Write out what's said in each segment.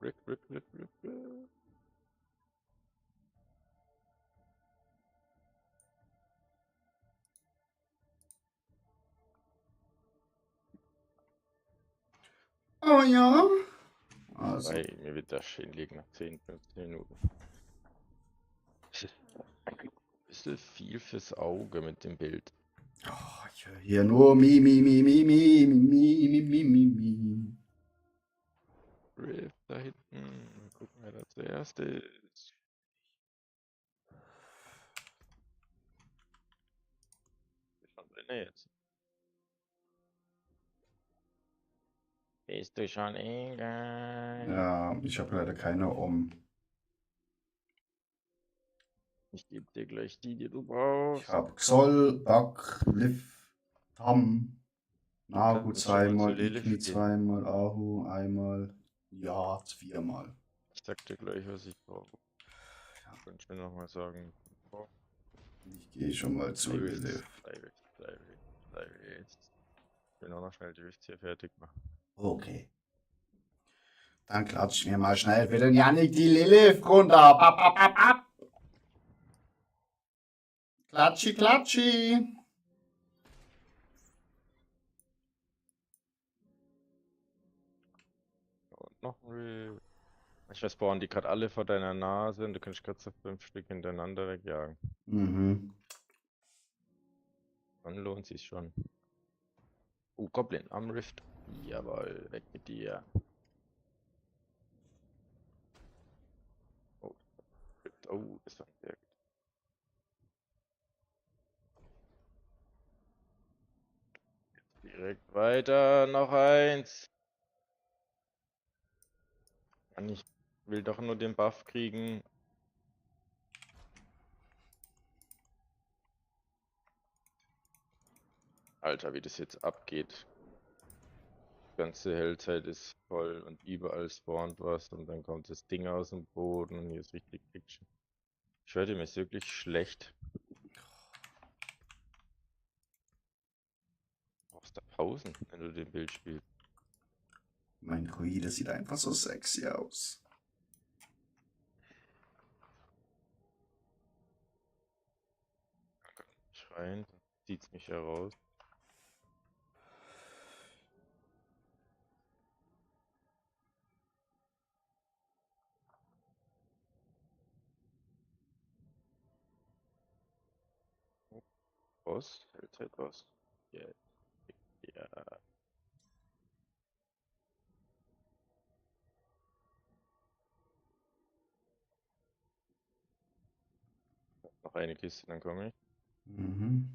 Rip, rip, rip, rip, rip. Oh ja. Also. Weil mir wird das schön liegen nach 10, 15 Minuten. Das ist ein bisschen viel fürs Auge mit dem Bild. Oh, ich höre hier nur Mi, Mi, Mi, Mi, Mi, Mi, Mi, Mi, Mi, Mi. Rip da hinten. Mal gucken, wer da zuerst ist. Ist schon drin jetzt. Bist du schon egal? Ja, ich habe leider keine Ich gebe dir gleich die du Ich brauchst. habe Xol, Bak, Liv, Tam, Du Nahu kannst schon mal zu zweimal, Lilith Igni gehen. zweimal, Ahu einmal, Yard viermal. Ich sag dir gleich, was ich brauche. Ja, Kannst du mir nochmal sagen. Oh, ich gehe schon mal zu Lilith. Bleib. Ich will auch noch schnell die Wichts hier fertig machen. Okay. Dann klatsch mir mal schnell für den Yannick die Lilith runter. Bap, bap, bap, bap. Klatschi, klatschi. Und noch ein Rip. Ich weiß, spawnen die gerade alle vor deiner Nase und du kannst gerade so 5 Stück hintereinander wegjagen. Mhm. Dann lohnt sich schon. Goblin am Rift. Jawohl, weg mit dir. Oh, Rift. Oh, das war sehr gut. Direkt weiter, noch eins. Mann, ich will doch nur den Buff kriegen. Alter, wie das jetzt abgeht. Die ganze Hellzeit ist voll und überall spawnt was und dann kommt das Ding aus dem Boden und hier ist richtig Fiction. Ich werde mir ist wirklich schlecht. Du brauchst da Pausen, wenn du den Bild spielst. Mein Koi, das sieht einfach so sexy aus. Schreien, dann zieht's mich heraus. Boss, Hellzeit-Boss. Ja, ja. Noch eine Kiste, dann komme ich. Mhm.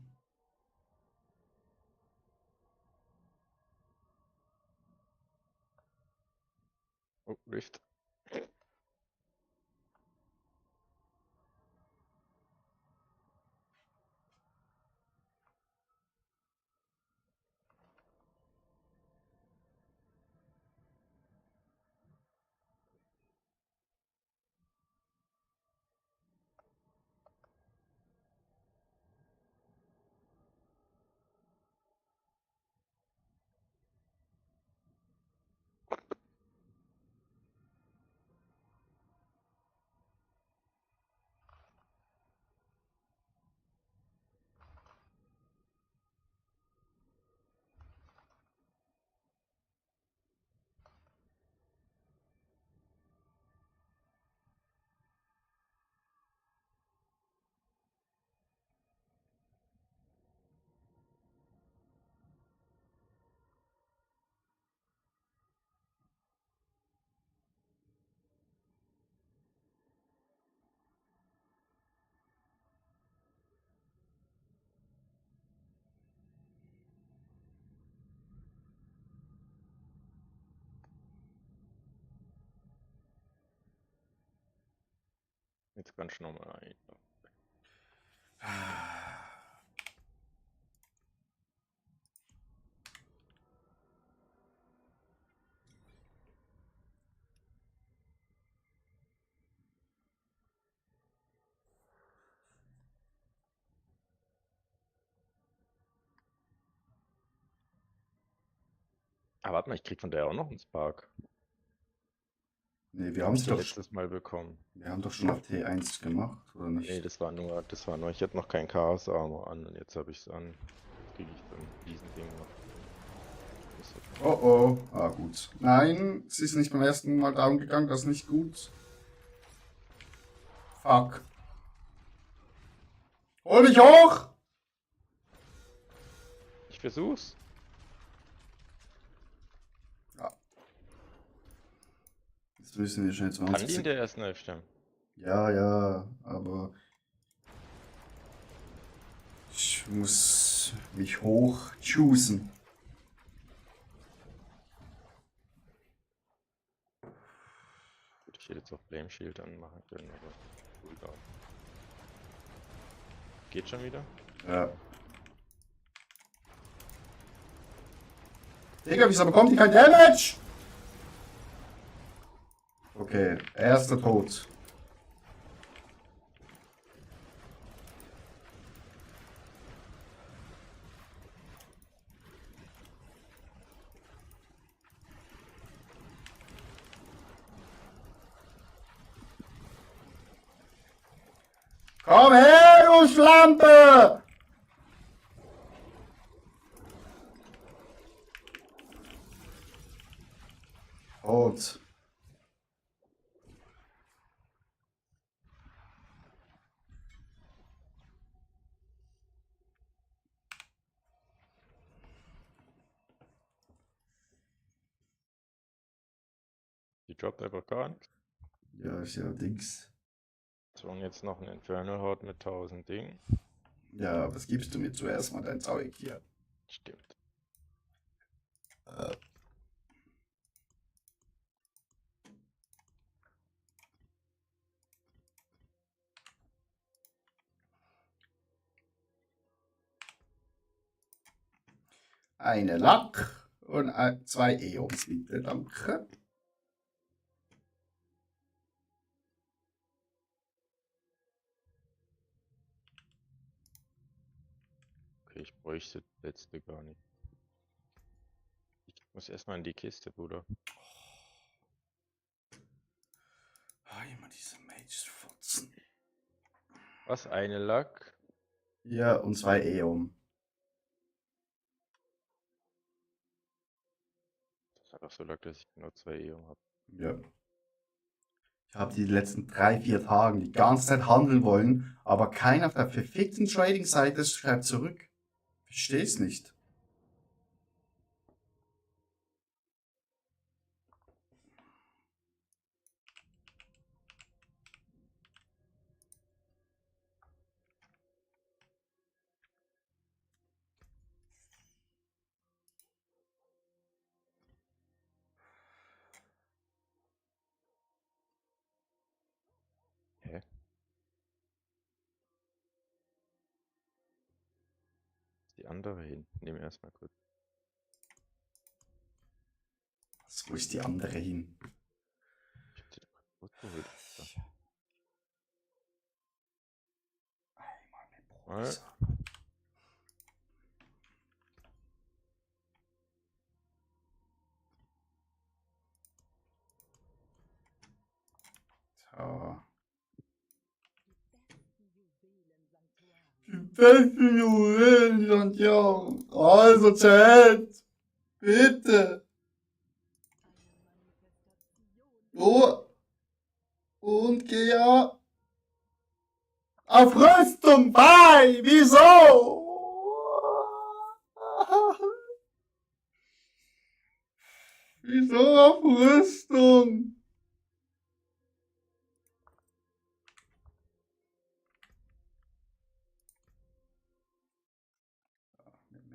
Oh, Rift. Jetzt kannst du nochmal rein. Ah, warte mal, ich krieg von der auch noch einen Spark. Nee, wir haben es doch, letztes Mal bekommen. wir haben doch schon auf T1 gemacht, oder Nee, nicht? das war nur, ich hatte noch kein Chaos Armor an und jetzt habe ich es an. Jetzt kriege ich dann diesen Ding noch. Das hat Oh oh. Ah, gut. Nein, es ist nicht beim ersten Mal down gegangen, das ist nicht gut. Fuck. Hol mich hoch! Ich versuch's. Ja. Jetzt müssen wir schon 20 Kann die in der ersten Hälfte? Ja, ja, aber ich muss mich hoch choosen. Gut, ich hätte jetzt auch Flame Shield anmachen können, aber Cooldown. Geht schon wieder? Ja. Digga, wieso bekommt die kein Damage? Okay, erster Tod. Komm her, du Schlampe! Tot. Die droppt einfach gar nichts. Ja, ist ja Dings. Zwang jetzt noch ein Infernal Horde mit 1000 Dingen. Ja, was gibst du mir zuerst mal dein Zeug hier? Stimmt. Eine Lack und 2 Eons, bitte, danke. Okay, ich bräuchte das letzte gar nicht. Ich muss erstmal in die Kiste, Bruder. Ah, immer diese Mages-Fotzen. Was? Eine Lack? Ja, und 2 Eon. Das ist einfach so lack, dass ich nur 2 Eon habe. Ja. Ich habe die letzten 3, 4 Tage die ganze Zeit handeln wollen, aber keiner auf der verfickten Trading-Seite schreibt zurück. Versteh's nicht. Hä? Ist die andere hin? Nehmen wir erstmal kurz. Wo ist die andere hin? Ich hab die doch kurz geholt. Mal. So. Die besten Juwelen, Santiago. Also, Chat. Bitte. Oh. Und geh ja auf Rüstung bei. Wieso? Wieso auf Rüstung?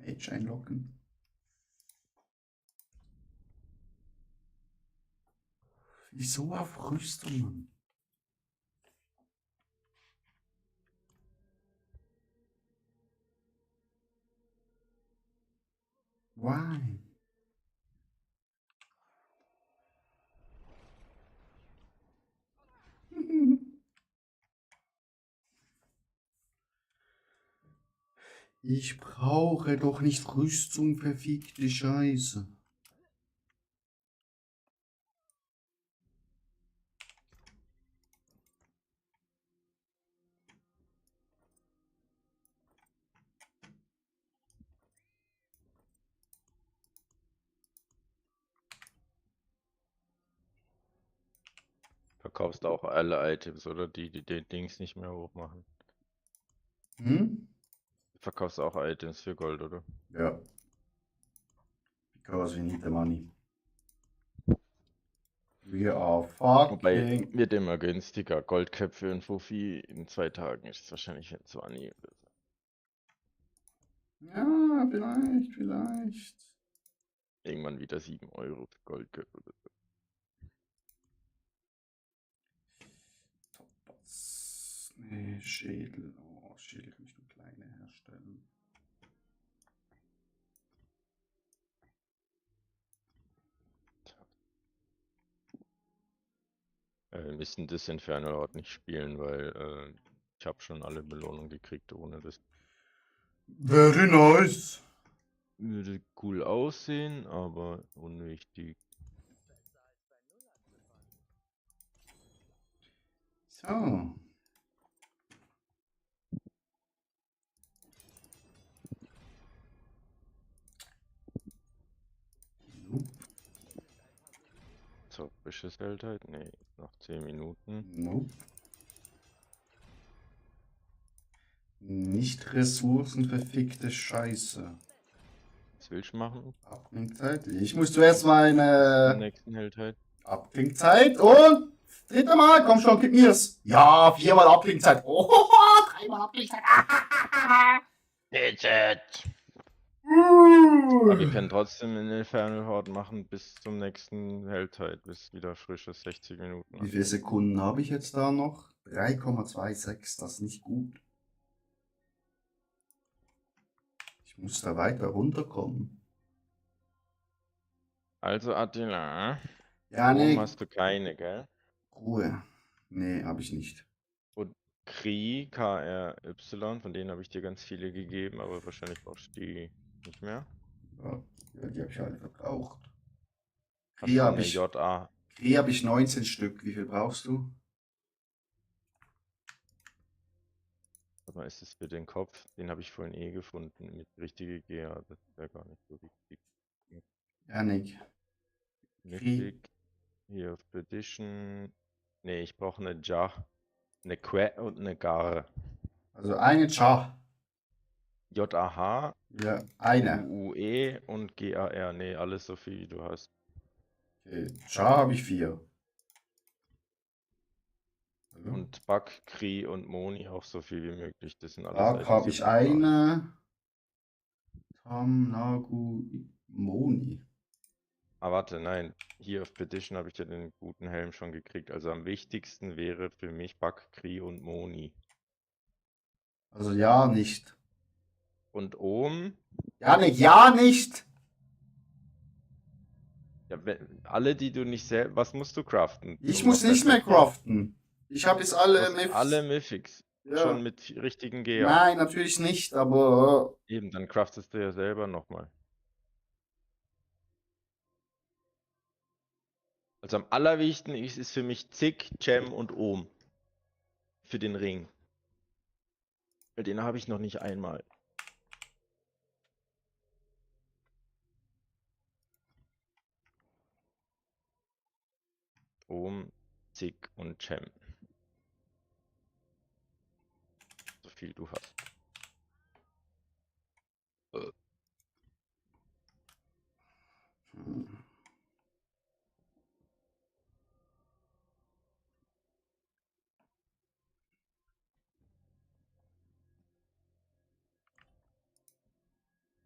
Mage einloggen. Wieso auf Rüstung, Mann? Why? Ich brauche doch nicht Rüstung, verfickte Scheiße. verkaufst auch alle Items, oder? Die den Dings nicht mehr hochmachen. Hm? Du verkaufst auch Items für Gold, oder? Ja. Because we need the money. We are Wobei, fucking. wird immer günstiger. Goldcap für ein Fuffi in 2 Tagen ist wahrscheinlich 20 oder so. Ja, vielleicht. Irgendwann wieder 7 Euro für Goldcap oder so. Nee, Schädel. Oh, Schädel kann ich nur kleine herstellen. Wir müssen das Inferno-Ort nicht spielen, weil ich habe schon alle Belohnungen gekriegt ohne das. Very nice. Würde cool aussehen, aber unwichtig. So. Nope. So, Beschusshältheit? Nee, noch 10 Minuten. Nope. Nicht ressourcenverfickte Scheiße. Was willst du machen? Abklingzeit. Ich muss zuerst Zum meine nächsten Hältheit. Abklingzeit und dritte Mal, komm schon, gib mir's. Ja, 4-mal Abklingzeit. Oh, 3-mal Abklingzeit. Aber wir können trotzdem in Infernal Horde machen bis zum nächsten Helltide, bis wieder frische 60 Minuten. Wie viele Sekunden habe ich jetzt da noch? 3,26, das ist nicht gut. Ich muss da weiter runterkommen. Also Attila, Ja, oben nee. hast du keine, gell? Ruhe. Nee, habe ich nicht. Und Kry, KRY, von denen habe ich dir ganz viele gegeben, aber wahrscheinlich brauchst du die nicht mehr. Ja, die habe ich alle verbraucht. Hast Hier du habe eine ich, JA? hier hab ich 19 Stück. Wie viel brauchst du? Warte mal, ist es für den Kopf? Den habe ich vorhin eh gefunden mit richtige GA, das wäre gar nicht so wichtig. Janik. Mythic, hier auf Petition. Ne, ich brauche eine Ja, eine Que und eine Gar. Also eine Char. JAH, Ja, eine. UUE und GAR. Ne, alles so viel wie du hast. Okay. Char habe ich 4. Hallo? Und Bug, Kri und Moni auch so viel wie möglich. Das sind alles Dark Items, habe die ich brauche ich gar nicht. eine. Tam, Nagu, Moni. Ah, warte, nein. Hier auf Petition habe ich ja den guten Helm schon gekriegt. Also am wichtigsten wäre für mich Bug, Kri und Moni. Also ja, nicht. Und Ohm, Janik, ja, nicht. ja, alle, die du nicht selbst. Was musst du craften, Ich um noch muss nicht mehr perfekt? craften. Ich habe jetzt Du alle hast alle Myths. Mythics. Ja. Schon mit richtigen GA. Nein, natürlich nicht, aber Eben, dann craftest du ja selber nochmal. Also am allerwichtigsten ist für mich Zick, Gem und Ohm. Für den Ring. Weil den habe ich noch nicht einmal. Ohm, Zick und Gem. So viel du hast.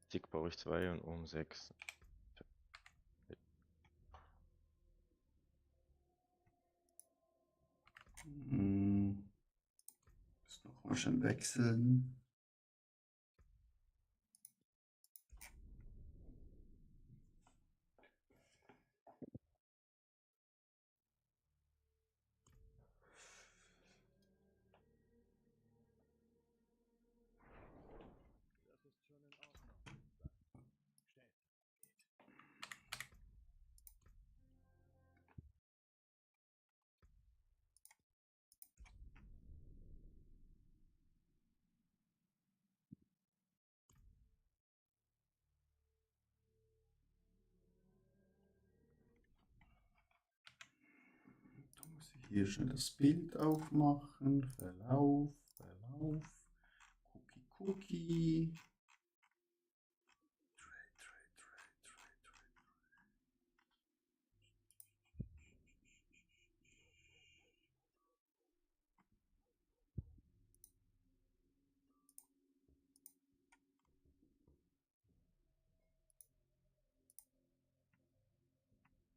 Zick brauche ich 2 und Ohm 6. muss noch mal schön wechseln. Hier schnell das Bild aufmachen. Verlauf. Cookie.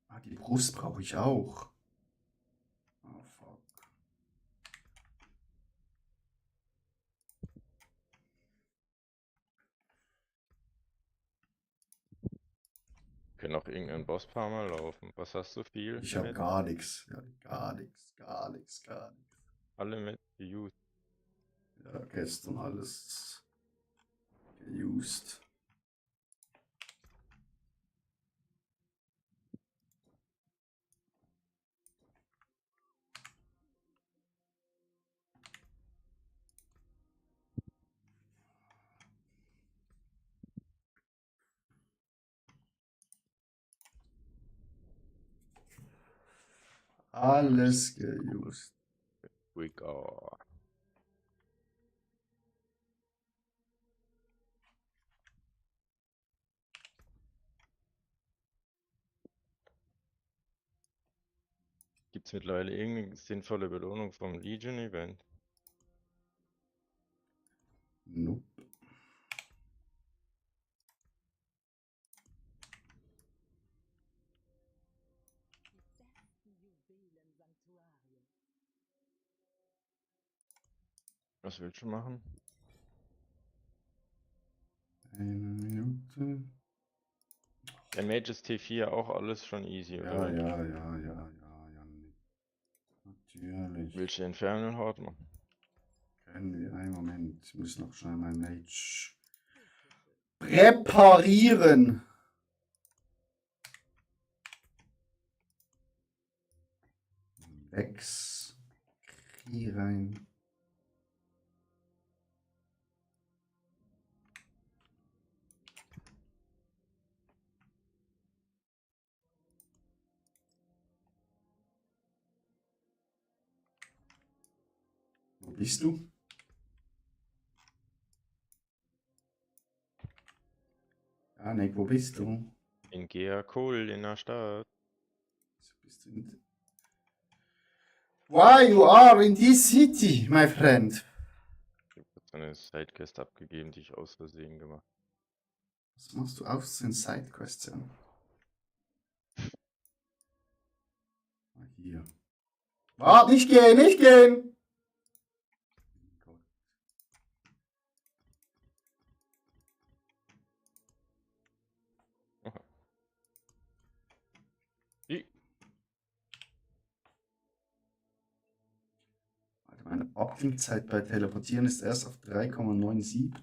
Ah, die Brust brauche ich auch. Oh, fuck. Können auch irgendeinen Boss paar Mal laufen. Was hast du viel? Ich habe mit? gar nichts. Ja, gar nichts. Alle mit used. Ja, gestern alles geused. Alles geused. We go. Gibt es mittlerweile irgendeine sinnvolle Belohnung vom Legion-Event? Nope. Was willst du machen? Eine Minute. Der Mage ist T4 auch alles schon easy, oder? Ja, natürlich. Willst du Infernal Horde machen? Können wir, einen Moment, ich muss noch schnell mein Mage reparieren. X. Hier rein. Wo bist du? Janik, wo bist du? In Geakul in der Stadt. Bist du in... Why you are in this city, my friend? Ich habe so eine Sidequest abgegeben, die ich aus Versehen gemacht Was machst du aus den Sidequests an? Hier. Warte, nicht gehen, nicht gehen! habe. I. Meine Abklingzeit bei Teleportieren ist erst auf 3,97.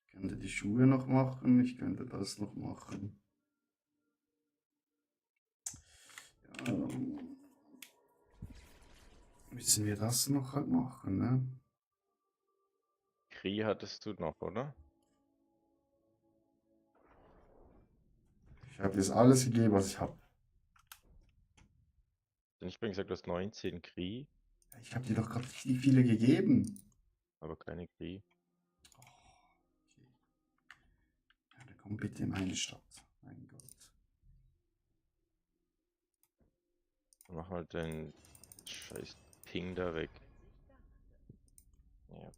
Ich könnte die Schuhe noch machen, ich könnte das noch machen. Ja, müssen wir das noch halt machen, ne? Kri hattest du noch, oder? Ich habe jetzt alles gegeben, was ich habe. Denn ich bin gesagt, du hast 19 Kri, Ich habe dir doch gerade richtig viele gegeben. aber keine Kri. Okay. Ja, dann komm bitte in meine Stadt. Mein Gott. Dann mach mal den scheiß Ping da weg. Ja.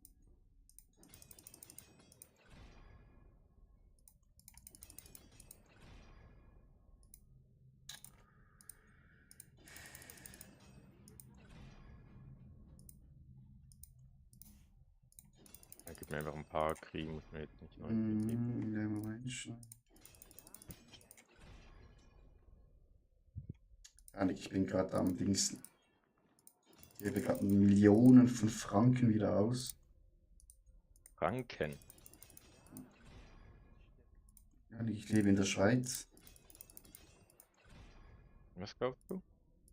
Dann gib mir einfach ein paar Kri, muss mir jetzt nicht 19 geben. Ja, Moment. Janik, ich bin gerade am Dingsen. Ich gebe gerade Millionen von Franken wieder aus. Franken. Janik, ich lebe in der Schweiz. Was glaubst du?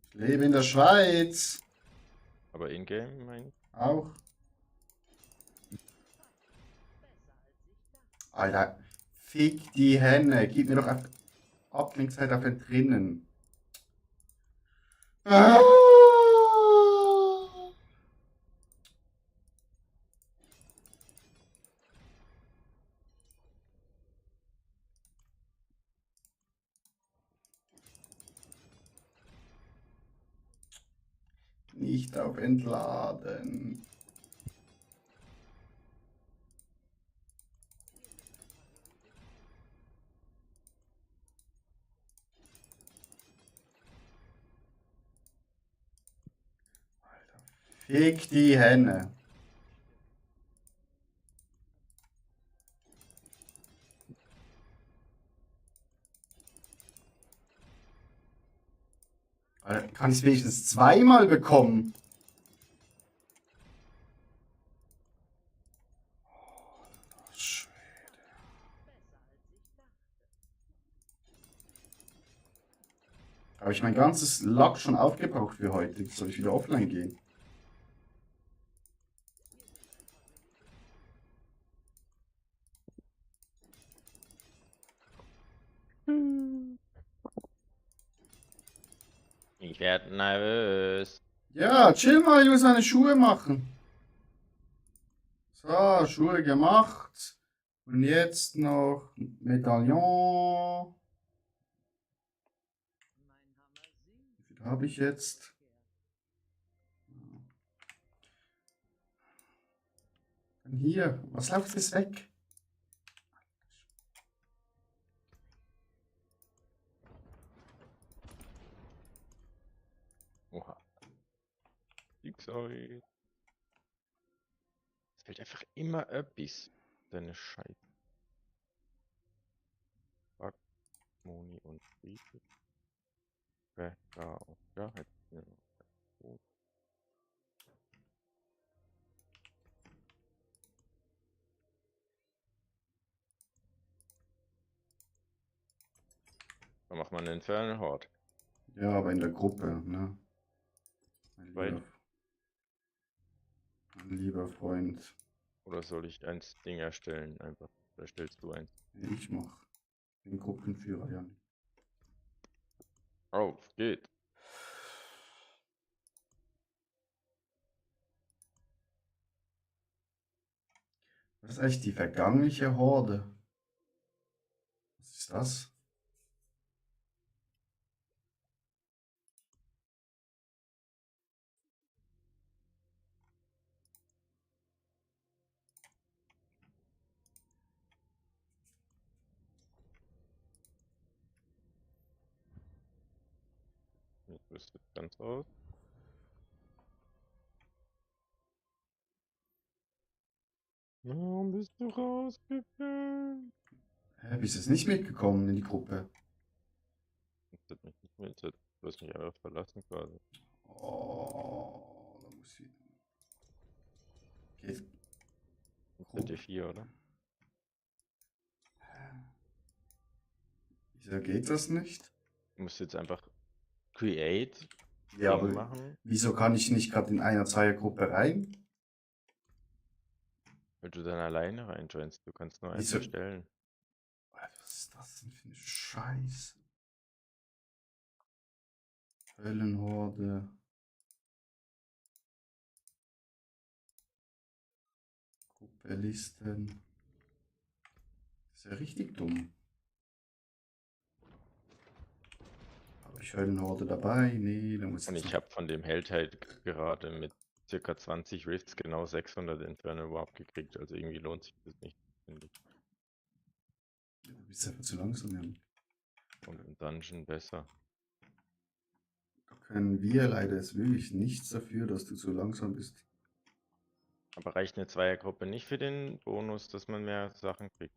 Ich lebe in der Schweiz. Aber in-game, meine ich? Auch. Alter, fick die Henne. Gib mir doch einfach Abklingzeit auf den drinnen. Ah! Nicht auf Entladen. Fick die Henne. Alter, kann ich es wenigstens zweimal bekommen? Habe ich mein ganzes Lack schon aufgebraucht für heute? Soll ich wieder offline gehen? Ich werde nervös. Ja, chill mal, ich muss meine Schuhe machen. So, Schuhe gemacht. Und jetzt noch Medaillon. Wie viel habe ich jetzt? Dann hier, was läuft jetzt weg? Oha. Sorry. Es fällt einfach immer etwas. Deine Scheiße. Fuck, Moni und Friedrich. Da und da hätte ich mir noch. Dann macht man einen Infernal Horde. Ja, aber in der Gruppe, ne? Weit. Mein lieber Freund. Oder soll ich ein Ding erstellen einfach? Oder stellst du eins? Ich mach den Gruppenführer, ja. Auf geht. Das ist eigentlich die vergangliche Horde. Was ist das? Jetzt rüstet ganz aus. Warum bist du rausgegangen? Hä, bist du jetzt nicht mitgekommen in die Gruppe? Das hat mich nicht mit. Du hast mich einfach verlassen quasi. Oh, da muss ich. Geht. ZD4, oder? Wieso geht das nicht? Du musst jetzt einfach Create Ja, Ding aber machen, wieso kann ich nicht gerade in einer Zweiergruppe rein? weil du dann alleine reinjoinst. Du kannst nur eins Wieso? erstellen. Was ist das denn für eine Scheiße? Höllenhorde. Gruppe Listen. Das ist ja richtig dumm. Habe ich Höllenhorde dabei? Nee, da muss Und jetzt ich noch. habe von dem Held halt gerade mit circa 20 Rifts genau 600 Infernal Warp gekriegt. Also irgendwie lohnt sich das nicht, finde ich. Du bist einfach zu langsam, Jan. Und im Dungeon besser. Da können wir leider jetzt wirklich nichts dafür, dass du zu langsam bist. Aber reicht eine Zweiergruppe nicht für den Bonus, dass man mehr Sachen kriegt?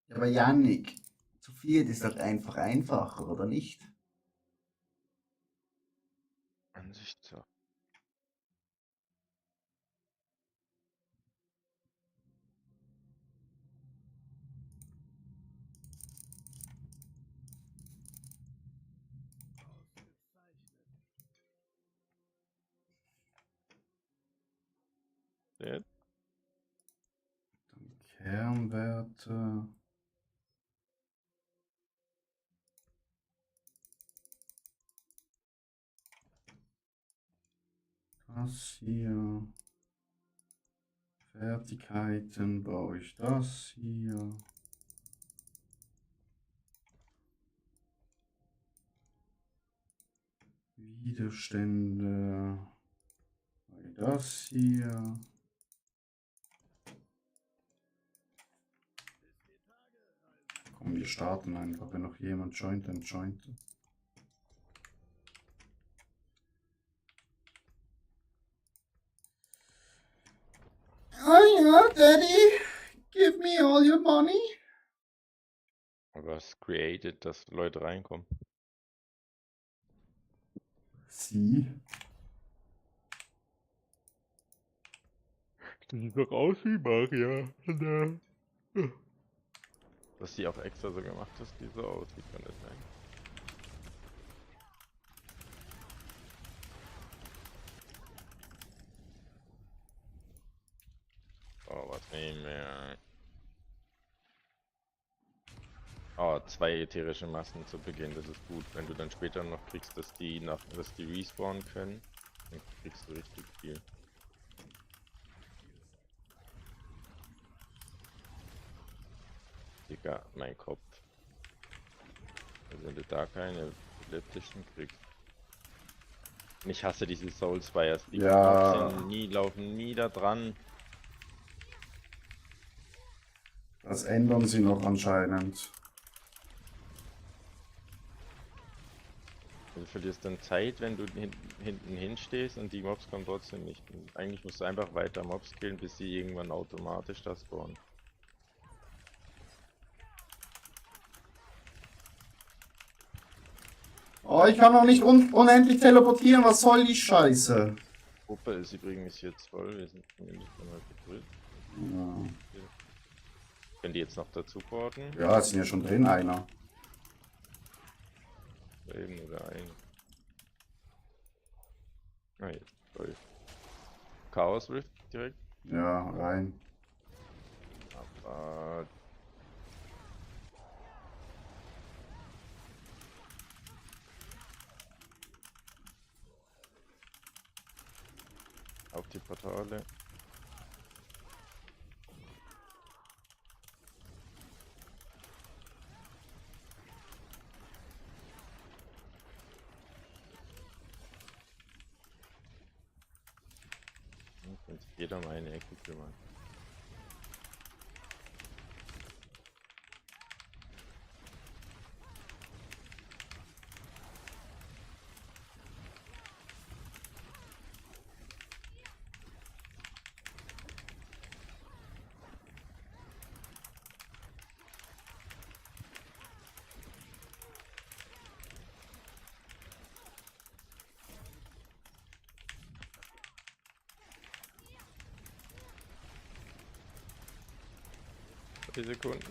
Ja, aber Yannick, zu viert ist doch einfach einfacher, oder nicht? Ansichtssache. Jetzt? Kernwerte. Das hier. Fertigkeiten brauche ich das hier. Widerstände. Das hier. Komm, wir starten einfach. Wenn noch jemand joint, dann joint. Oh ja, Daddy. Give me all your money. Was created, dass Leute reinkommen? Sie. Das sieht doch aus wie Maria. Dass sie auch extra so gemacht ist, die so aussieht, kann das sein? Oh, was nehmen wir? Oh, 2 ätherische Massen zu Beginn, das ist gut. Wenn du dann später noch kriegst, dass die respawnen können, dann kriegst du richtig viel. Digga, mein Kopf. Also wenn du da keine epileptischen kriegst. Und ich hasse diese Soulspires, die Ja. laufen nie da dran. Das ändern sie noch anscheinend. Du verlierst dann Zeit, wenn du hinten hinstehst und die Mobs kommen trotzdem nicht. Und eigentlich musst du einfach weiter Mobs killen, bis sie irgendwann automatisch das spawnen. Oh, ich kann noch nicht unendlich teleportieren. Was soll die Scheiße? Gruppe ist übrigens jetzt voll, wir sind zumindest einmal gedrückt. Ja. Wenn die jetzt noch dazu porten? Ja, es sind ja schon drin, einer. Eben oder ein. Ah, jetzt voll. Chaos Rift direkt. Ja, rein. Aber auf die Portale. Kann sich jeder um eine Ecke kümmern. Die Sekunden.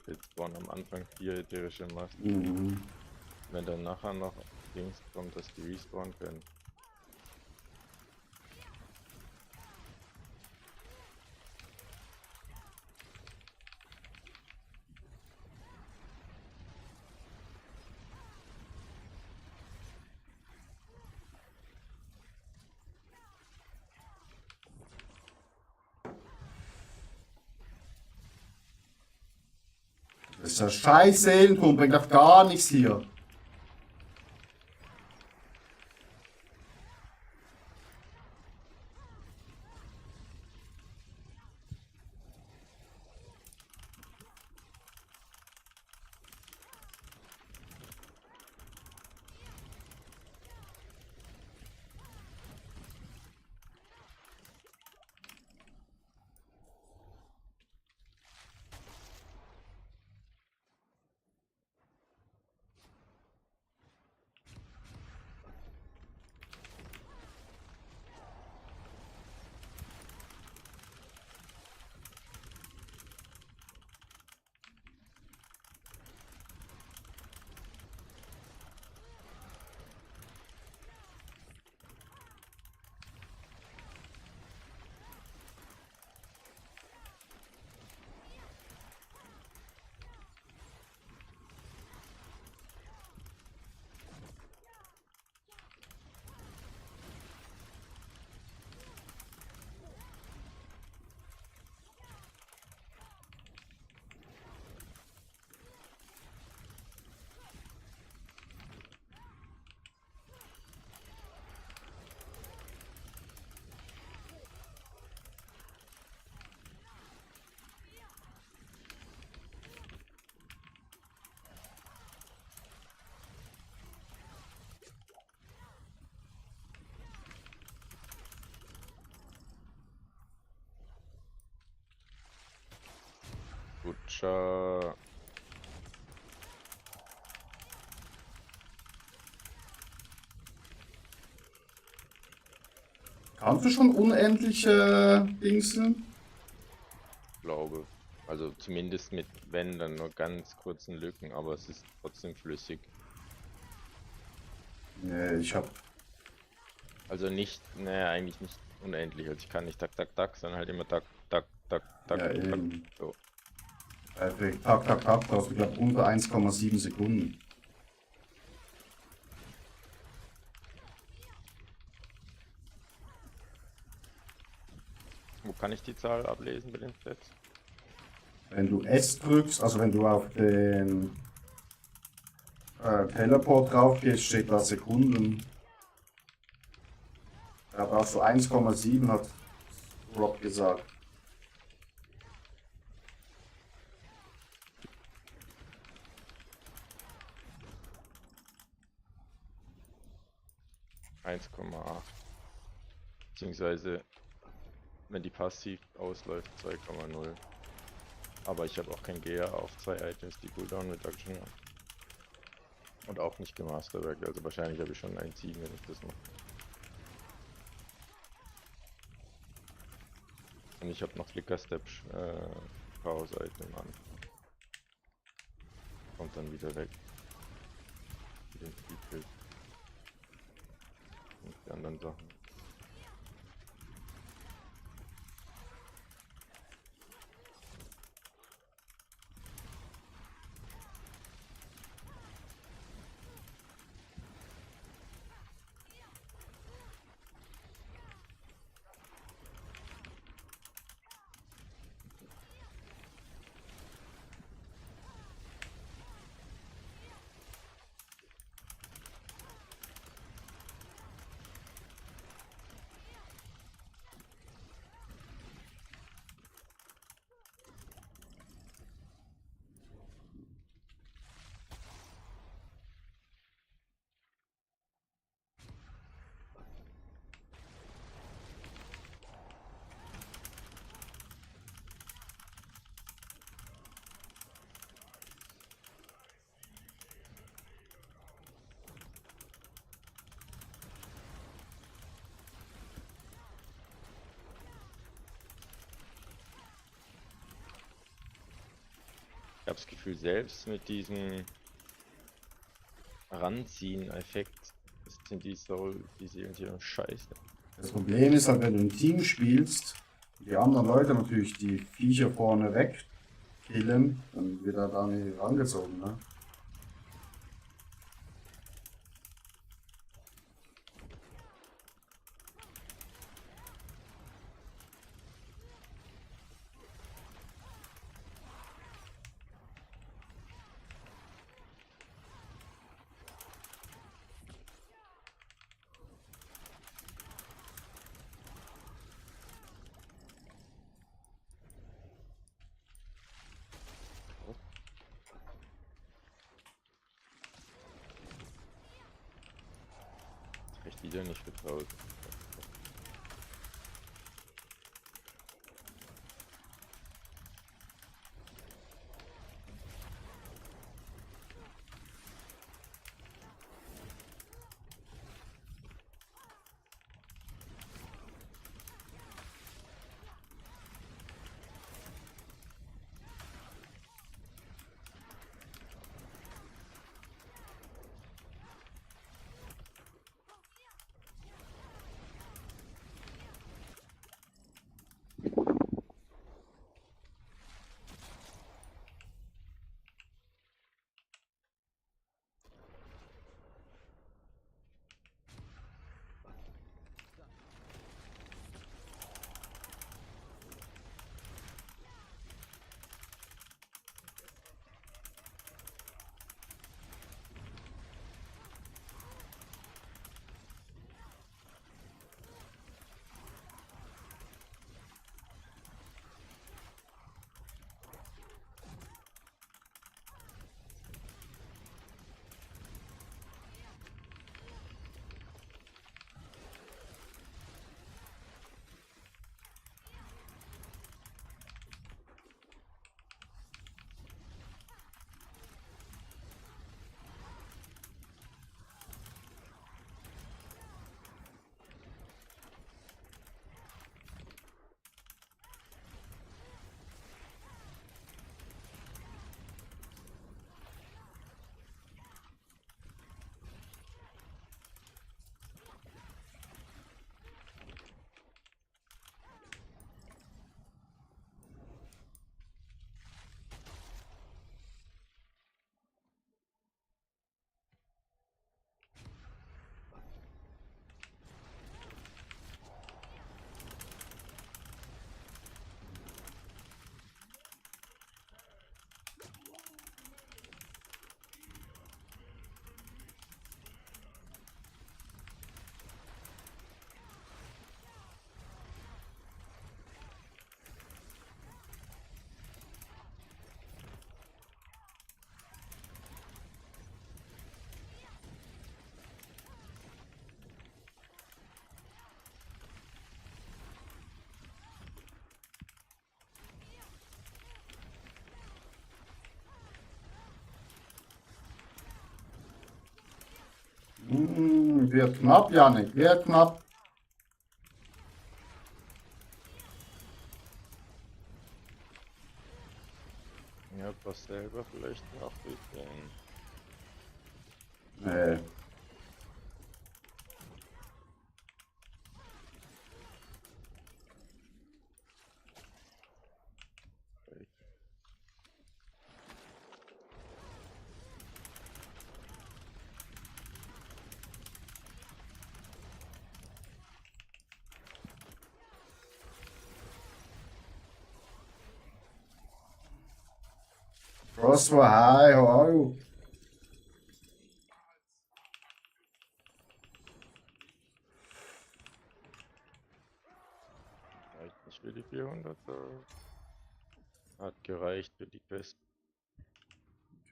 Jetzt spawnen am Anfang 4 ätherische Massen. Mhm. Wenn dann nachher noch Dings kommt, dass die respawnen können. Das ist ja scheiß Seelenturm, bringt doch gar nichts hier. Butcher. Kannst du schon unendliche Dingsen? Glaube. Also zumindest mit, wenn, dann nur ganz kurzen Lücken, aber es ist trotzdem flüssig. Nee, ich hab. Also nicht, naja, eigentlich nicht unendlich. Also ich kann nicht tak, tak, tak, sondern halt immer tak, tak, tak, tak, Ja, tak. eben. So. Perfekt. Tak, tak, tak, brauchst du, glaube ich, unter 1,7 Sekunden. Wo kann ich die Zahl ablesen bei den Stats? Wenn du S drückst, also wenn du auf den Teleport drauf gehst, steht da Sekunden. Da brauchst du 1,7, hat Rob gesagt. Beziehungsweise, wenn die passiv ausläuft, 2,0. Aber ich habe auch kein GA auf 2 Items, die Cooldown Reduction haben. Und auch nicht gemasterwork, also wahrscheinlich habe ich schon ein Ziegen, wenn ich das mache. Und ich habe noch Flicker Step Chaos Item an. Kommt dann wieder weg. Mit dem Speedbild. Und die anderen Sachen. Ich habe das Gefühl, selbst mit diesem Ranziehen-Effekt sind die Seelen hier scheiße. Das Problem ist halt, wenn du ein Team spielst, die anderen Leute natürlich die Viecher vorne weg killen, dann wird er da nicht rangezogen, ne? Echt wieder nicht getraut. Wird knapp, Janik, wird knapp. Ja, was selber vielleicht nachbügeln. Nee. Crossbow, hi, how are you? Reicht nicht für die 400er. Hat gereicht für die Quest.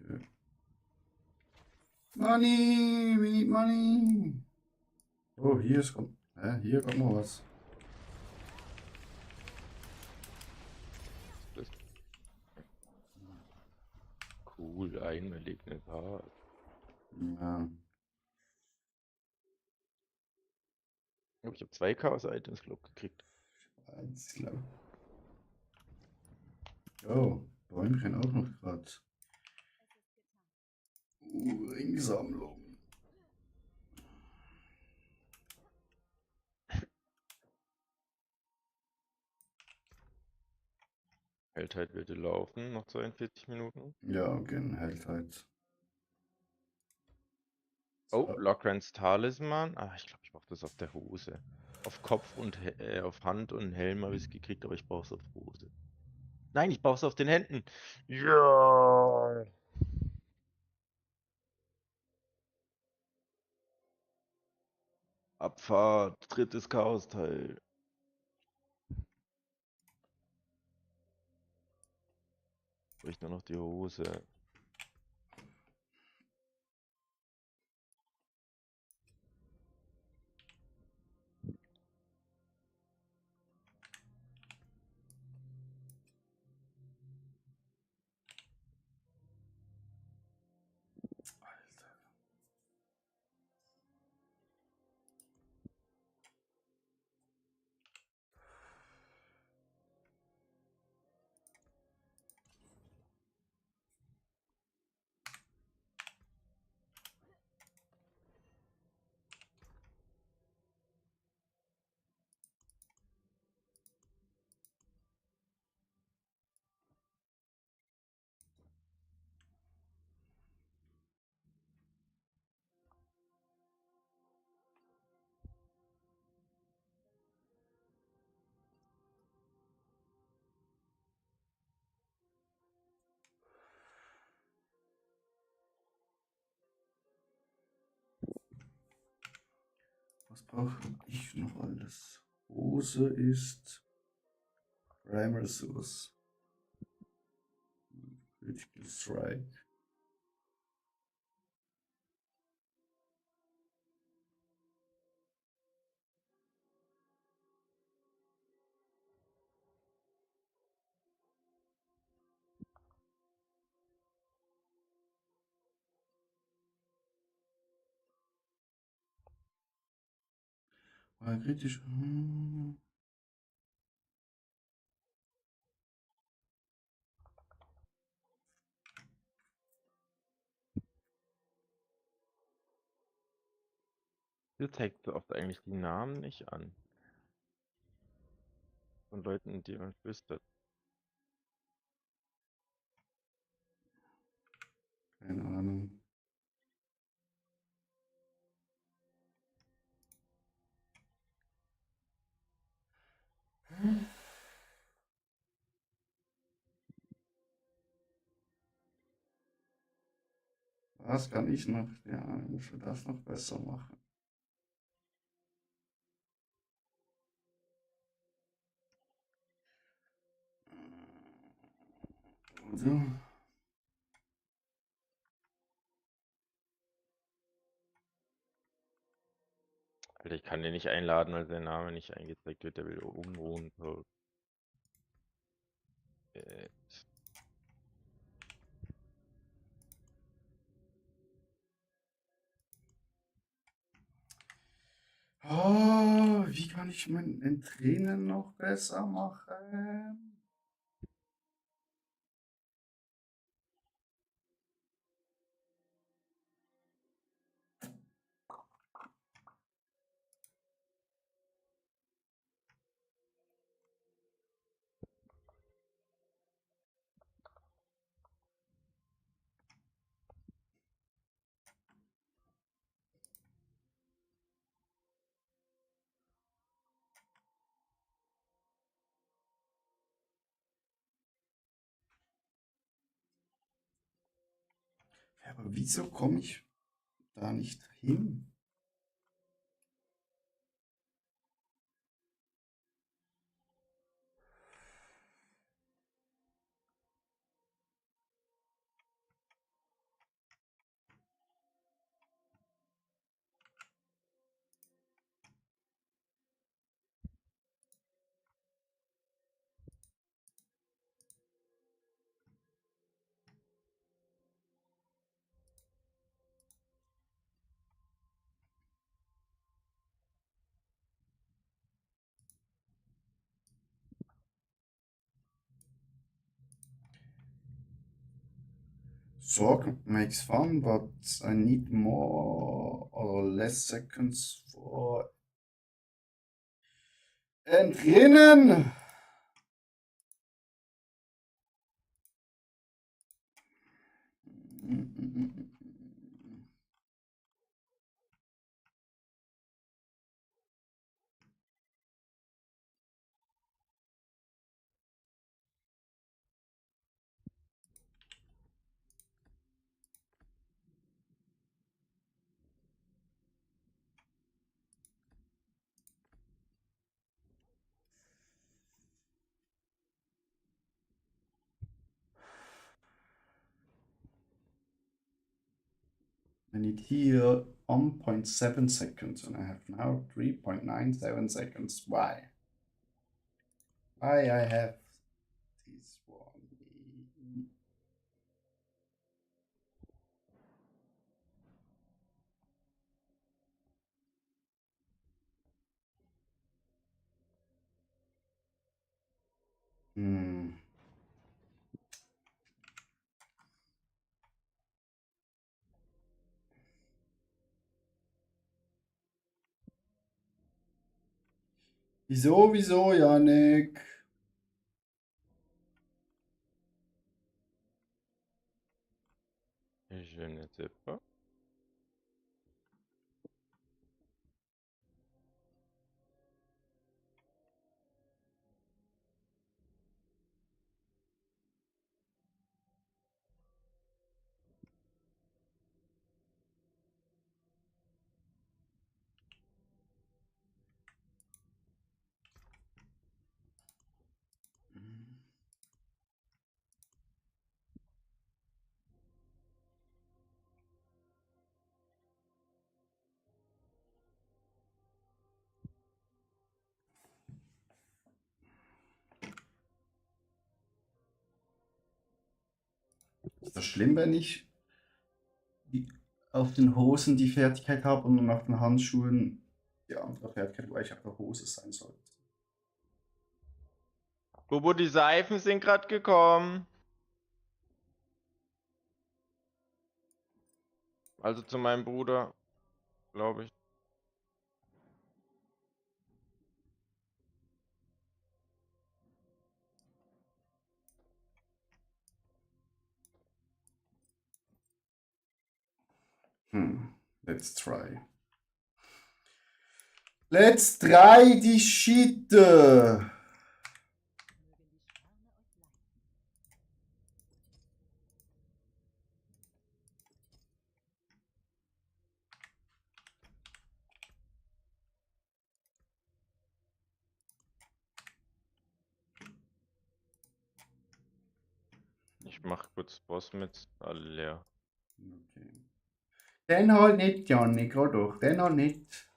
Okay. Money, we need money. Oh, hier ist, hier kommt noch was. Das cool, einmalig eine Karte. Ja. Ich habe 2 Chaos-Items, glaub gekriegt. Eins, glaub. Oh, Bäumchen auch noch gerade. Ringsammlung. Heldheit würde laufen, noch 42 Minuten. Ja, okay, hält halt. Oh, So. Lockrans Talisman. Ah, ich glaube, ich brauche das auf der Hose. Auf Kopf und auf Hand und Helm habe ich es gekriegt, aber ich brauche es auf Hose. Nein, ich brauche es auf den Händen. Ja. Abfahrt, drittes Chaos-Teil. Brauche ich nur noch die Hose. Was brauche ich noch alles? Hose ist Prime Resource. Critical Strike. Kritisch. Hier zeigt so oft eigentlich die Namen nicht an. Von Leuten, die man flüstert. Keine Ahnung. Was kann ich noch? Ja, ich muss das noch besser machen. So. Alter, ich kann den nicht einladen, weil sein Name nicht eingezeigt wird. Der will umruhen. Äh, Oh, wie kann ich mein Entrinnen noch besser machen? Aber wieso komme ich da nicht hin? Sorg makes fun, but I need more or less seconds for Entrinnen. I need here 1.7 seconds and I have now 3.97 seconds. Why? Why I have this one? Hmm. Wieso, Janik? Je ne sais pas. Ist das schlimm, wenn ich auf den Hosen die Fertigkeit habe und auf den Handschuhen die andere Fertigkeit gleich auf der Hose sein sollte? Bobo, die Seifen sind gerade gekommen. Also zu meinem Bruder, glaube ich. Let's try. Let's try die Shit. Ich mach kurz Boss mit, alle leer. Okay. Den halt nicht, Janik, oder doch? Den halt nicht.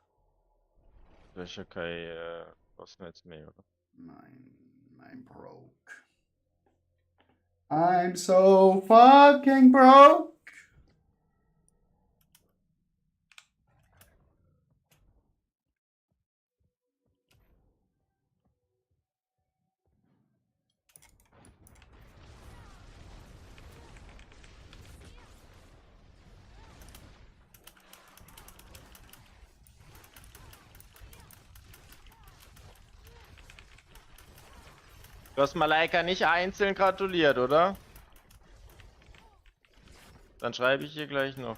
Da ist ja kein Bossnetz mehr, oder? Nein, broke. I'm so fucking broke. Du hast Malaika nicht einzeln gratuliert, oder? Dann schreibe ich hier gleich noch.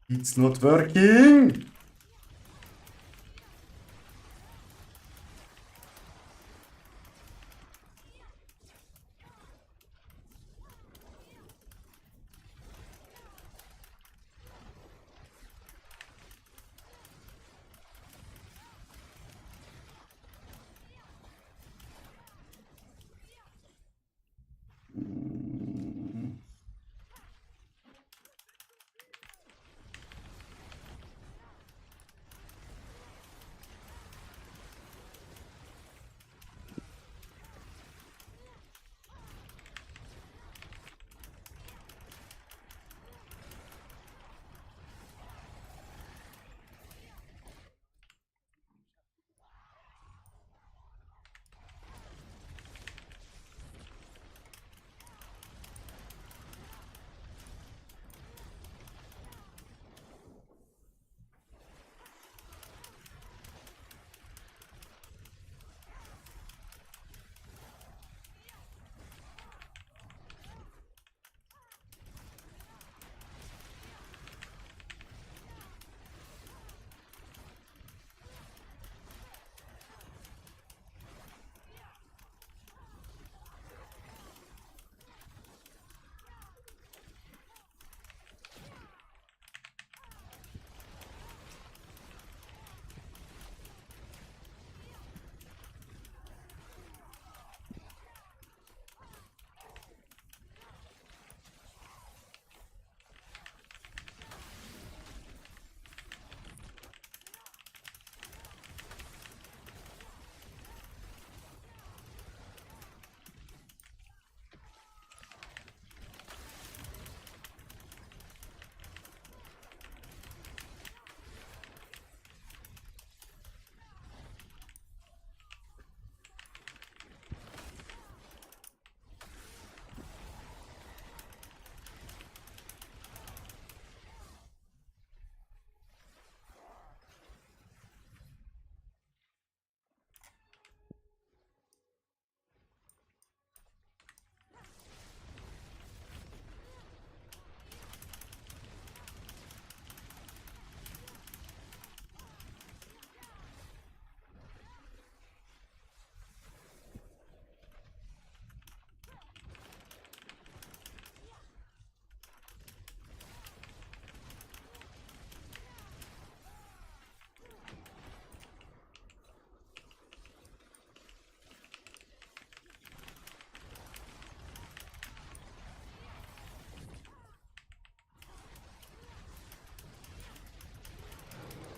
It's not working!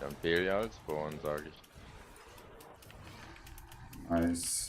Dann Belia als Spawn, sage ich. Nice.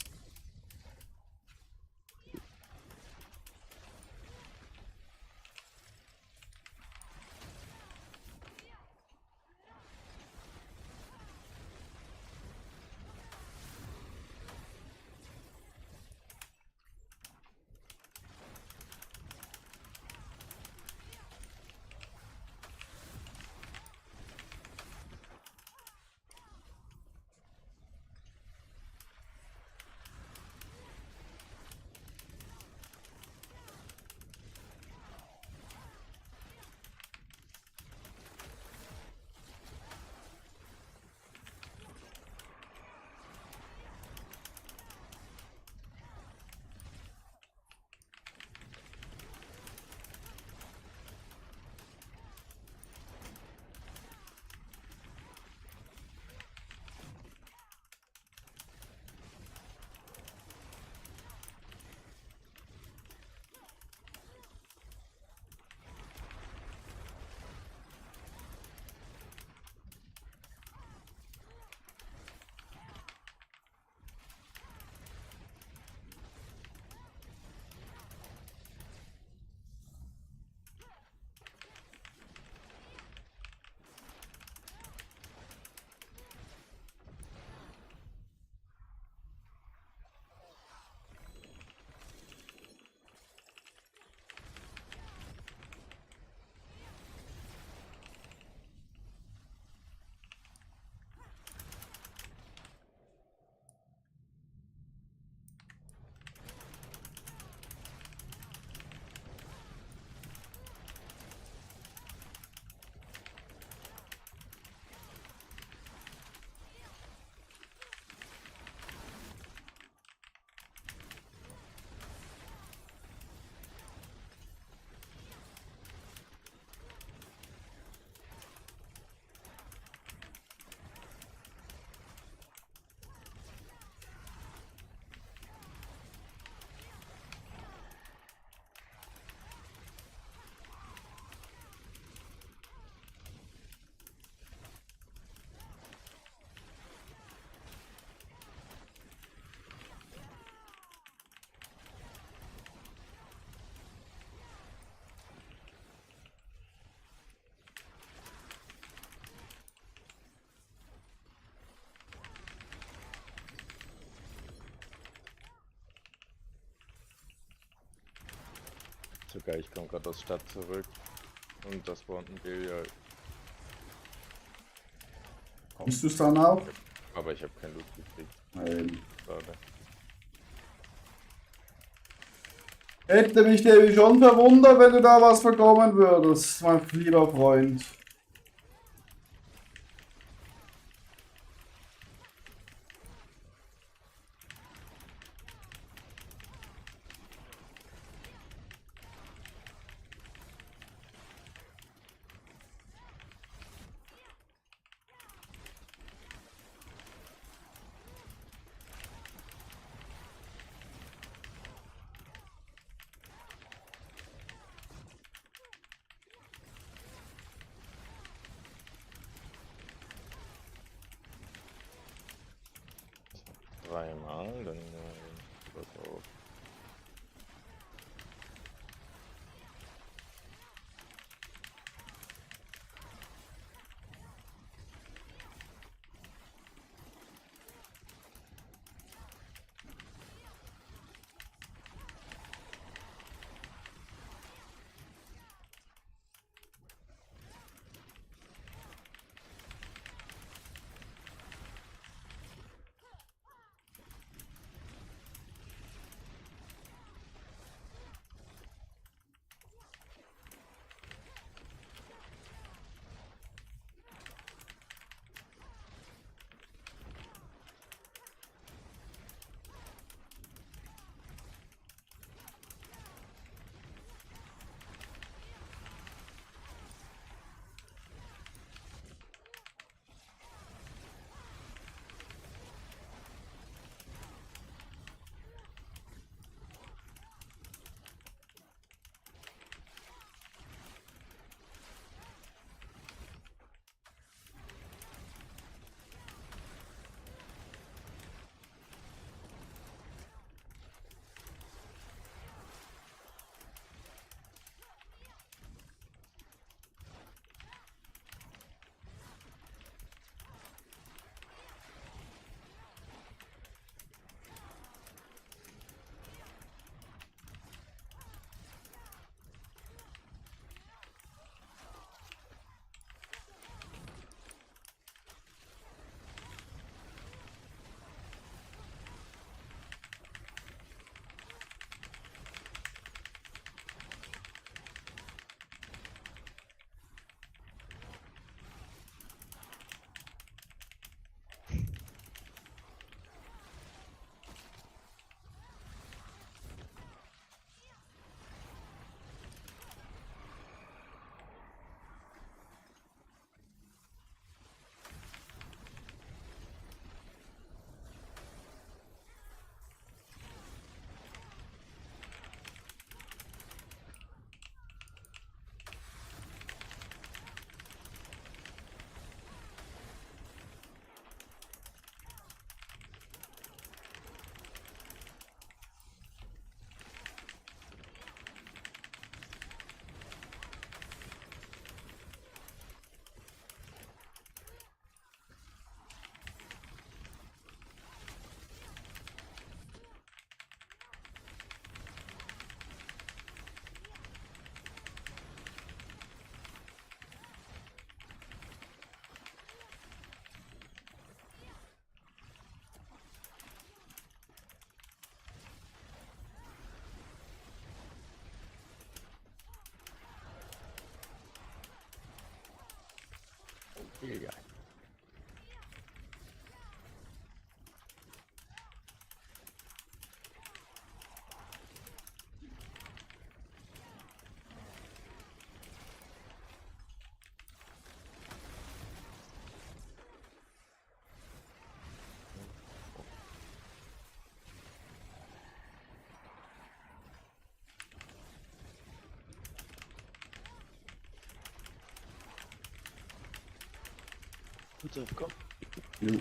Sogar ich komme gerade aus Stadt zurück und das war ein Billard. Kommst du es dann auch? Aber ich habe kein Loot gekriegt. Nein. Schade. Hätte mich nämlich schon verwundert, wenn du da was bekommen würdest, mein lieber Freund. Dreimal, dann was auf. Ja. Gut, so, komm. Jo.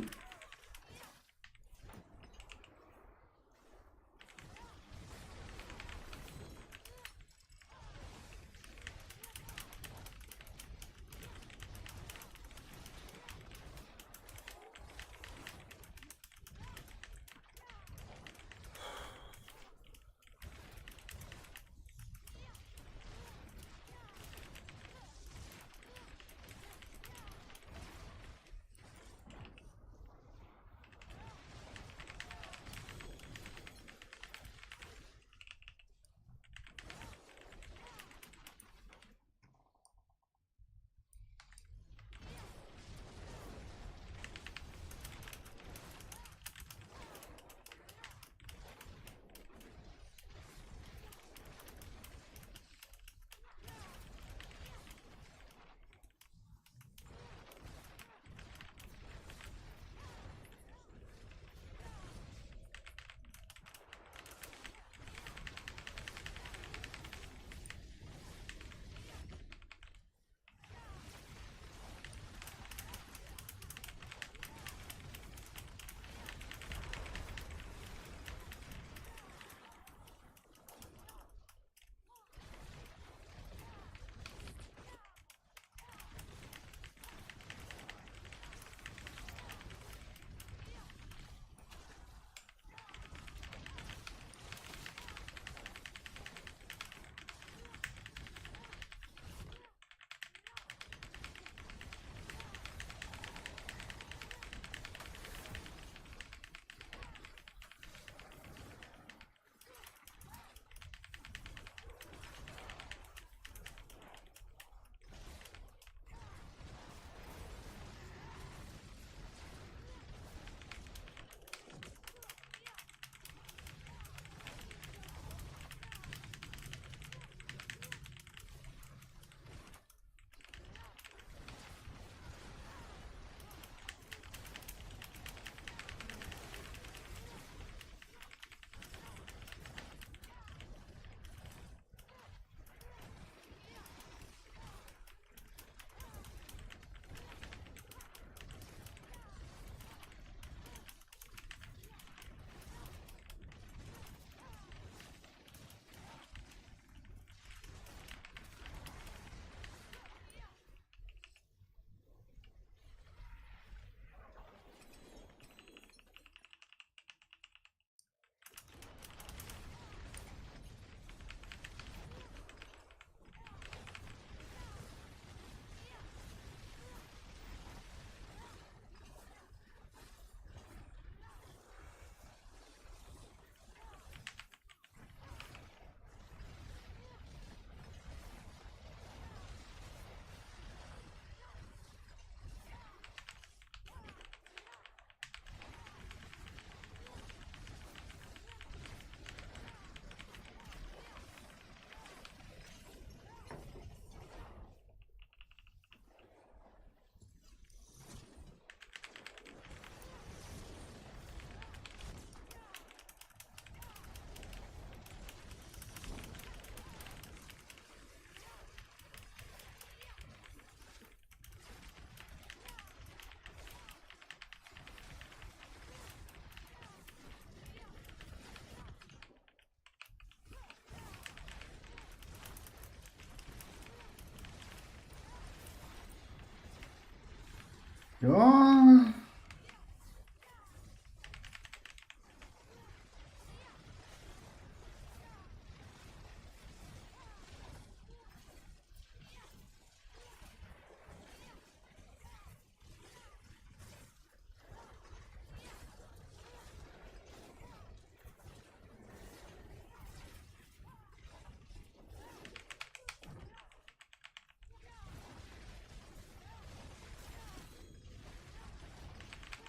Ja.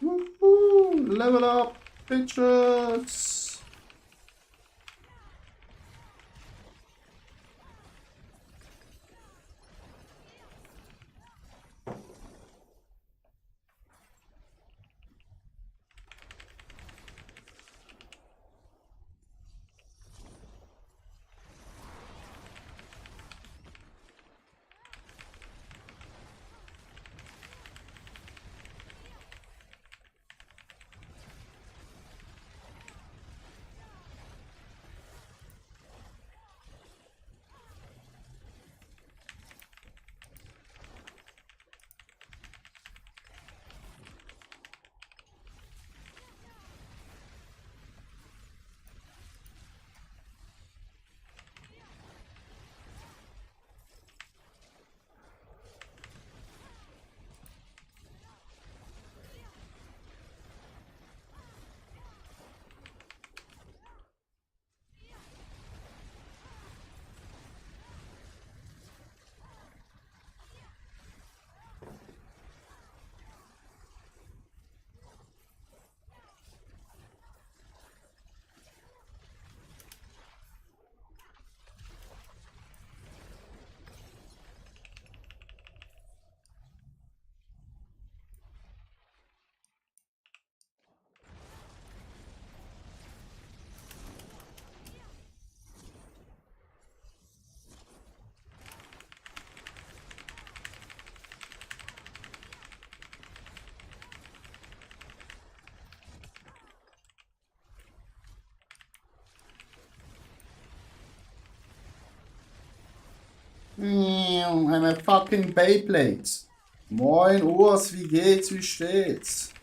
Woohoo, level up, bitches. I'm a fucking Beyblade. Moin Urs, wie geht's, wie steht's?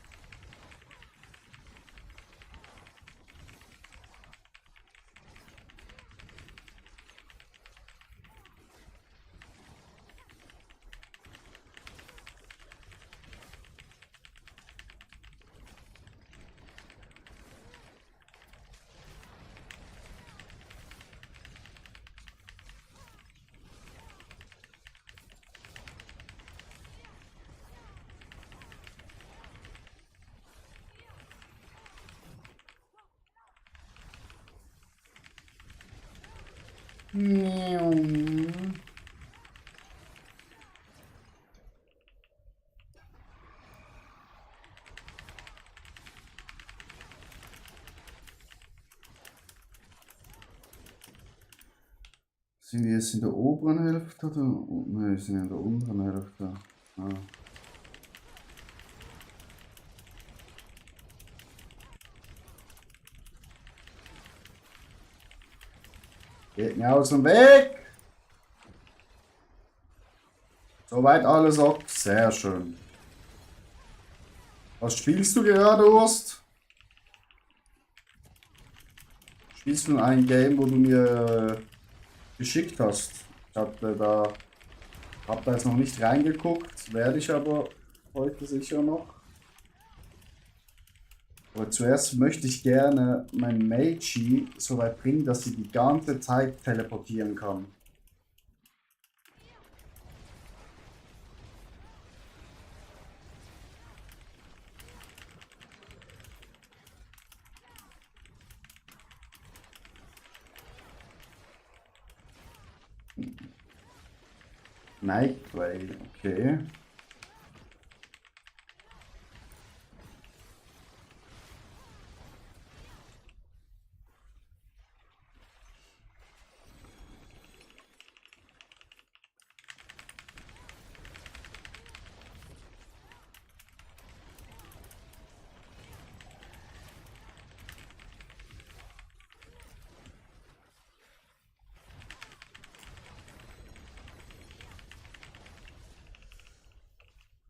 Sind wir jetzt in der oberen Hälfte oder? Nein, wir sind in der unteren Hälfte. Ah. Geht mir aus dem Weg! Soweit alles ab. Sehr schön. Was spielst du gerade, Urs? Spielst du ein Game, wo du mir geschickt hast? Ich hab da jetzt noch nicht reingeguckt, werde ich aber heute sicher noch. Aber zuerst möchte ich gerne mein Meiji so weit bringen, dass sie die ganze Zeit teleportieren kann. Nightblade, okay.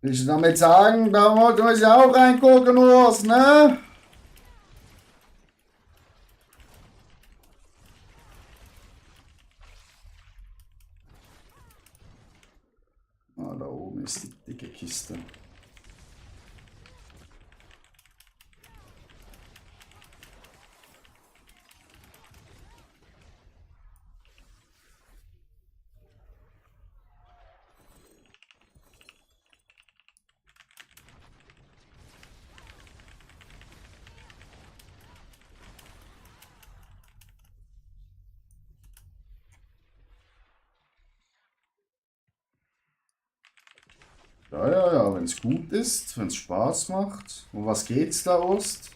Willst du damit sagen, da muss ich auch reingucken, Urs, ne? Ah, da oben ist die dicke Kiste. Ja, ja, ja, wenn es gut ist, wenn es Spaß macht. Um was geht's da, Ost?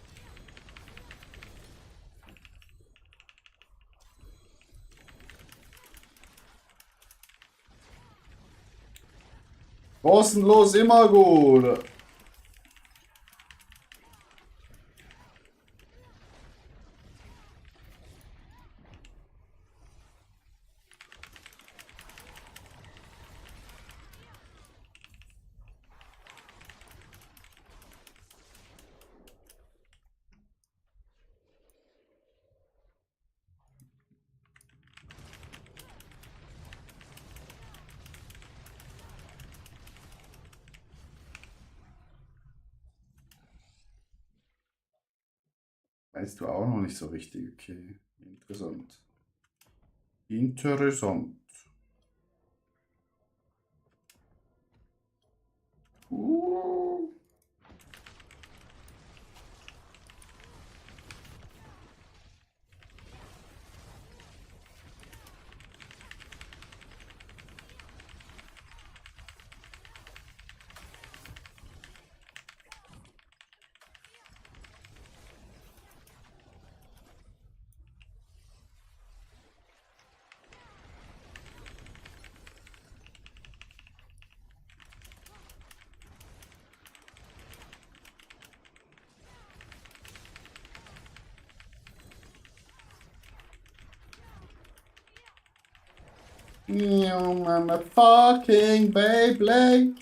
Kostenlos immer gut. Weißt du auch noch nicht so richtig, okay. Interessant. Interessant. Uh. I'm a fucking Beyblade.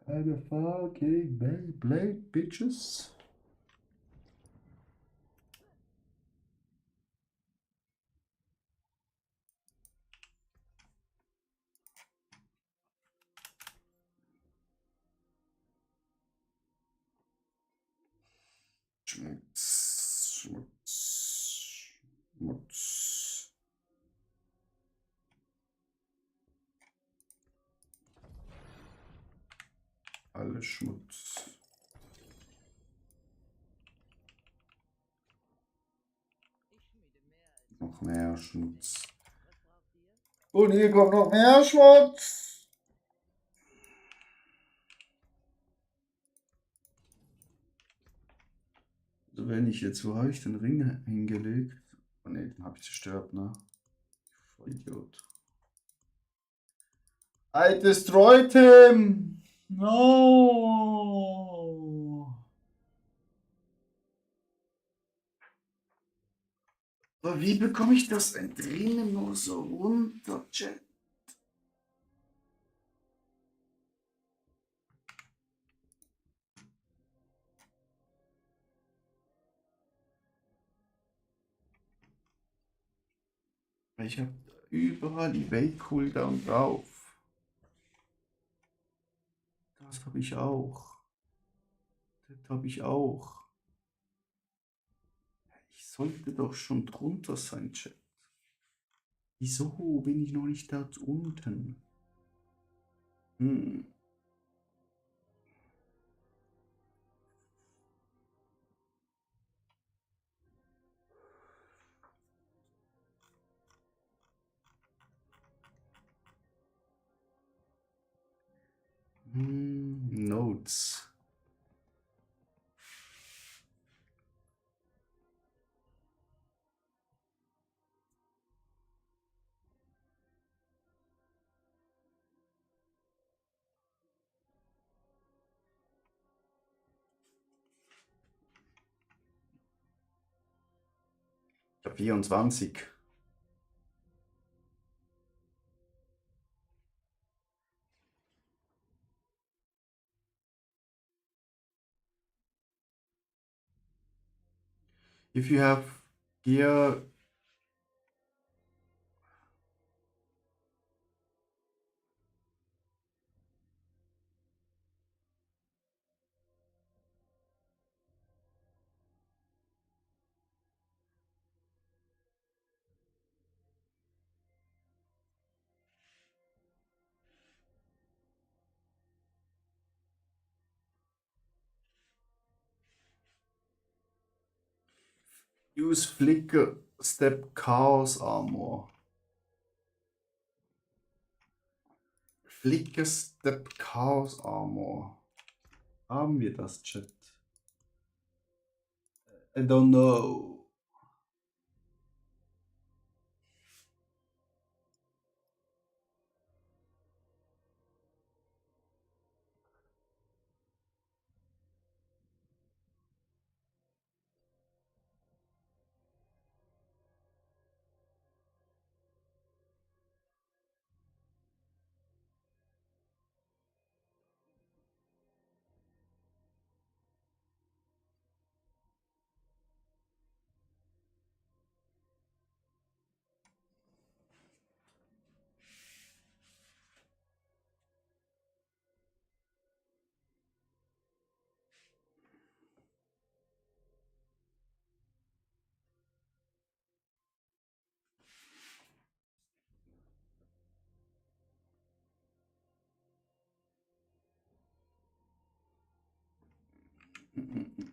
I'm a fucking Beyblade, bitches. Schmutz, Schmutz, Schmutz. Alles Schmutz. Noch mehr Schmutz. Und hier kommt noch mehr Schmutz. Also wenn ich jetzt, wo habe ich den Ring hingelegt? Oh ne, den habe ich zerstört, ne? Vollidiot. I destroyed him! No! Aber wie bekomme ich das denn drinnen nur so runter, Chat? Ich habe überall Evade Cooldown drauf. Das habe ich auch. Das habe ich auch. Ich sollte doch schon drunter sein, Chat. Wieso bin ich noch nicht dort unten? Hm. Notes. Ich habe 24. If you have gear, use Flicker Step Chaos Armor. Flicker Step Chaos Armor. Haben wir das, Chat? I don't know.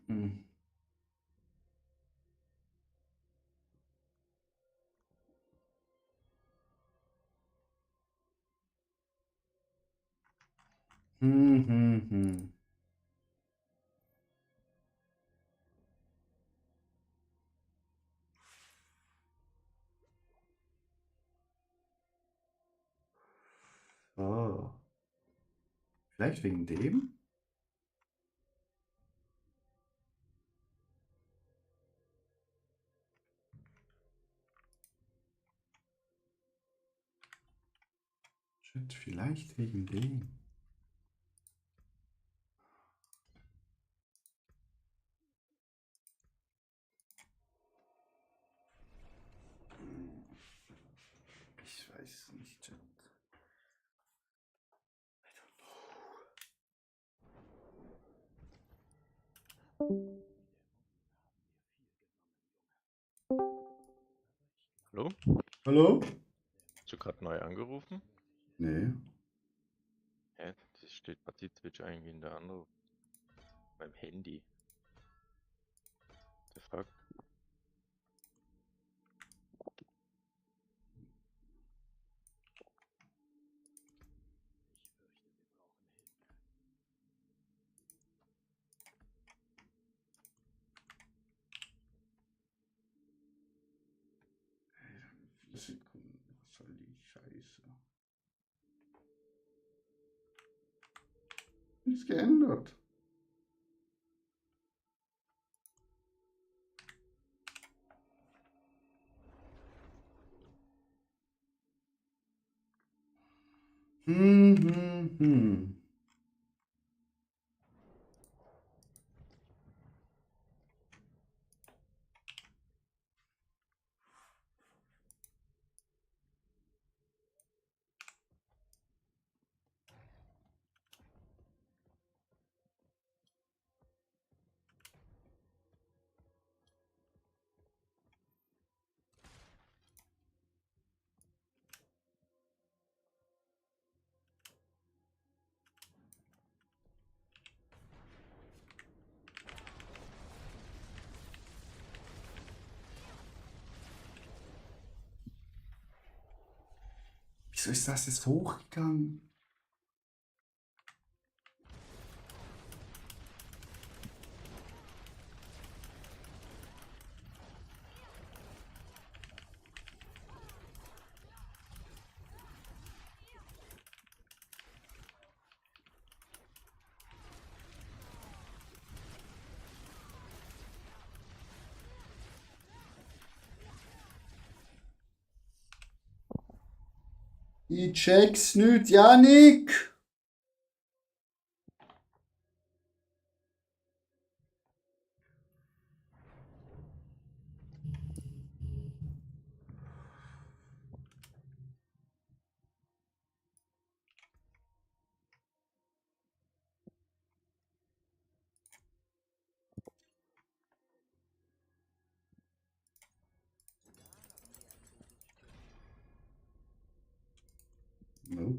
Mm. Hmm. Oh. Vielleicht wegen dem? Shit, vielleicht wegen dem. Ich weiß nicht, Chat. Hallo? Hallo? Hast du gerade neu angerufen? Nee. Hä? Das steht Partie Twitch eigentlich in der Anruf. Beim Handy. The fuck? Sekunden. Was soll die Scheiße? Nichts geändert. Hm. Wieso ist das jetzt hochgegangen? Ich check's nicht, Janik! Nope.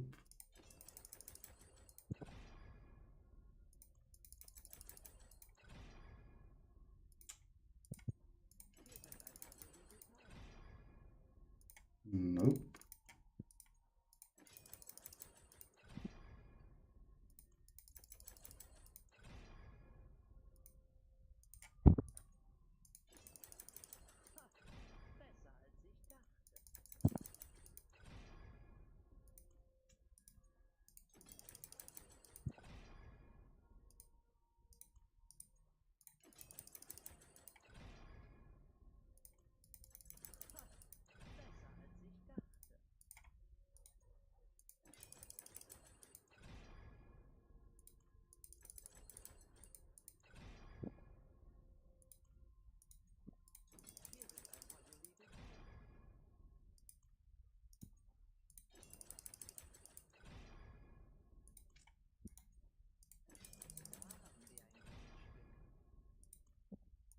Nope.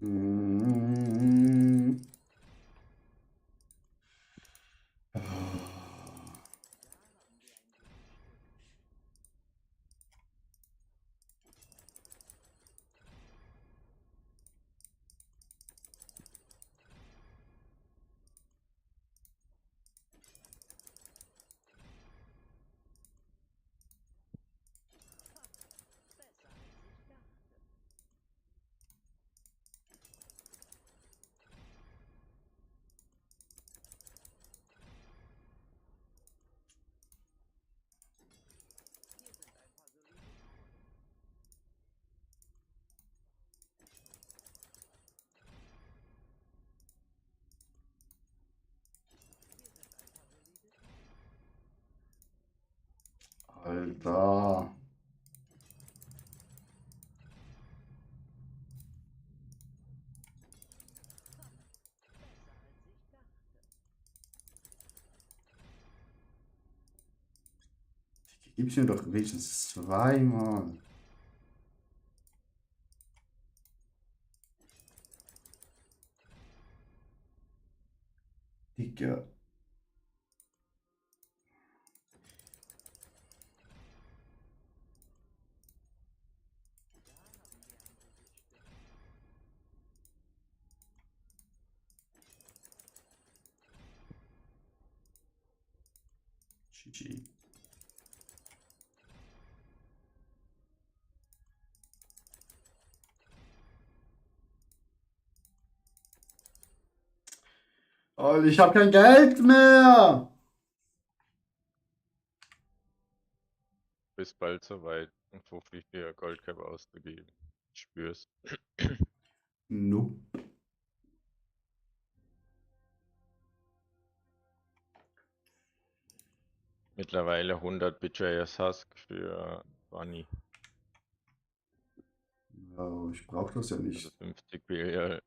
Mm. Alter. Gib's mir doch wenigstens zweimal. Digga. GG. Oh, ich habe kein Geld mehr. Bis bald soweit, um 50 für Goldcap auszugeben. Ich spür's. Nope. Mittlerweile 100 Betrayers Husk für Bunny. Oh, ich brauche das ja Also nicht. 50 Billion.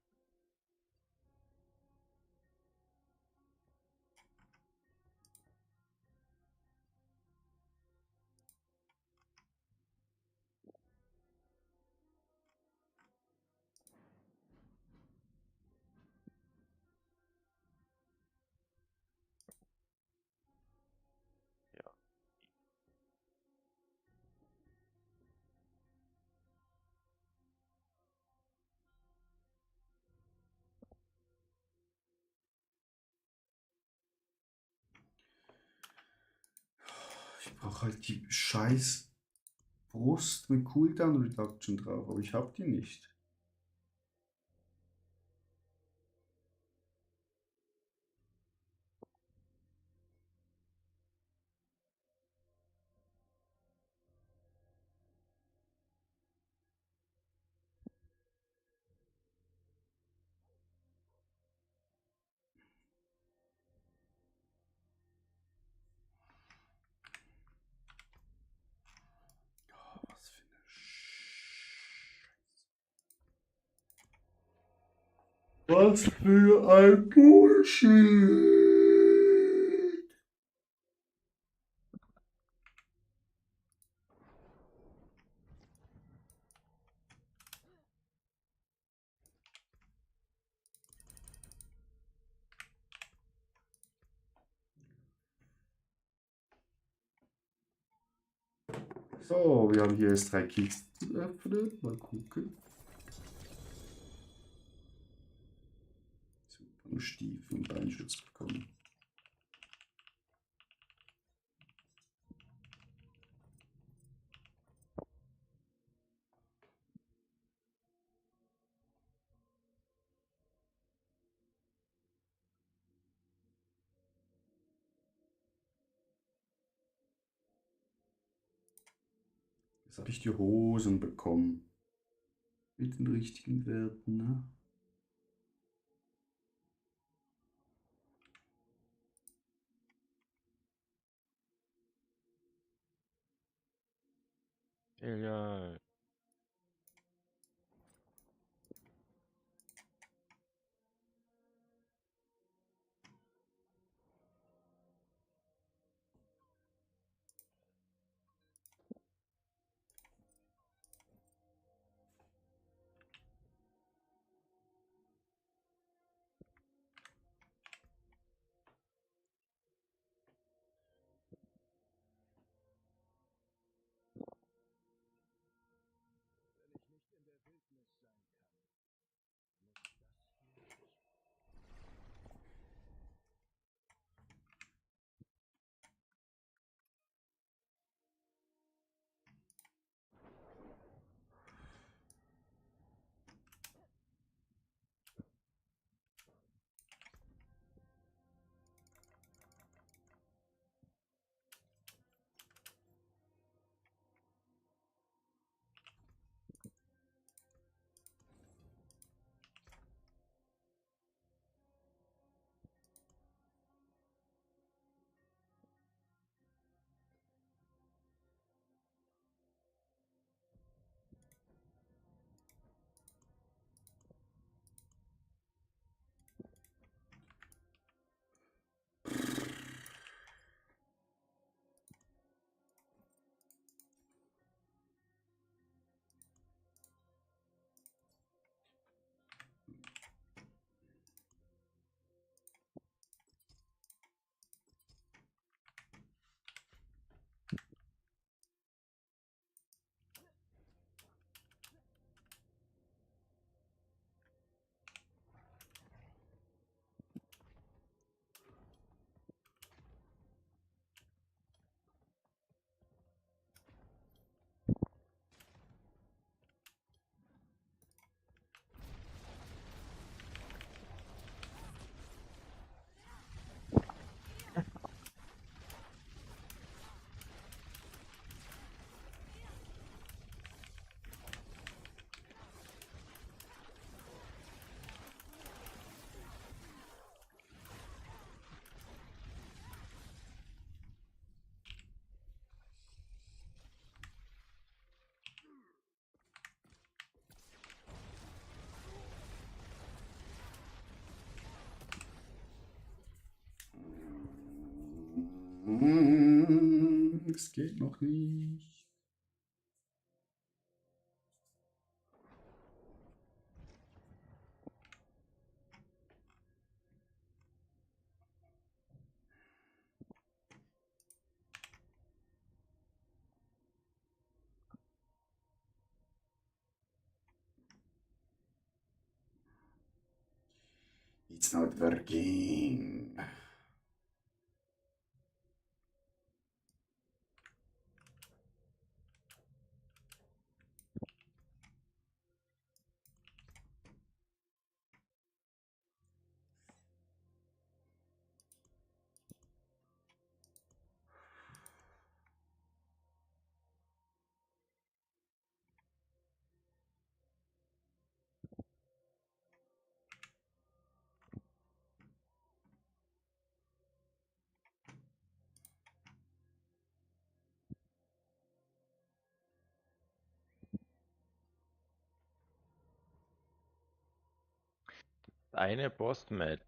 Ja. Ich brauche halt die scheiß Brust mit Cooldown Reduction drauf, aber ich habe die nicht. Oh, was für eine Was für ein Bullshit! So, wir haben hier jetzt 3 Kisten öffnen. Mal gucken. Super, Stiefel und Beinschutz bekommen. Jetzt habe ich die Hosen bekommen. Mit den richtigen Werten, ne? Ja. Es geht noch nicht. It's not working. Eine Boss-Mat,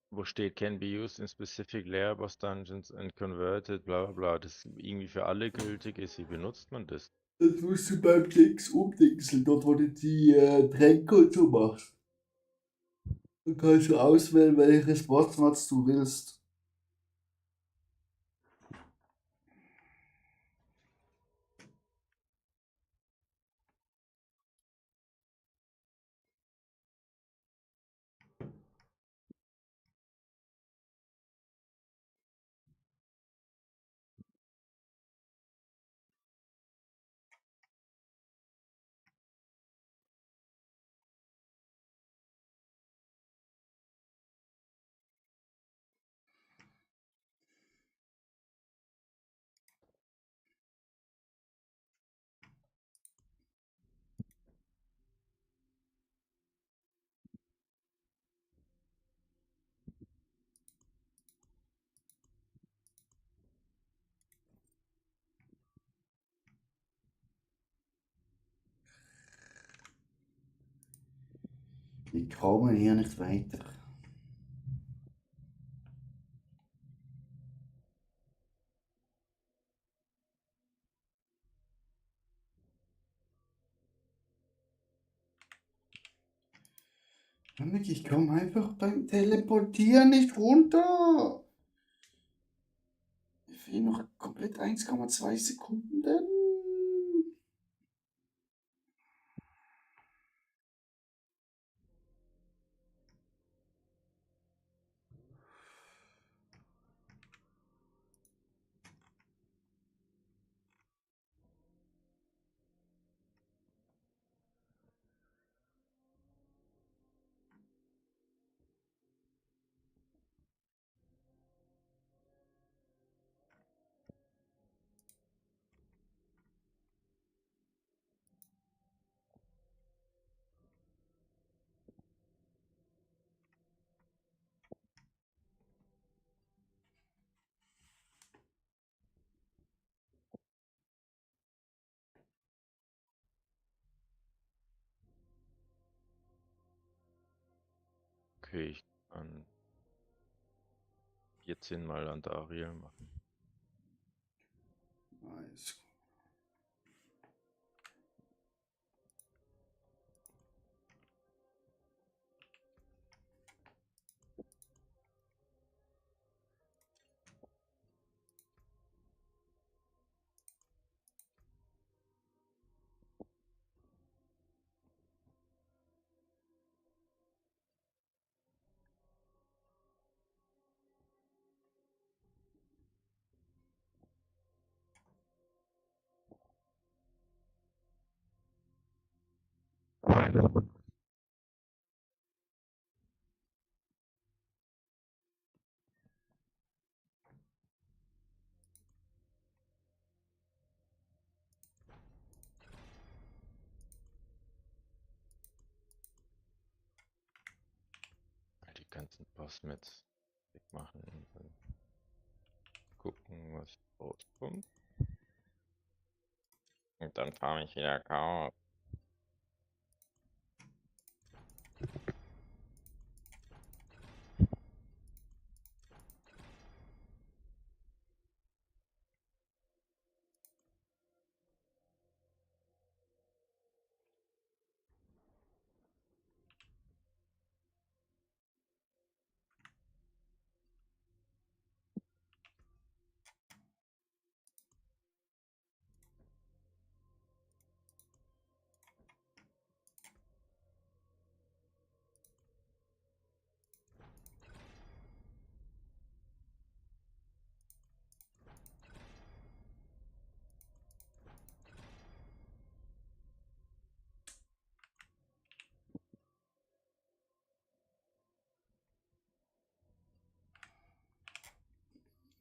wo steht can be used in specific layer boss dungeons and converted, bla bla bla. Das ist irgendwie für alle gültig ist. Wie benutzt man das? Das musst du beim Dings umdingseln, dort wo du die Tränke und so machst. Dann kannst du auswählen, welches Bossmatz du willst. Ich komme hier nicht weiter. Ich komme einfach beim Teleportieren nicht runter. Mir fehlen noch komplett 1,2 Sekunden. Okay, ich kann 14 mal Andariel machen. Nice. Die ganzen Boss-Mats wegmachen und dann gucken, was rauskommt. Und dann fahre ich wieder Chaos.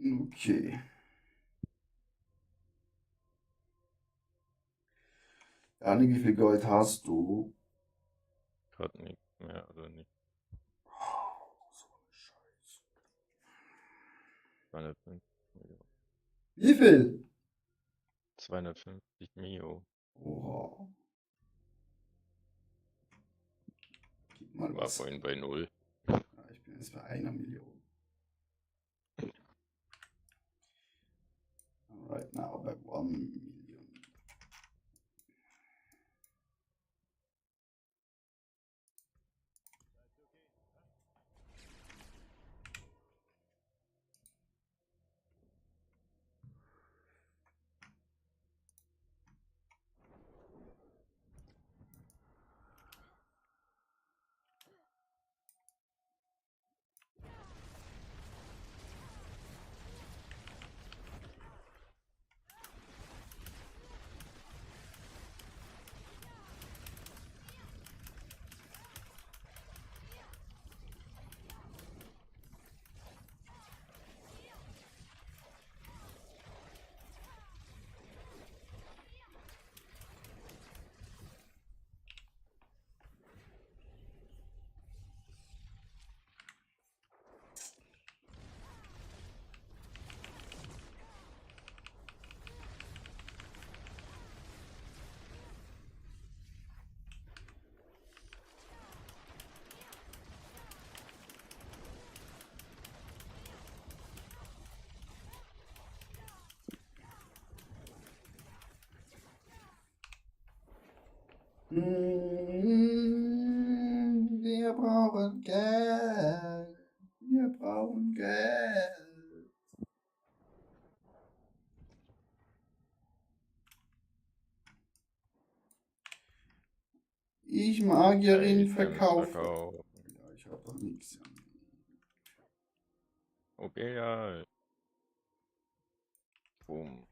Okay. Janik, wie viel Gold hast du? Gerade nichts mehr, oder nicht? So eine Scheiße. 250 Mio. Wie viel? 250 Mio. Oha. mal War was. vorhin bei 0. Ja, ich bin jetzt bei 1 Million. Right now bei 1 Million. Wir brauchen Geld. Wir brauchen Geld. Ich Magierin Items verkaufe. verkaufen. Ja, ich habe doch nichts. Okay, ja. Boom.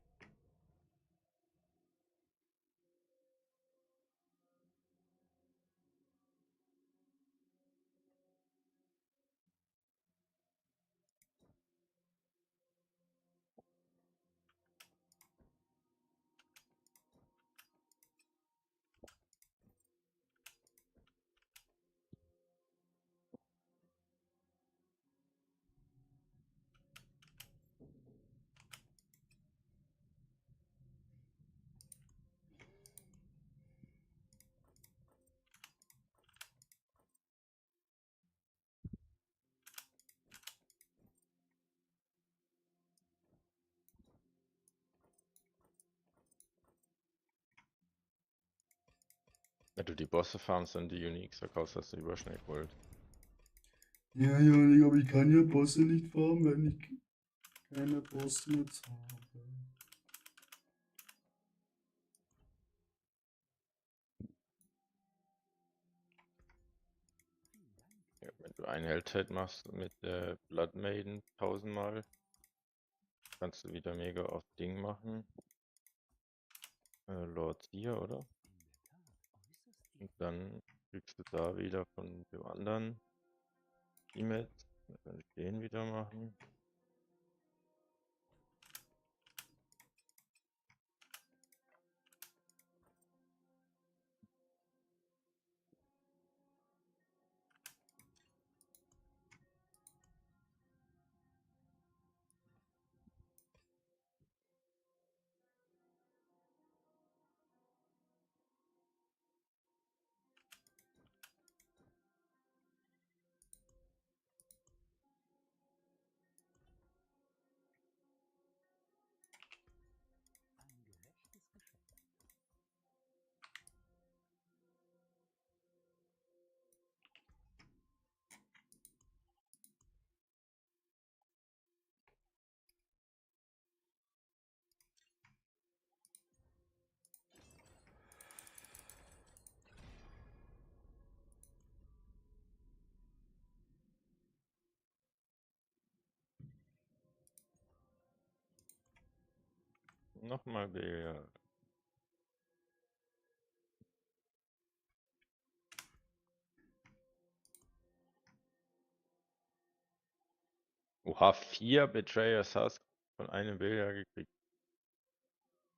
Wenn du die Bosse farmst, dann die Uniques verkaufst, hast du überschnell Gold. Ja, Janik, aber ich kann ja Bosse nicht farmen, wenn ich keine Bosse jetzt habe. Ja, wenn du ein Heldset machst mit der Blood Maiden 1000-mal, kannst du wieder mega oft Ding machen. Lord Seer, oder? Und dann kriegst du da wieder von dem anderen E-Mail. Dann kann ich den wieder machen. Nochmal der. Oha, 4 Betrayers hast von einem Bilder gekriegt.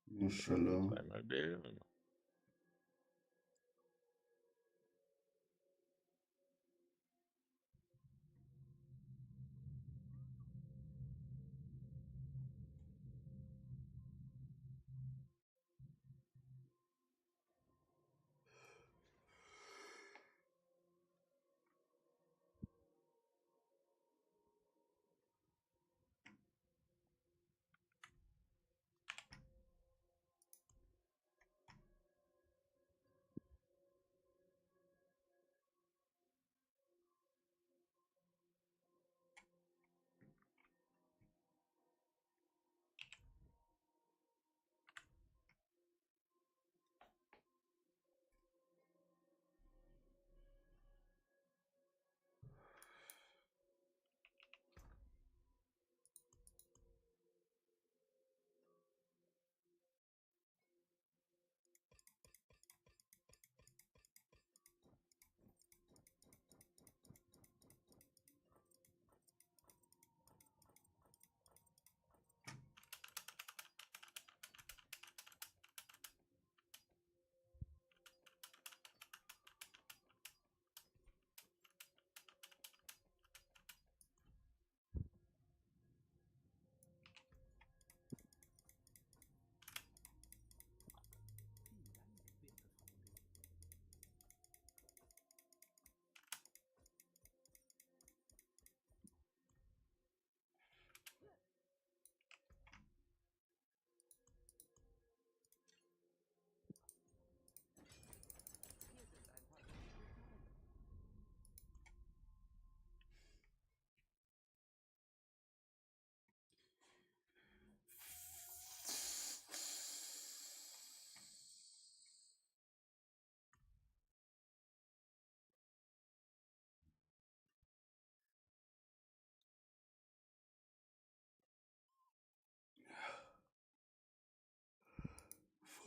Maschallah. Zweimal Bilder.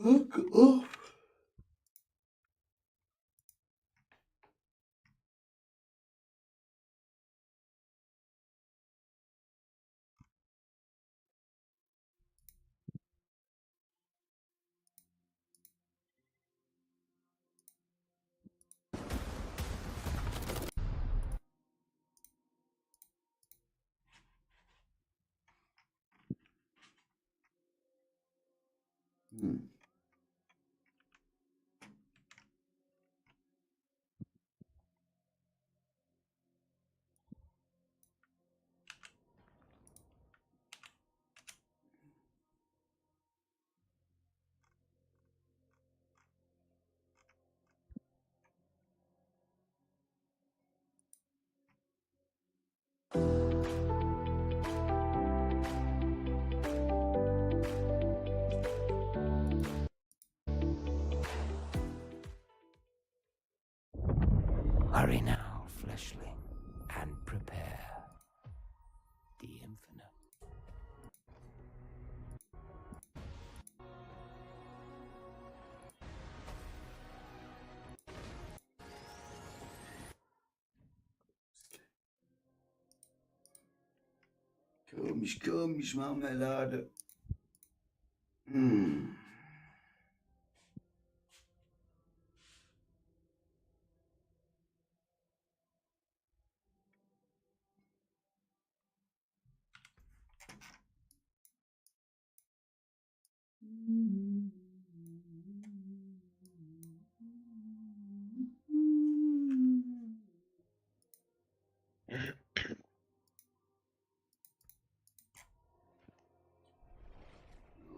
Oh. Hm. Hurry now, fleshling, and prepare the infinite. Komisch, Marmelade. Hm.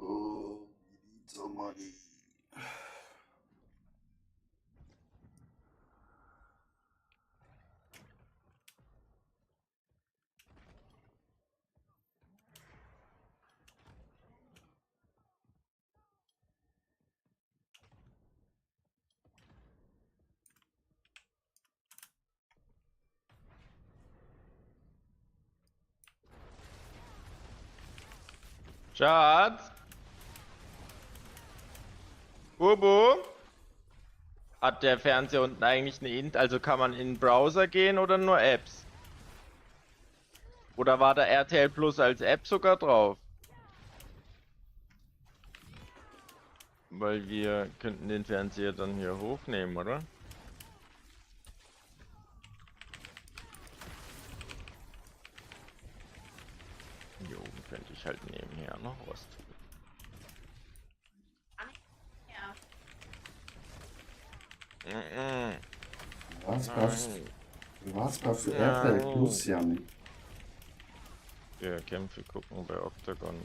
Oh, we need some money. Schatz? Bubu? Hat der Fernseher unten eigentlich eine also kann man in den Browser gehen oder nur Apps? Oder war da RTL Plus als App sogar drauf? Weil wir könnten den Fernseher dann hier hochnehmen, oder? Hier oben könnte ich halt nebenher noch was tun. Was brauchst du RTL Plus, Janik? Ja, Kämpfe gucken bei Octagon.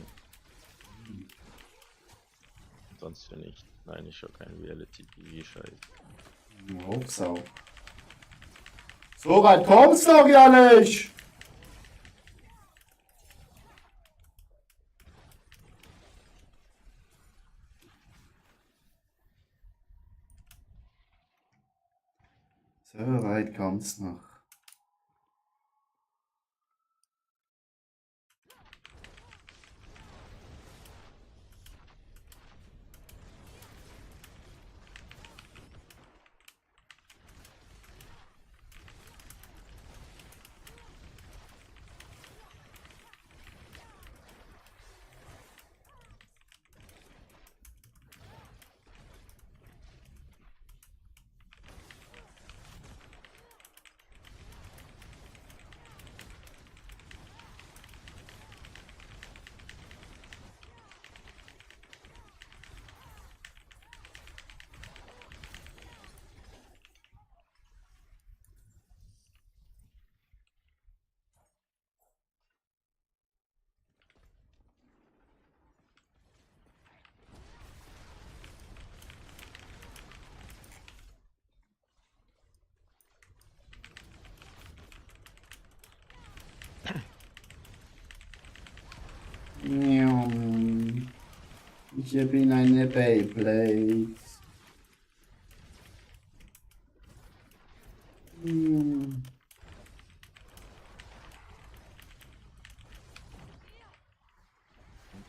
Sonst für nicht. Nein, ich schaue kein Reality-TV-Scheiß. Hochsau. So weit kommt's doch ja nicht! So weit kommt's noch. Ich bin eine Beyblade.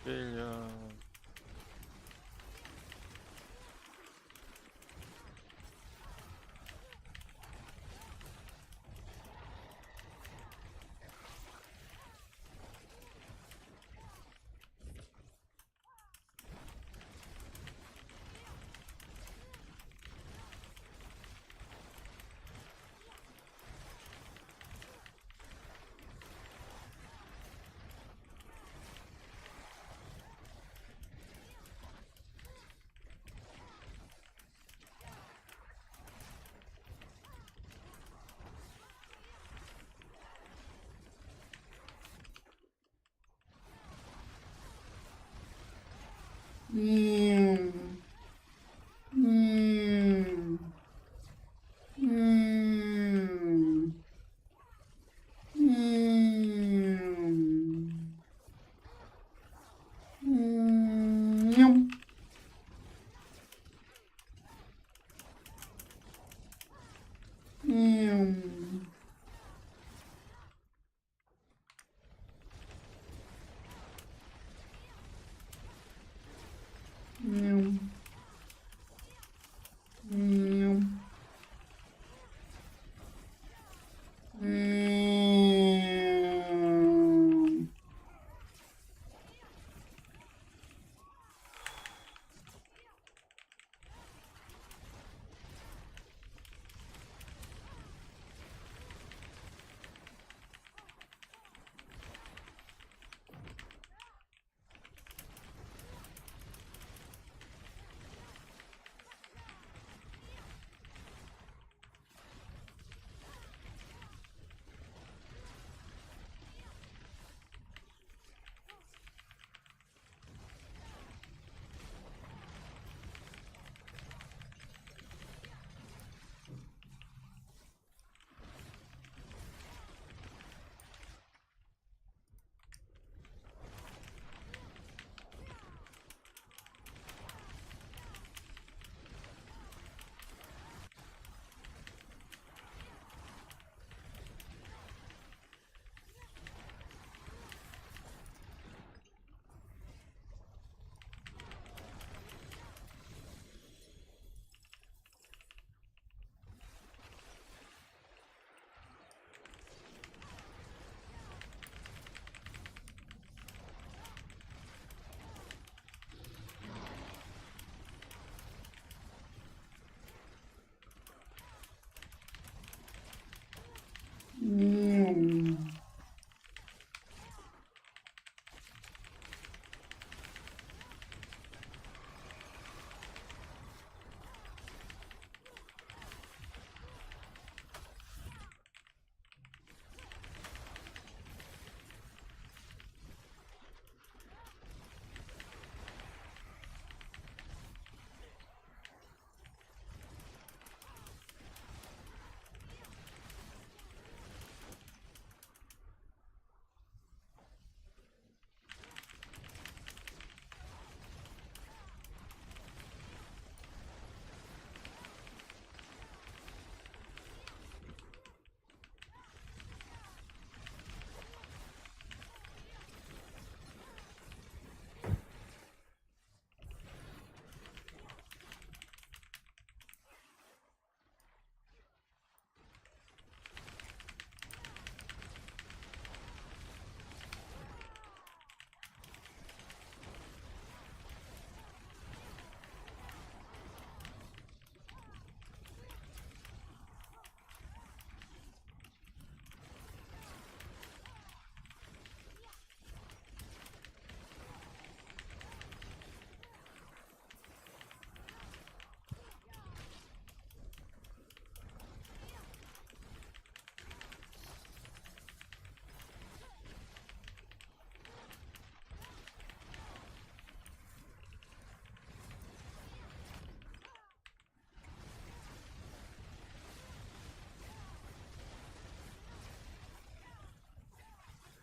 Billard.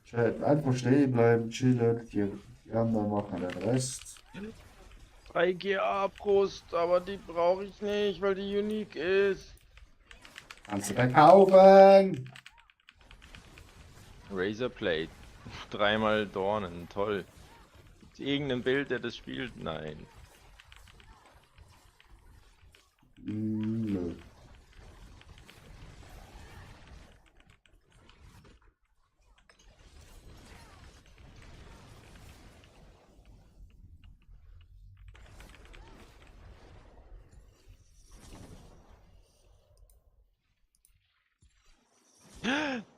Chat, einfach stehen bleiben, chillen, die anderen machen den Rest. 3 GA-Brust, aber die brauche ich nicht, weil die unique ist. Kannst du verkaufen! Razorblade. 3-mal Dornen, toll. Gibt's irgendein Bild, der das spielt? Nein. Nö.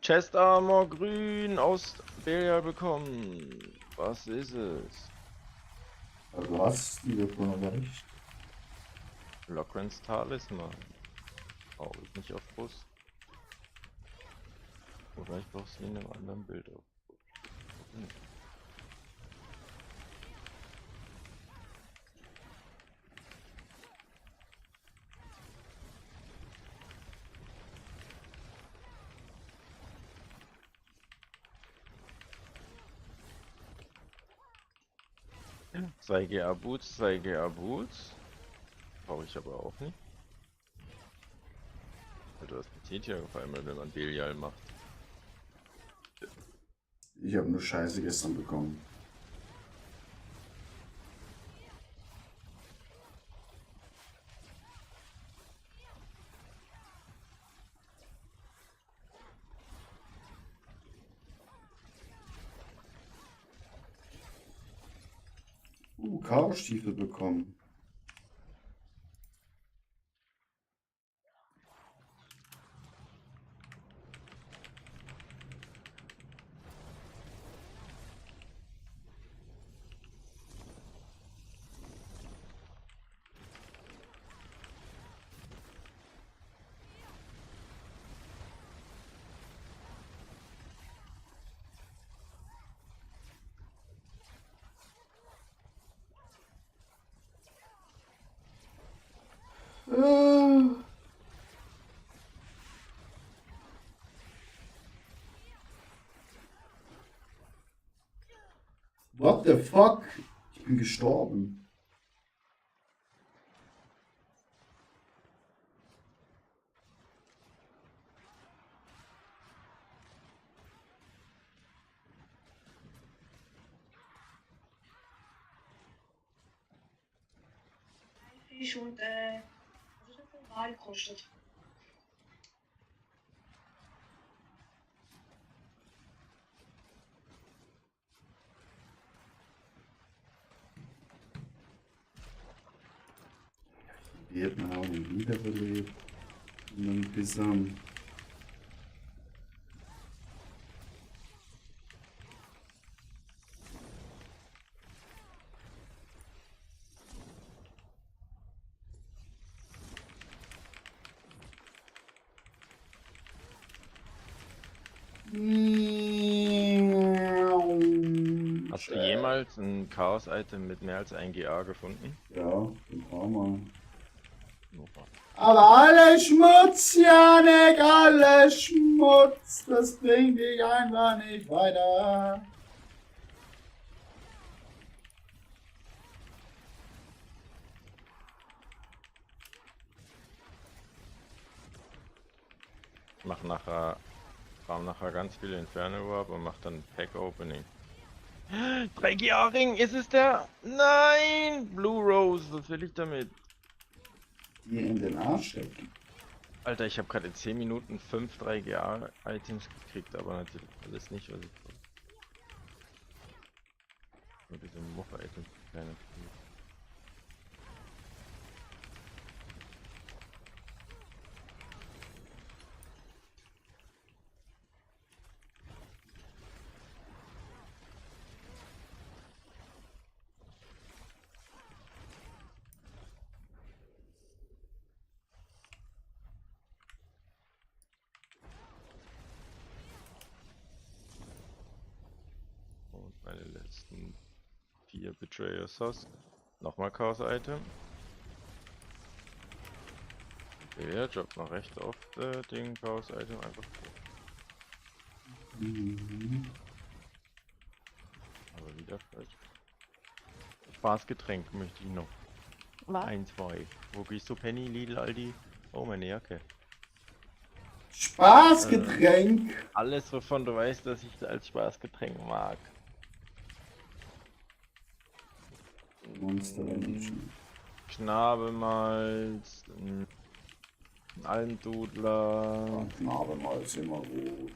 Chest Armor grün aus Belial bekommen. Was ist es? Also du hast die davon aber nicht. Lockrens Talisman. Brauche ich nicht auf Brust. Oder ich brauche sie in einem anderen Bild auf Brust. Hm. Zwei GA Boots, 2 GA Boots. Brauche ich aber auch nicht. Weil das passiert ja auf einmal, wenn man Belial macht. Ich habe nur Scheiße gestern bekommen. Chaosstiefel bekommen. What the fuck? Ich bin gestorben. Fisch und was ist das für Wal kostet? Wird man auch nicht wiederbelebt. Und dann Bisam. Hast du jemals ein Chaos-Item mit mehr als 1 GA gefunden? Ja, ein paar Mal. Oha. Aber alles Schmutz, Janik, alles Schmutz. Das bringt dich einfach nicht weiter. Ich mach nachher, farm nachher ganz viel Inferno ab und mach dann Pack Opening. 3 GA Ring, ist es der? Nein! Blue Rose, was will ich damit? Die in den Arsch stecken. Alter, ich habe gerade in 10 Minuten 5 3 GA Items gekriegt, aber natürlich alles nicht, was ich wollte. Nur diese Muffe-Items, keine. Und meine letzten 4 Betrayer Sauce. Nochmal Chaos Item. Der Job nach rechts auf den Chaos Item einfach. Mhm. wieder falsch. Spaßgetränk möchte ich noch. Was? Ein, zwei. Wo gehst du, Penny, Lidl, Aldi? Oh, meine Jacke. Spaßgetränk! Alles, wovon du weißt, dass ich als Spaßgetränk mag. Monster Energy. Knabelmalz, ein Almdudler, Knabe mal ist immer gut.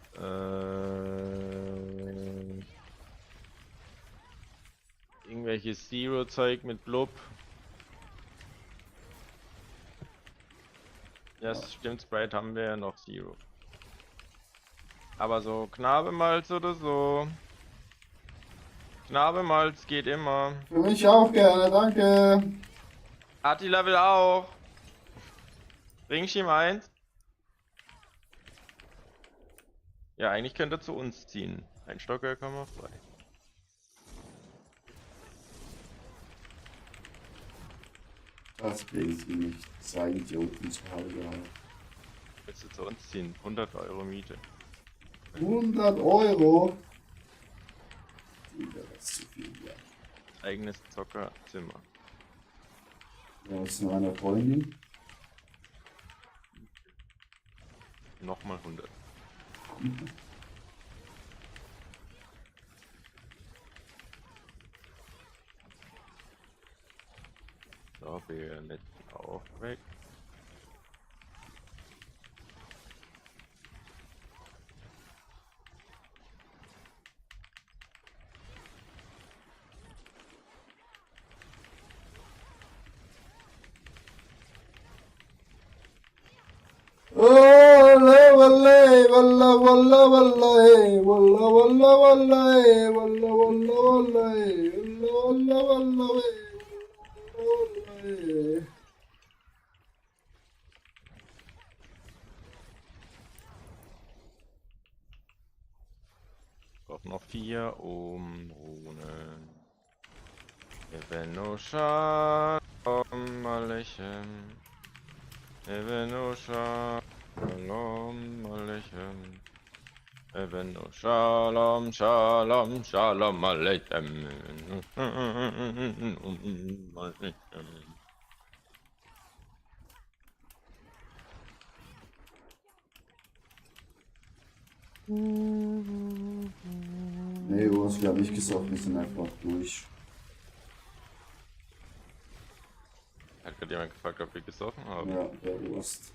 irgendwelches Zero-Zeug mit Blub. Ja, das stimmt, Sprite haben wir ja noch Zero. Aber so Knabemalz oder so. Knabemalz geht immer. Für mich auch gerne, danke. Attila will auch. Bring ich ihm eins? Ja, eigentlich könnte er zu uns ziehen. Ein Stockwerk haben wir frei. Das kriegen sie nicht. Zwei Idioten zu Hause. Willst du zu uns ziehen? 100 Euro Miete. 100 Euro? Wieder das zu viel, ja. Eigenes Zockerzimmer. Ja, was ist mit meiner Freundin? Nochmal 100. So, wir letzten auch weg. Walla walla walla walla walla hey, walla walla walla hey, walla walla walla hey, walla walla walla hey. Braucht noch 4 Runen. Eveno Shalom Aleichem. Eveno Shalom Aleichem. Eveno Shalom Shalom Shalom Aleichem. Nee, Urs, wir haben nicht gesagt, wir sind einfach durch. Hat gerade jemand gefragt, ob wir gesoffen haben? Ja, der Durst.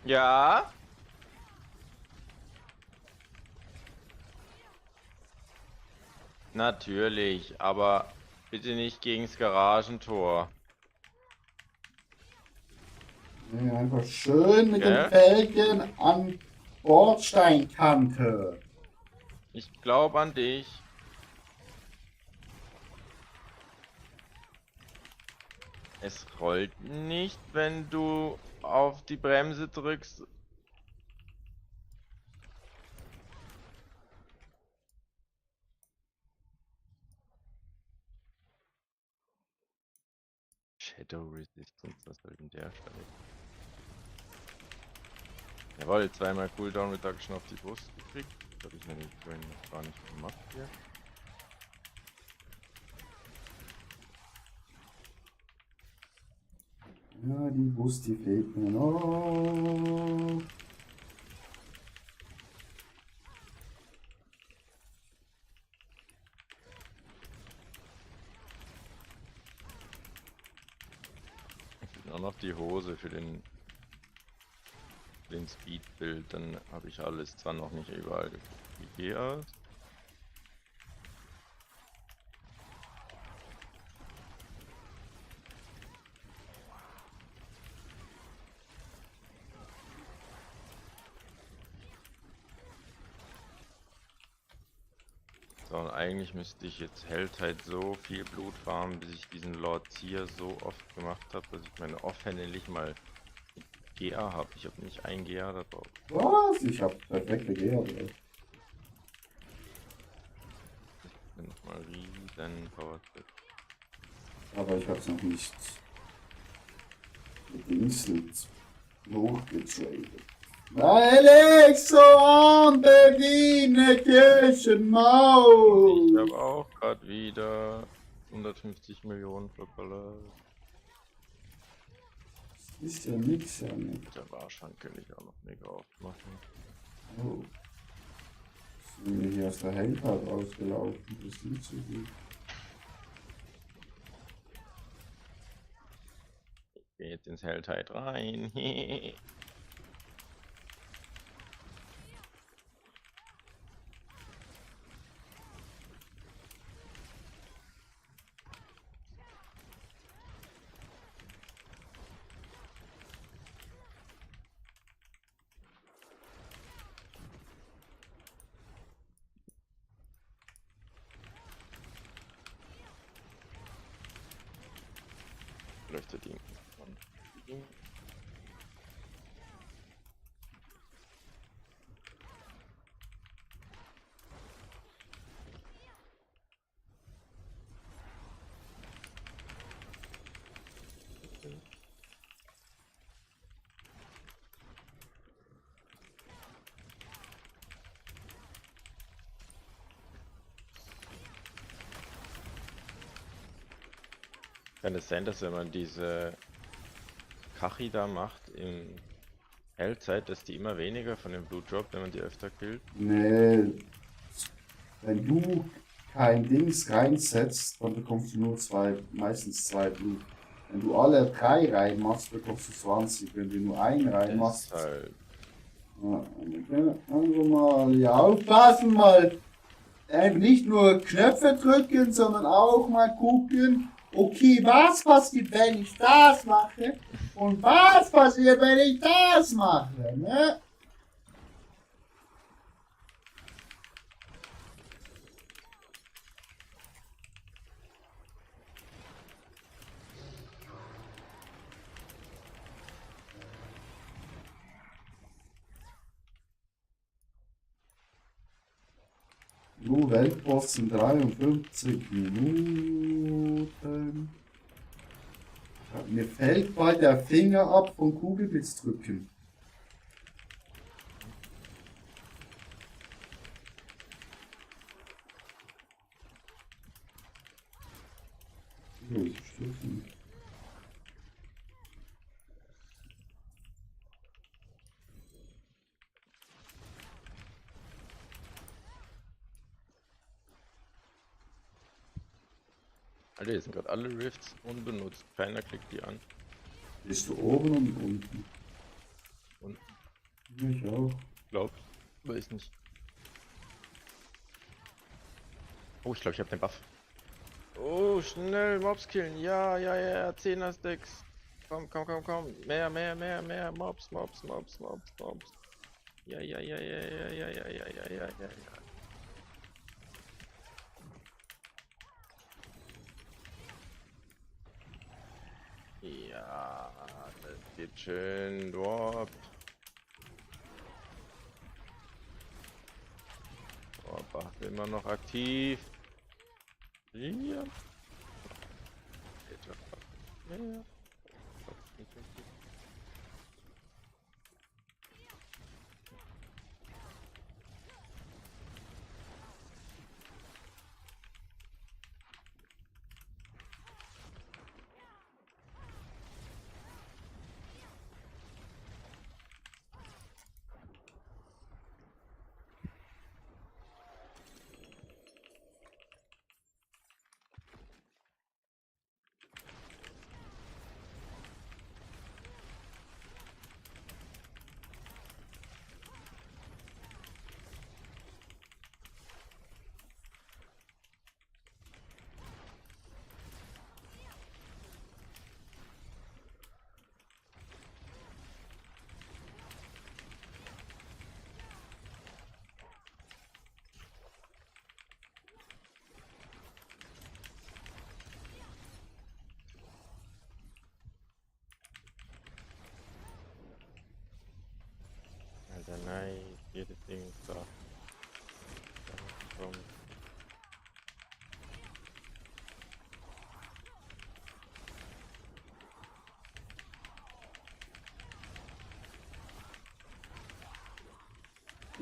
Ja? Natürlich, aber bitte nicht gegens Garagentor. Nee, einfach schön mit Gell? den Felgen an Bordsteinkante. Ich glaube an dich. Es rollt nicht, wenn du auf die Bremse drückst. Shadow Resistance, was soll denn der Scheiß? Jawohl, zweimal Cooldown Reduction auf die Brust gekriegt. Das habe ich nämlich vorhin noch gar nicht gemacht hier. Ja, die Brust, die fehlt mir noch. Auch noch die Hose für den Speed-Bild, dann habe ich alles zwar noch nicht überall geguckt. Wie geht aus? So, und eigentlich müsste ich jetzt Helltide so viel Blut farmen, bis ich diesen Lord Seer so oft gemacht habe, dass ich meine Offhand endlich mal GA habe. Ich habe nicht ein GA da drauf. Was? Ich hab perfekte Gear. Ey. Nochmal riesen Power. Aber ich hab's noch nicht gedingselt hochgetradet. Weil ich so arm bin wie eine Ich Kirchenmaus. habe auch gerade wieder 150 Millionen verballert. Ist ja nix, ja nicht. Der Warschan kann ich auch noch mega aufmachen. Oh. Sind wir hier aus der Helmpart ausgelaufen? Das ist nicht so gut. Ich gehe jetzt ins Helltide rein. Leuchtet ihn. Kann es sein, dass wenn man diese Kachi da macht im Hellzeit, dass die immer weniger von dem Blue droppt, wenn man die öfter killt? Nee, wenn du kein Dings reinsetzt, dann bekommst du nur meistens zwei Blut. Wenn du alle 3 reinmachst, bekommst du 20. Wenn du nur einen reinmachst, Deshalb. ja, einfach mal, ja, aufpassen mal. Nicht nur Knöpfe drücken, sondern auch mal gucken, okay, was passiert, wenn ich das mache? Und was passiert, wenn ich das mache? Ne? Weltboss in 53 Minuten. Mir fällt bald der Finger ab vom Kugelblitz drücken. Alter, hier sind gerade alle Rifts unbenutzt. Keiner klickt die an. Bist du oben und unten? Unten. Ja, ich auch. Glaub. Weiß nicht. Oh, ich glaube, ich habe den Buff. Oh, schnell Mobs killen. Ja, ja, ja, 10er Stacks. Komm, komm, komm, komm. Mehr, mehr, mehr, mehr. Mobs, Mobs, Mobs, Mobs, Mobs. Ja, ja, ja, ja, ja, ja, ja, ja, ja, ja, ja, ja. Ja, das geht schön. Warp. Warp immer noch aktiv. Ja. Ja. Alter, nein, jedes Ding ist da. Komm.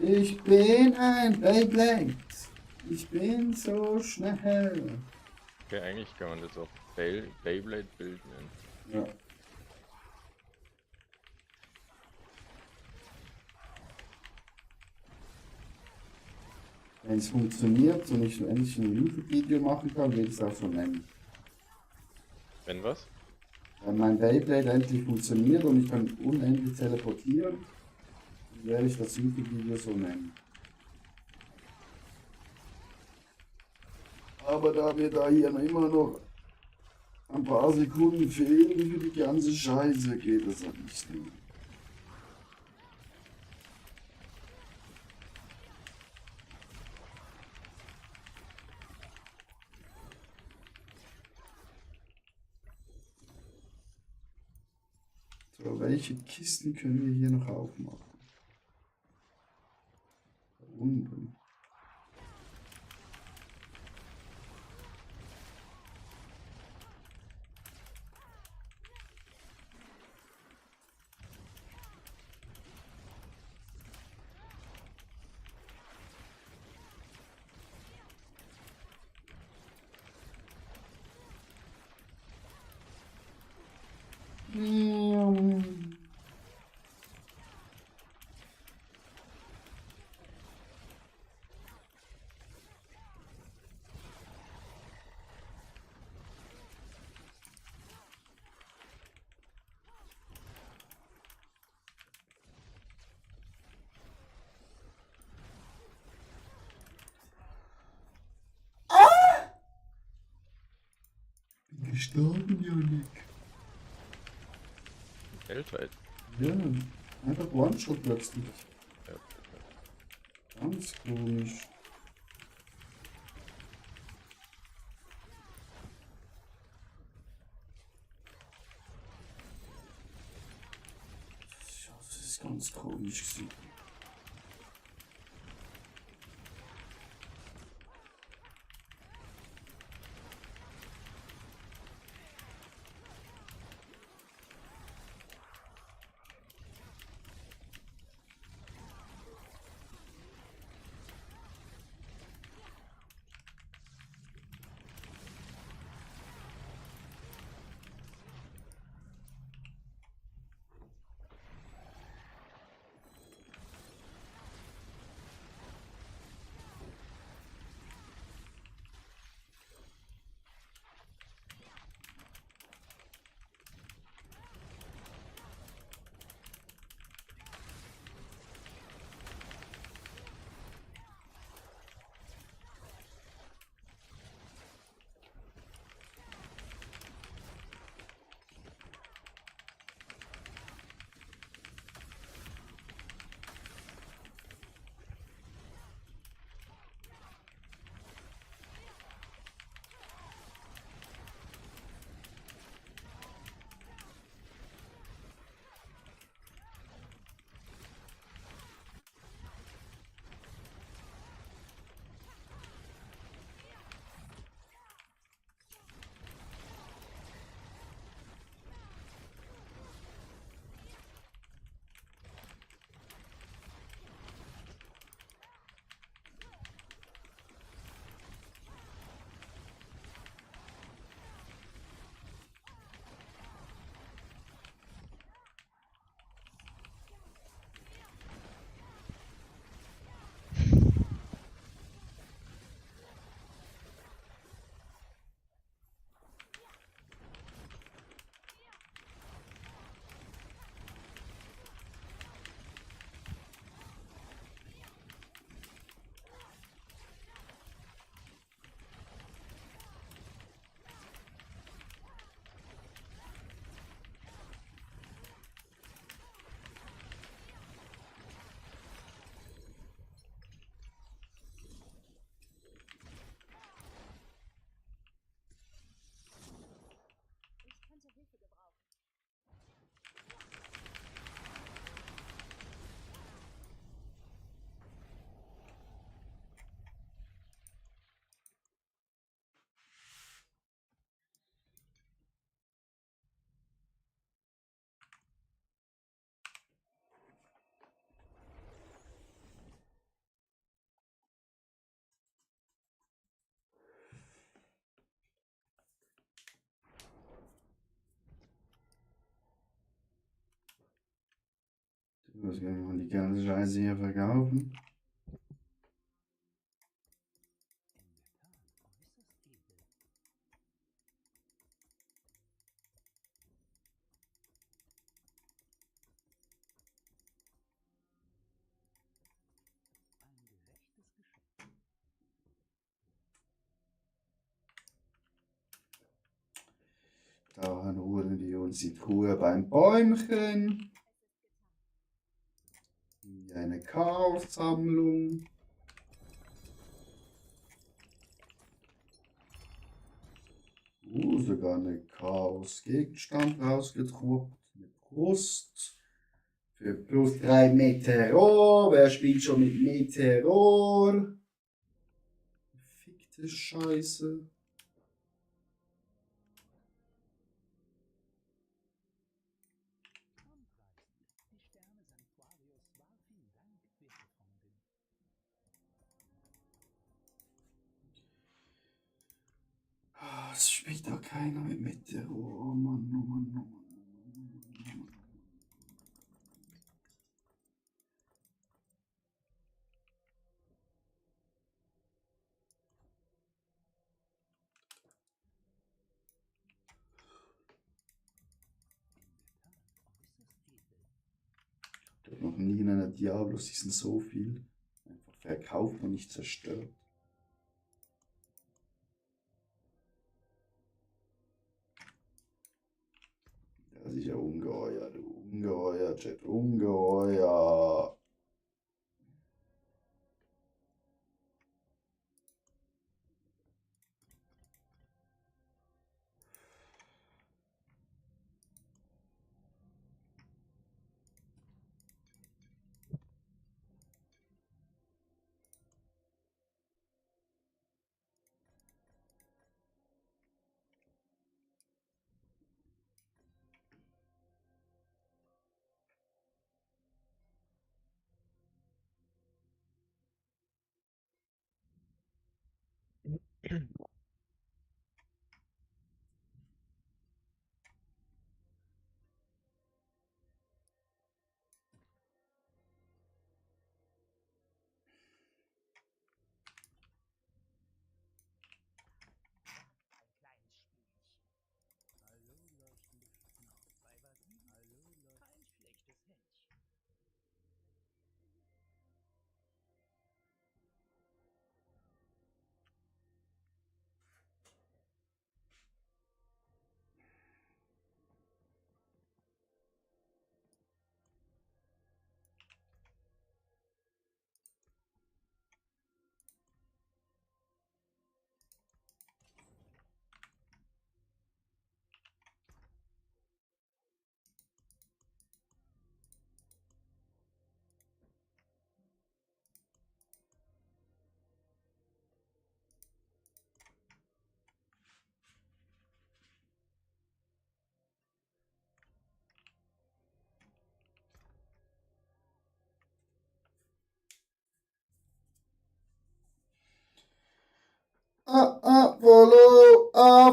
Ich bin ein Beyblade. Ich bin so schnell. Okay, eigentlich kann man das auch Beyblade-Bild nennen. Ja. Wenn es funktioniert und ich endlich ein YouTube-Video machen kann, will ich es auch so nennen. Wenn was? Wenn mein Beyblade endlich funktioniert und ich kann unendlich teleportieren, dann werde ich das YouTube-Video so nennen. Aber da mir da hier noch immer noch ein paar Sekunden fehlen für die ganze Scheiße, geht das halt nicht mehr. So, welche Kisten können wir hier noch aufmachen? Da unten. Bin gestorben, Janik. Helltide. Ja, einfach One-Shot plötzlich. Ja. Ganz komisch. Das ist ganz komisch gewesen. muss ich mal die ganze Scheiße hier verkaufen. Dann holen wir uns die Truhe beim Bäumchen. Hier eine Chaos-Sammlung. Sogar eine Chaos-Gegenstand rausgedruckt. Eine Brust. Für plus 3 Meteor. Wer spielt schon mit Meteor? Fickte Scheiße. Es spielt doch keiner mit Meteor. Oh Mann, oh Mann, oh Mann. Ich habe noch nie in einer Diablo-Season so viel einfach verkauft und nicht zerstört. Das ist ja ungeheuer, du ungeheuer, Chat, ungeheuer.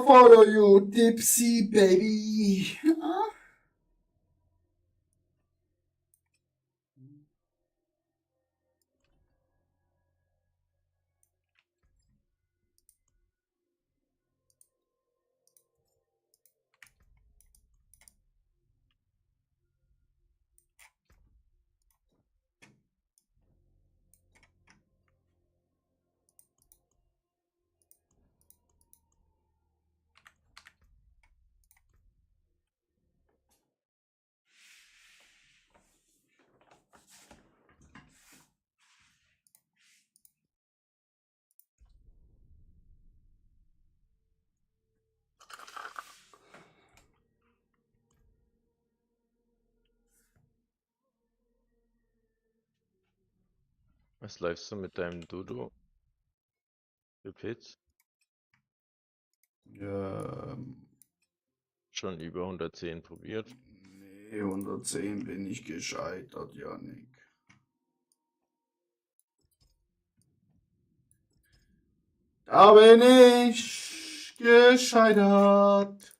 Follow you, Tipsy baby. Was läufst du mit deinem Dodo? Für Pilz? Schon über 110 probiert. Nee, 110 bin ich gescheitert, Janik. Da bin ich gescheitert.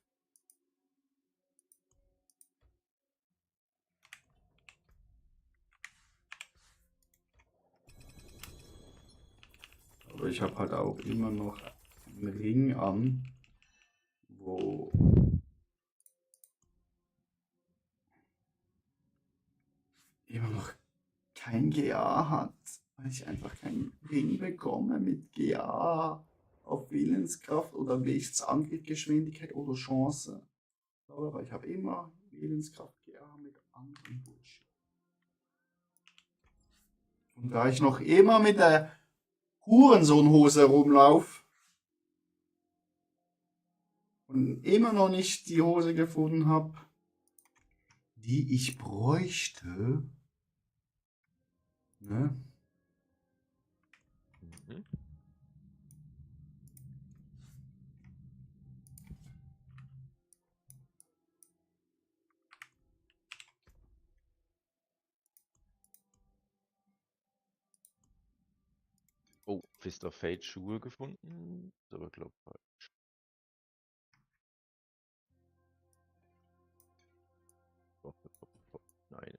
Aber ich habe halt auch immer noch einen Ring an, wo immer noch kein GA hat, weil ich einfach keinen Ring bekomme mit GA auf Willenskraft oder wenigstens Angriffsgeschwindigkeit oder Chance. Aber ich habe immer Willenskraft GA mit anderen Bullshit. Und da ich noch immer mit der Hurensohnhose rumlaufe und immer noch nicht die Hose gefunden habe, die ich bräuchte, ne? Mhm. Oh, Fist of Fate Schuhe gefunden. Ist aber glaub falsch. Nein.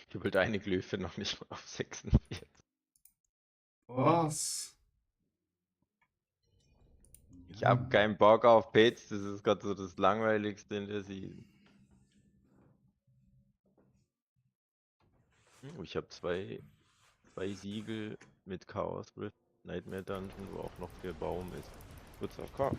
Ich habe halt eine Glyphe noch nicht mal auf 46. Was? Ich habe keinen Bock auf Pets, das ist gerade so das Langweiligste in der Season. Ich habe zwei Siegel mit Chaos Rift Nightmare Dungeon, wo auch noch der Baum ist. Kurz auf K.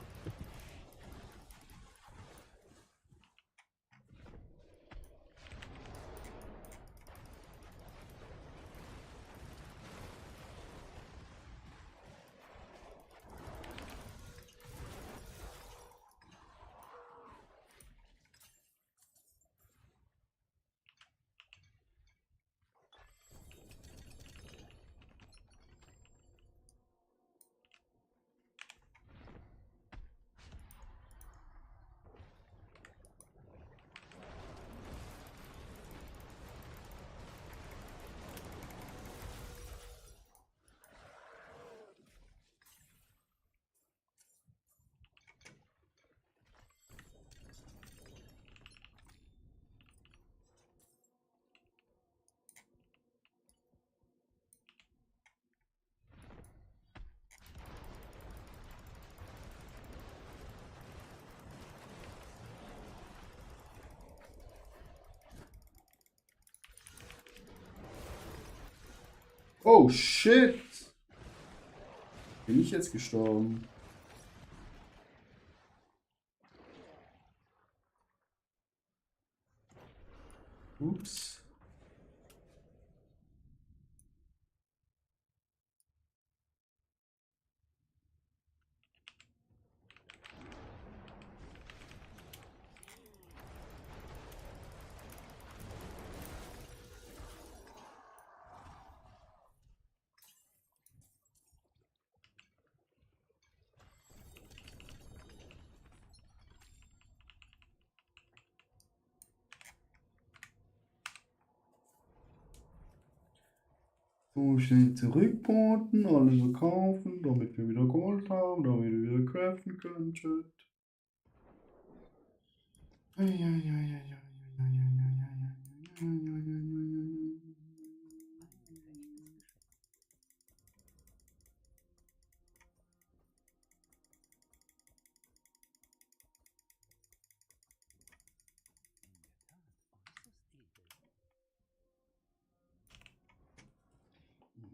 Oh shit! Bin ich jetzt gestorben? Ups. So schnell zurückporten, alles verkaufen, damit wir wieder Gold haben, damit wir wieder craften können, Chat. Eieieiei. In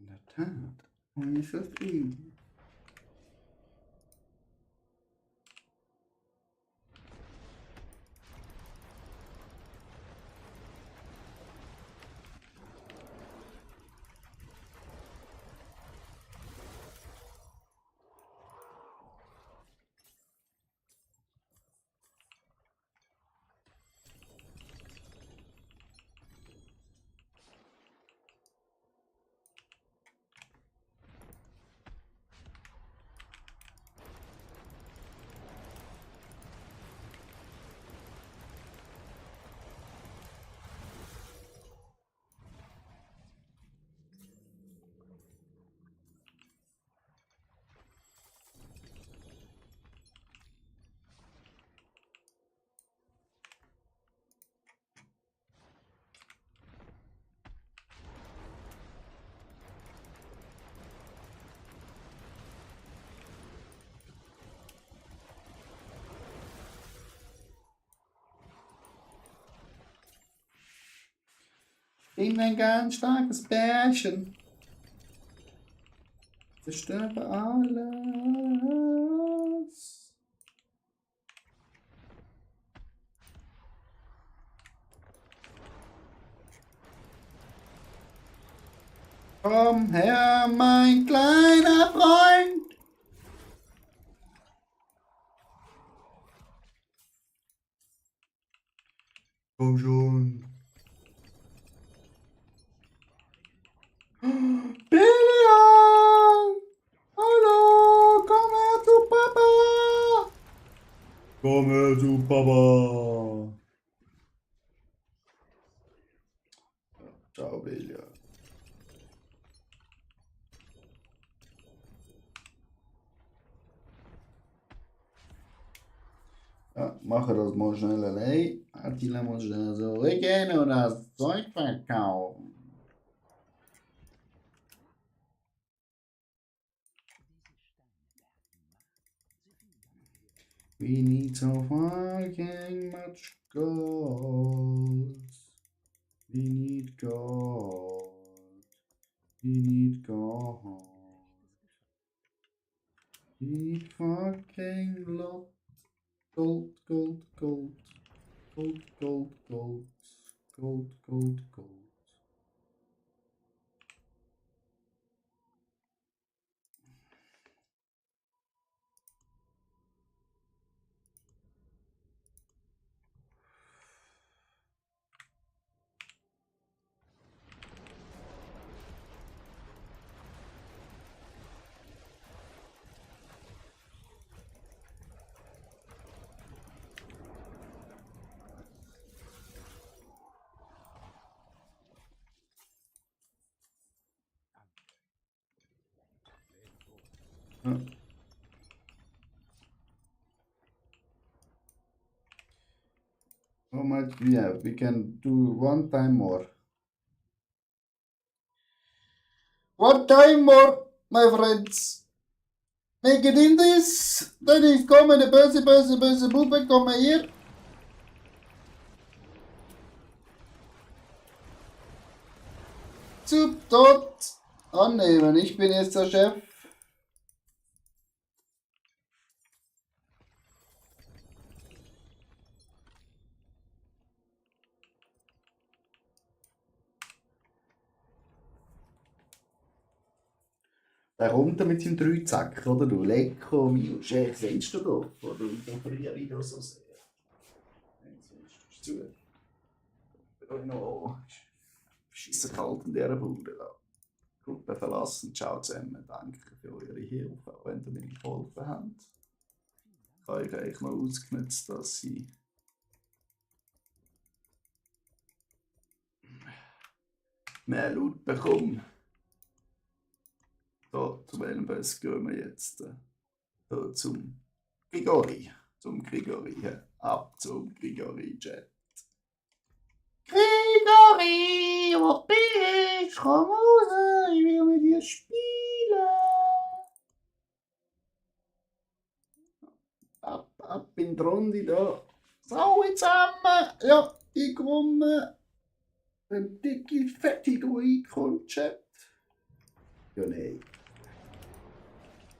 der Tat, äußerst edel. Ich bin ein ganz starkes Bärchen. Zerstöre alles. Komm her, mein kleiner Freund. Komm schon. Billion! Hallo, komm her zu Papa! Komm her zu Papa! Ciao, Billion. Ja, mache das mal schnell allein. Attila muss schnell zurückgehen und das Zeug verkaufen. We need so fucking much gold. We need gold. We need gold. We need fucking gold. Gold, gold, gold. Gold, gold, gold. Gold, gold, gold. How much we have? We can do one time more. One time more, my friends. Make it in this. Dann ist kommen, der böse, böse, böse Bube, komm mal hier. Zu dort annehmen. Ich bin jetzt der Chef. Der kommt da mit seinem Dreizack, oder du? Lecco, mio, Chef, siehst du da? Oder da verliere ich da so sehr. Jetzt ist zu. Da noch scheiße kalt in dieser Bude. Gruppe verlassen. Ciao zusammen. Danke für eure Hilfe, auch wenn ihr mir geholfen habt. Ich habe euch eigentlich noch ausgenutzt, dass ich mehr Loot bekomme. So, zu welchem Bus gehen wir jetzt? Da zum Grigori. Zum Grigori. Ab zum Grigori-Jet. Grigori! Grigori, wo bist du? Komm raus, ich will mit dir spielen. Ab in die Runde da. So, jetzt zusammen. Ja, ich komme. Ein dicke, fette Druid Chat. Ja, nein.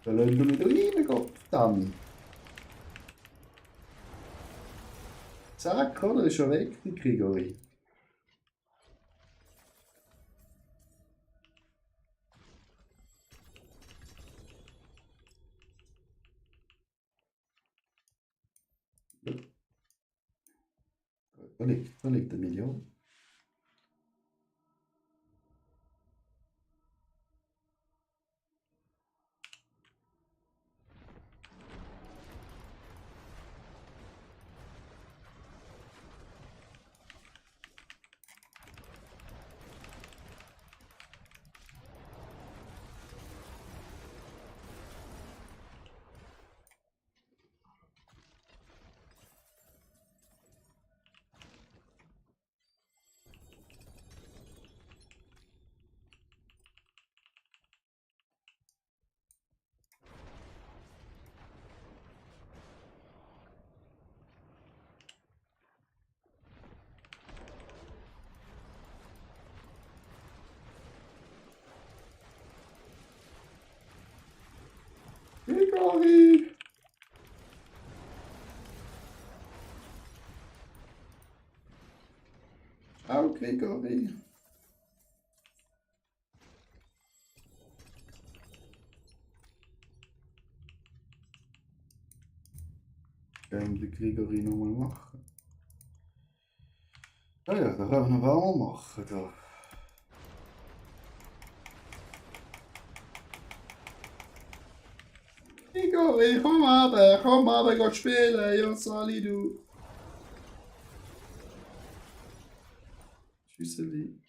Da lassen wir nicht rein, Gottverdammt. Zack, oder? Ist schon weg, die Grigori. Da liegt eine Million. Grigori! Ciao, Grigori. Können wir die Grigori nochmal machen? Ah ja, da können wir noch einmal machen. Da. Grigori, komm aber, geh spielen. Ja, Sali, du. Tschüsseli.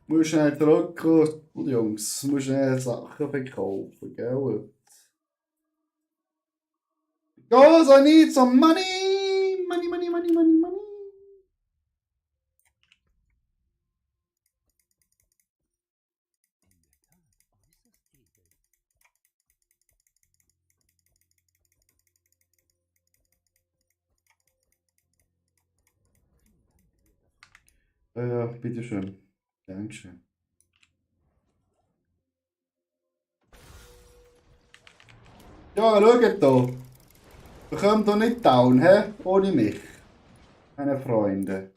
Muss schnell drücken, Jungs. Muss schnell Sachen verkaufen, gell? Because I need some money! Money, money, money, money, money. Ja, bitteschön. Dankeschön. Ja, schaut da. Wir kommen doch nicht down, hä? Ohne mich. Meine Freunde.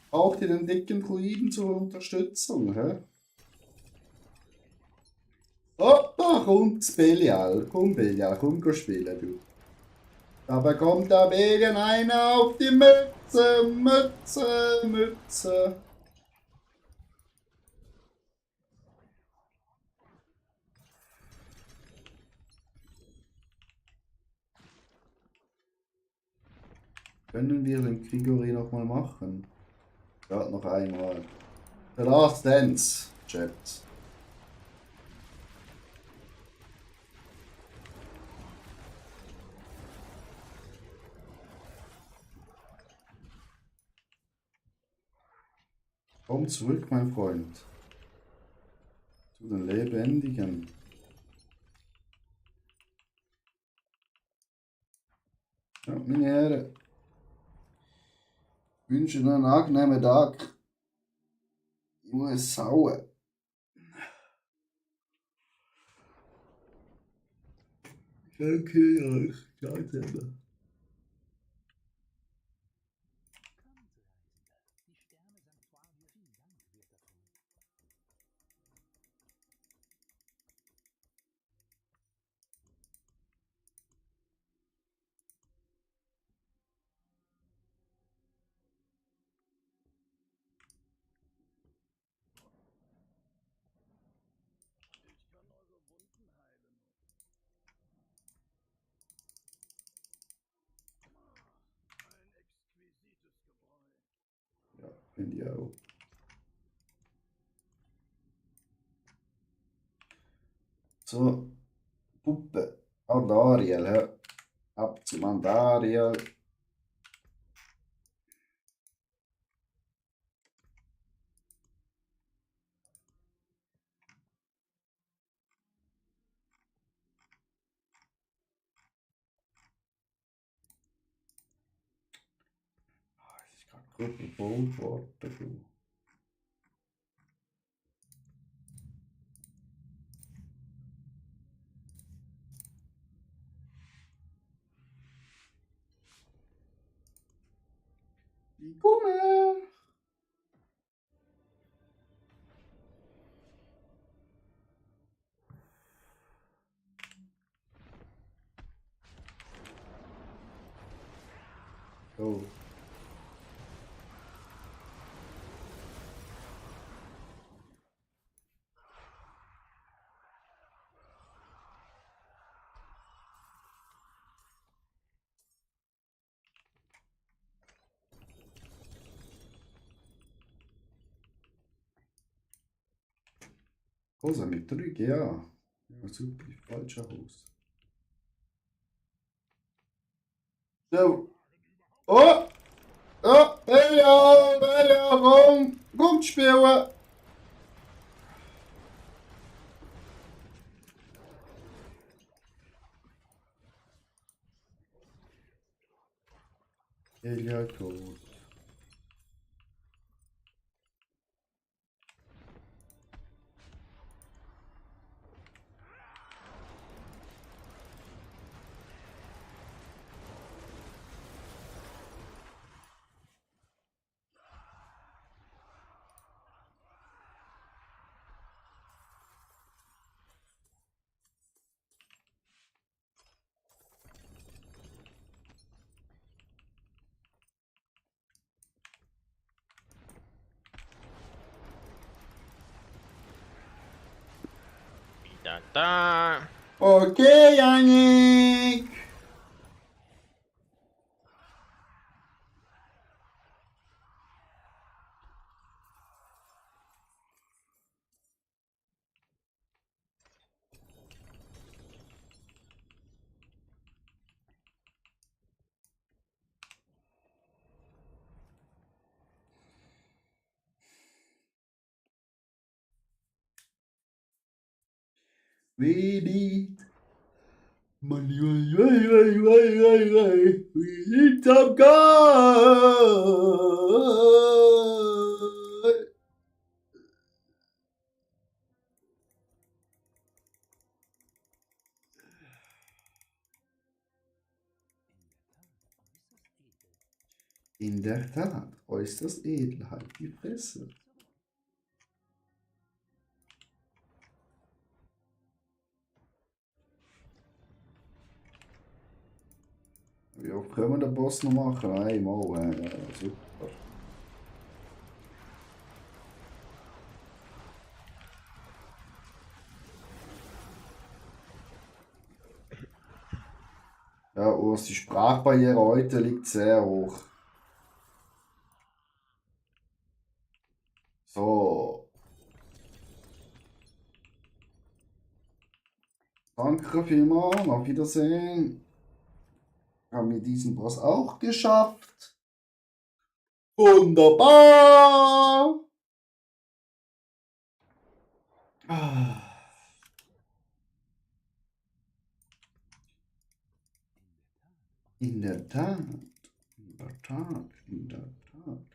Braucht ihr den dicken Druiden zur Unterstützung, hä? Oh, da kommt das Belial. Komm, Belial, komm, geh spielen, du. Da bekommt der Belial einer auf die Mütze, Mütze, Mütze. Können wir den Grigori nochmal machen? Ja, noch einmal. The Last Dance, Chat. Komm zurück, mein Freund. Zu den Lebendigen. Ja, meine Herren. Ich wünsche Ihnen einen angenehmen Tag. Ich muss sauen. Danke euch. Ciao zusammen. Ja, finde ich auch. zur Puppe. Andariel, hör. Ab zum Andariel. Es ist gerade gut gebaut worden. Du. Die Gumme. Oh. Rosa mit 3, ja. Ja, super, falscher Haus. So. Oh! Oh! Belja, komm! Komm spielen! Belja tot. Da. Okay, Janik! Ready? Money, we need some gold! In der Tat, äußerst edel, halt die Fresse. Wie oft können wir den Boss noch machen? Einmal, super. Ja, Urs, die Sprachbarriere heute liegt sehr hoch. So. Danke vielmals, auf Wiedersehen. Haben wir diesen Boss auch geschafft. Wunderbar! Ah. In der Tat, in der Tat, in der Tat.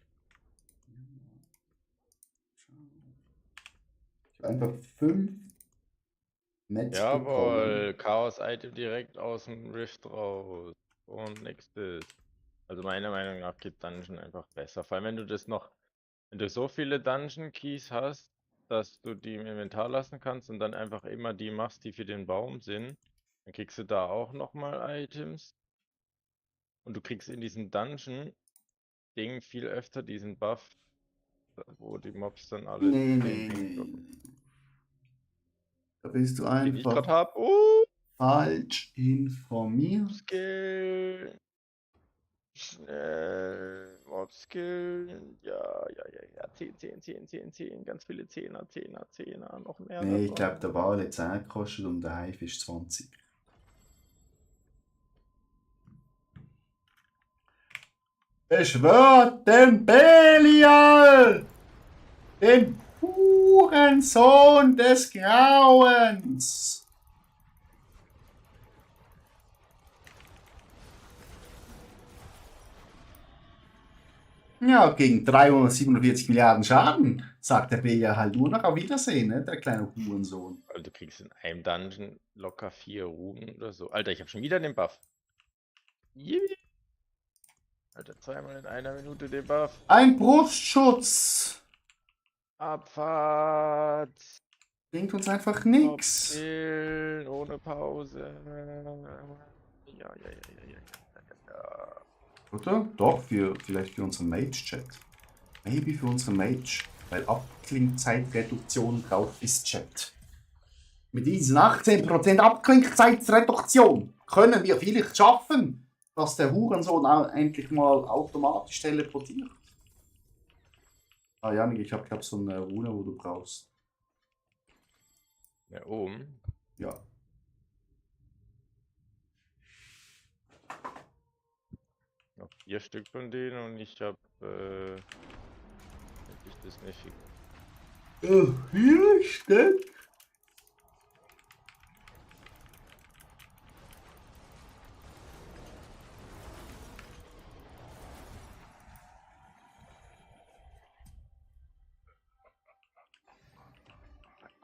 Ich habe einfach 5 Metz bekommen. Jawohl, Chaos-Item direkt aus dem Rift raus. Und nächstes. Also meiner Meinung nach geht Dungeon einfach besser. Vor allem wenn du das noch, wenn du so viele Dungeon Keys hast, dass du die im Inventar lassen kannst und dann einfach immer die machst, die für den Baum sind, dann kriegst du da auch nochmal Items. Und du kriegst in diesem Dungeon-Ding viel öfter diesen Buff, wo die Mobs dann alle Nee, den Ding droppen. Da bist du Den ich gerade einfach hab. falsch informiert. Skill. Schnell. Mobskill. Ja. 10. Ganz viele Zehner. Noch mehr Nee, ich glaube, davon. der Wal hat 10 gekostet und der Hive ist 20. Beschwört den Belial! Den Hurensohn des Grauens! Ja, gegen 347 Milliarden Schaden sagt der Belial halt nur noch auf Wiedersehen, ne? Der kleine Hurensohn. Also du kriegst in einem Dungeon locker 4 Runen oder so. Alter, ich habe schon wieder den Buff. Yippie. Alter, zweimal in einer Minute den Buff. Ein Brustschutz! Abfahrt. Bringt uns einfach nix. Mobskillen ohne Pause. Ja. Oder? Doch, vielleicht für unseren Mage-Chat. Maybe für unseren Mage. Weil Abklingzeitreduktion braucht ist Chat. Mit diesen 18% Abklingzeitreduktion können wir vielleicht schaffen, dass der Hurensohn endlich mal automatisch teleportiert. Ah, Janik, ich glaube so eine Rune, wo du brauchst. Ja, oben. Ja. Noch 4 Stück von denen und ich habe endlich das nicht. 4 Stück?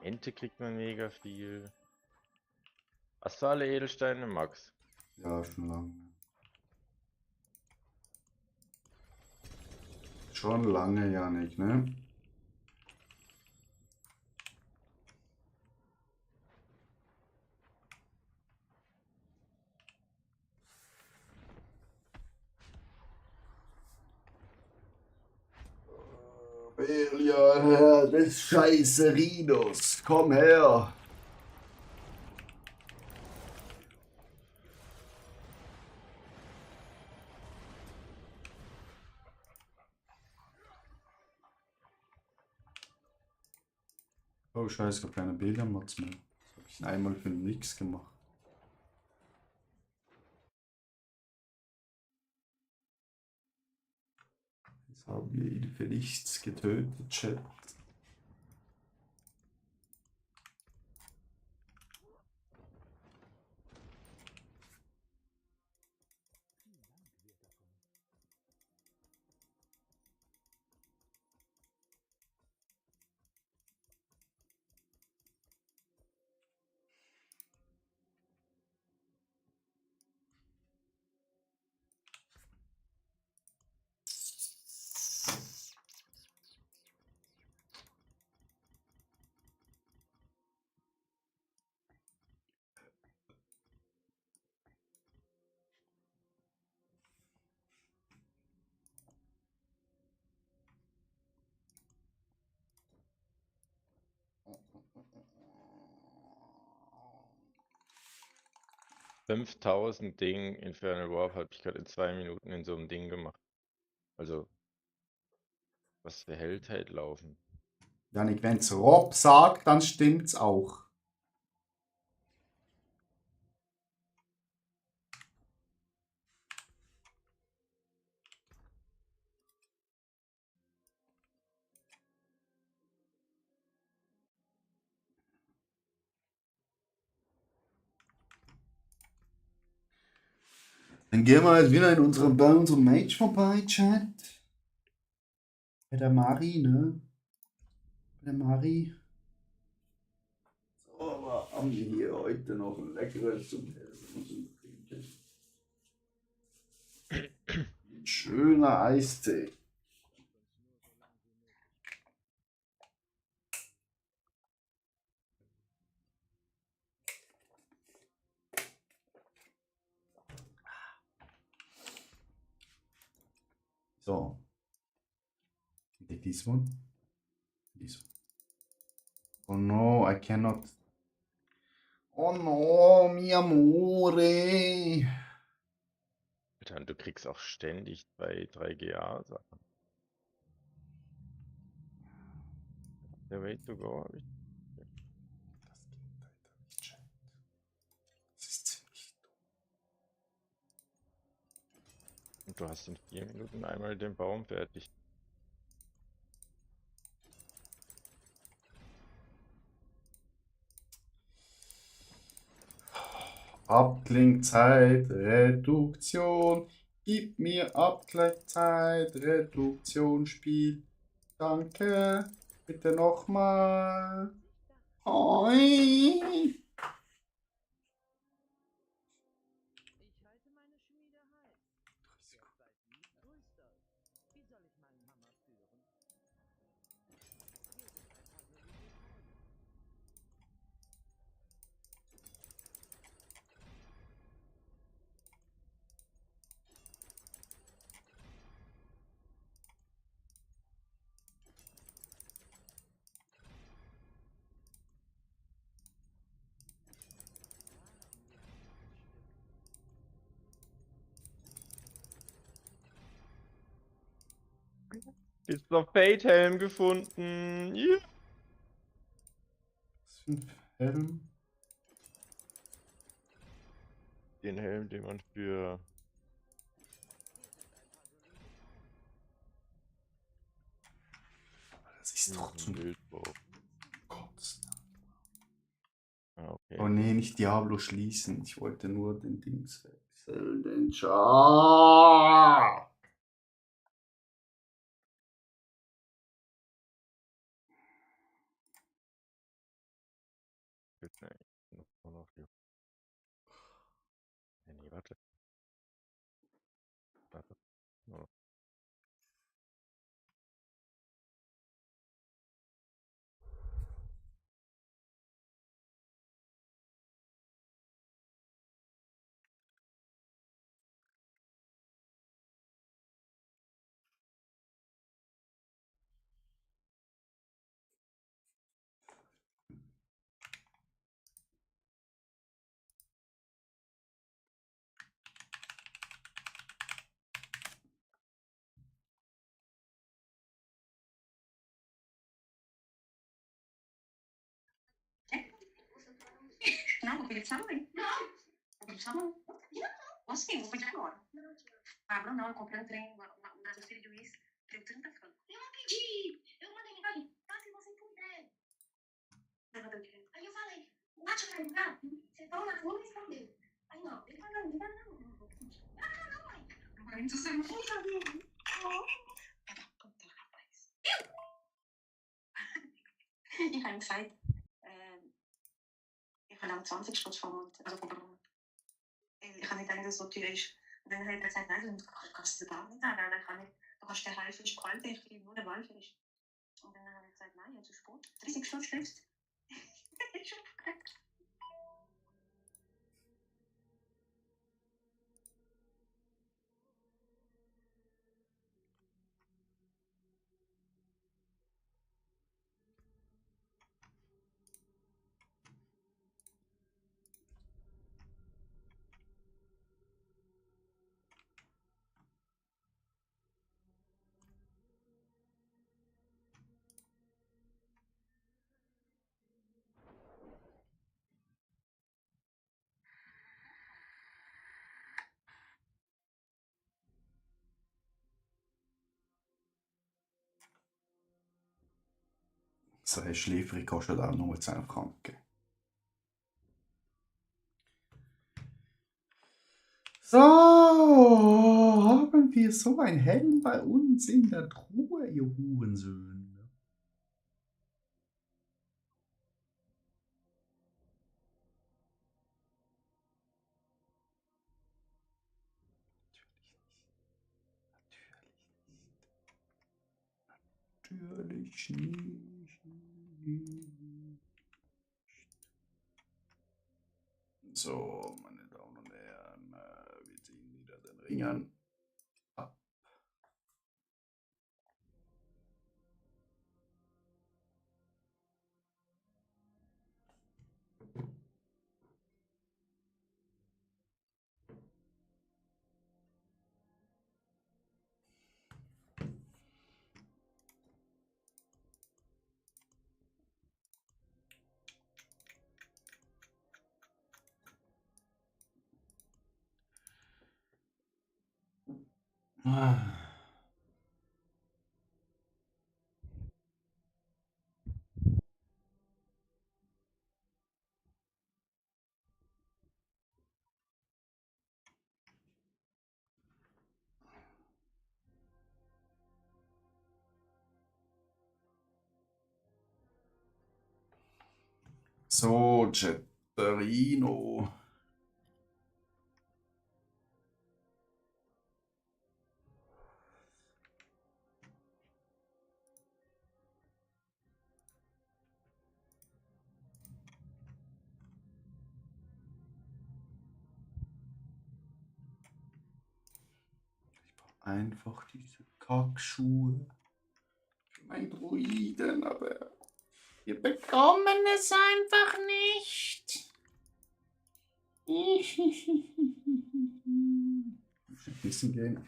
Ente kriegt man mega viel. Hast du alle Edelsteine, Max? Ja, schon lange. Schon lange, Janik, ne? Belial, Herr des scheiße Rhinos, komm her! Oh scheiße, ich hab keine Belial-Mods mehr. Das hab ich einmal für nix gemacht. Jetzt haben wir ihn für nichts getötet, Chat. $5000 Ding Infernal Warp habe ich gerade in 2 Minuten in so einem Ding gemacht. Also, was für Heldheit laufen. Janik, wenn's Rob sagt, dann stimmt's auch. Dann gehen wir jetzt wieder bei unserem Mage vorbei, Chat. Bei der Mari, ne? Bei der Mari. So, aber haben wir hier heute noch ein leckeres zum Essen und zum Trinken. Ein schöner Eistee. So. Take this one. This one. Oh no, I cannot. Oh no, mi amore. Alter, Alter, und du kriegst auch ständig bei 3GA-Sachen. Der Way to go habe ich. Das geht leider nicht checken. Das ist ziemlich dumm. Und du hast in 4 Minuten einmal den Baum fertig. Abklingzeit, Reduktion. Gib mir Abklingzeit, Reduktion, Spiel. Danke. Bitte nochmal. Oi. Ich halte meine Schmiede heiß. Derzeit nie. So ist das. Wie soll ich meinen Hammer führen? Hier sind ein paar solide Teile. Ist noch Fate-Helm gefunden. Yeah. Was für ein Helm? Den Helm, den man für Das ist doch zum Bild braucht. Kotzen. Ah, okay. Oh nee, nicht Diablo schließen. Ich wollte nur den Dings wechseln. Den Char. Gibt's denn eigentlich noch hier? Nee, warte. Warte. Oh. Não, vou pedir mãe. Vou pedir mãe. Posso sim, vou pedir agora. Ah, não, eu comprei um trem na filha de Luiz. Deu 30 francos. Eu não pedi. Eu mandei mensagem. Tá, se você puder. Aí eu falei, bate pra entrar. Você tá na rua e respondeu. Aí não, ele falou, não, não, mãe. Agora você não sabe. Puta, rapaz. Ich habe gesagt, ich will am 20. vom also vom ich kann nicht denken, dass es so teuer ist. Und dann hat er gesagt, nein, du kannst es gar nicht sagen. Dann kann ich, du kannst den Haifisch kalt, ich kriege nur den Walfisch. Und dann habe ich gesagt, nein, jetzt ist gut. 30 Stunden schläfst. Ich schon verkackt. So, ein Schläferig kostet auch nur 10 Franken. So, haben wir so ein Helm bei uns in der Truhe, ihr Hurensöhne. Natürlich nicht. So, meine Damen und Herren, wir ziehen wieder den Ring an. Ab. Ah. So, Chatterino. Einfach diese Kackschuhe für meinen Druiden, aber wir bekommen es einfach nicht. Ich muss ein bisschen gehen.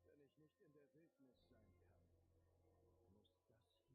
Wenn ich nicht in der Wildnis sein kann, muss das hier reichen.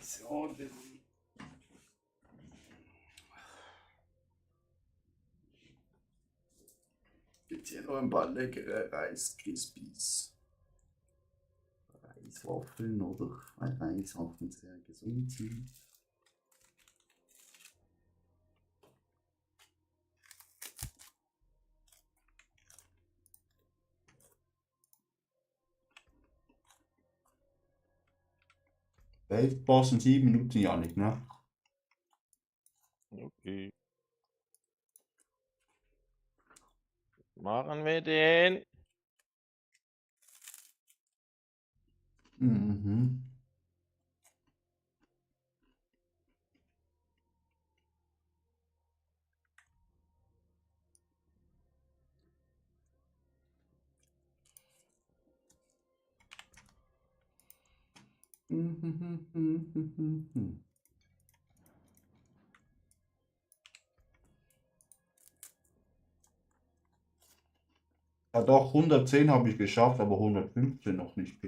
So, gibt hier noch ein paar leckere Reiskrispies. Reiswaffeln, oder? Weil Reiswaffeln sehr gesund sind. Weltpass in 7 Minuten, Janik, ne? Okay. Machen wir den. Mhm. Ja doch, 110 habe ich geschafft, aber 115 noch nicht.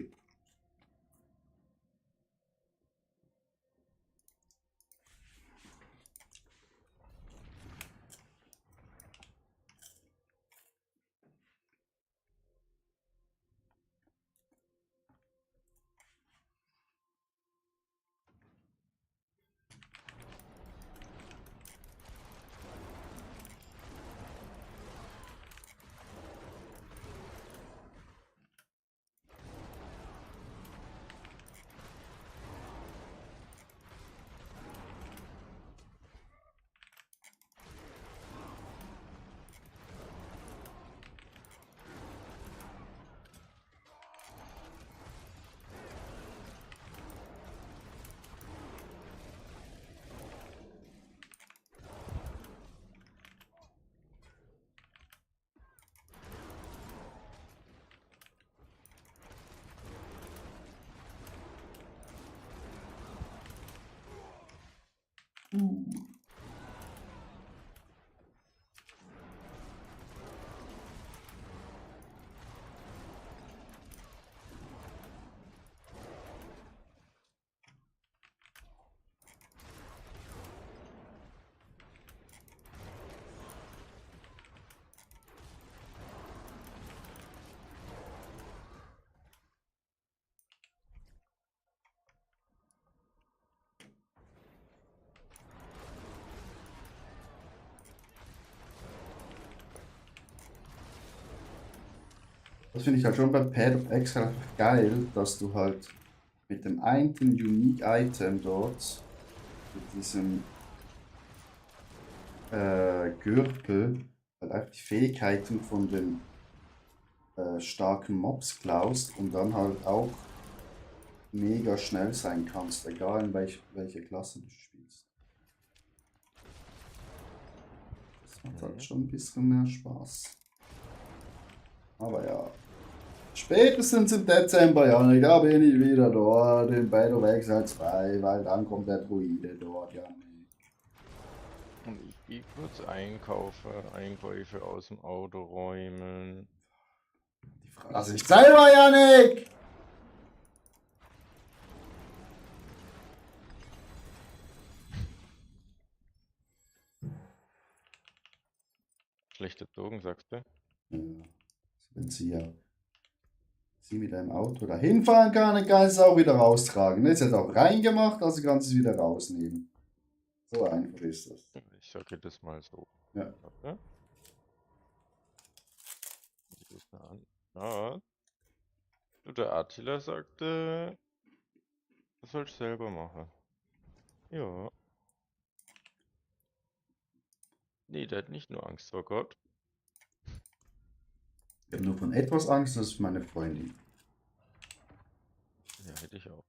Das finde ich halt schon bei Path of Exile einfach geil, dass du halt mit dem einen Unique Item dort, mit diesem Gürtel, halt einfach die Fähigkeiten von den starken Mobs klaust und dann halt auch mega schnell sein kannst, egal in welche Klasse du spielst. Das macht halt schon ein bisschen mehr Spaß. Aber ja. Spätestens im Dezember, Janik, da bin ich wieder dort in Battle of Exile 2, weil dann kommt der Druide dort, Janik. Und ich gehe kurz einkaufen, Einkäufe aus dem Auto räumen. Die Frage sich selber, Janik! Schlechte Drogen, sagst du? Ja, wenn sie mit einem Auto dahin fahren kann, dann kann sie es auch wieder raustragen. Jetzt hat es auch reingemacht, also kann sie es wieder rausnehmen. So einfach ist das. Ich sage das mal so. Ja. Warte. Ich das mal an. Ja. Du, der Attila sagte, das soll ich selber machen. Ja. Nee, der hat nicht nur Angst vor Gott. Ich habe nur von etwas Angst, das ist meine Freundin. Ja, hätte ich auch.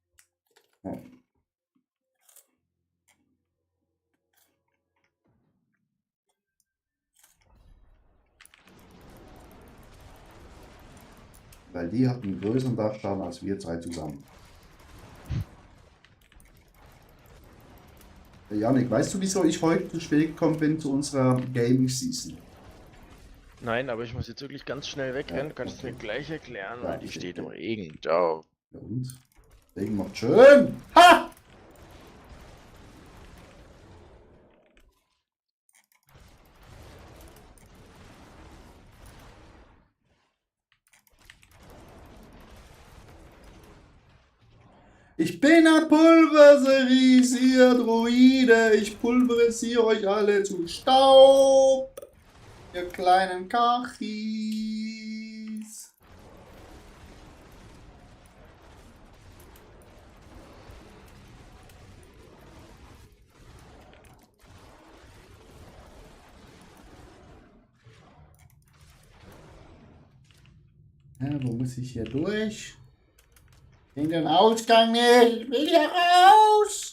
Ja. Weil die hat einen größeren Dachschaden als wir zwei zusammen. Janik, weißt du, wieso ich heute zu spät gekommen bin zu unserer Gaming Season? Nein, aber ich muss jetzt wirklich ganz schnell wegrennen. Ja, Du kannst es okay. mir gleich erklären, Ja, weil die okay, steht im okay. Regen. Ciao. Ja und? Regen macht schön! Ha! Ich bin ein pulverisierter Druide. Ich pulverisiere euch alle zu Staub. Ihr kleinen Kachis. Ja, wo muss ich hier durch? In den Ausgang nicht. Ich will hier raus.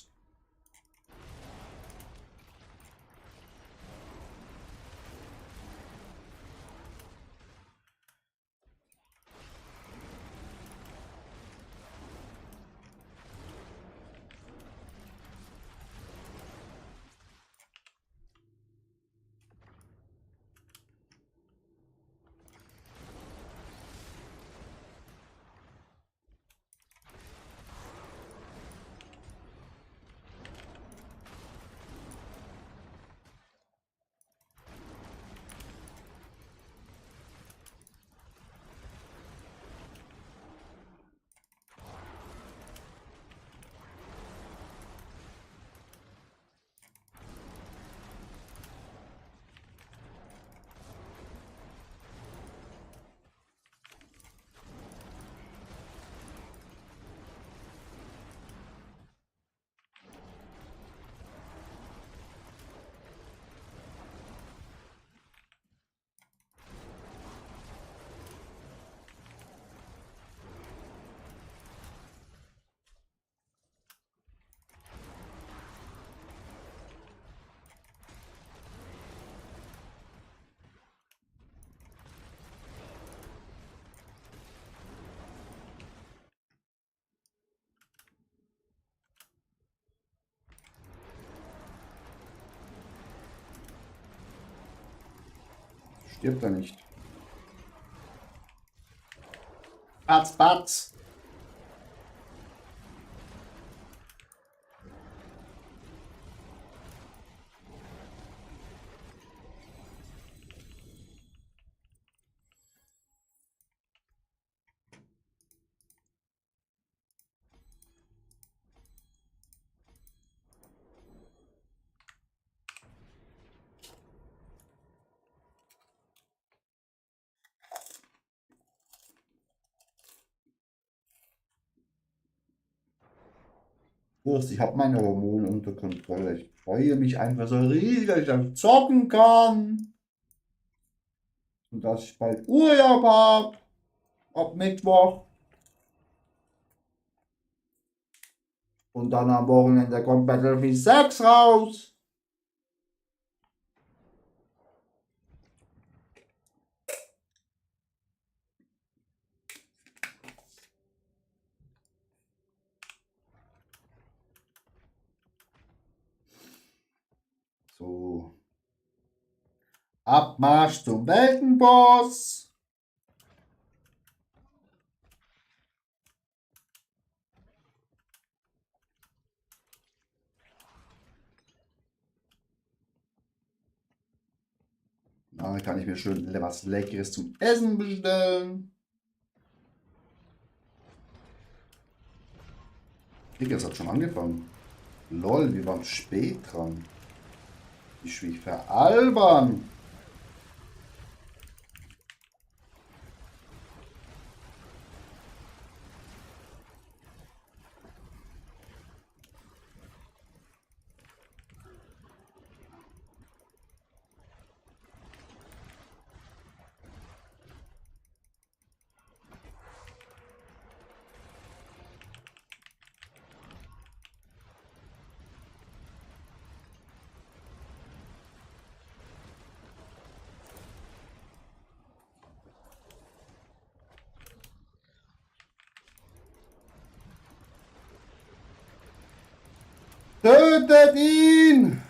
Stirbt er nicht. Batz, batz. Wurst, ich habe meine Hormone unter Kontrolle. Ich freue mich einfach so riesig, dass ich dann zocken kann. Und dass ich bald Urlaub habe. Ab Mittwoch. Und dann am Wochenende kommt Battlefield 6 raus. So. Abmarsch zum Weltenboss. Da kann ich mir schön was Leckeres zum Essen bestellen. Digga, es hat schon angefangen. Lol, wir waren spät dran. Ich mich veralbern. Tötet ihn!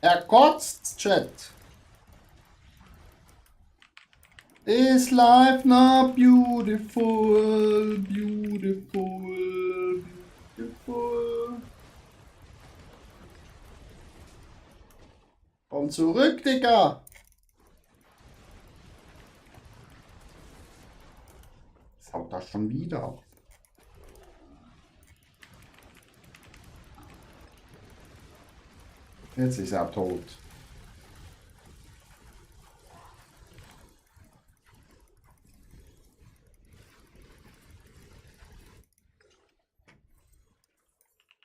Er kotzt, Chat. Is life not beautiful, beautiful, beautiful? Komm zurück, Digga. Was haut das schon wieder? Jetzt ist er tot.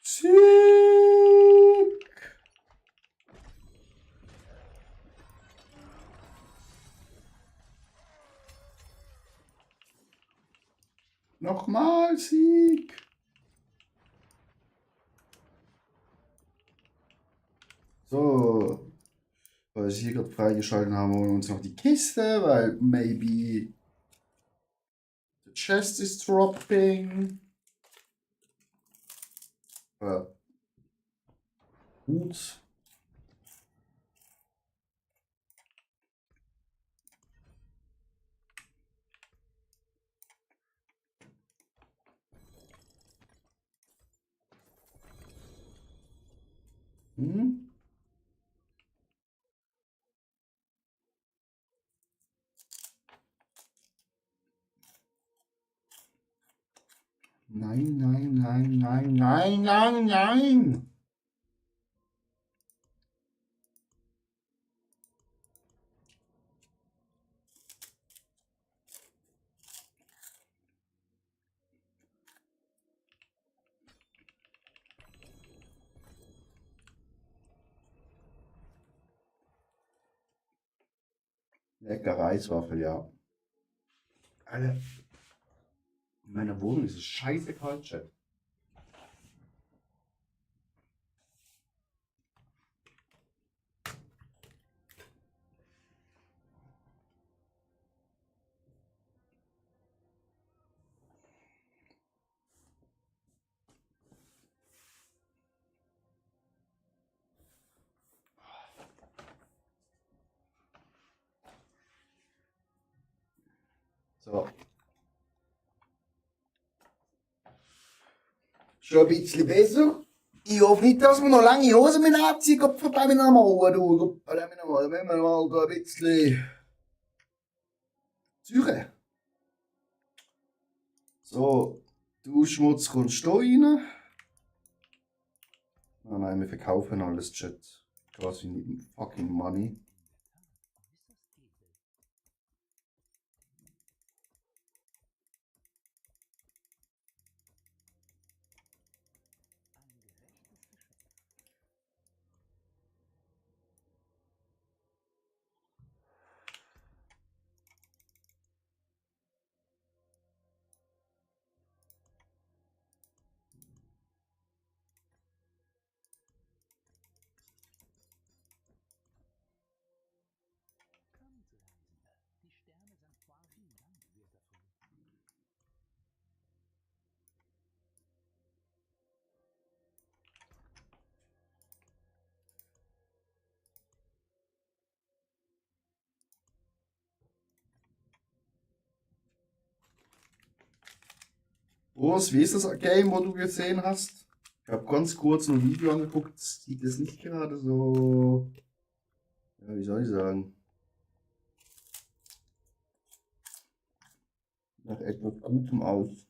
Sieg! Nochmal Sieg! So, weil ich hier gerade freigeschalten haben, holen wir uns noch die Kiste, weil maybe the chest is dropping. Gut. Hm? Nein, nein, nein, nein, nein, nein, nein. Lecker Reiswaffel, ja. Alter, in meiner Wohnung ist es scheiße kalt, Chat. So. Schon ein bisschen besser. Ich hoffe nicht, dass wir noch lange Hosen mit anziehen, Gott verdammt nochmal, du. Gott verdammt nochmal, da müssen wir mal da ein bisschen Züge. So, Duschmutz kommt da rein. Oh nein, wir verkaufen alles, Chat. Quasi nicht fucking money. Urs, wie ist das Game, wo du gesehen hast? Ich habe ganz kurz ein Video angeguckt, sieht es nicht gerade so, ja, wie soll ich sagen, nach etwas Gutem aus.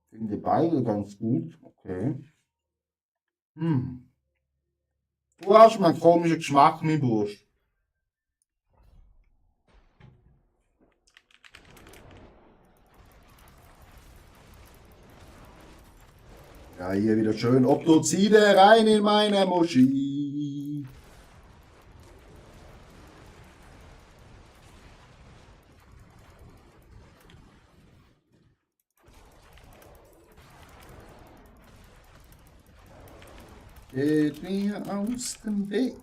Finde beide ganz gut, okay. Du hast mal einen komischen Geschmack, mein Bursch. Ja, hier wieder schön Obduzide rein in meine Moschee. Geht mir aus dem Weg.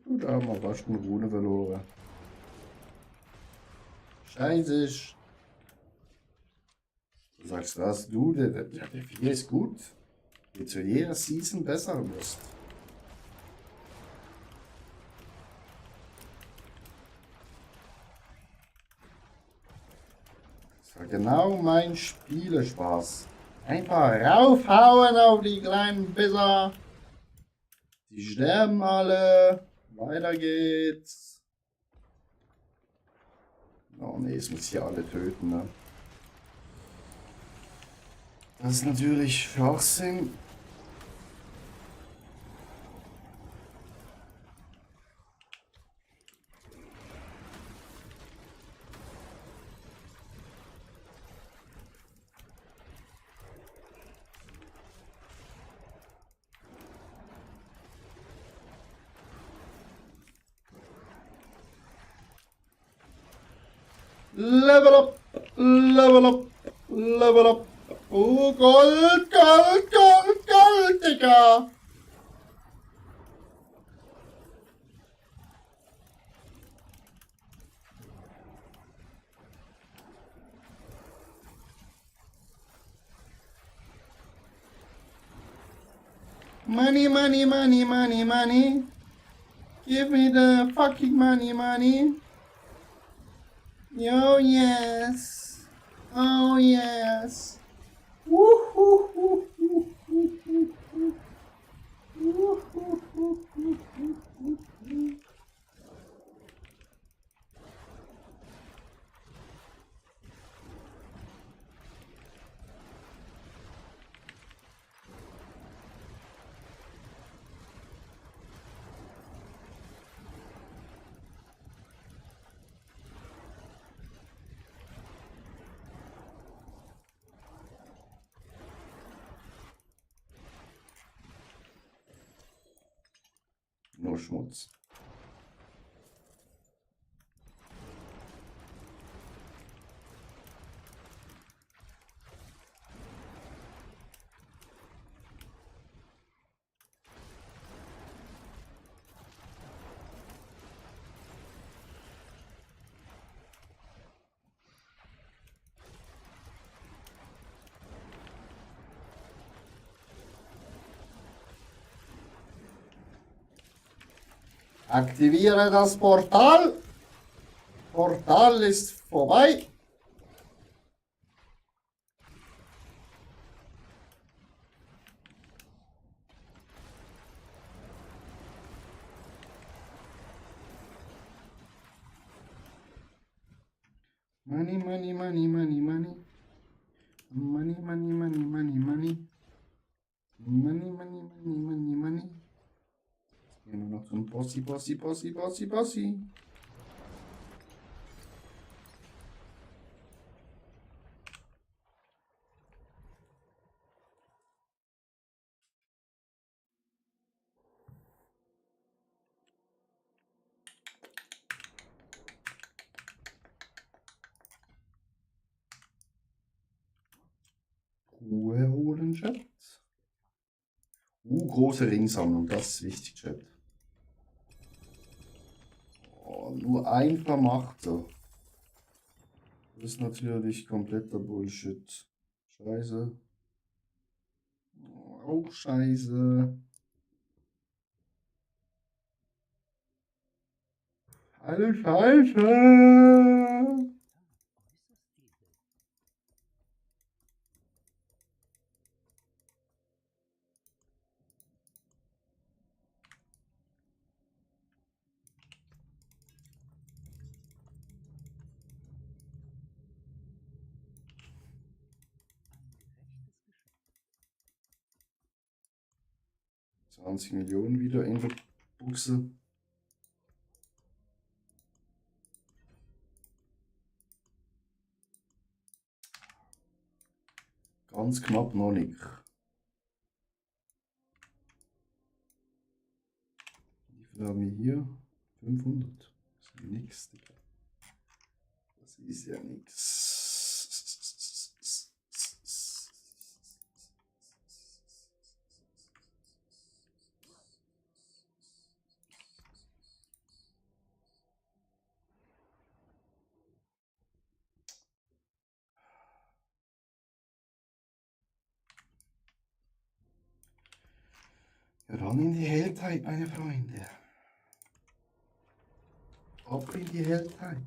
Und da haben wir fast eine Rune verloren. Scheiße. Du sagst das, du, der 4 ist gut. Geht zu jeder Season besser wirst. Das war genau mein Spielespaß. Einfach raufhauen auf die kleinen Pisser. Die sterben alle. Weiter geht's. Oh ne, es muss hier alle töten, ne? Das ist natürlich Schwachsinn. Level up, level up, level up. Oh, Gold, Gold, Gold, Gold, Digga. Money, money, money, money, money. Give me the fucking money, money. Oh yes. Oh yes. Nur Schmutz. Aktiviere das Portal. Portal ist vorbei. Money, money, money, money, money. Money, money, money, money, money. Money, money, money, money, money. Jetzt gehen wir noch zum Bossi, Bossi, Bossi, Bossi, Bossi. Ruhe holen, Chat. Große Ringsammlung, das ist wichtig, Chat. Oh, nur ein Vermachter. Das ist natürlich kompletter Bullshit. Scheiße. Auch scheiße. Alle Scheiße. 20 Millionen wieder in der Buchse. Ganz knapp noch nicht. Wie viel haben wir hier? 500. Das ist nix, Digga. Das ist ja nix. Ja, dann in die Helltide, meine Freunde. Ab in die Helltide.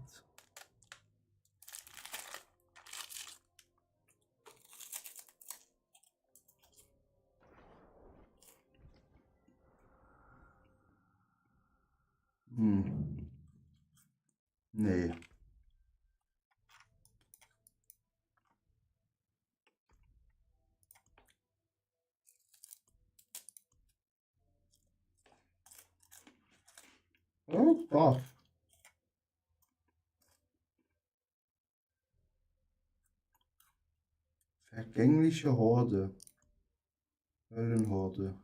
Nee. Oh, da. Vergängliche Horde. Höllenhorde.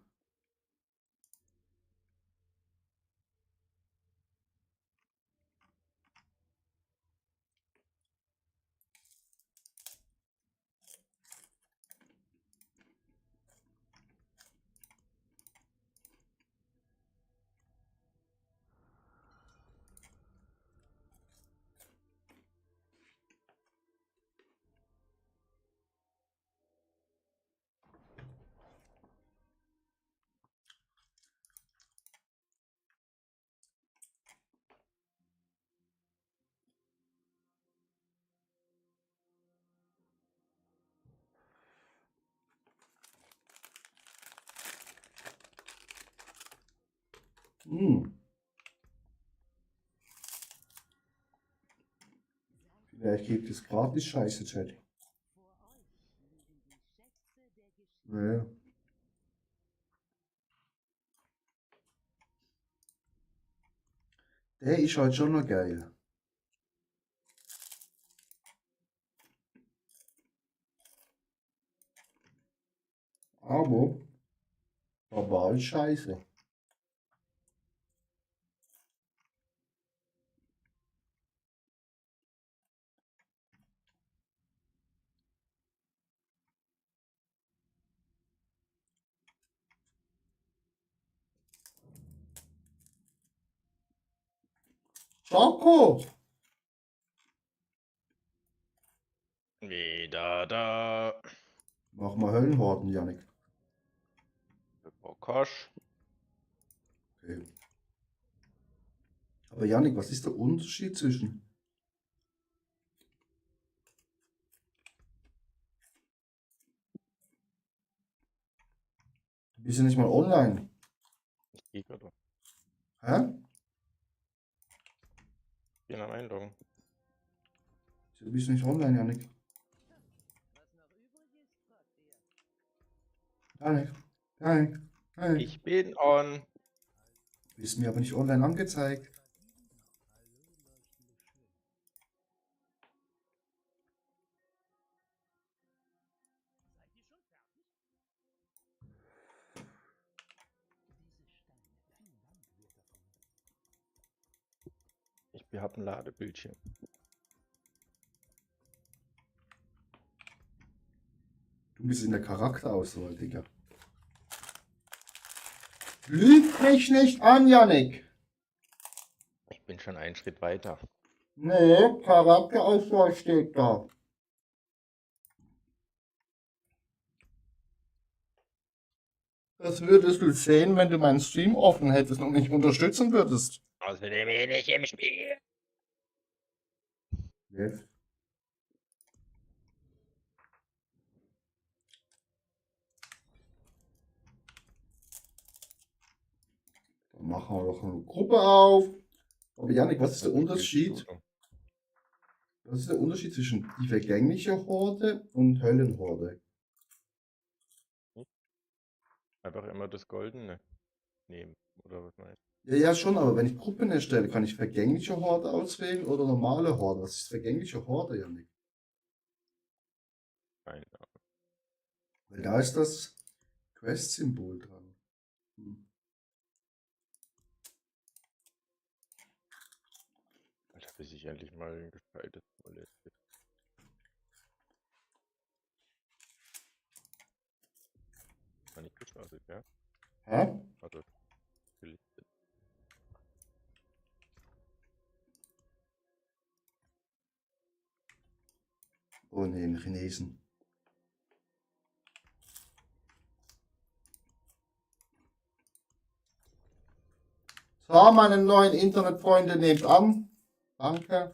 Hm. Vielleicht gibt es gratis Scheiße, Chat. Vor euch liegen die Schätze der Geschichte. Naja. Der ist halt schon noch geil. Aber verbal scheiße. Schoko! Wieder da. Mach mal Höllenhorden, Janik. Bokosch. Okay. Aber Janik, was ist der Unterschied zwischen... Du bist ja nicht mal online. Ich gehe gerade. Hä? Gehen am Einloggen. Du bist nicht online, Janik. Was noch übrig ist, fragt ihr. Janik. Janik. Janik. Ich bin on. Du bist mir aber nicht online angezeigt. Wir haben ein Ladebildschirm. Du bist in der Charakterauswahl, Digga. Lüg mich nicht an, Janik. Ich bin schon einen Schritt weiter. Nee, Charakterauswahl steht da. Das würdest du sehen, wenn du meinen Stream offen hättest und mich unterstützen würdest. Außerdem bin ich im Spiel. Yes. Dann machen wir doch eine Gruppe auf. Aber Janik, was ist der Unterschied? Was ist der Unterschied zwischen die vergängliche Horde und Höllenhorde? Einfach immer das Goldene nehmen. Oder was meinst Ja, ja, schon, aber wenn ich Gruppen erstelle, kann ich vergängliche Horde auswählen oder normale Horde? Was ist vergängliche Horde, Janik? du? Keine Ahnung. Weil da ist das Quest-Symbol dran. Hm. Alter, bis ich endlich mal ein gescheites Toilette finde. War nicht gestartet, ja? Hä? Also, gelistet. Oh ne, ein Chinesen. So, meine neuen Internetfreunde, nehmt an. Danke.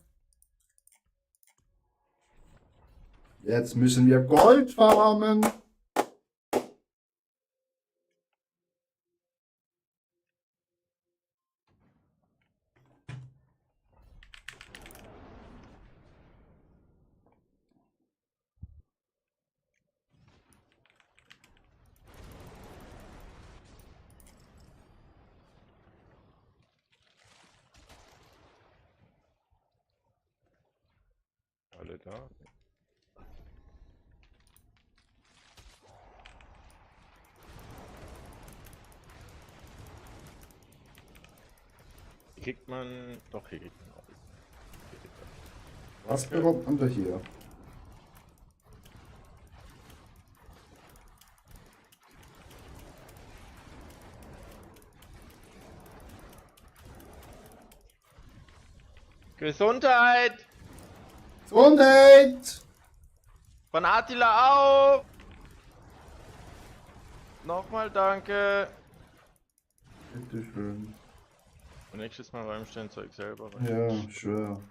Jetzt müssen wir Gold farmen. Alle da? Hier kriegt man. Doch, hier kriegt man auch. Hier kriegt man. Was bekommt man da hier? Gesundheit! Gesundheit! Von Attila auf! Nochmal danke! Bitteschön. Und nächstes Mal beim Steinzeug selber rein. Ja, schwör.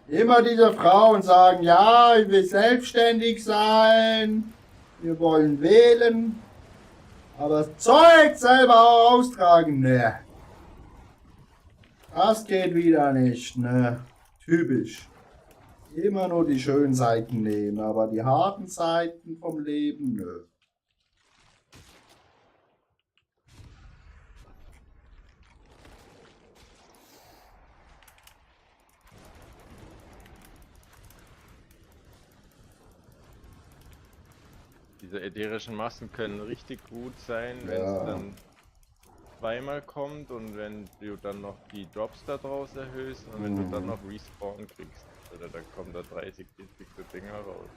Immer diese Frauen sagen, ja, ich will selbstständig sein, wir wollen wählen, Aber das Zeug selber austragen, ne. Das geht wieder nicht, ne. Typisch. Immer nur die schönen Seiten nehmen, aber die harten Seiten vom Leben, nö. Diese ätherischen Massen können richtig gut sein, wenn es Ja. dann zweimal kommt und wenn du dann noch die Drops da draus erhöhst und wenn du dann noch Respawn kriegst. Oder dann kommen da 30 giftige Dinger raus.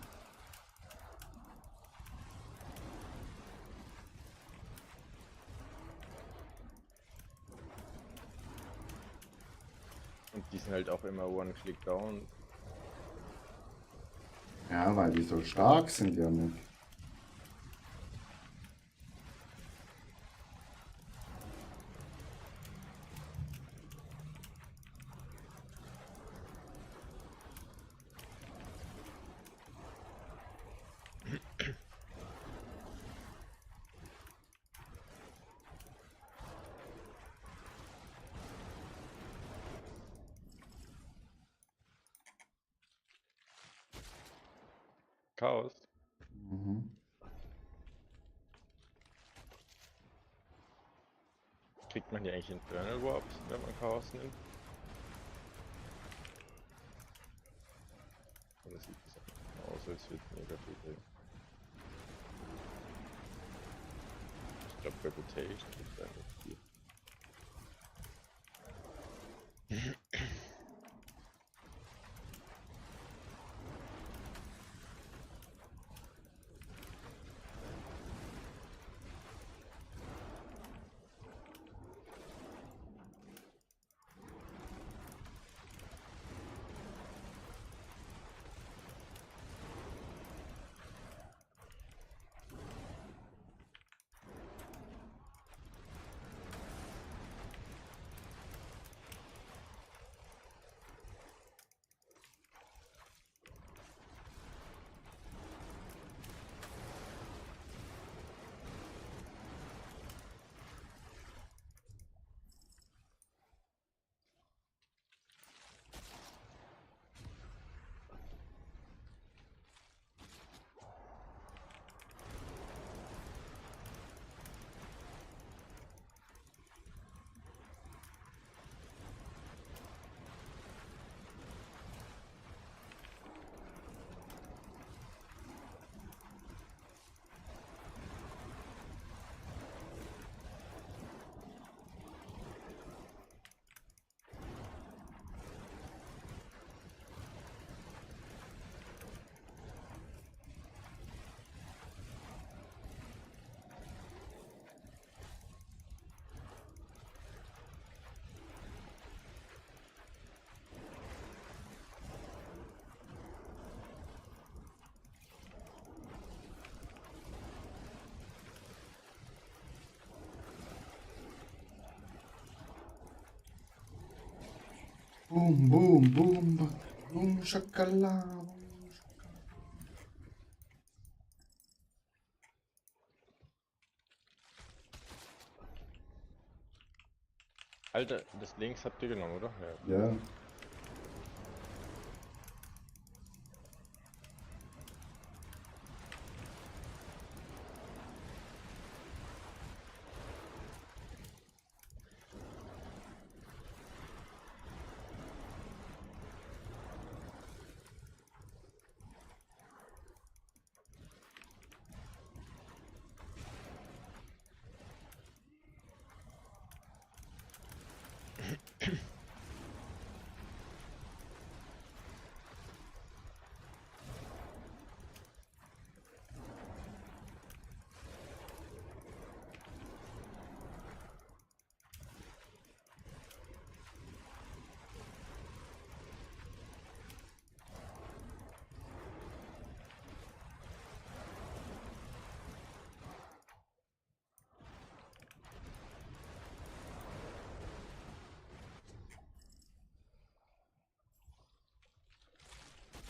Und die sind halt auch immer One-Click-Down. Ja, weil die so stark sind ja nicht. Chaos. Mhm. Kriegt man hier eigentlich Infernal Warps, wenn man Chaos nimmt? Oder sieht das aus, als würde es mega viel bringen? Ich glaube, Reputation ist da nicht viel. Boom, boom, boom, boom, Schokolade. Alter, das links habt ihr genommen, oder? Ja. Ja.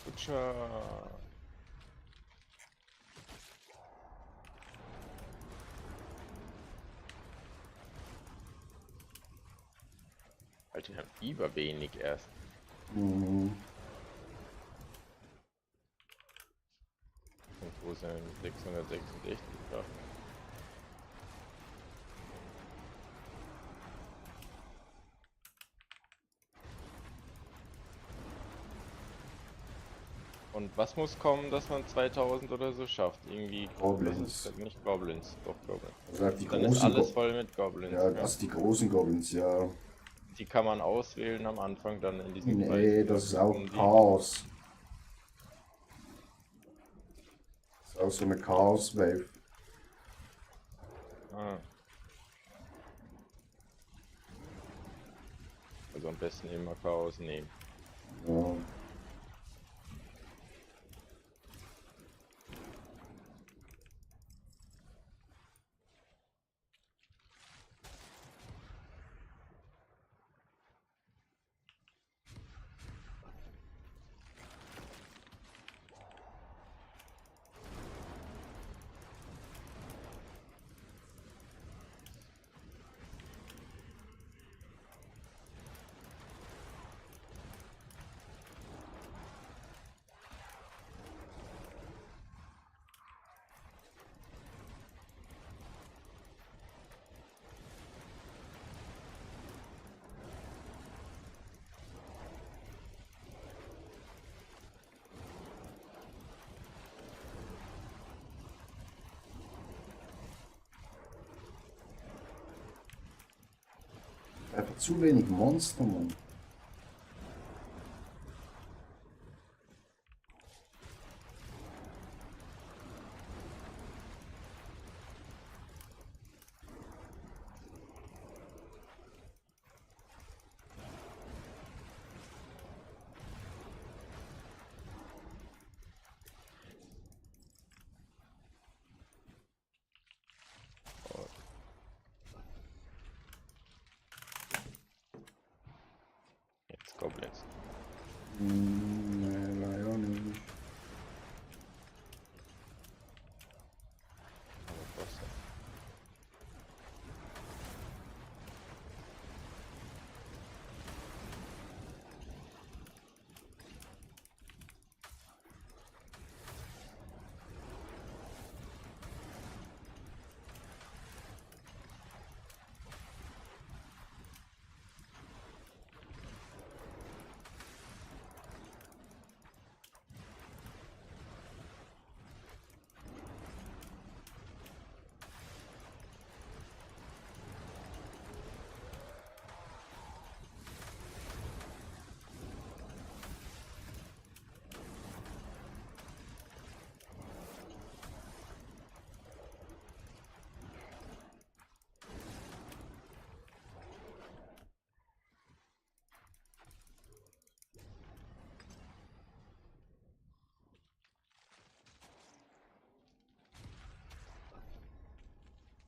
Kutscher. Alter, die haben überwenig erst. Mhm. Und wo sind 666 Kraft? Und was muss kommen, dass man 2000 oder so schafft? Irgendwie. Goblins. Das ist nicht Goblins, doch Goblins. Also die Dann ist großen alles voll mit Goblins. Ja, Ja. also die großen Goblins, ja. Die kann man auswählen am Anfang dann in diesem Kreis. Nee, das ist auch Um die- Chaos. Das ist auch so eine Chaos-Wave. Ah. Also am besten immer Chaos nehmen. Ja. Einfach zu wenig Monster, Mann. Jetzt Goblins. Nee, leider nicht. Aber Bosse.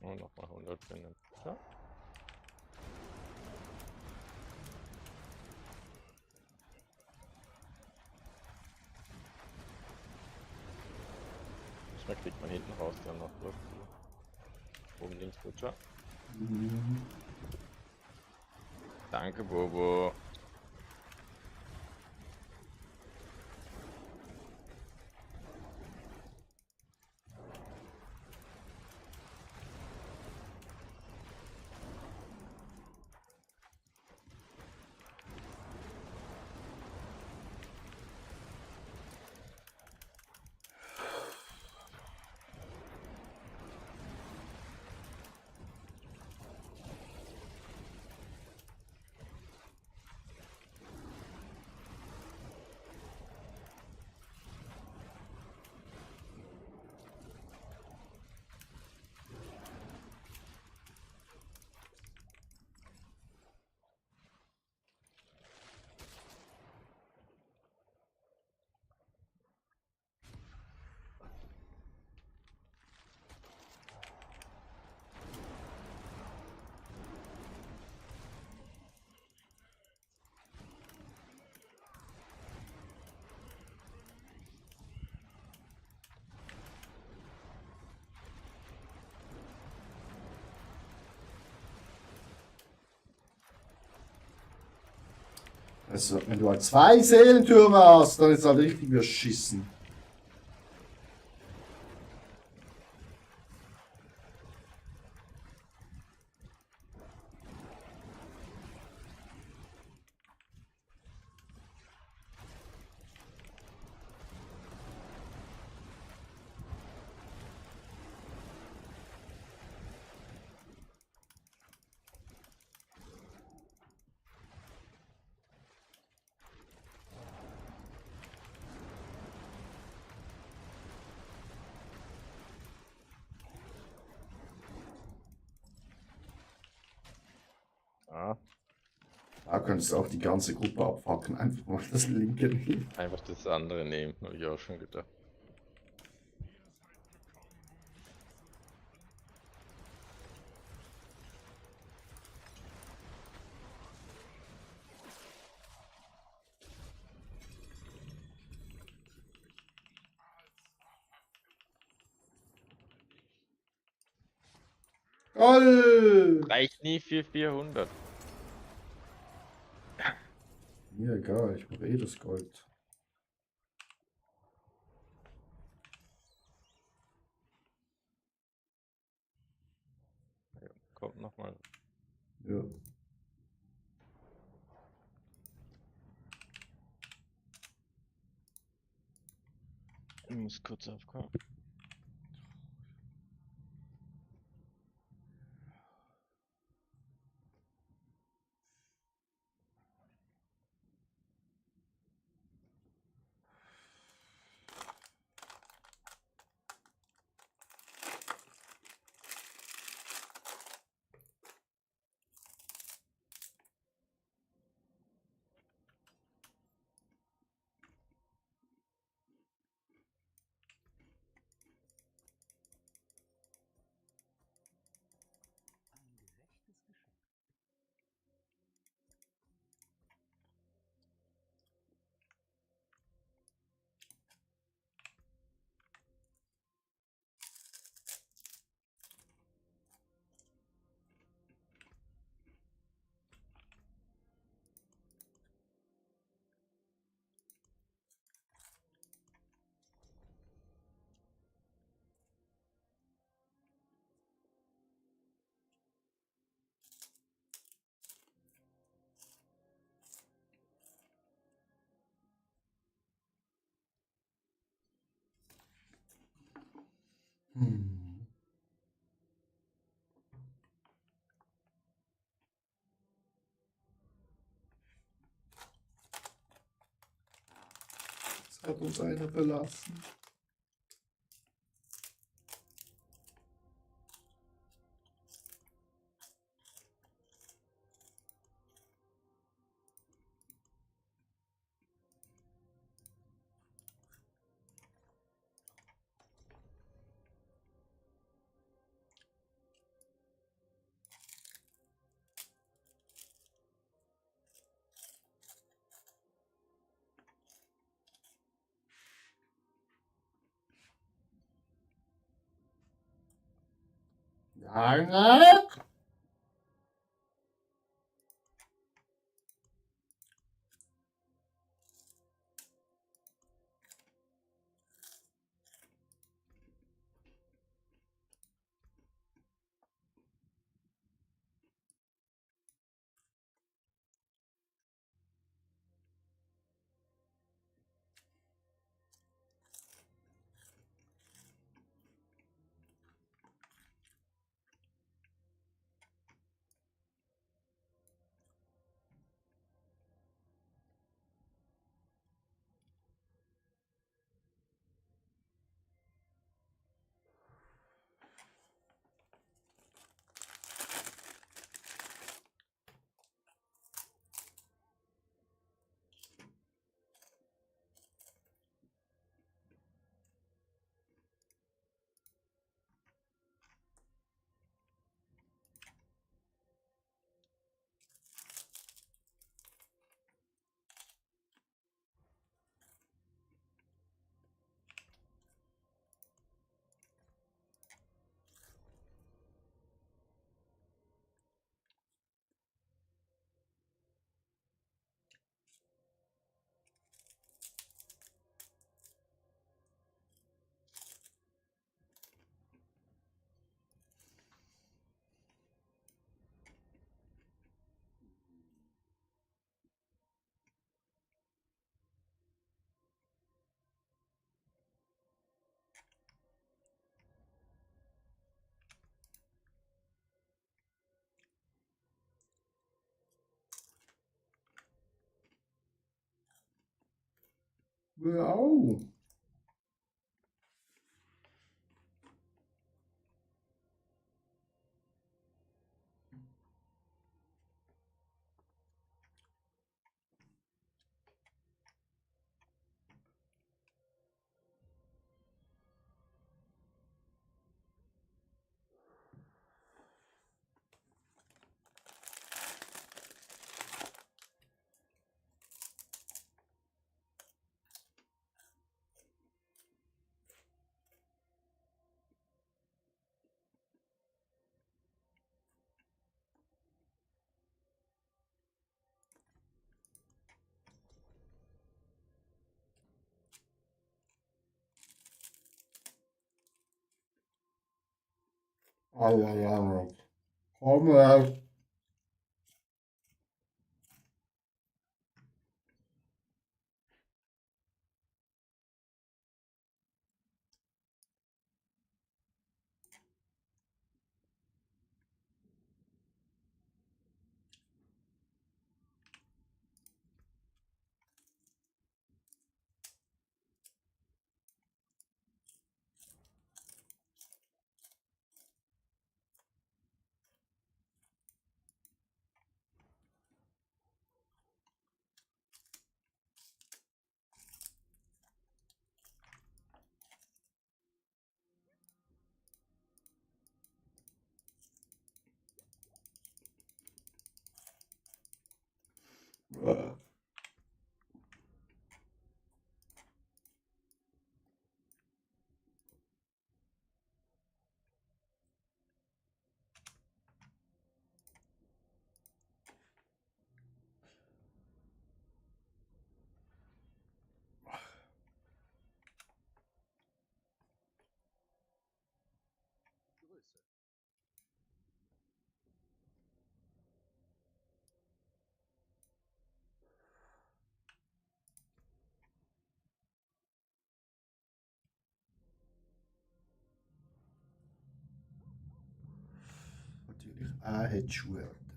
Und nochmal 100 finden. Ja. Manchmal kriegt man hinten raus dann noch Luft. Oben links Butcher. Mhm. Danke, Bobo. Also, wenn du halt 2 Seelentürme hast, dann ist halt richtig beschissen. Ah, Da könntest du auch die ganze Gruppe abfacken, einfach mal das linke nehmen. einfach das andere nehmen, habe ich auch schon gedacht. Gold! Reicht nie für 400. Mir egal, ich mache eh das Gold. Kommt nochmal. Ja. Ich muss kurz aufkommen. Hm. Jetzt hat uns einer verlassen. Lange? Hör auf. Eieiei. Komm her. Natürlich auch Headshot.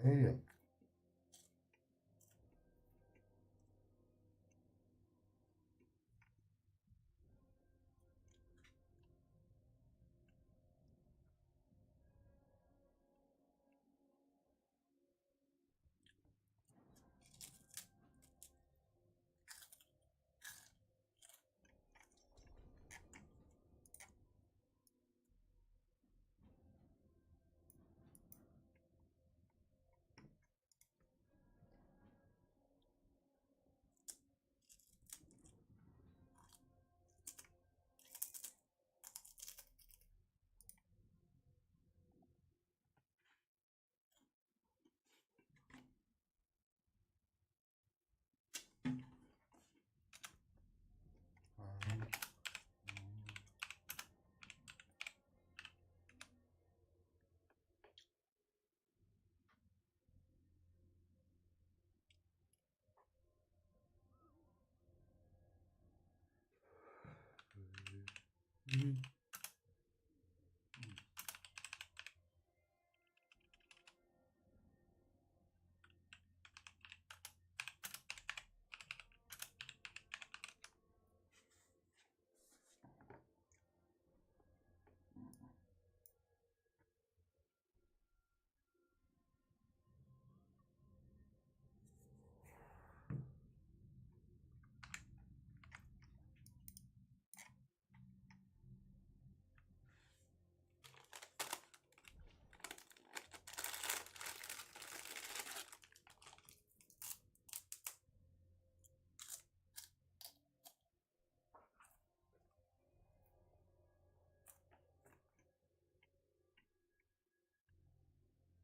Hey.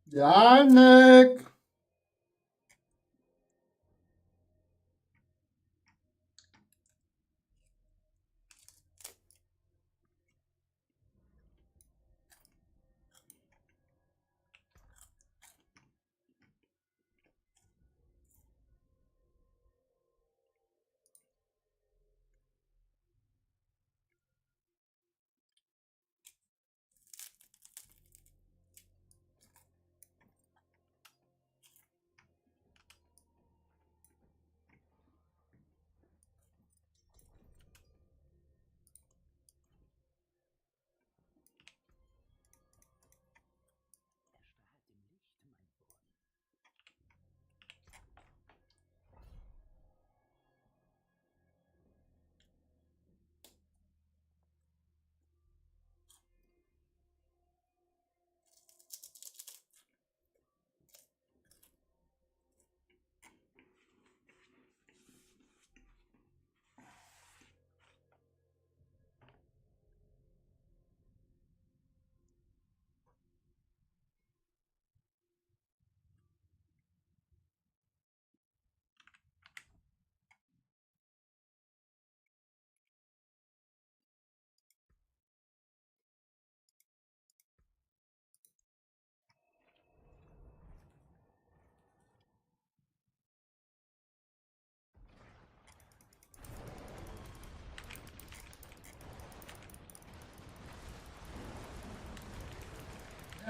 Janik!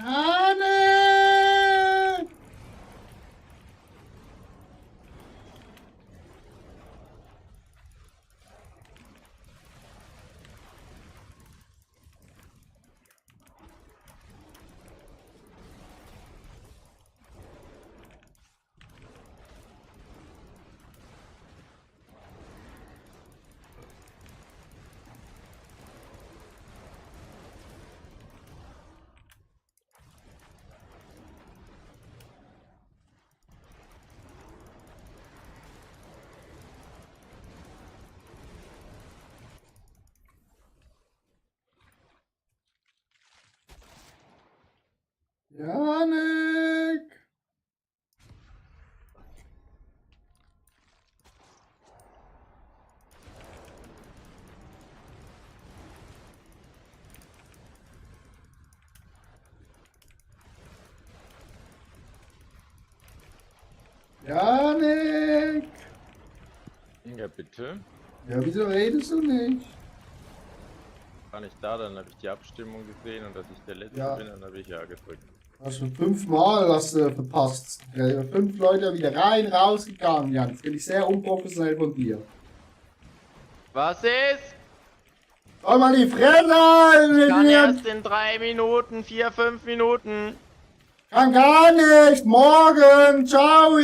Janik! Janik! Janik! Ja, bitte. Ja, wieso redest du nicht? War nicht da, dann habe ich die Abstimmung gesehen und dass ich der Letzte Ja. bin, dann habe ich ja gedrückt. Hast du 5-mal verpasst. 5 Leute wieder rein, rausgegangen, Jan. Das finde ich sehr unprofessionell von dir. Was ist? Hol mal die Fresse ein! Kann erst in 3 Minuten, 4, 5 Minuten. Kann gar nicht! Morgen! Ciao!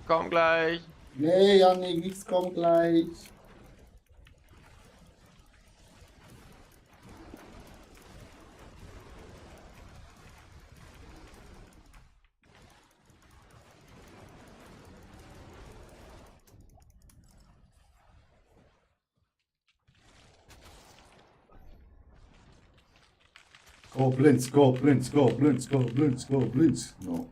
Komm gleich. Nee, Janik, nichts kommt gleich. Goblins, Goblins, Goblins, Goblins, Goblins. No.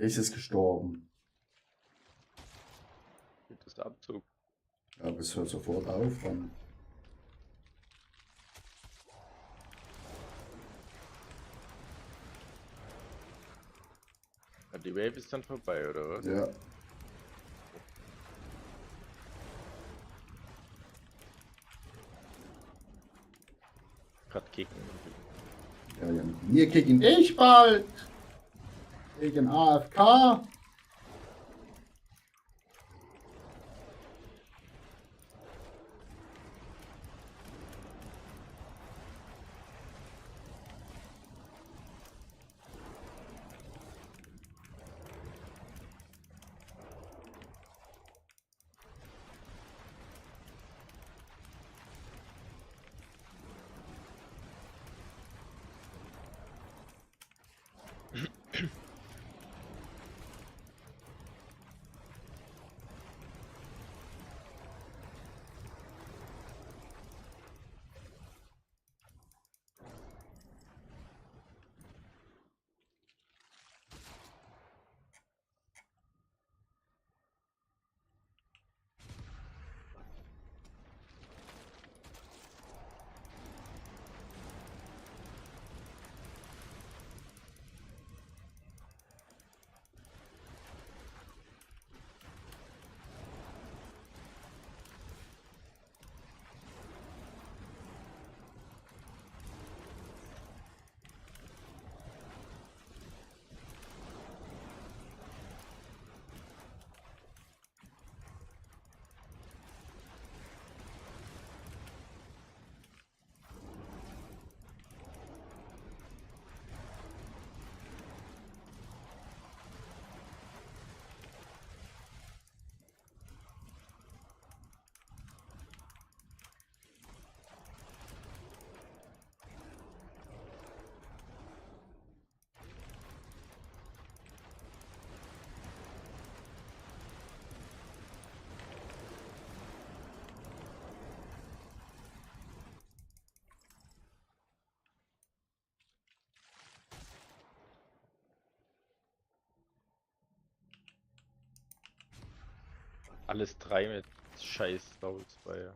Ich ist gestorben. Gibt es Abzug? Ja, aber es hört sofort auf dann. Ja, die Wave ist dann vorbei, oder was? Ja. Grad kicken. Ja, Janik. Wir kicken dich bald. Wegen AFK. Alles 3 mit scheiß Souls-Fire.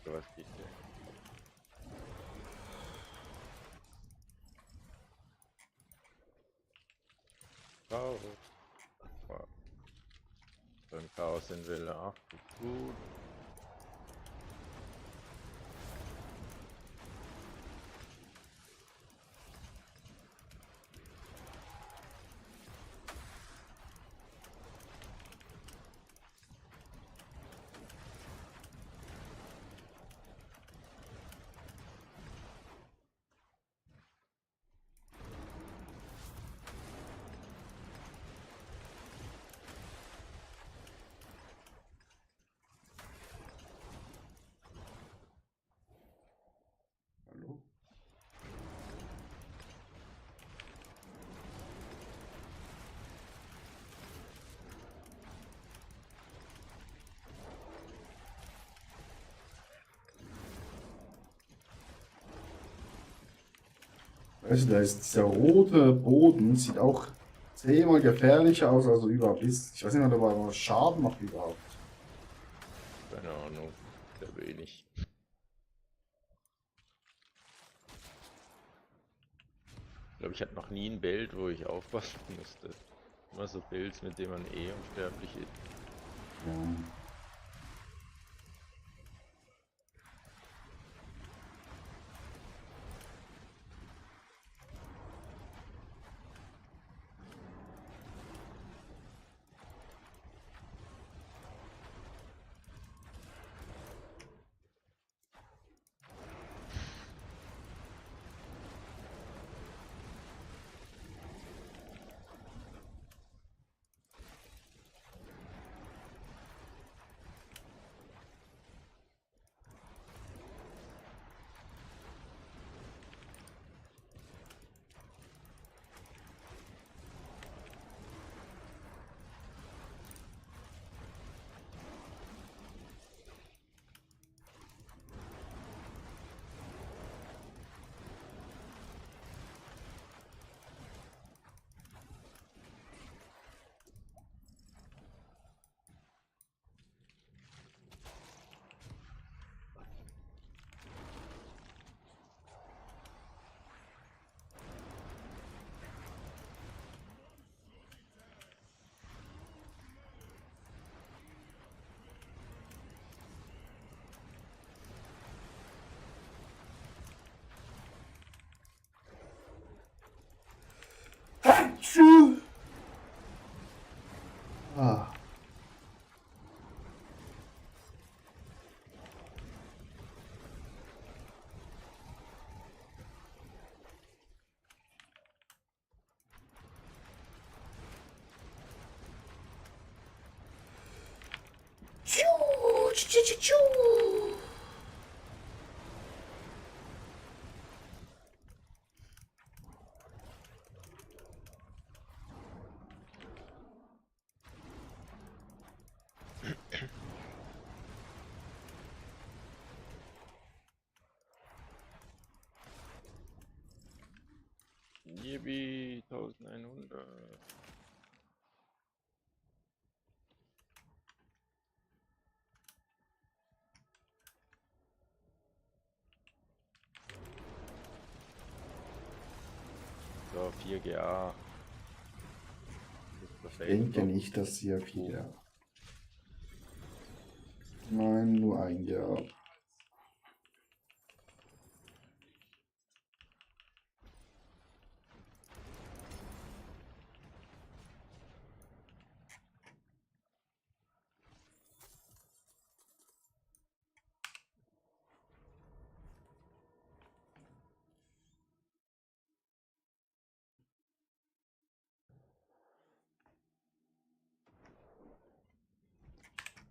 Was geht hier? Chaos. Wow. So ein Chaos in Welle 8 ist gut. Hallo? Weißt du, da ist dieser rote Boden, sieht auch 10-mal gefährlicher aus, als er überhaupt ist. Ich weiß nicht, ob er was Schaden macht überhaupt. Keine Ahnung. Sehr wenig. Ich glaube, ich hatte noch nie ein Bild, wo ich aufpassen musste. Immer so Builds, mit denen man eh unsterblich ist. Ja. Hatschu! Ah. Tschu, tschu, tschu, tschu. Yippie, 1100. So, 4 GA. Ich denke nicht, dass hier viele. Nein, nur ein Jahr.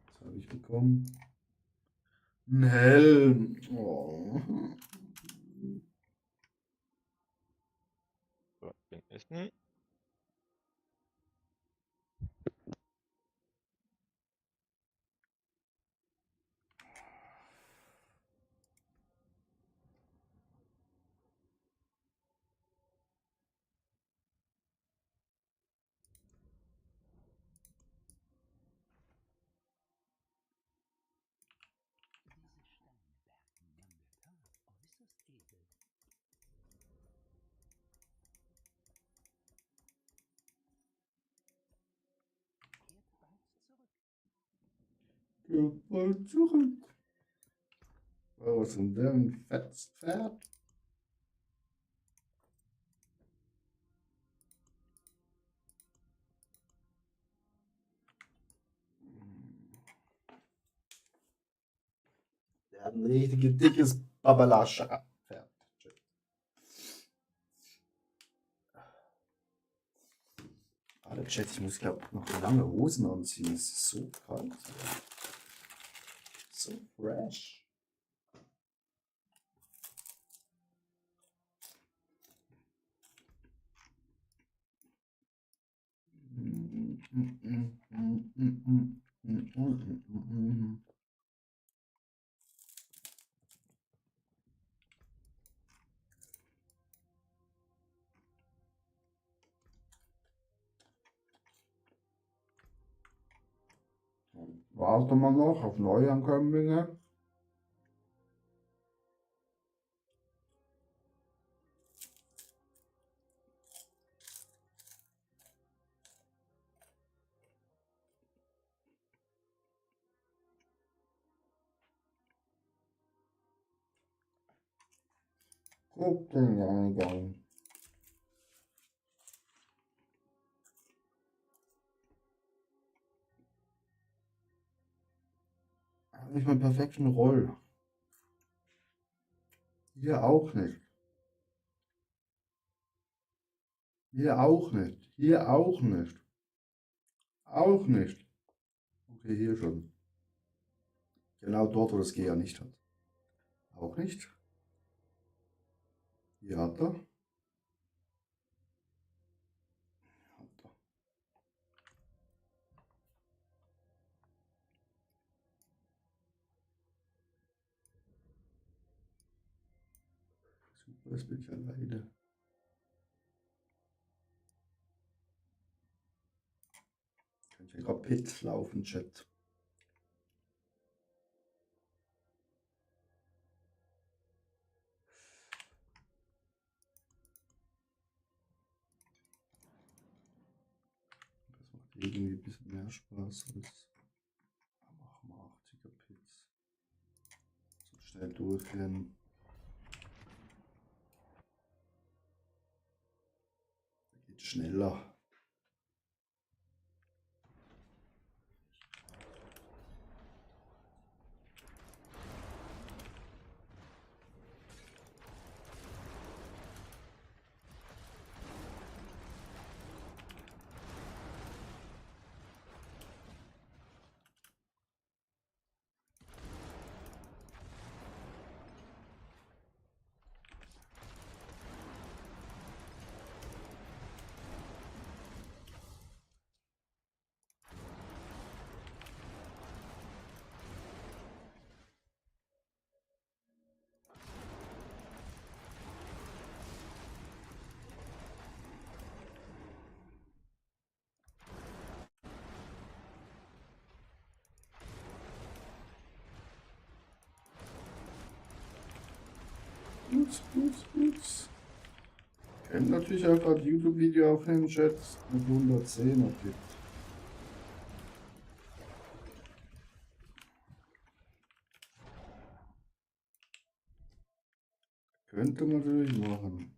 Was habe ich bekommen? Ein Helm. Oh. So, bin essen. Mal zurück. Oh, was ist denn der? Ein fettes Pferd? Der hat ein richtig dickes Babalascha-Pferd. Alle Chat, ich muss glaube noch lange Hosen anziehen. Es ist so kalt. So fresh. Warten wir noch auf Neuankömmlinge. Guck den Eingang. Habe ich meinen perfekten Roll. Hier auch nicht. Hier auch nicht. Hier auch nicht. Auch nicht. Okay, hier schon. Genau dort, wo das G ja nicht hat. Auch nicht. Hier hat er. Hat er. Super, jetzt bin ich alleine. Kann ich gerade Pit laufen, Chat. Das macht irgendwie ein bisschen mehr Spaß als. Machen wir 80er Pits. So schnell durchrennen. Da Geht schneller. Gut. Könnt natürlich auch gerade YouTube-Video aufnehmen, Chat, mit 110er gibt. Könnte man natürlich machen.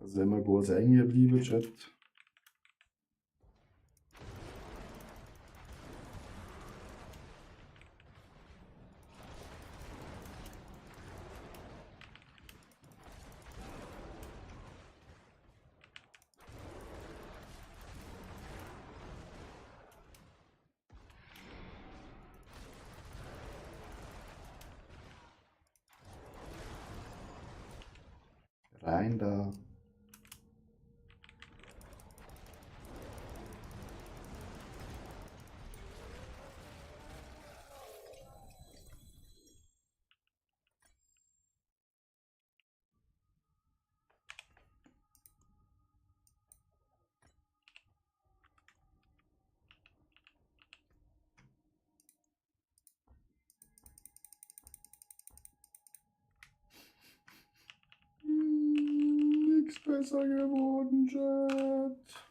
Da sind wir groß eng geblieben, Chat. Rein da. Nichts besser geworden, Chat.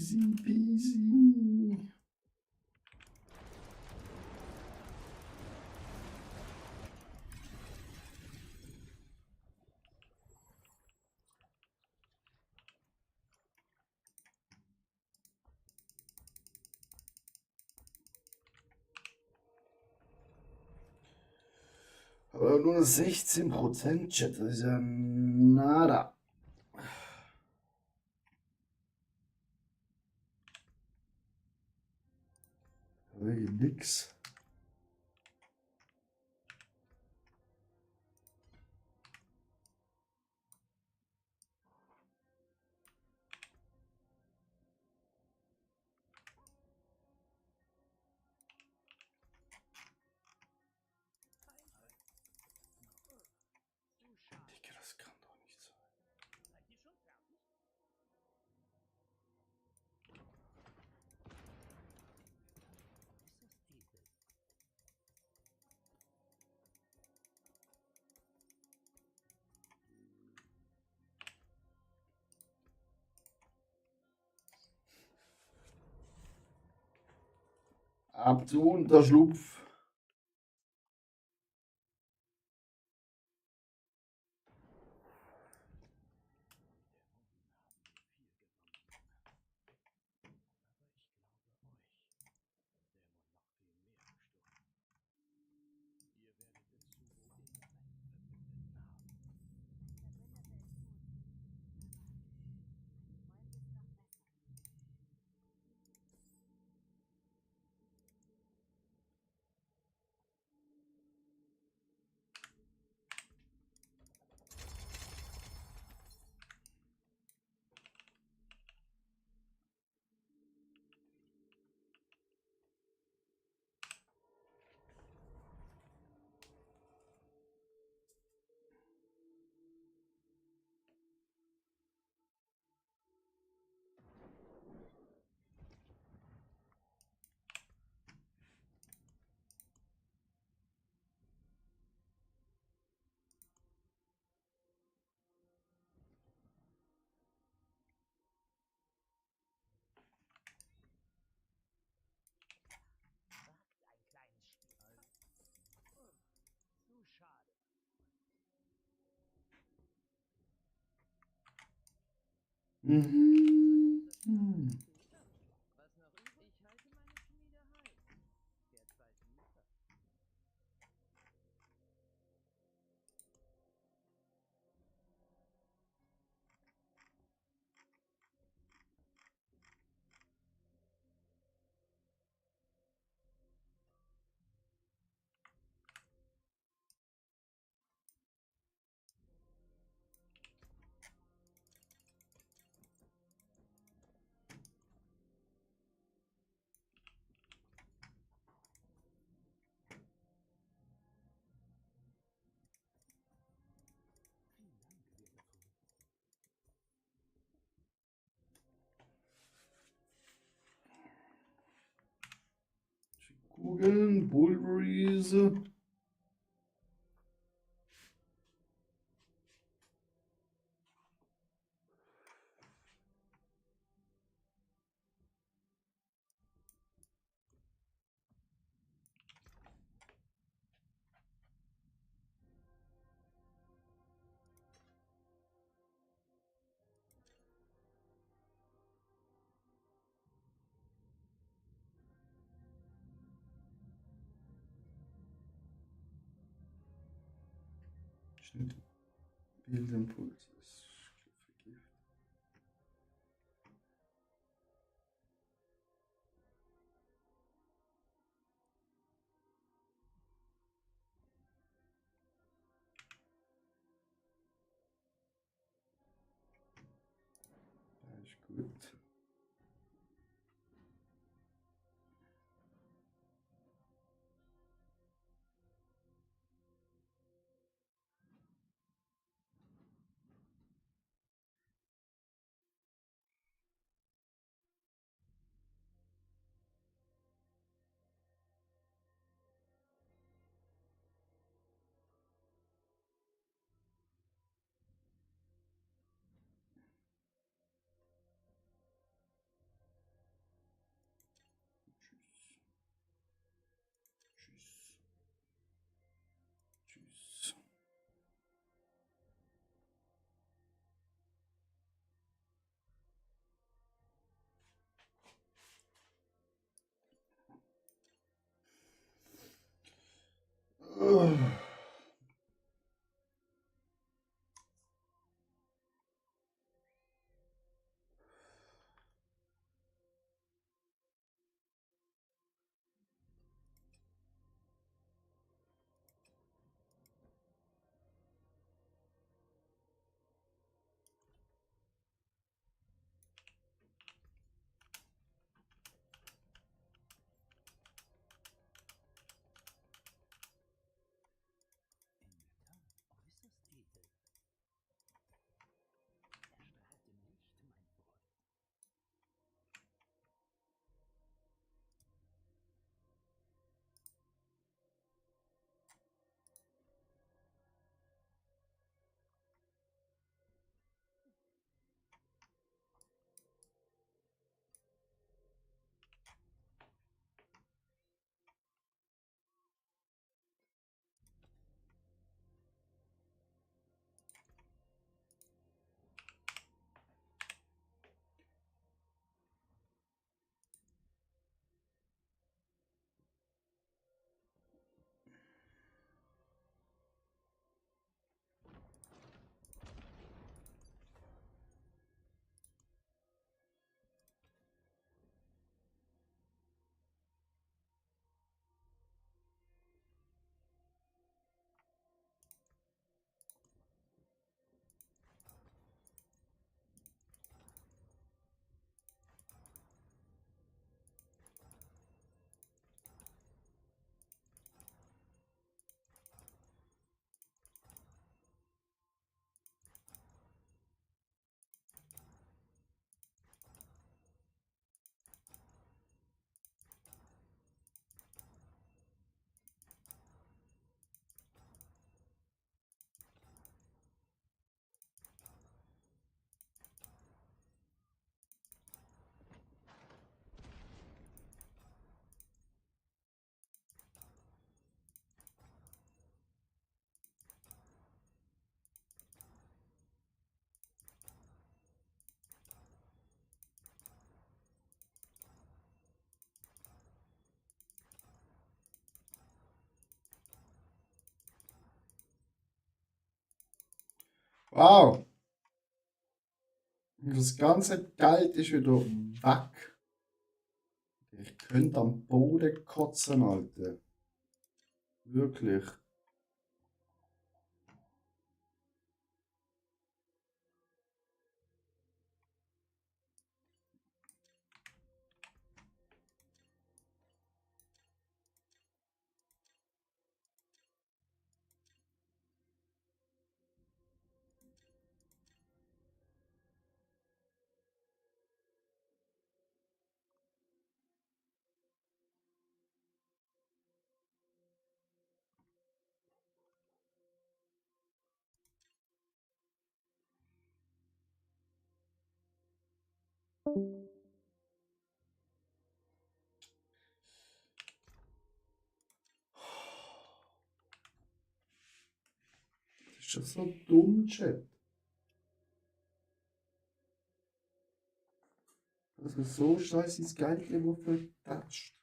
Easy peasy. Aber nur 16%, Chat, das ist ja nada. Nix. Digga, das kann doch nicht sein. Seid ihr schon fertig? Äußerst edel. Ab zu Unterschlupf. Wagt ein kleines Spiel. Zu schade. Was noch übrig? Ich halte meine Schmiede heiß. Fährt bald liefern. Googeln, Bulberries. Schnitt. Bildimpuls. Vergift. Ja, ist gut. Wow. Das ganze Geld ist wieder weg. Ich könnte am Boden kotzen, Alter. Wirklich. Das ist doch so dumm, Chat. Das ist so scheiße ins Geld immer vertatscht.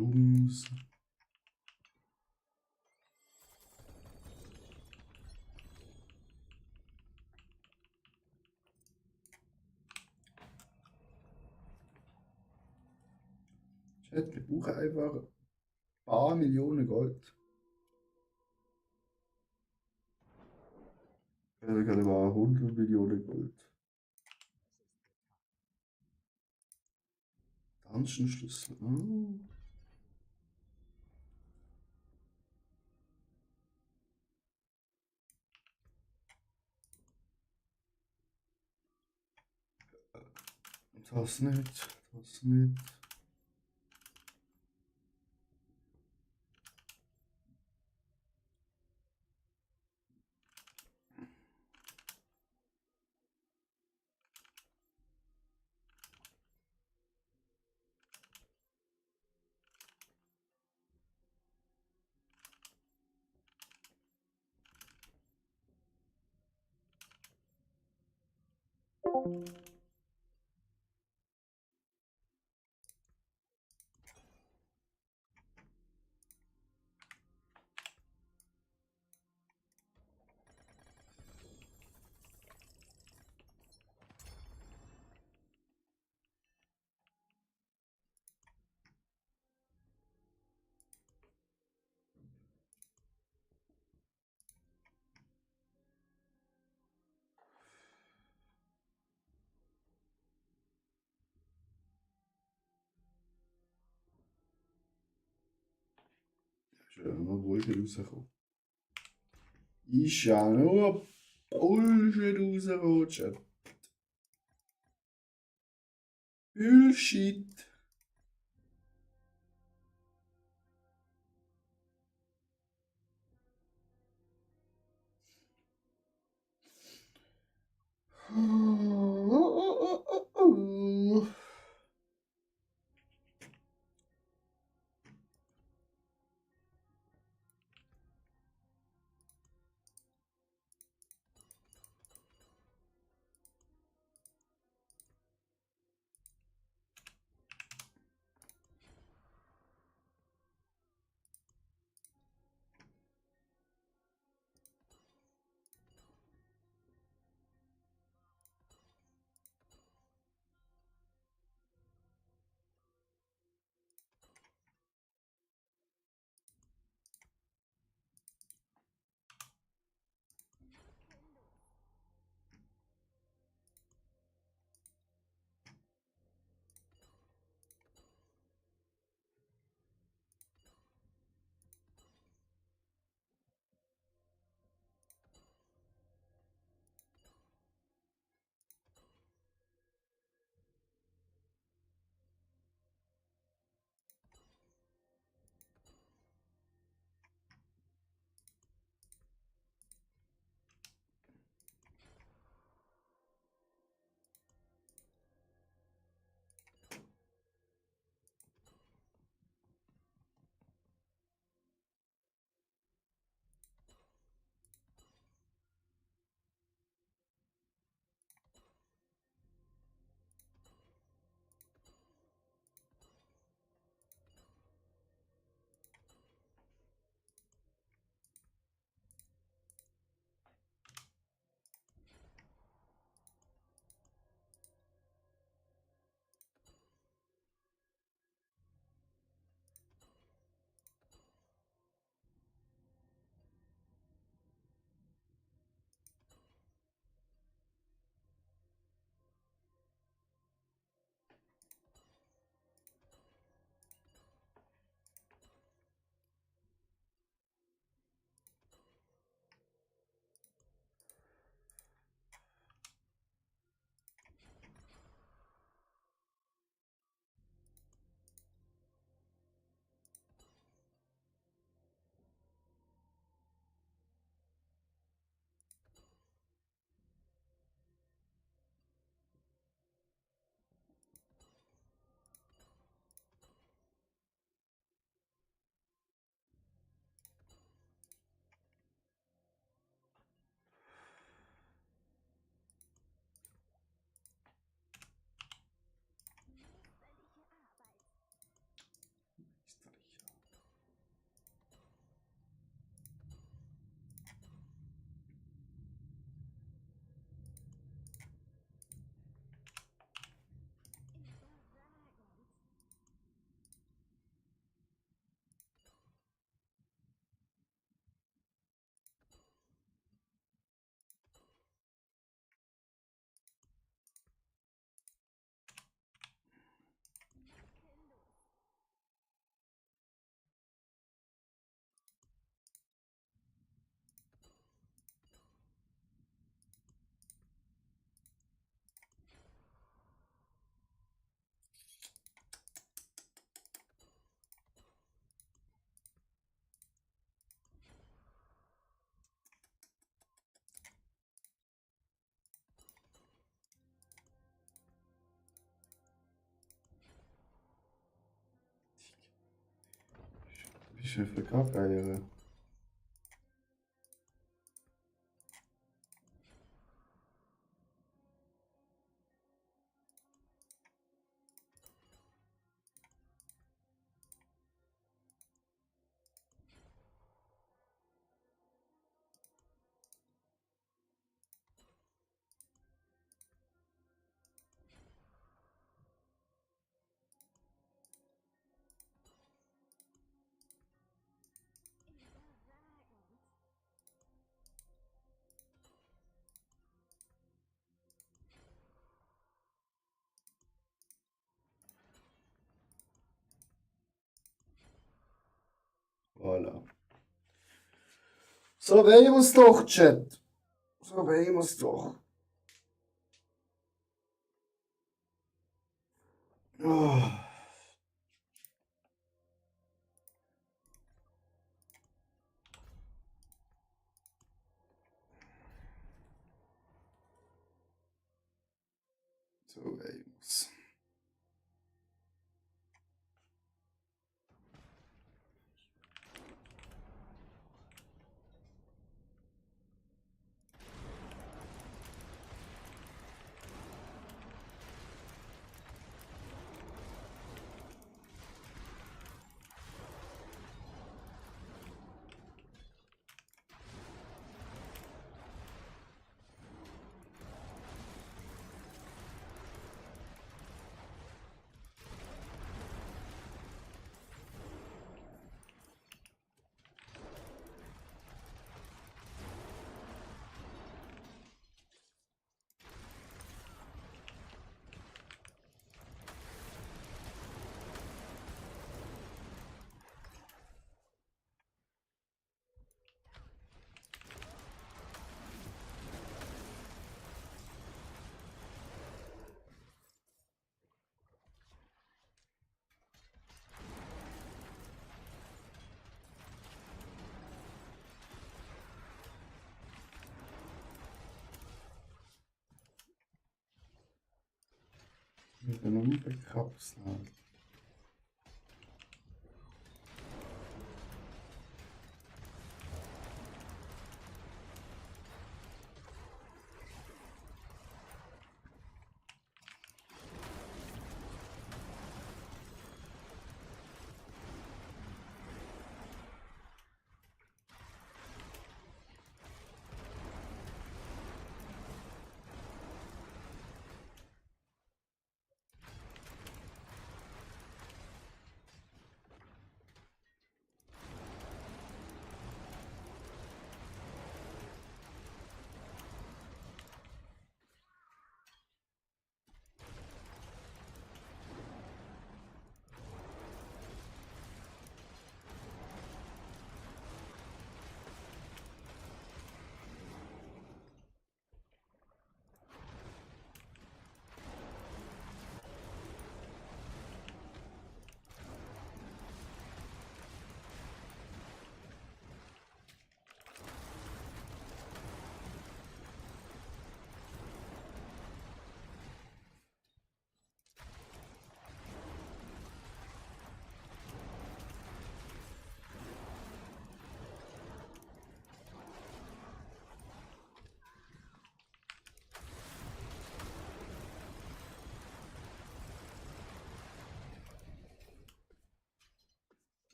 Rums. Chat, wir brauchen einfach ein paar Millionen Gold. Ja, gerade mal 100 Millionen Gold. Dungeon-Schlüssel. Ah. Das nicht. Das nicht. Ist ja nur Bullshit rausgekommen. Ist ja nur Bullshit rausgekommen, Chat. Bullshit. ist mir für Kackeier. Voilà. So wollen wir es doch, Chat. So wollen wir es doch. Oh. So wollen wir es. Ich bin nur bekapselt.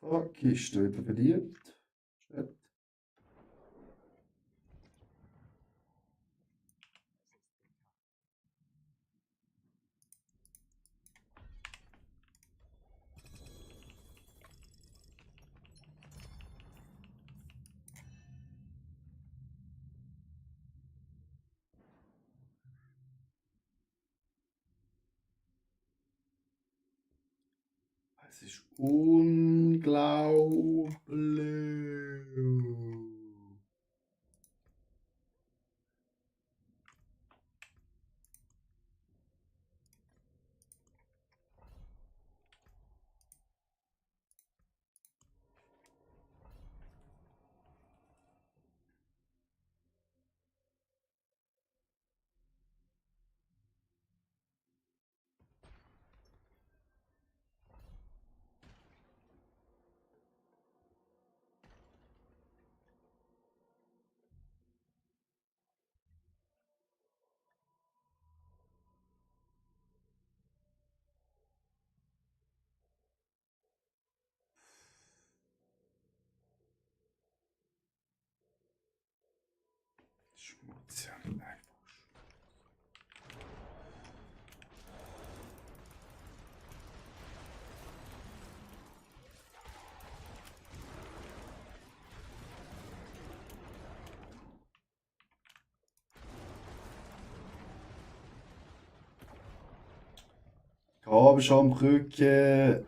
So, Kiste wieder verliebt. Shit. Es ist unglaublich. Schmutz, ja, einfach. Kabelschambrücke.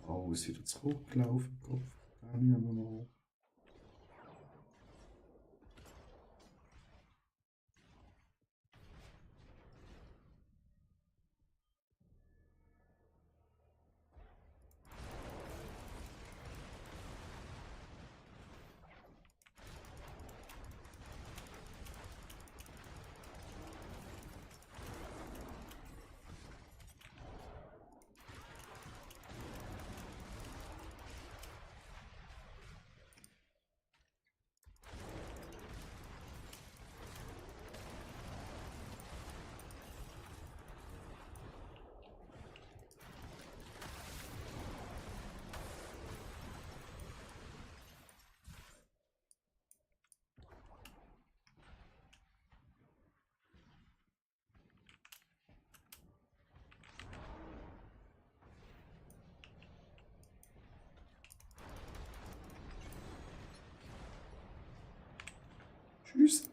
Oh, ist wieder zurückgelaufen. Kopf. Da nicht mehr noch. Tschüssi.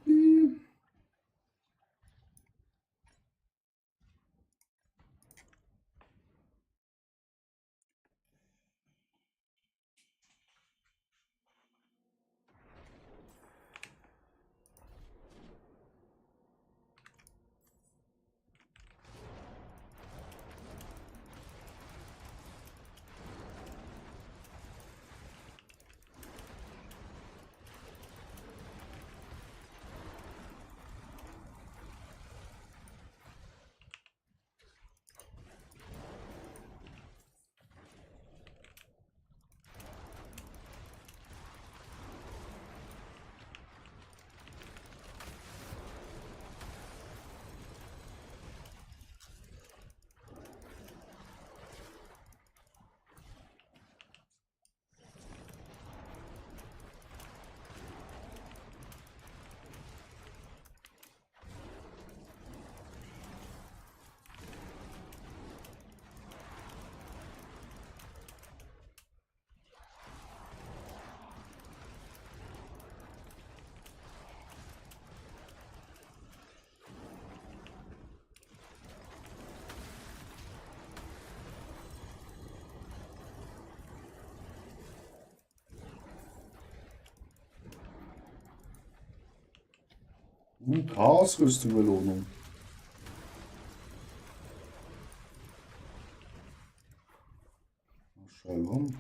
Chaosrüstung Belohnung. Shalom.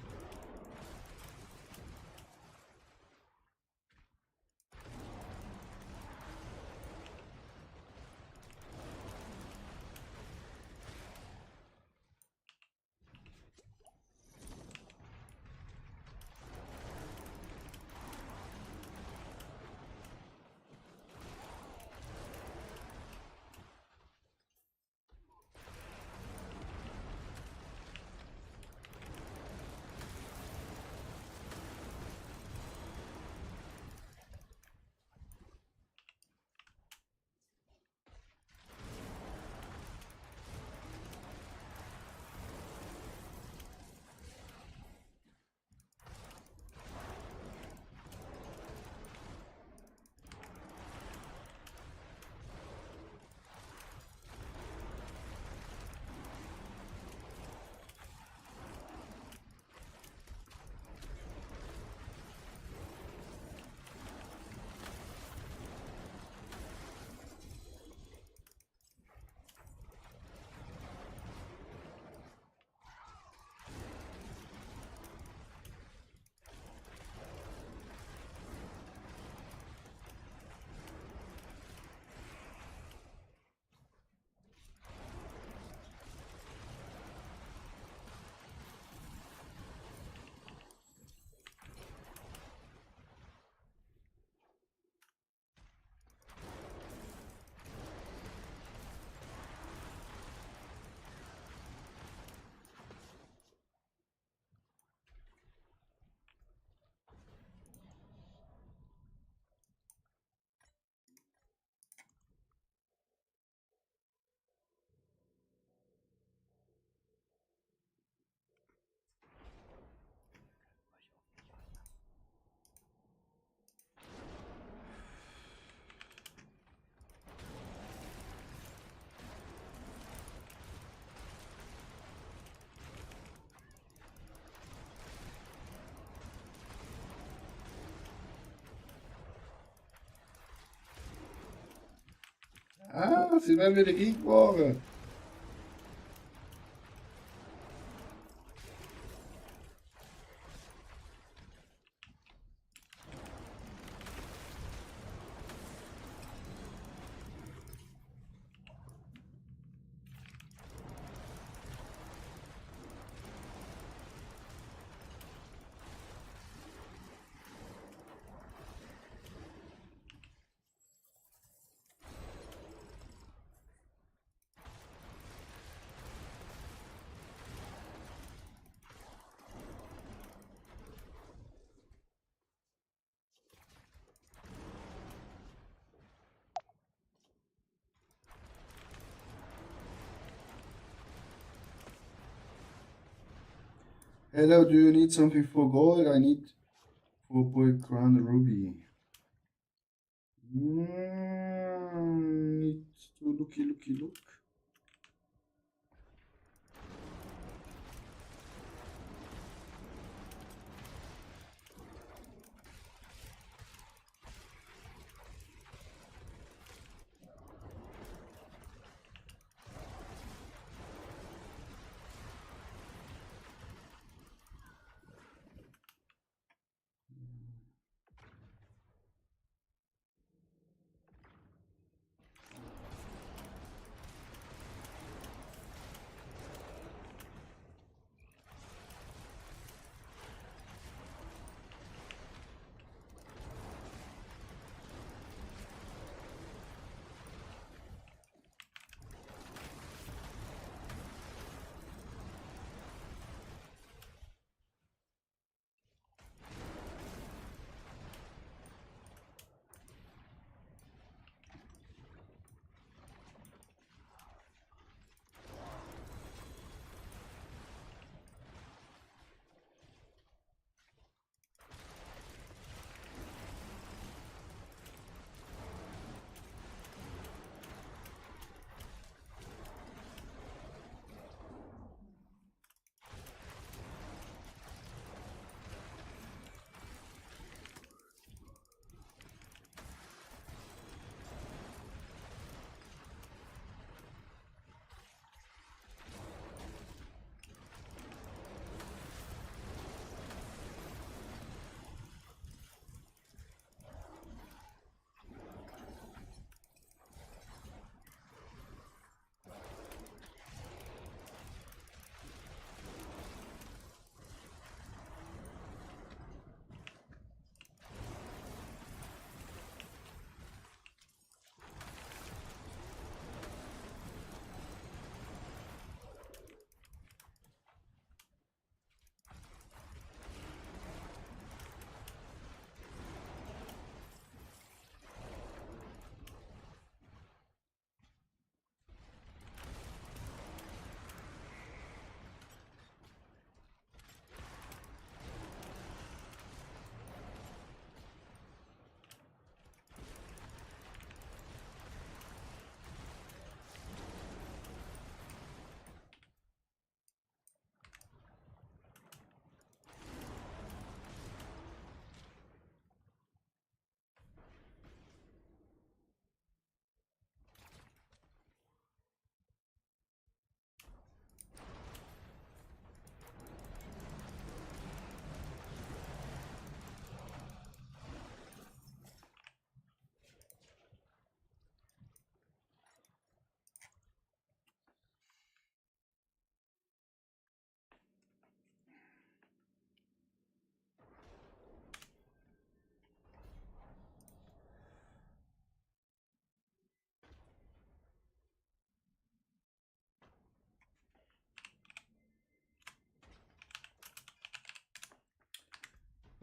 Ah, sie werden wieder eingeworfen. Hello, do you need something for gold? I need 4 crown ruby. Need to look.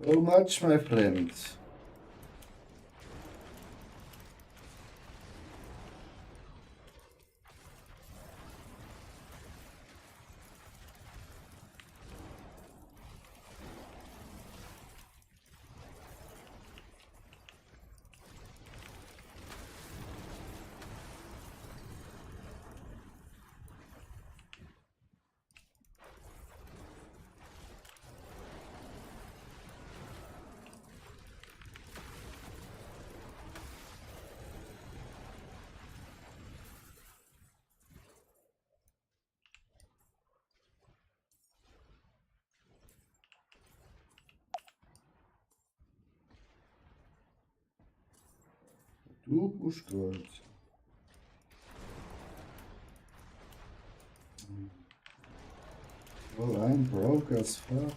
How much, my friend? Du musst Gold. Well, I'm broke as fuck.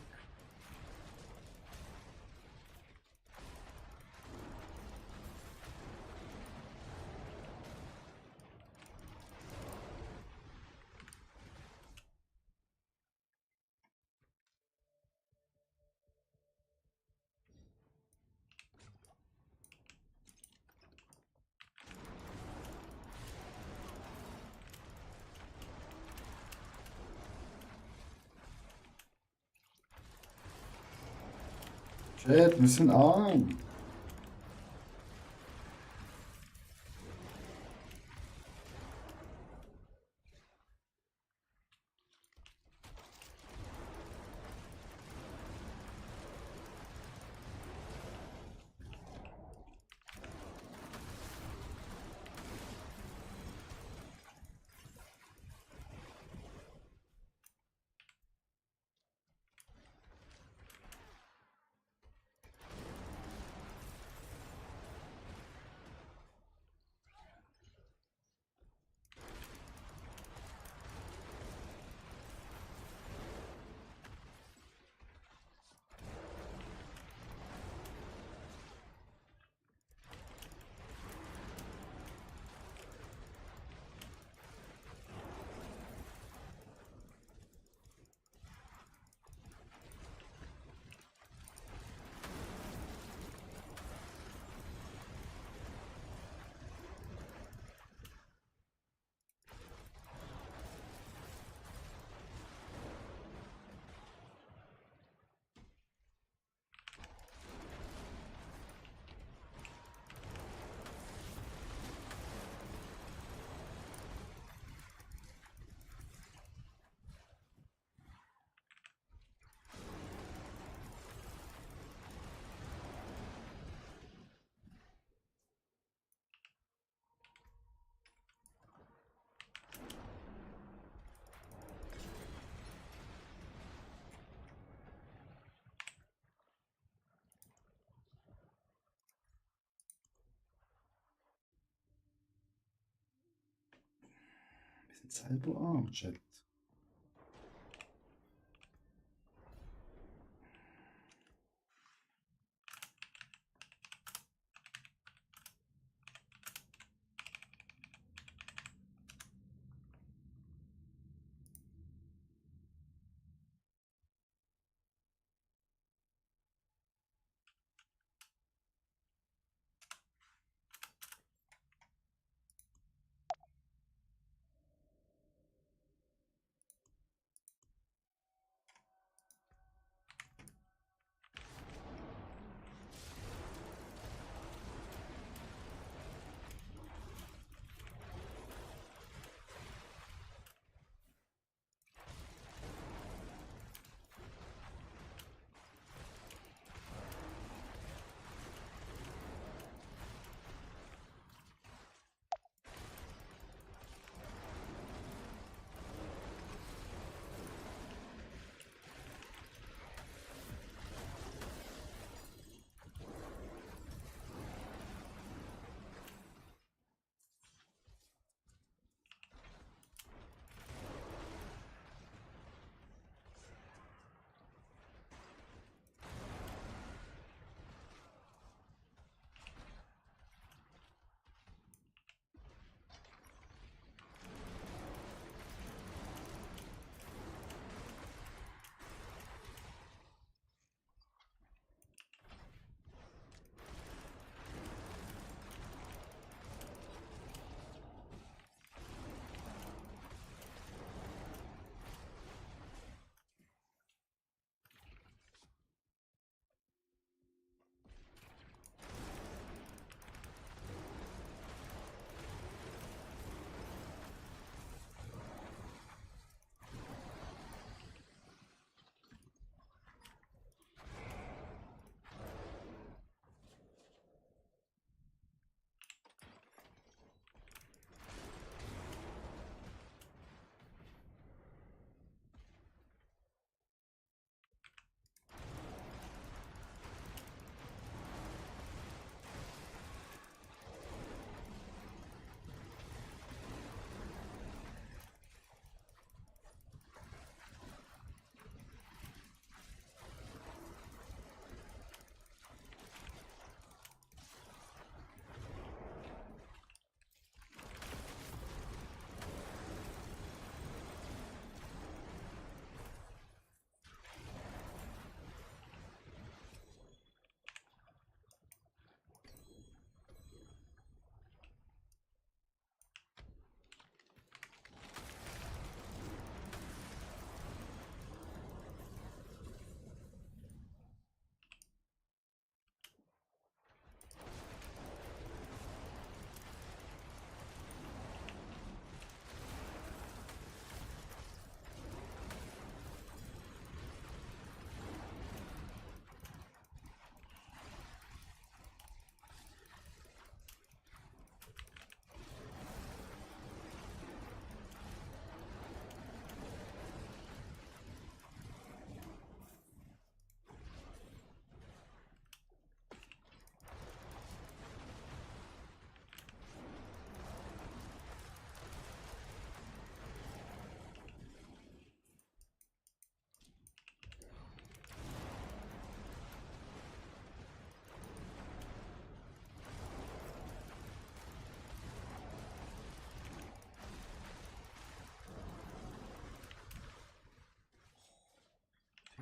Shit, wir sind arm. Wir sind selber arm, Chat.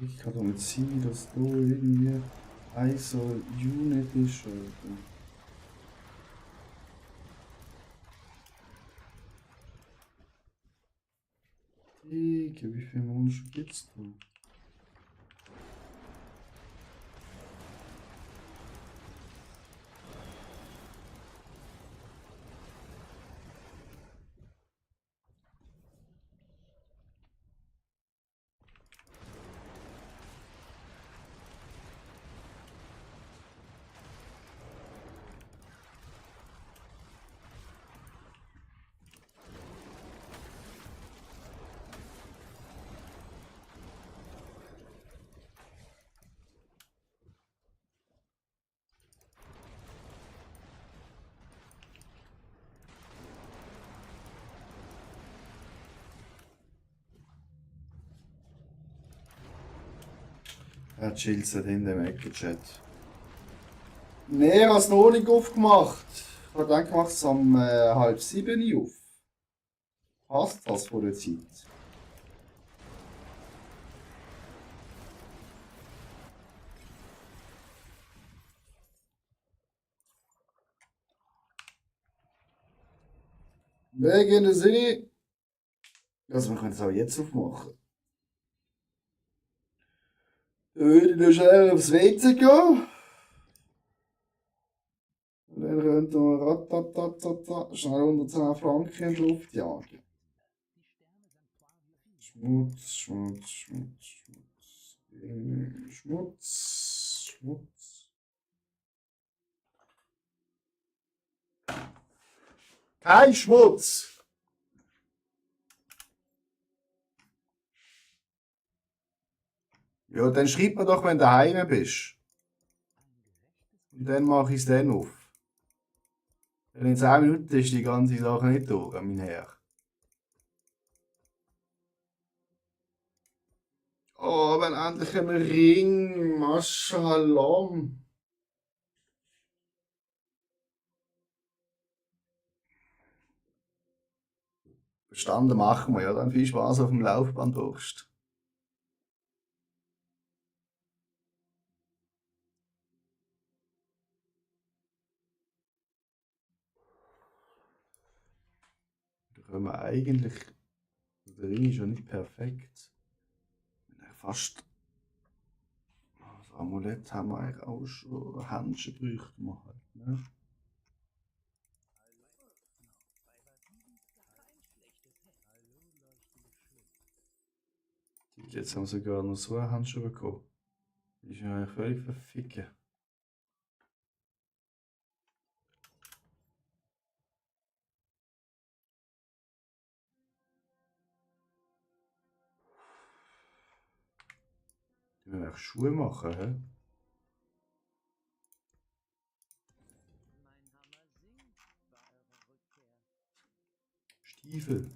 Ich kann doch nicht sein, dass da irgendwie ein so Unit ist. Alter. Digga, wie viele Monster gibt's da? Er chillt in dem Ecke-Chat. Nee, er hat es noch nicht aufgemacht. Ich habe gedacht, ich mache es um 6:30 auf. Passt das vor der Zeit? Wegen der Sinne. Also, wir können es auch jetzt aufmachen. Dann würde ich noch schnell aufs WC gehen. Und dann könnten wir ratatatata schnell 110 Franken in die Luft jagen. Schmutz, Schmutz, Schmutz, Schmutz. Schmutz, Schmutz. Kein Schmutz! Ja, dann schreib mir doch, wenn du daheim bist. Und dann mache ich es dann auf. Denn in 10 Minuten ist die ganze Sache nicht durch, mein Herr. Oh, wenn endlich ein Ring, Mashallah. Verstanden machen wir, ja, dann viel Spaß auf dem Laufband Durst. Da können wir eigentlich. Der Ring ist ja nicht perfekt. Fast. Das Amulett haben wir eigentlich auch schon. Handschuhe bräuchten wir halt, ne? Jetzt haben wir sogar noch so einen Handschuh bekommen. Die ist ja eigentlich völlig verficken. Die müssen eigentlich Schuhe machen, hä? Stiefel.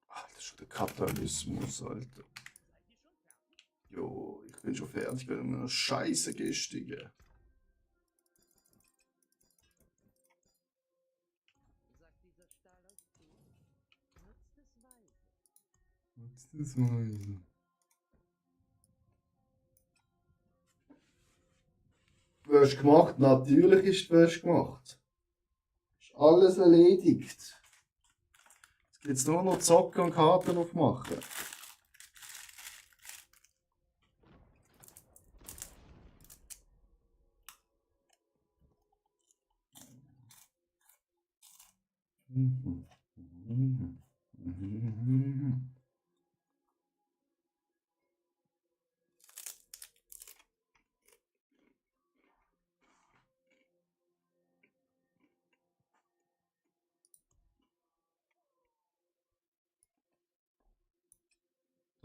Ach, das ist schon der Kapitalismus, Alter. Jo, ich bin schon fertig mit einer scheiße Gestigen. Sagt dieser Stahl euch zu? Nutzt es weise. Was ist das mal? Wäsche gemacht, natürlich ist die Wäsche gemacht. Ist alles erledigt. Jetzt gibt es nur noch Zocken und Karten aufmachen.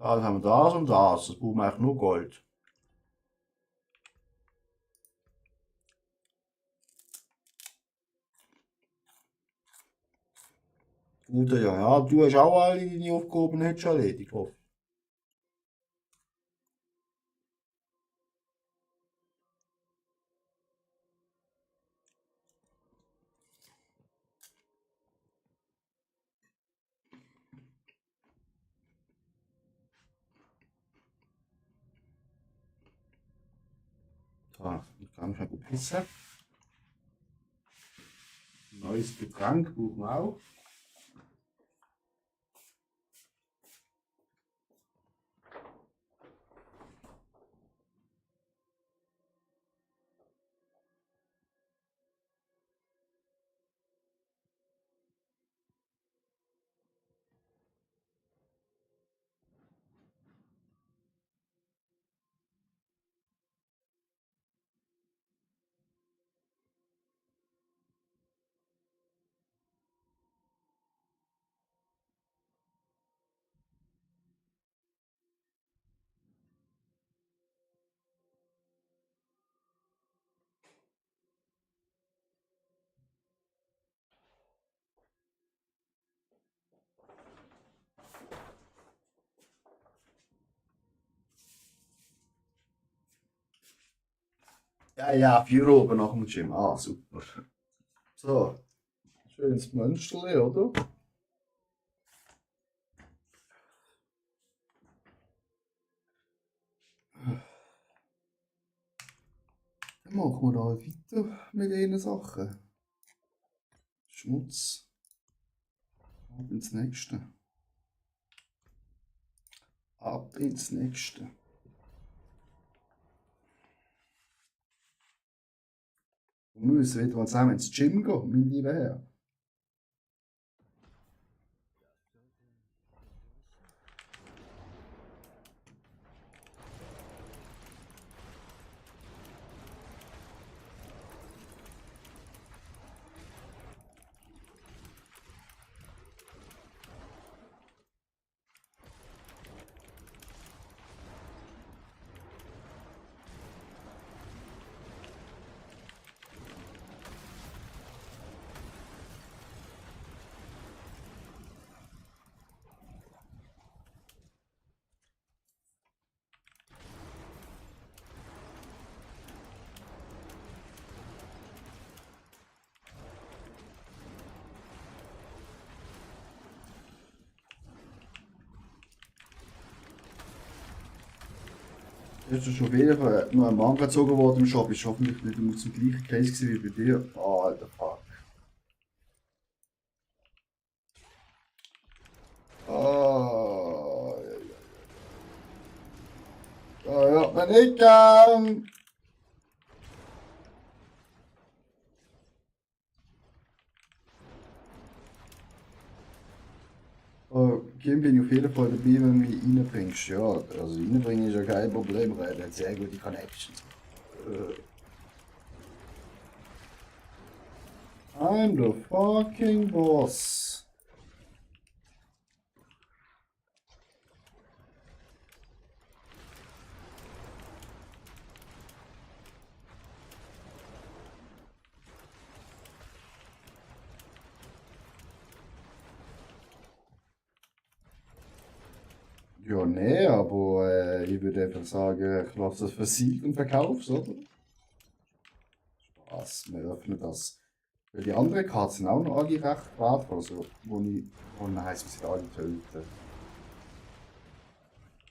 Dann haben wir das und das. Das brauchen wir eigentlich nur Gold. Gute, ja, ja. Du hast auch alle deine Aufgaben nicht schon erledigt, hoffe ich. So, ich kann mich mal gut pissen. Neues Getränk brauchen wir auch. Ja, ja, 4 oben nach dem Gym. Ah, super. So, schönes Mönsterli, oder? Dann machen wir da weiter mit diesen Sachen. Schmutz. Ab ins nächste. Ab ins nächste. Wir müssen wieder mal zusammen ins Gym gehen, mein lieber Herr. Ist schon auf jeden Fall noch ein Manga gezogen worden im Shop. Ist hoffentlich nicht immer zum gleichen Case gewesen wie bei dir. Ah, alter Fuck. Ah, da hört man nicht gern. Kim bin ich auf jeden Fall dabei, wenn du mich reinbringst. Ja, also reinbringen ist ja kein Problem, weil er hat sehr gute Connections. I'm the fucking boss. Ja, nee, aber ich würde einfach sagen, ich lasse das versiegt und verkauf's, oder? Spaß, wir öffnen das. Weil die anderen Karten sind auch noch alle recht wertvoll, also wo heisst, wir sind alle töten.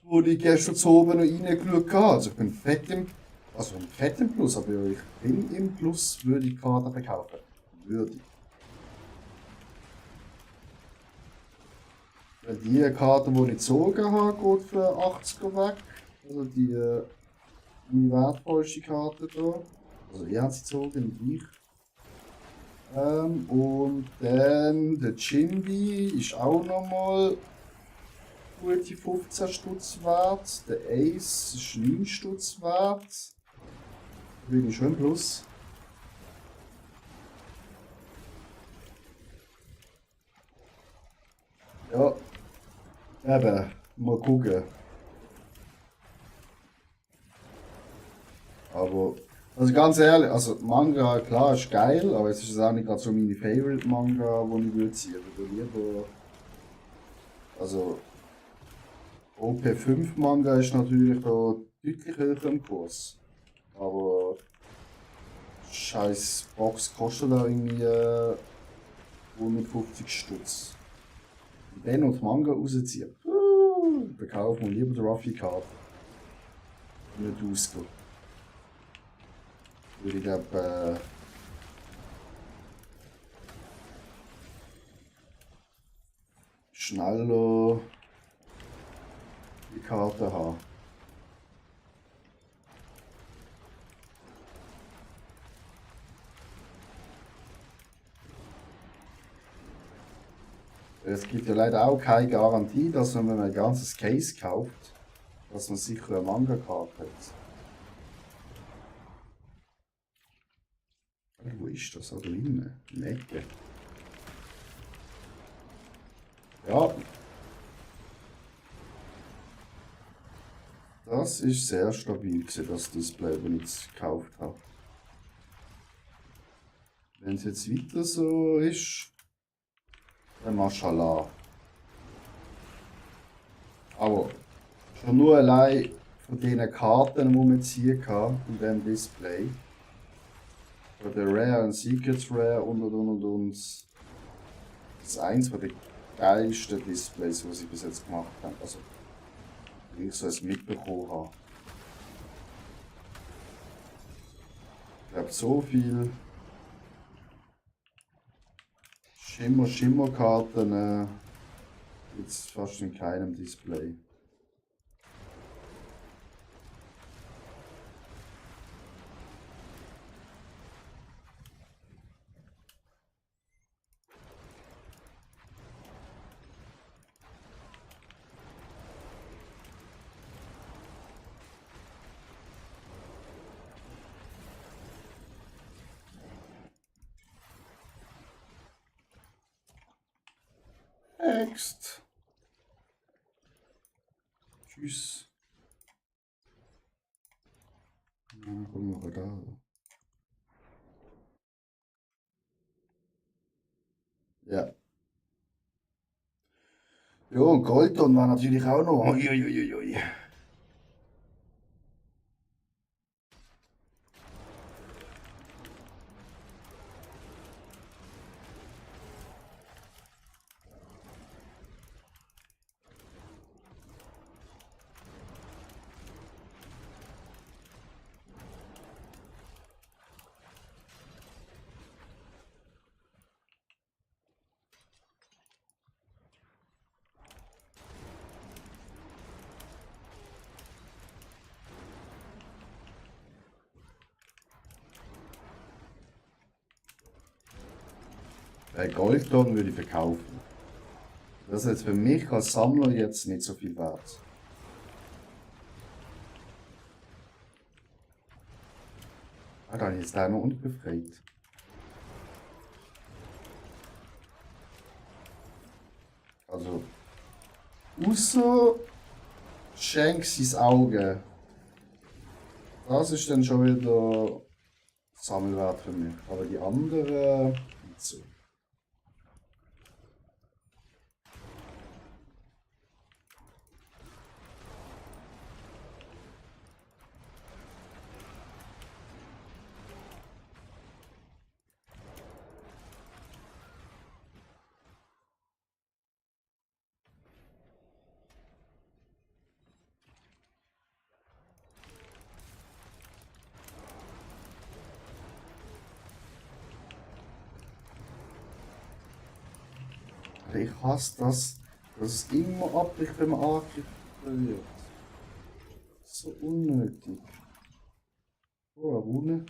Wo ich gestern zu oben noch reingeschaut habe, also ich bin fett im Plus, aber ich bin im Plus, würde ich Karten verkaufen. Würde ich. Weil die Karte, die ich gezogen habe, geht für 80er weg. Also die meine wertvollste Karte hier. Also ihr habt sie gezogen, nicht ich. Und dann der Jinbi ist auch nochmal gute 15 Stutz wert. Der Ace ist 9 Stutz wert. Da bin ich schon im Plus. Ja, eben, mal gucken. Aber, also ganz ehrlich, also Manga, klar, ist geil, aber es ist auch nicht gerade so meine Favorite Manga, die ich würde ziehen. Ich würde lieber, also OP5 Manga ist natürlich da deutlich höher im Kurs. Aber scheiß Box kostet da irgendwie 150 Stutz. Und dann noch die Manga rausziehen. Verkaufen wir lieber die Ruffy Card. Nicht ausgehen. Würde ich glaube schneller die Karte haben. Es gibt ja leider auch keine Garantie, dass wenn man ein ganzes Case kauft, dass man sicher eine Manga-Karte hat. Wo ist das? Da drinnen? In der Ecke. Ja. Das ist sehr stabil gewesen, das Display, das ich jetzt gekauft habe. Wenn es jetzt weiter so ist, dann Mashallah. Aber schon nur allein von diesen Karten, die man jetzt hier hatte, in diesem Display. Von der Rare und Secrets Rare und. Das ist eins der geilsten Displays, die ich bis jetzt gemacht habe. Also, wenn ich so es mitbekommen habe. Ich habe so viel Schimmerkarten jetzt fast in keinem Display. Next. Tschüss. Na, gucken wir da. Ja. Ja, und Goldton war natürlich auch noch. Uiuiuiui. Goldton würde ich verkaufen. Das ist jetzt für mich als Sammler jetzt nicht so viel wert. Ah, da ist der noch unbefreit. Also, außer Shanks' Auge. Das ist dann schon wieder Sammelwert für mich. Aber die anderen nicht so. Ich hasse das, dass es immer abbricht, wenn man angegriffen wird. So unnötig. Oh, eine Rune.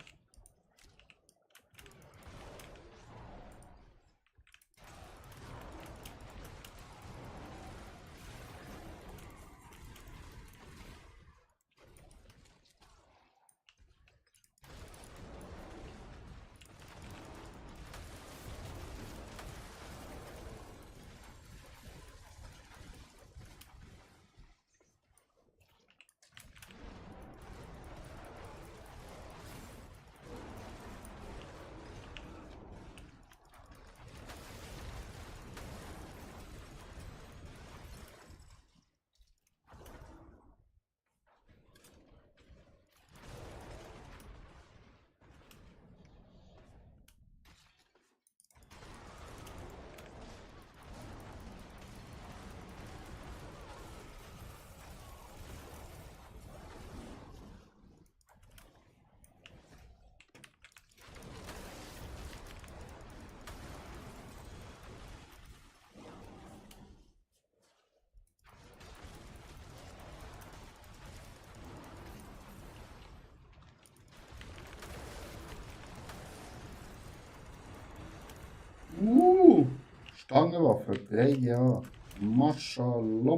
Stangenwaffe, 3 Jahre. Mashallah.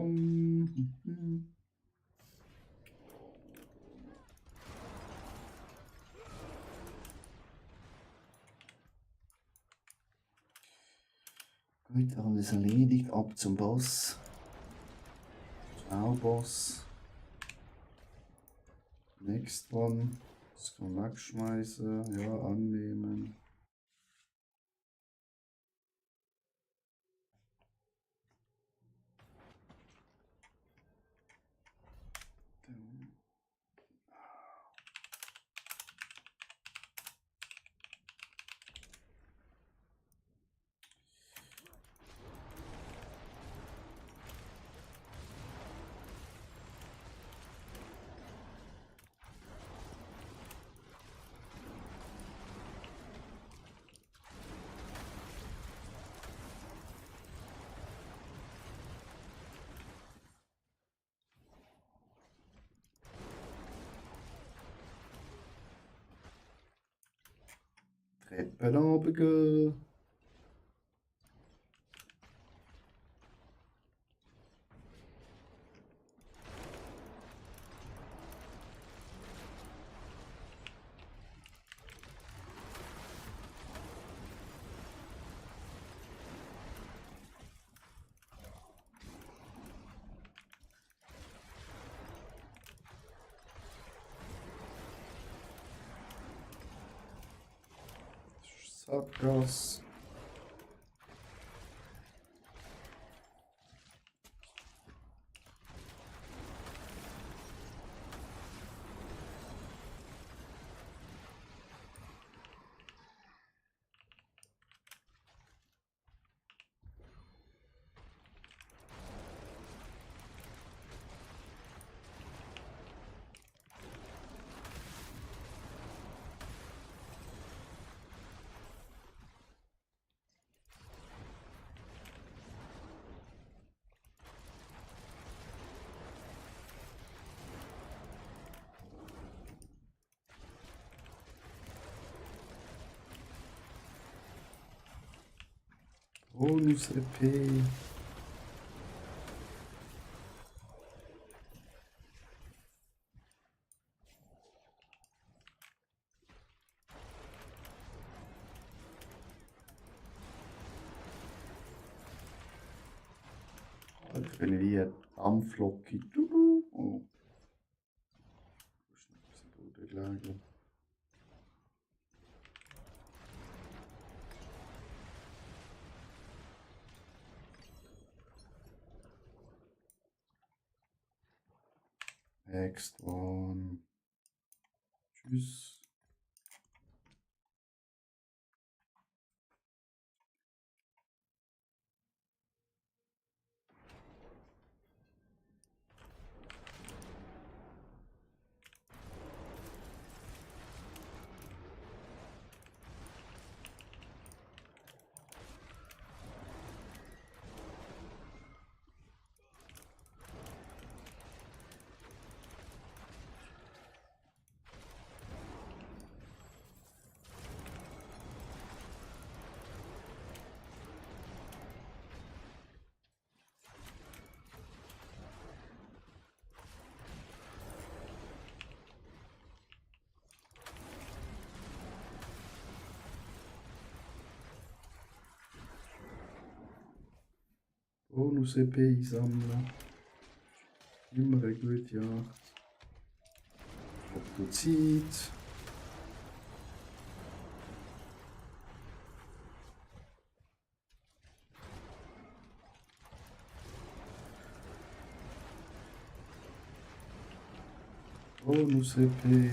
Gut, alles erledigt. Ab zum Boss. Ciao, Boss. Next one. Das kann man wegschmeißen. Ja, annehmen. Treppen runtergehen. Sackgasse. Bonus EP. Ich bin wie eine Dampflocke. Oh. Das ist noch ein bisschen gelegen. Next one. Tschüss. Bonus-EP einsammeln. Immer eine gute Jagd. Ob Zeit. Bonus-EP.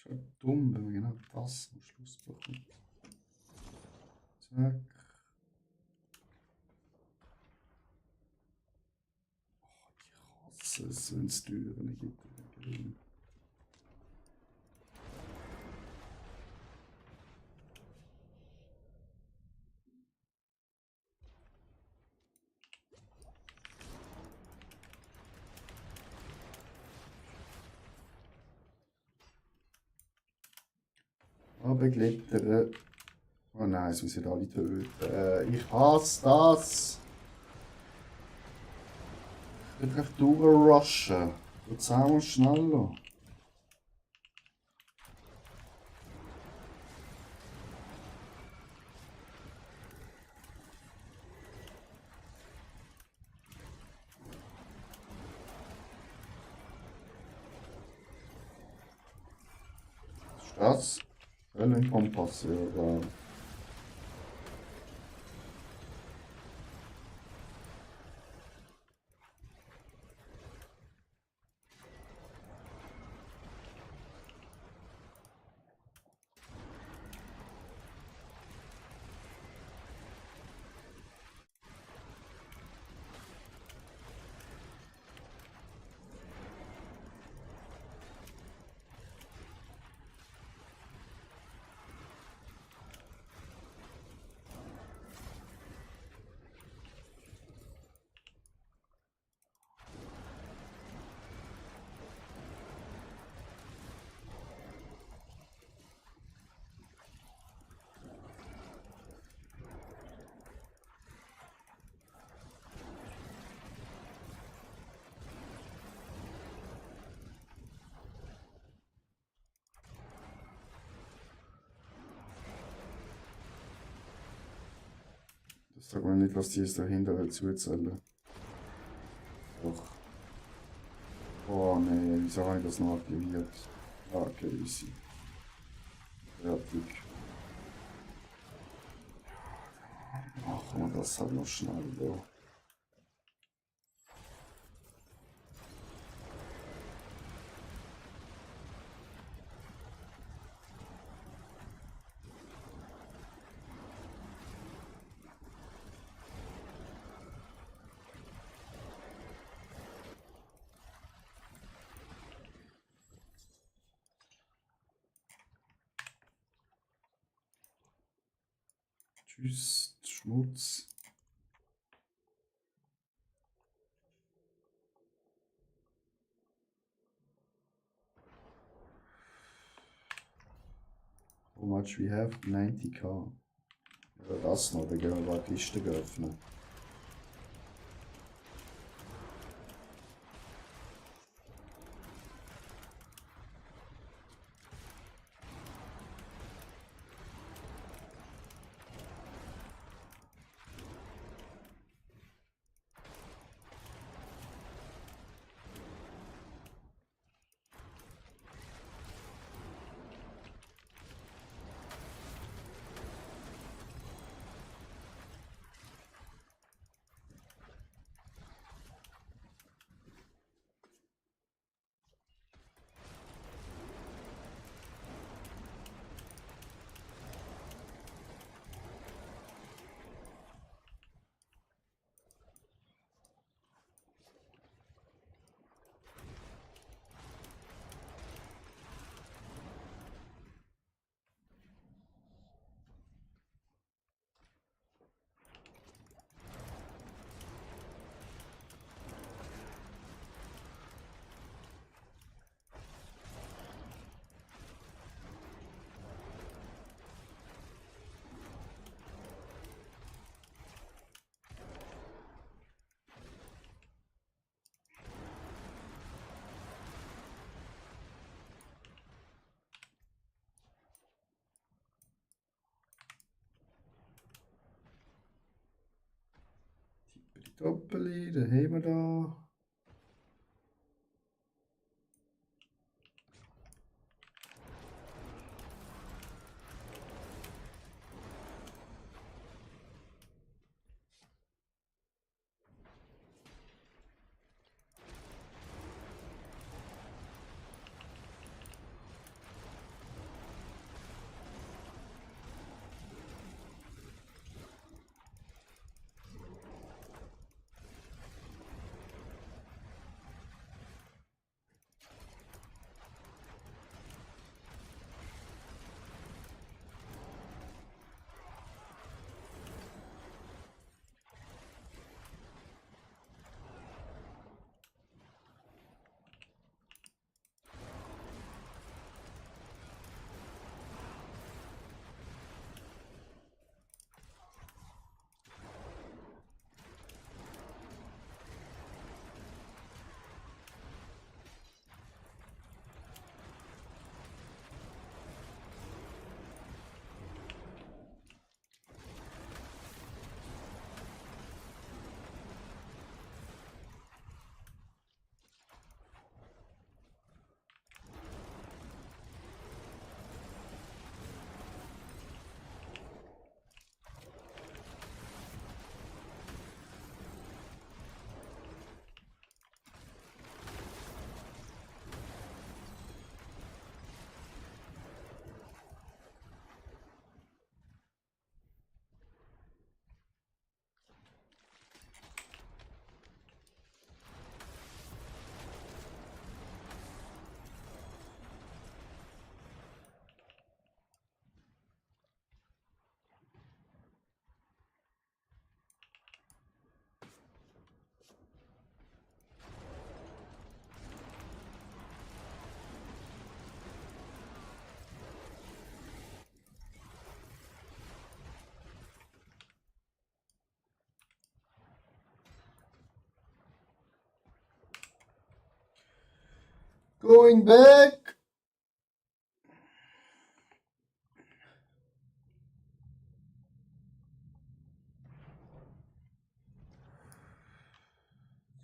Schon dumm, wenn man genau das am Schluss bekommt. Zack. Oh, ich hasse es, wenn es Türen gibt. Abgelittern. Oh nein, es müssen alle töten. Ich hasse das. Ich will echt durchrushen. Jetzt auch mal schneller. Was ist das? Quellenkompass, ja, egal. Das sagt man nicht, was die jetzt dahinter zuzählen. Doch. Oh nee, wieso habe ich das noch aktiviert? Ah, okay, easy. Fertig. Machen wir das halt noch schnell da. Tschüss, Schmutz. How much we have? 90k. Ja, das noch, dann gehen wir mal die Kiste öffnen. Doppeli, den haben wir da. Going back.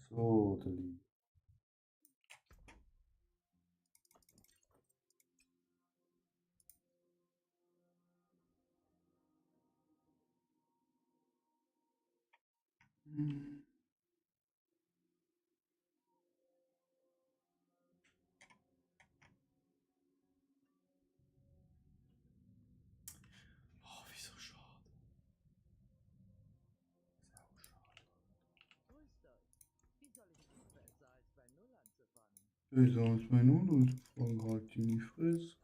So, der Liebe. Oh, wieso schade. So ist das. Wie soll ich besser als bei Null anzufangen? Besser als mein Hund und fang halt in die Fresse.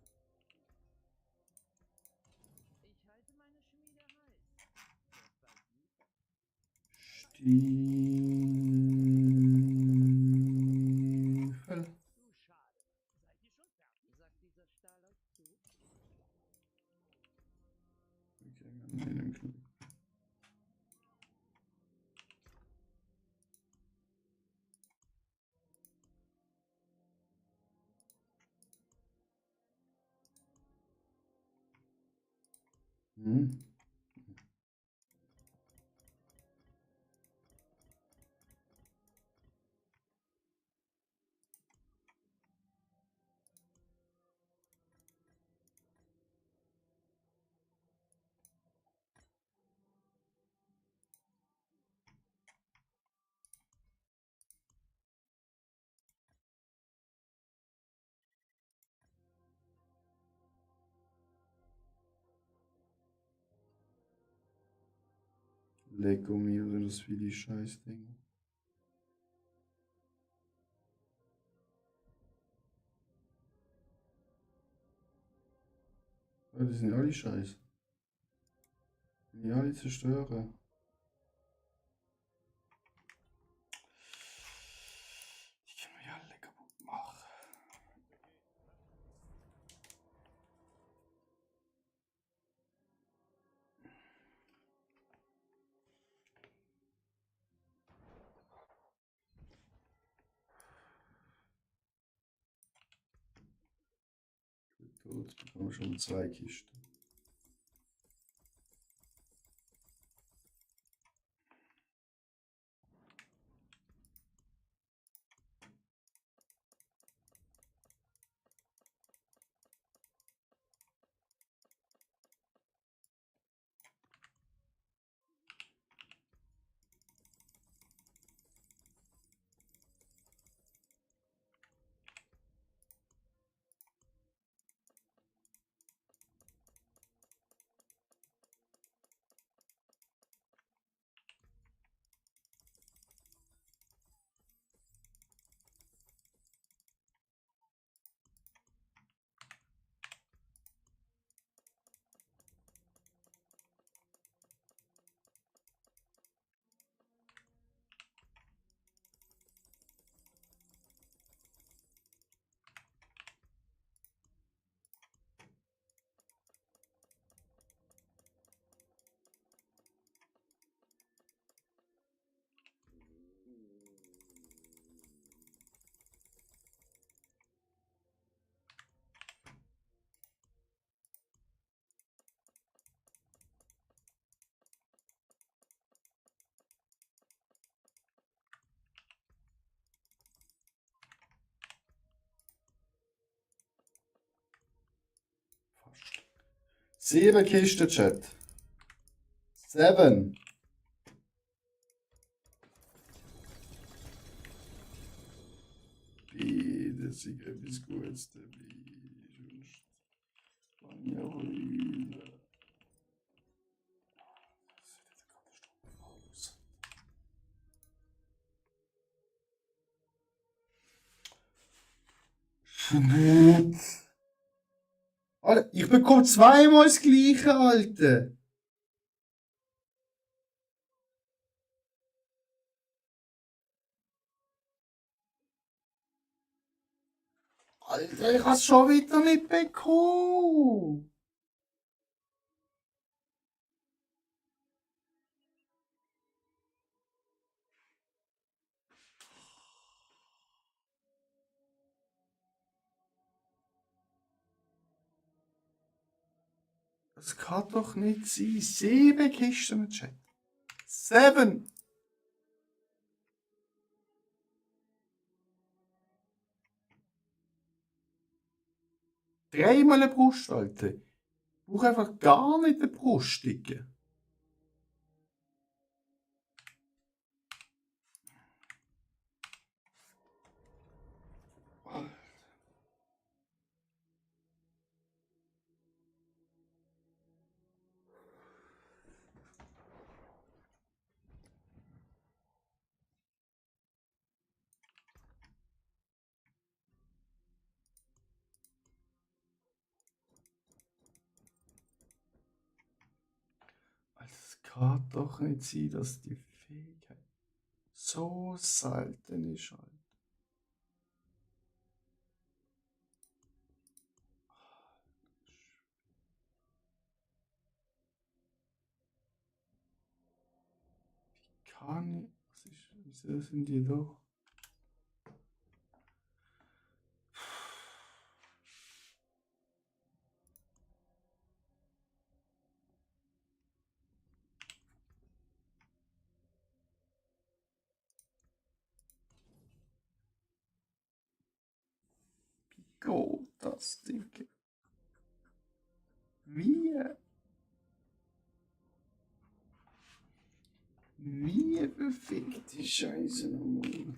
Ich halte meine Schmiede heiß. Wird bald liefern. Stiefel. Du schade. Seid ihr schon fertig? Sagt dieser Stahl euch zu? Okay, nein, nimm Knopf. Hm. Lecco mio, das wie die Scheißdinger. Ja, die sind alle scheiße. Die alle zerstören. Die können wir ja alle kaputt machen. Gut, jetzt bekommen wir schon 2 Kisten. Fast. 7 Kisten, Chat. 7. Das ist etwas Gutes dabei. Sonst kann ich auch heulen. Das sieht eine Katastrophe aus. Schnitt. Alter, ich bekomme zweimal das gleiche, Alter. Alter, ich hab's schon wieder nicht bekommen. Das kann doch nicht sein. 7 Kisten im Chat. 7! Dreimal eine Brust, Alter. Ich brauche einfach gar nicht eine Brust, Dicke. Es kann doch nicht sein, dass die Fähigkeit so selten ist, Alter. Kann ich. Wieso sind die da? Wie geht das, Dicke? Wie? Wie befickt die Scheiße nochmal?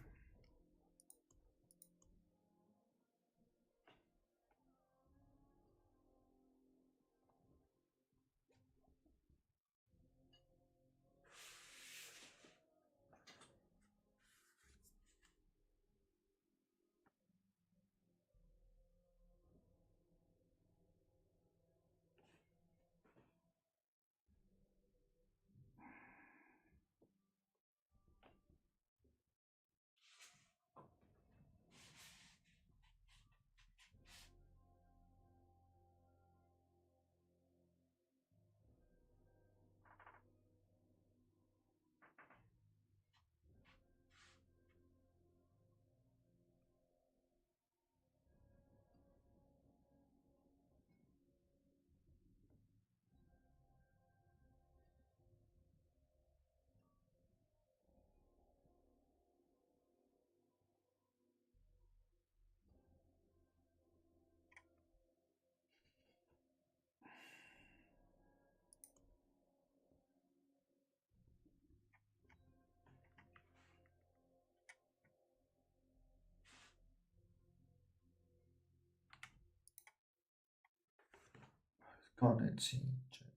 Kann nicht sein, Chat.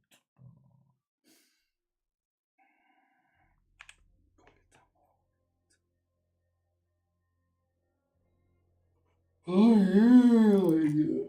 Oh yeah.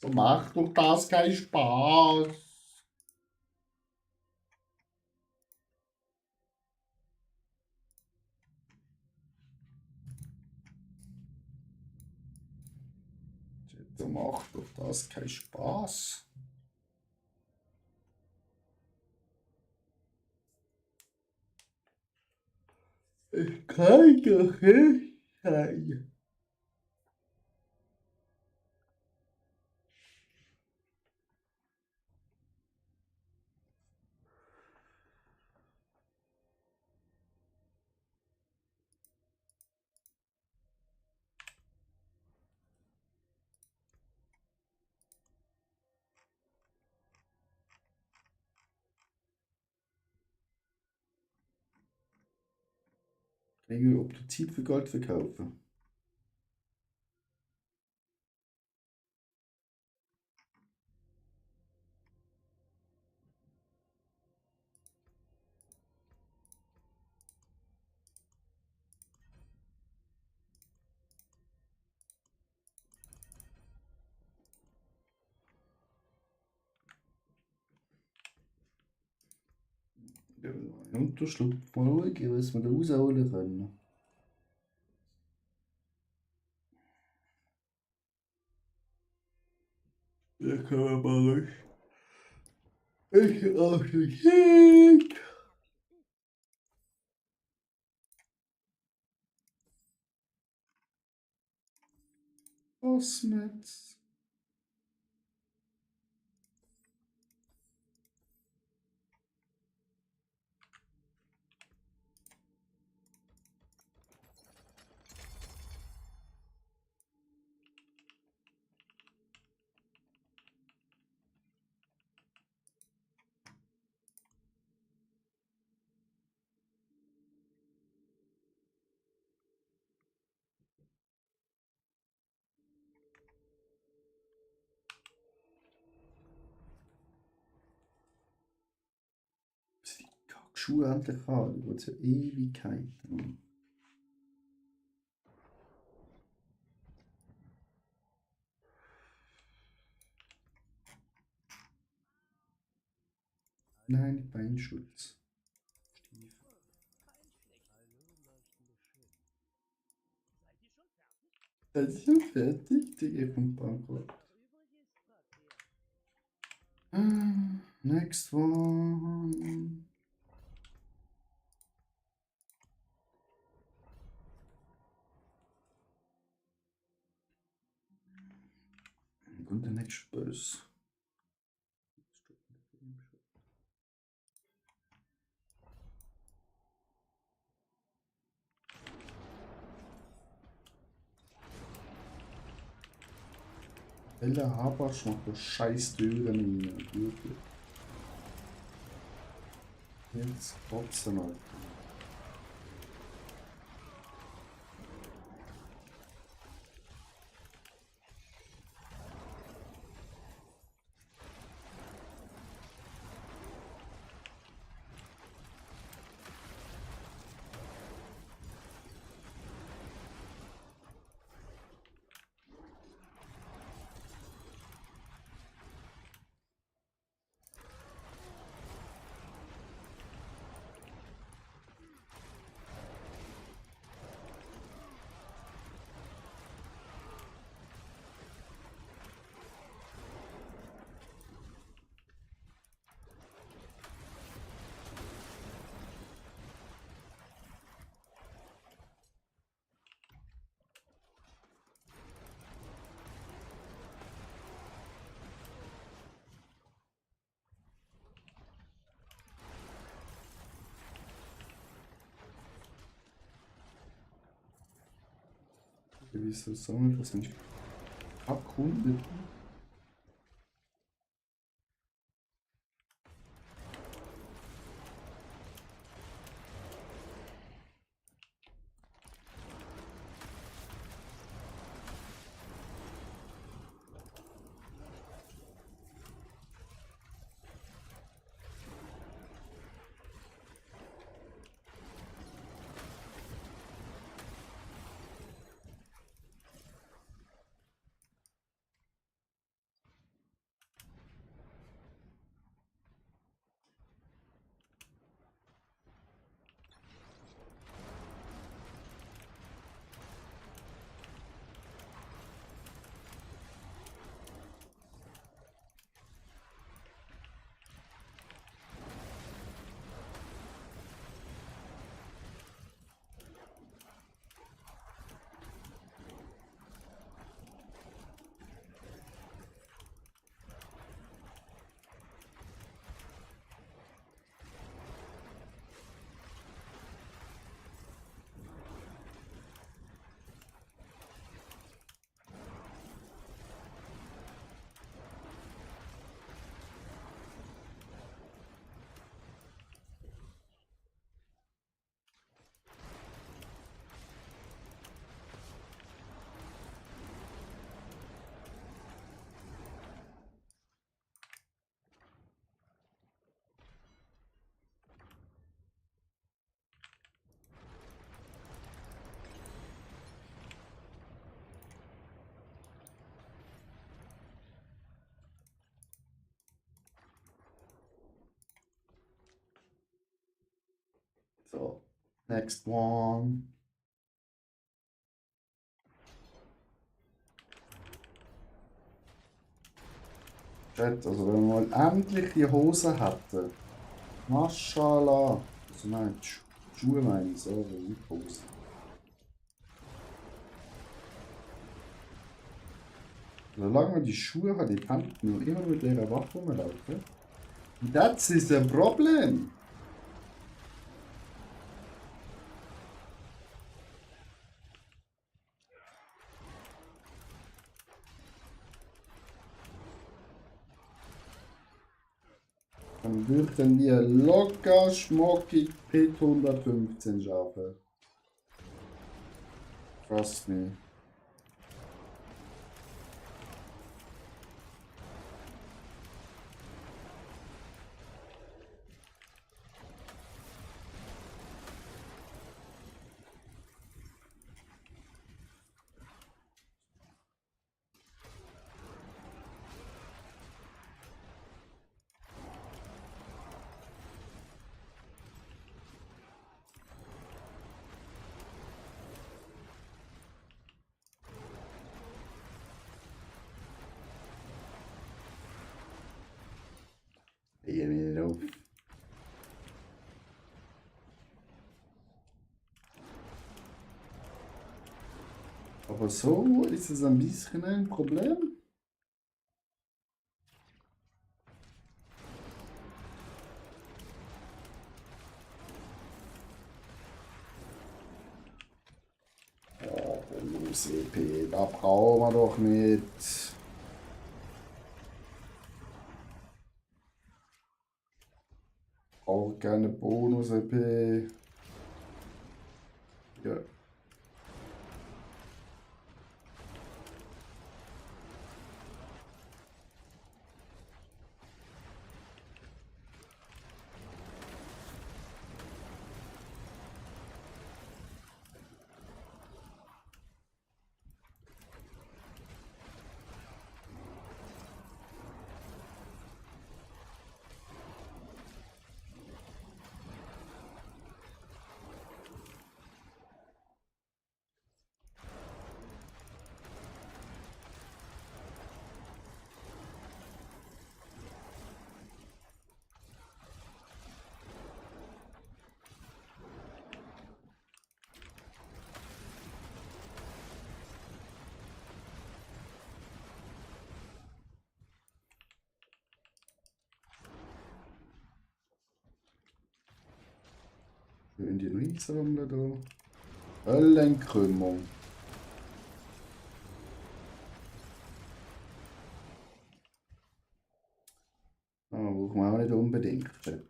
So macht doch das keinen Spaß. So macht doch das keinen Spaß. Ich kann doch nicht sein. Gregor, ob du Zeit für Gold verkaufen? Ja, Unterschlupf. Mal schauen, was wir da rausholen können. Da kann man mal nicht. Ich auch nicht. Was mit? Bis die Kackschuhe endlich an, die geht ja Ewigkeiten. Nein, die Beinschutz. Stiefel. Das ist schon fertig, die geht vom Bankrott. Next one. Und der nächste Böse. Welcher Habersch macht das scheiß Türen in mir? Wirklich. Jetzt kotzen, Alter. Gewisse Sonne, das sind abgerundet. So, next one. Chat, also wenn wir mal endlich die Hose hätten. Maschallah. Also nein, die Schuhe meine ich, so, nicht Hose. Solange wir die Schuhe haben, die Hände nur immer mit dieser Waffe rumlaufen. That's is a problem. Dann würden wir locker schmockig Pit 115 schaffen. Trust me. Ich mir nicht auf. Aber so ist es ein bisschen ein Problem. Ja, Bonus EP, da brauchen wir doch nicht. Brauche keine Bonus EP. Ja. Schön die einsammeln da. Öllenkrümmung. Ah, brauchen wir auch nicht unbedingt. Chat.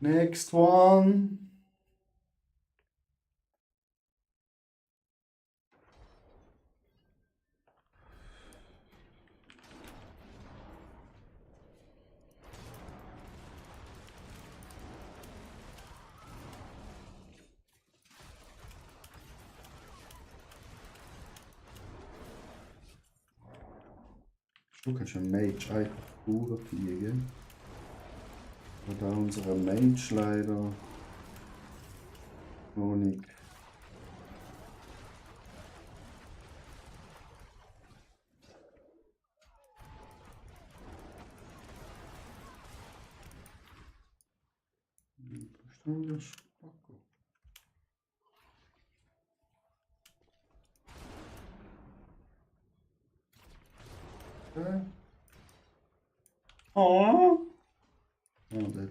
Next one. Du kannst einen Mage einfach durchfliegen. Und da unser Mage leider noch nicht. Bestimmt Spacko. Okay. Oh. Oh, das.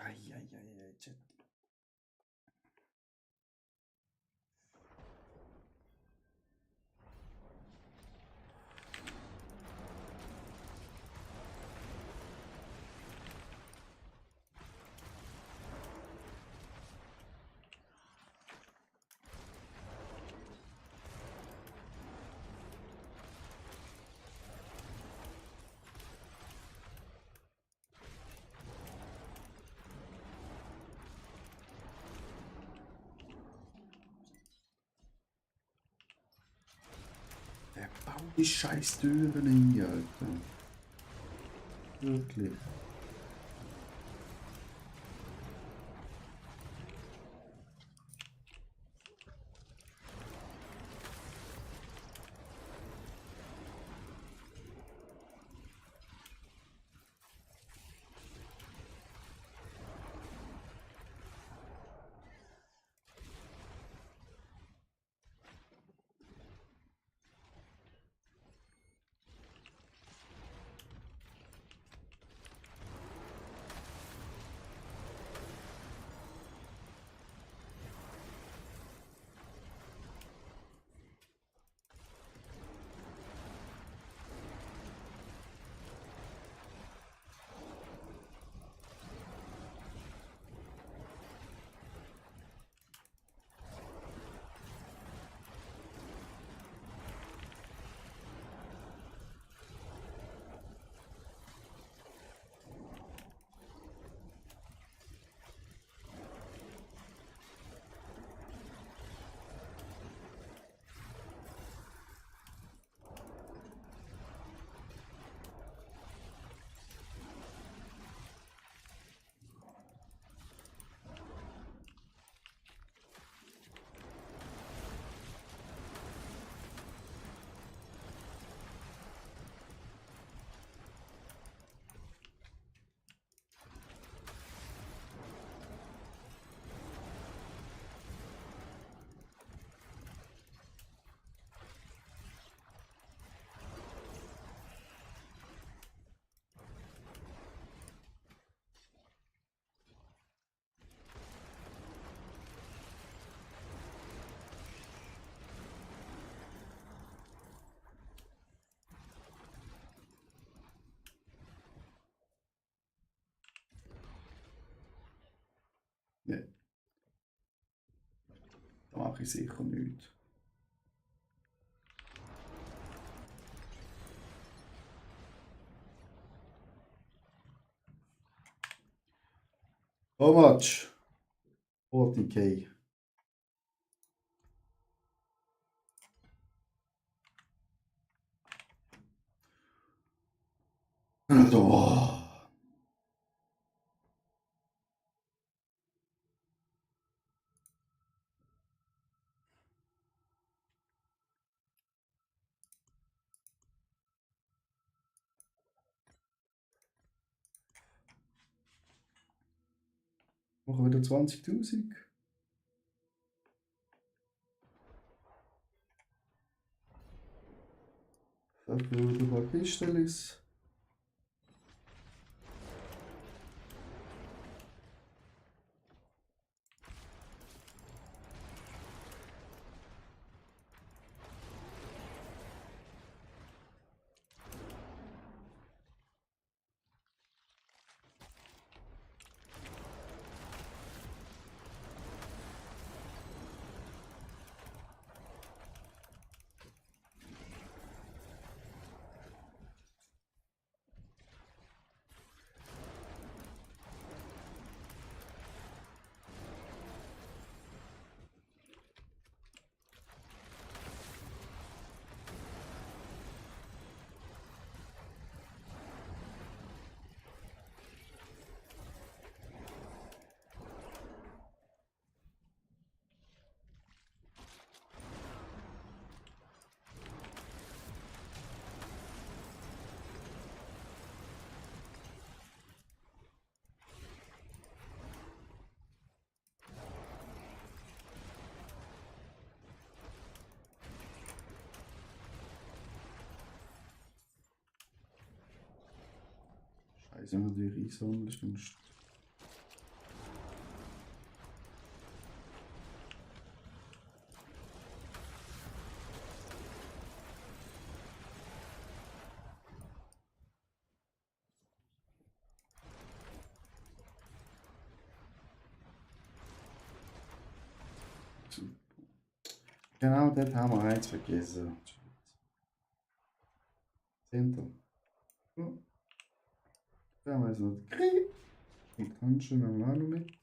Eieiei, Chat. die scheiß Türen hier, Alter. Wirklich. Nee. Da mache ich sicher nichts. How much? 40k. Oh. Machen wir wieder 20.000. Dafür wieder ein paar Pistolis. Scheiße, natürlich einsammeln, sonst. Genau, dort haben wir eins vergessen. Center. Ja. Da haben wir jetzt noch den Krieg. Und Handschuhe nehmen wir auch noch mit.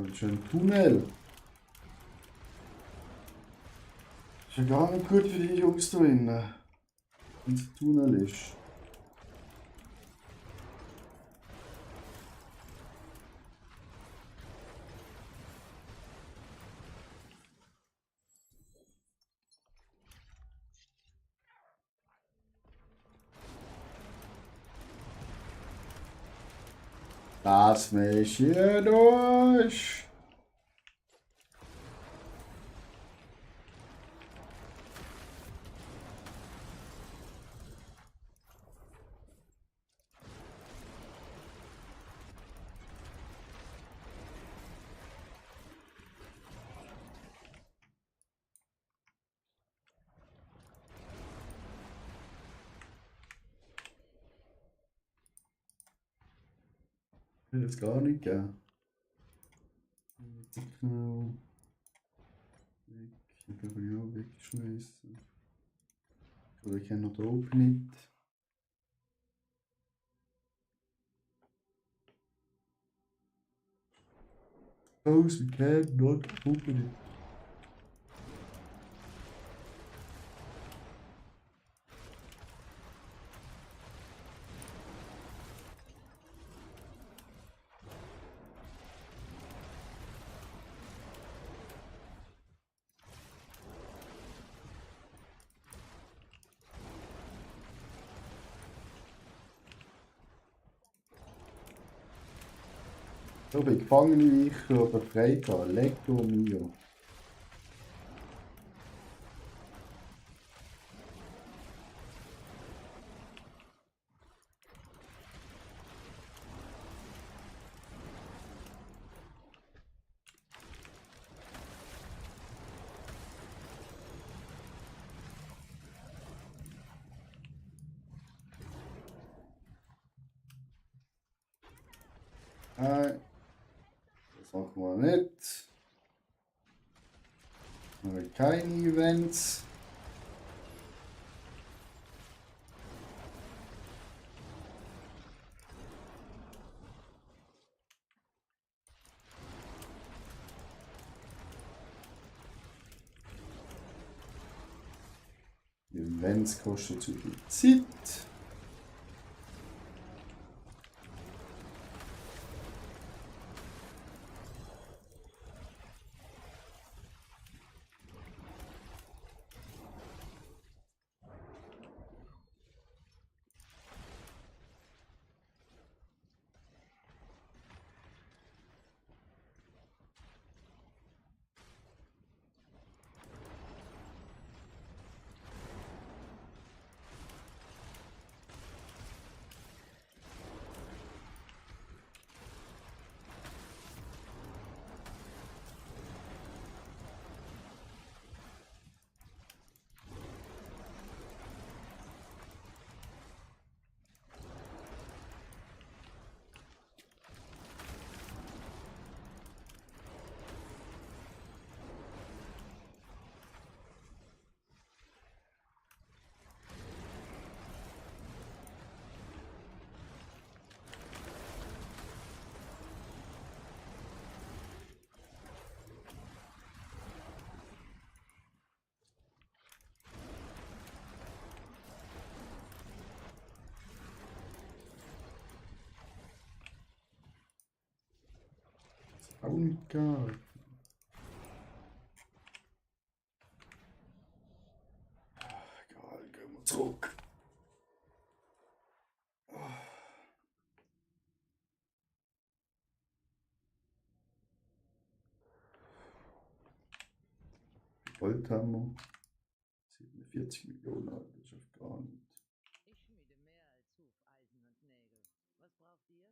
Also schon ein Tunnel. Ist ja gar nicht gut für die Jungs da drinnen. Wenn es ein Tunnel ist. Lass mich hier durch. Ich will jetzt gar nicht gehen. Genau. Weg. Ich kann ich auch wegschmeißen. Oder ich kann noch da oben nicht. Those we can not open it. Ich bin gefangen, wie ich befreit habe. Lecco mio. Nein, das machen wir nicht. Haben wir keine Events. Events kosten zu viel Zeit. Auch nicht geil. Egal, gehen wir zurück. Gold haben wir. 47 Millionen, Alter, das ist gar nicht. Ich schmiede mehr als Hufeisen und Nägel. Was braucht ihr?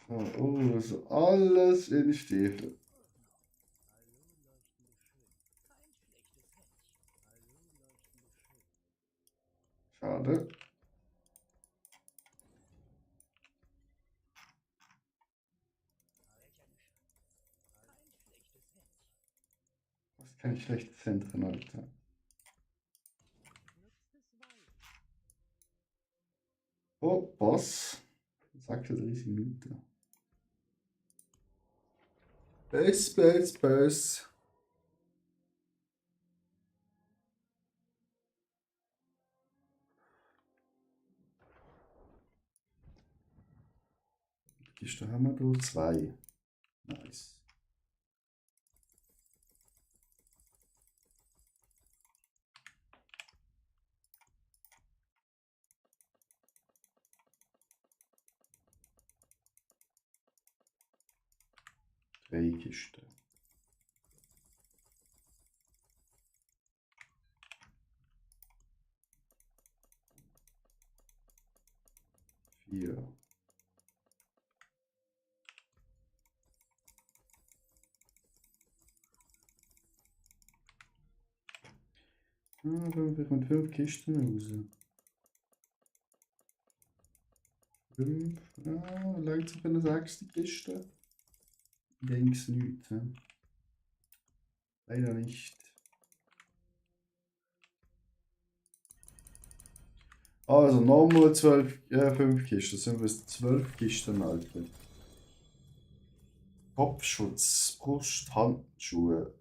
Oh, das ist alles in Stiefel. Hallo, leuchtende Schön. Kein schlechtes Händchen. Hallo, leuchtende Schön. Schade. Kein schlechtes Zentrum, Alter. Nutztes Wald. Oh, Boss. 36 Minuten. Bös. Kiste haben wir da 2. Nice. Drei Kisten. Vier. Wir kommen 5 Kisten raus. 5. Langt sich für eine 6. Kiste. Links nichts. Leider nicht. Also nochmal 5 Kisten. Sind wir 12 Kisten, Alter. Kopfschutz, Brust, Handschuhe.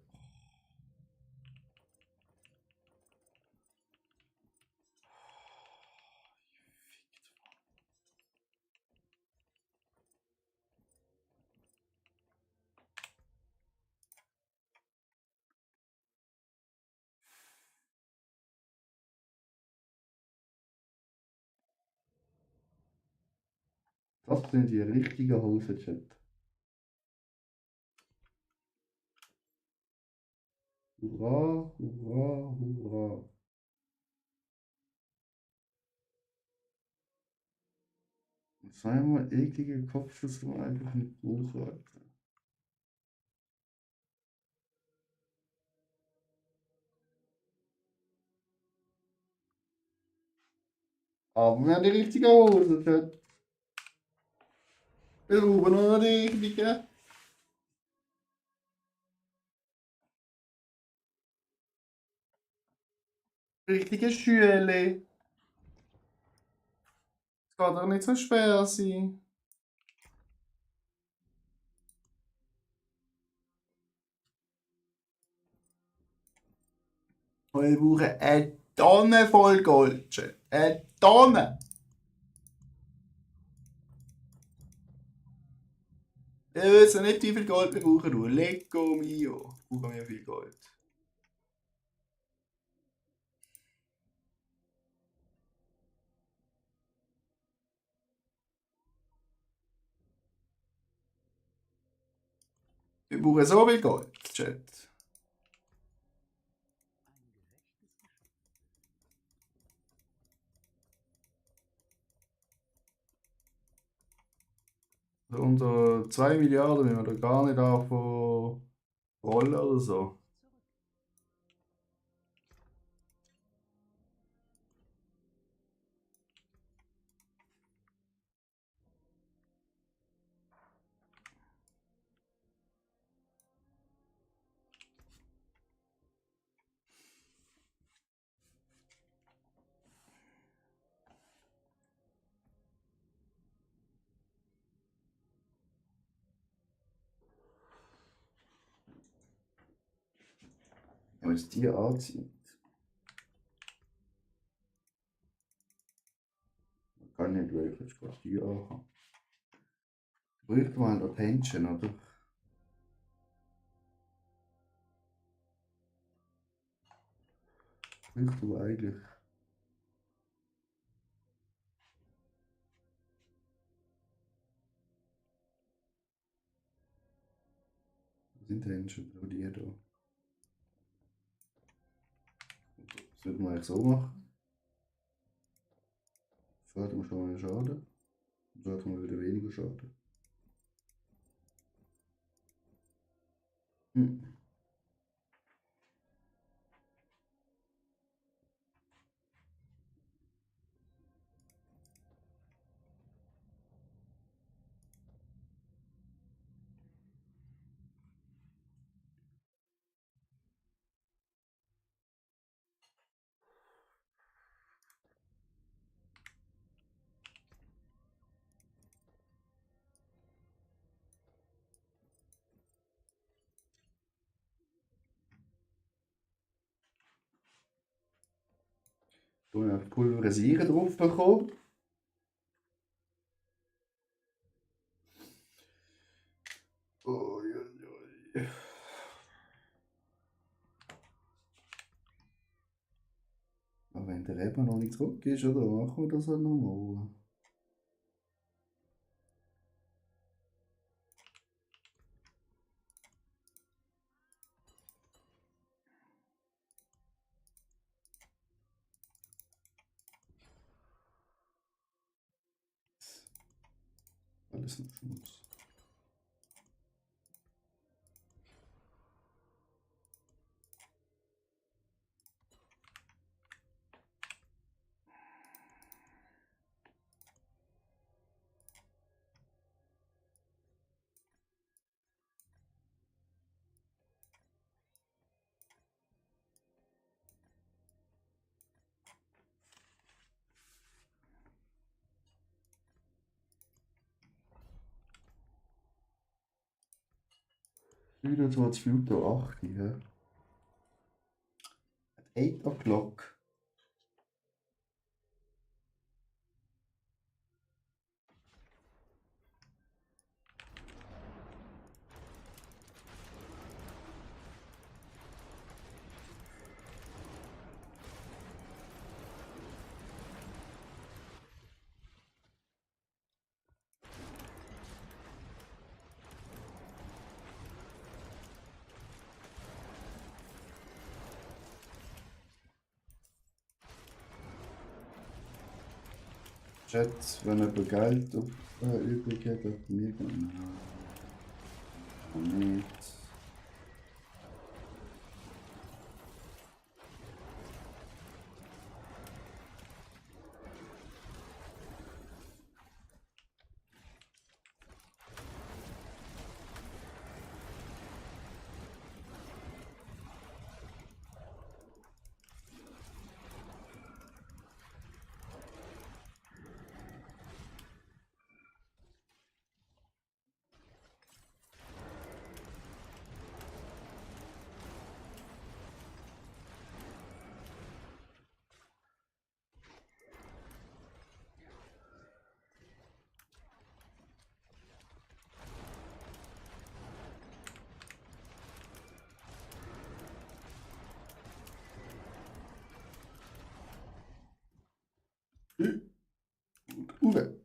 Das sind die richtigen Hosen-Chat. Hurra, hurra, hurra. Zweimal eklige Kopfschuss, die man einfach nicht brauchen, Alter. Aber wir haben die richtigen Hosen-Chat. Wir brauchen nur die richtigen. Richtige Schüle. Es kann doch nicht so schwer sein. Wir brauchen eine Tonne voll Gold, Chat. Eine Tonne. Wir wissen nicht, wie viel Gold wir brauchen. Du. Lecco mio. Brauchen wir viel Gold. Wir brauchen so viel Gold, Chat. So unter 2 Milliarden müssen wir da gar nicht anfangen rollen oder so. Wenn wir jetzt die anziehen, man kann nicht wirklich gerade die anhaben. Bräuchte man Attention, oder? Bräuchte man eigentlich. Was sind Attention? Oder die da? Das würde man eigentlich so machen. Starten wir schon mal Schaden. Dann starten wir wieder weniger Schaden. Hm. So ein Pulverisieren drauf bekommen. Ui, ui, ui. Aber wenn der eben noch nicht zurück ist, oder? Machen wir das halt nochmal. Alles noch Schmutz. Wieder 20 Minuten 8, ja. At 8 o'clock. Chat, wenn jemand Geld übrig hat, hat mir gerne. Nicht. Uwe.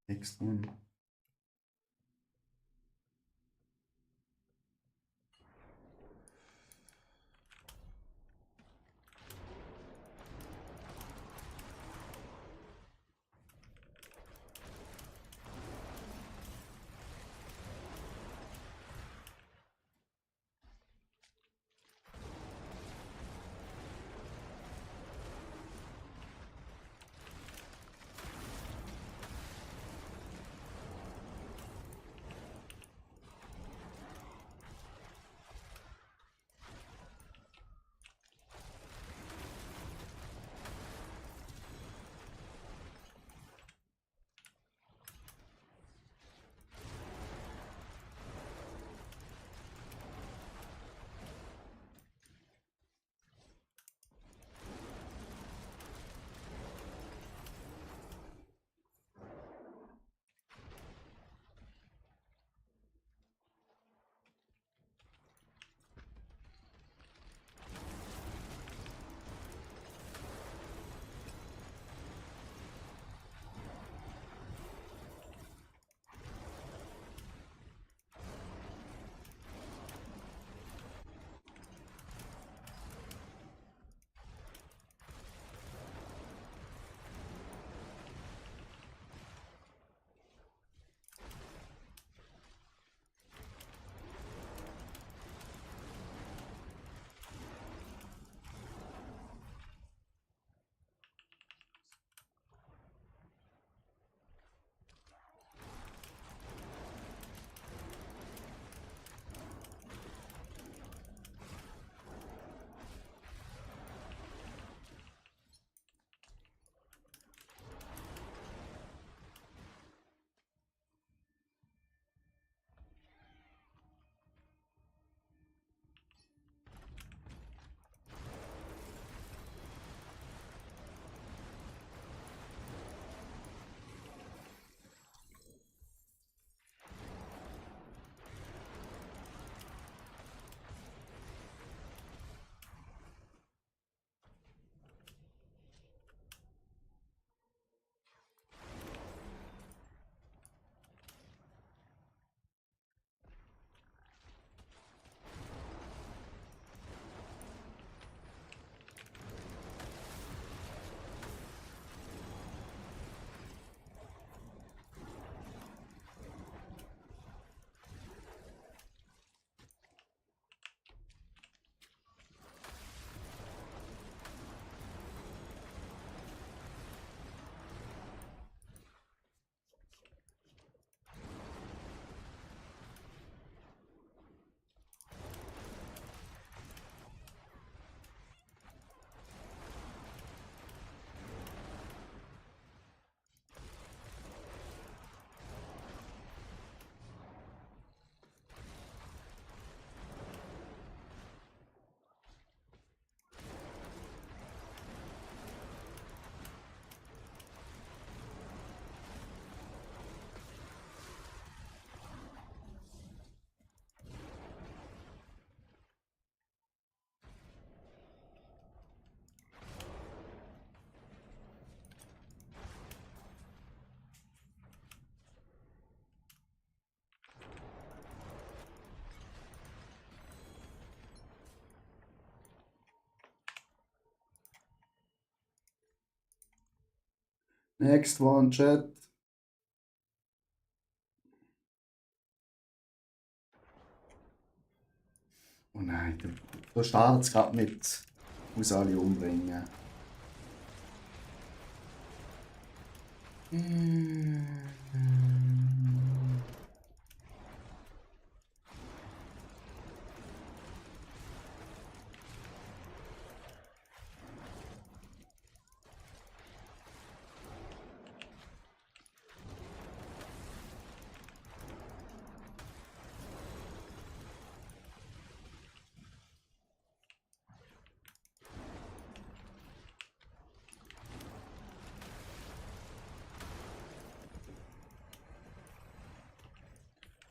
Next one. Next one, Chat. Oh nein, da startet es gerade mit. Muss alle umbringen.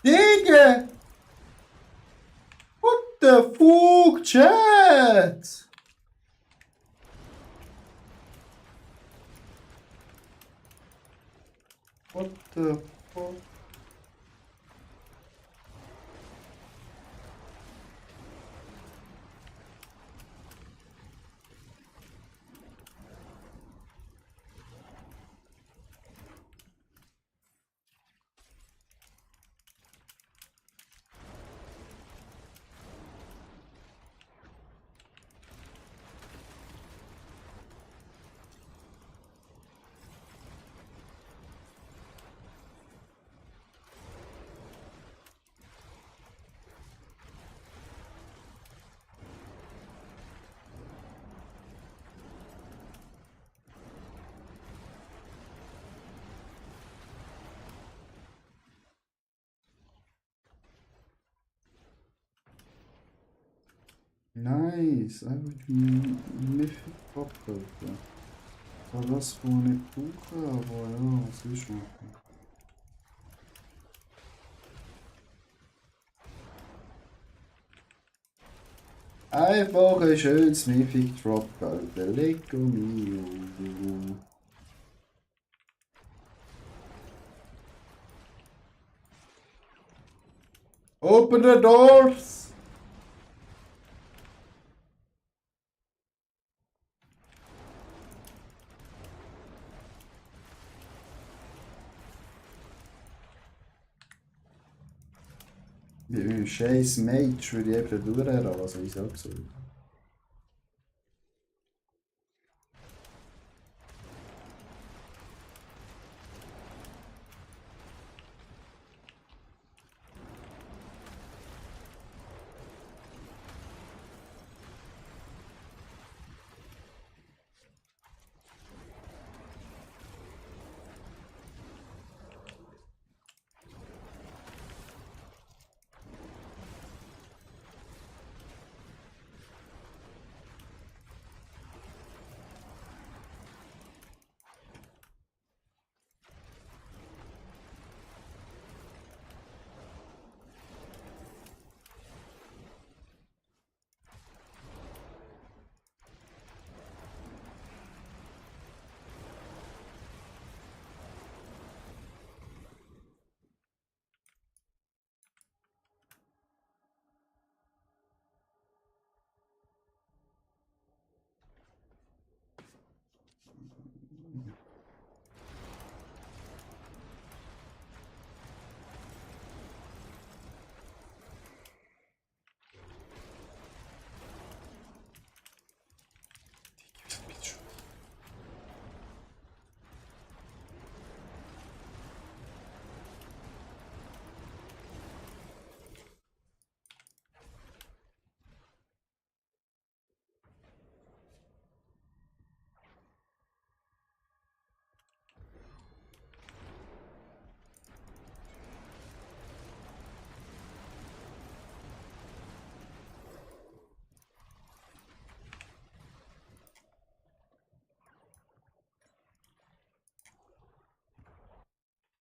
Digga! What the fuck, Chat? What the fuck? Nice, einfach die Mythic Top-Hilfe. War das wohl nicht brauchen, aber ja, was will ich machen? Einfach ein schönes Mythic Drop gehalten. Lecco mio. Open the doors! Mit meinem scheiß Mage würde ich eben durchrennen, also ich sag so.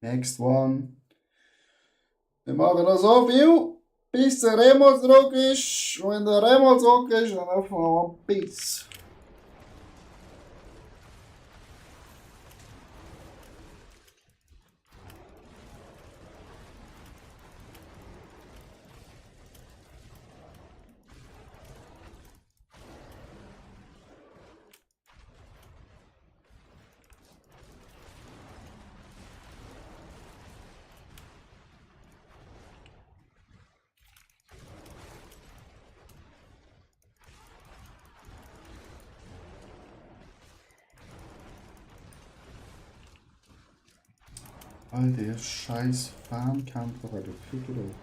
Next one. Wir machen noch so viel, bis der Remo zurück ist. Und wenn der Remo zurück ist, dann öffnen wir One Piece. Alter, ihr scheiß Fernkämpfer, Alter. Fick it auf.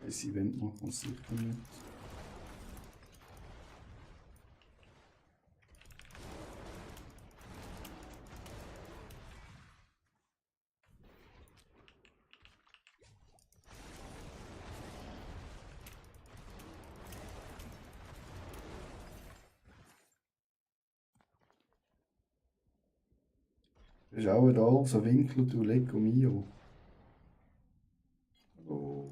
Scheiß Event machen wir sicher nicht. Das ist auch da, so Winkel, du Lecco Mio. Oh.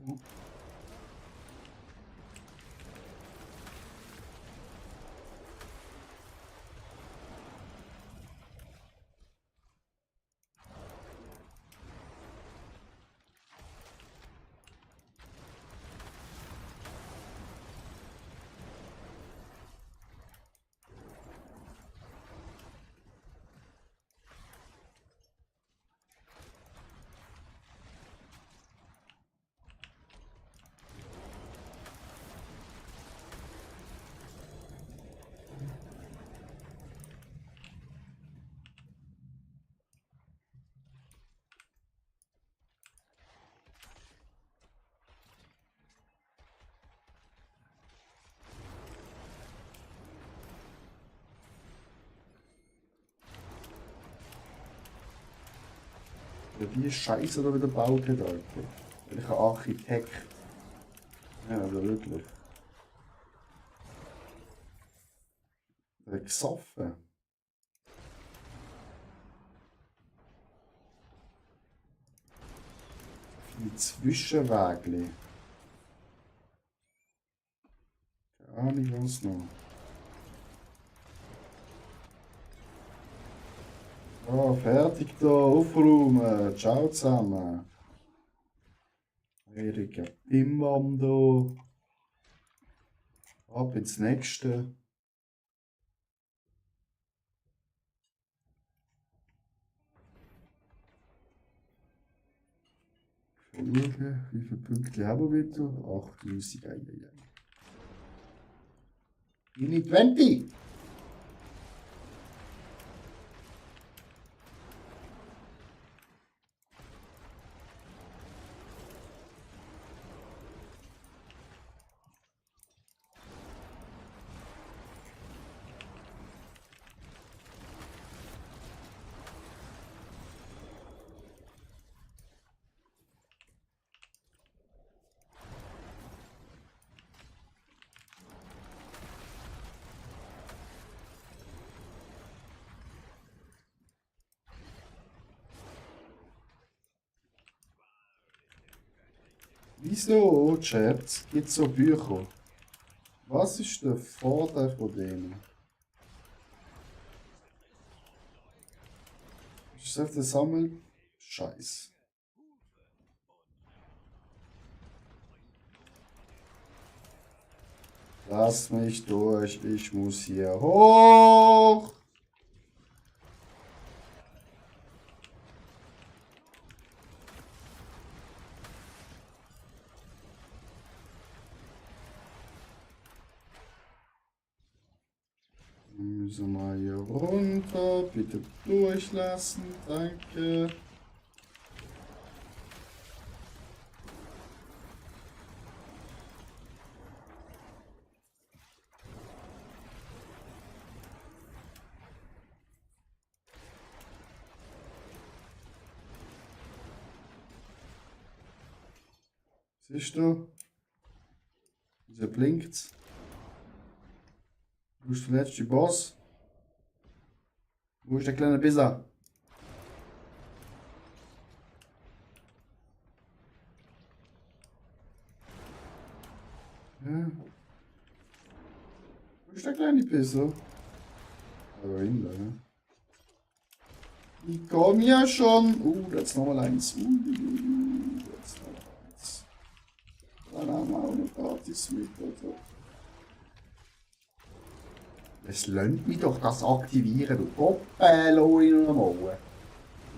Ja, die Scheiße da wieder gebaut hat, Alter. Welcher Architekt. Ja, also wirklich. Der hat gesoffen. Viele Zwischenwägli. Keine Ahnung, was noch. Ja, fertig da, aufräumen. Ciao zusammen. Erika Bimbam da. Ab ins nächste. Schauen, wie viele Punkte haben wir wieder? 8000, ei. Mini 20! Wieso, Chat, gibt es so Bücher? Was ist der Vorteil von denen? Ist das der Sammeln? Scheiß. Lass mich durch, ich muss hier hoch. Müssen wir hier runter. Bitte durchlassen. Danke. Siehst du? Wieso blinkt's? Wo ist der letzte Boss? Wo ist der kleine Bisser? Ja. Wo ist der kleine Bisser? Da hinten, ne? Ich komm ja schon. Jetzt nochmal eins. Jetzt noch eins. Dann haben wir auch noch gratis mit, oder? Es lernt mich doch das aktivieren, du Goppelo in einer Mauer.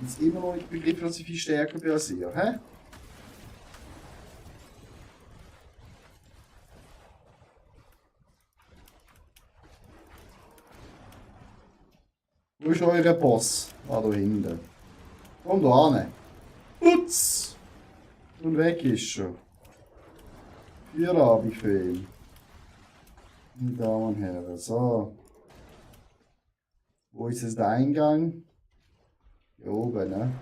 Jetzt immer noch nicht begriffen, dass ich viel stärker bin als ihr, hä? Wo ist euer Boss? Ah, da hinten. Komm da hin. Putz! Und weg ist schon. Feierabendbefehl. Meine Damen und Herren, so. Wo ist jetzt der Eingang? Hier oben, ne?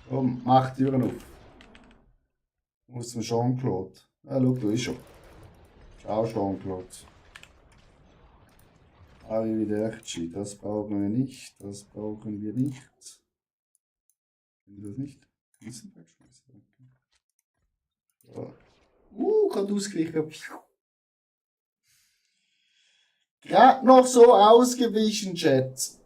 Komm, mach die Türen auf. Wo ist denn Jean-Claude? Ah, schau, da ist er. Ciao, Jean-Claude. Arrivederci, das brauchen wir nicht, das brauchen wir nicht. Können wir das nicht? Wissen wegschmeißen. So. Gerade ausgewichen. Gerade noch so ausgewichen, Chat.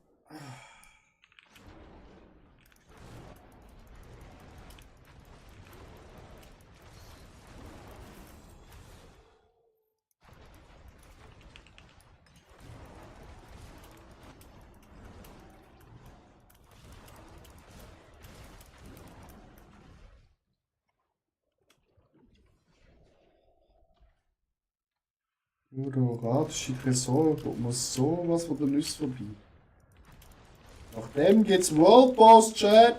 Horadische Tresor, da muss sowas von der Nüsse vorbei. Nach dem geht's World Boss, Chat.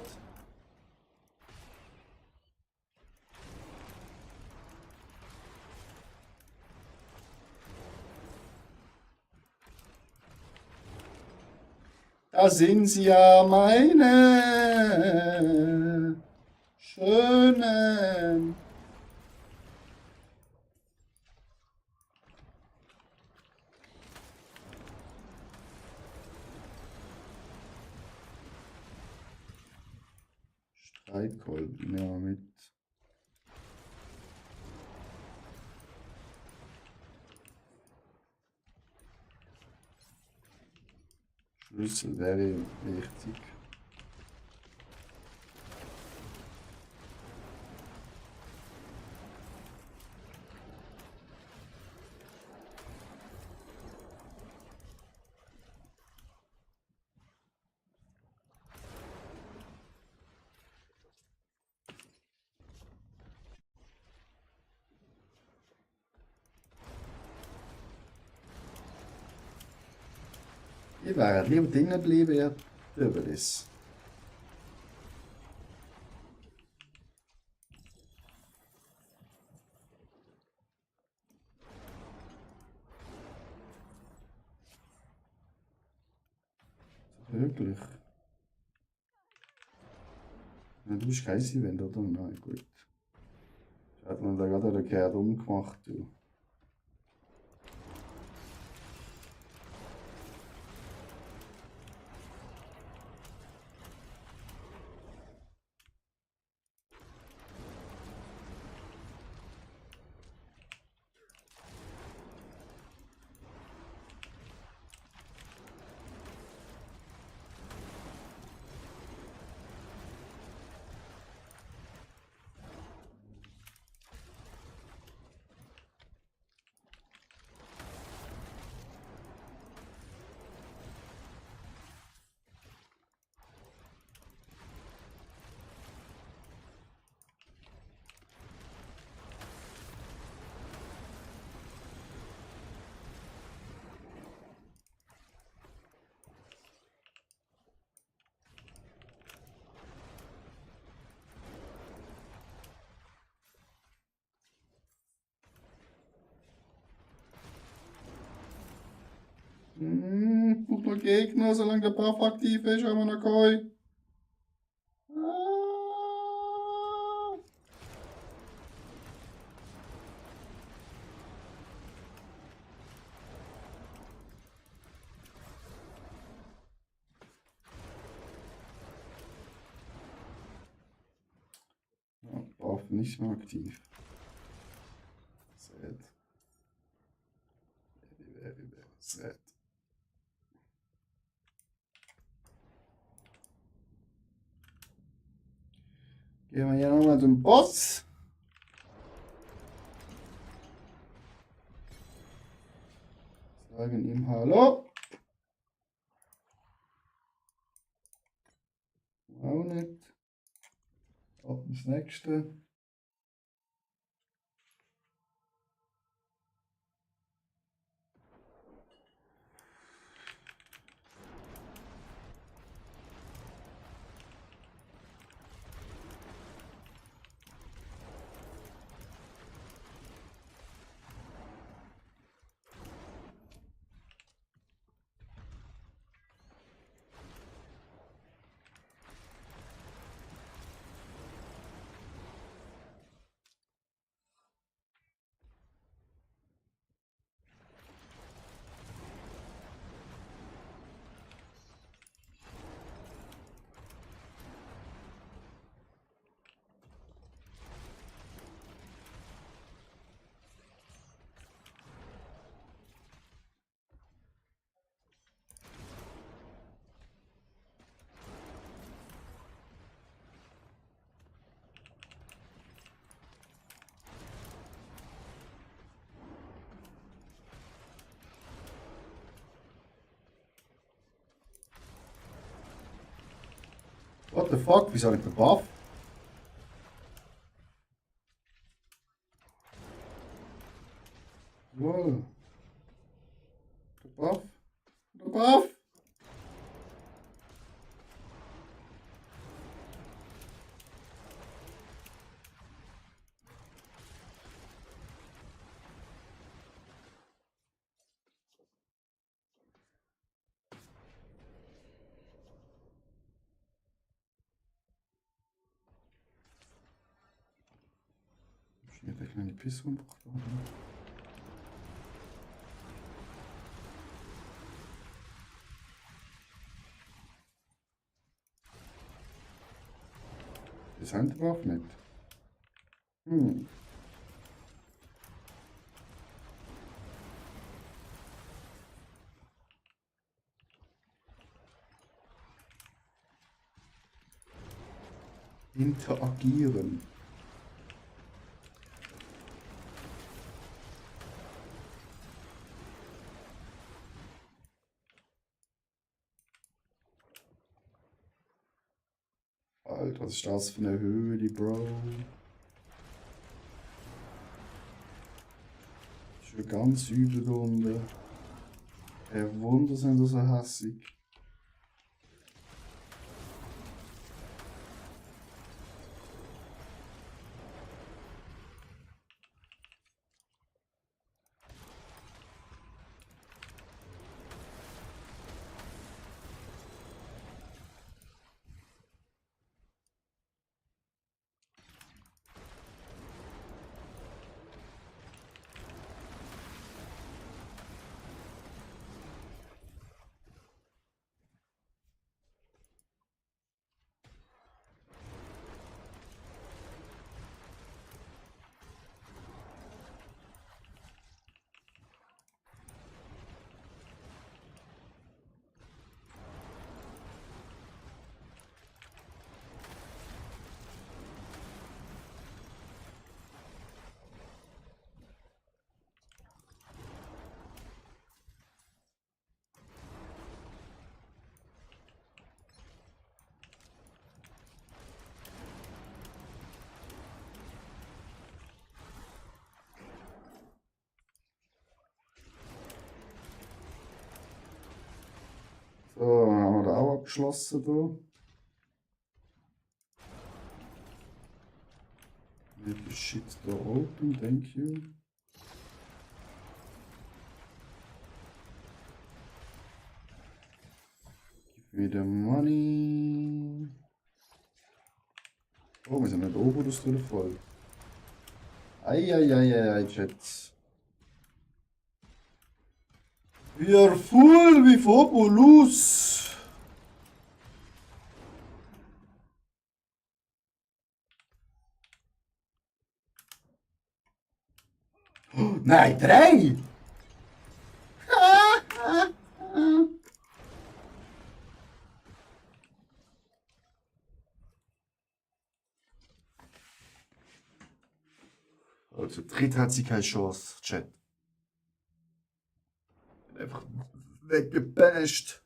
Da sind sie ja, meine Schönen. Streitkolben, nehmen wir mit. Schlüssel wäre wichtig. Ich wäre lieber drinnen geblieben, ja, über das. Wirklich? Ja, du bist kein Event, oder? Nein, gut. Hat man da gerade den Kerl umgemacht, du. noch Gegner, solange der Buff aktiv ist, haben wir noch Koi. Ja, Buff nicht mehr aktiv. Sad. Very sad. Gehen wir hier nochmal zum Boss. Sagen ihm Hallo. Auch nicht. Ab ins nächste. What the fuck? Wieso habe ich den Buff? Wow. Der Buff? Der Buff? Hier der kleine Pisshund. Das haben wir auch nicht. Interagieren. Alter, was ist das für eine Höhe, die Bro? Schon ganz übel da unten. Kein Wunder sind sie so hässig. So, dann haben wir da auch abgeschlossen da. Leave the shit door open, thank you. Wieder Money. Oh, wir sind nicht oben, das tut voll. Eieieiei, Chat. Wir full wie Fobulus. Oh, nein, 3! Also, dritt hat sie keine Chance, Chat. Einfach weggebasht.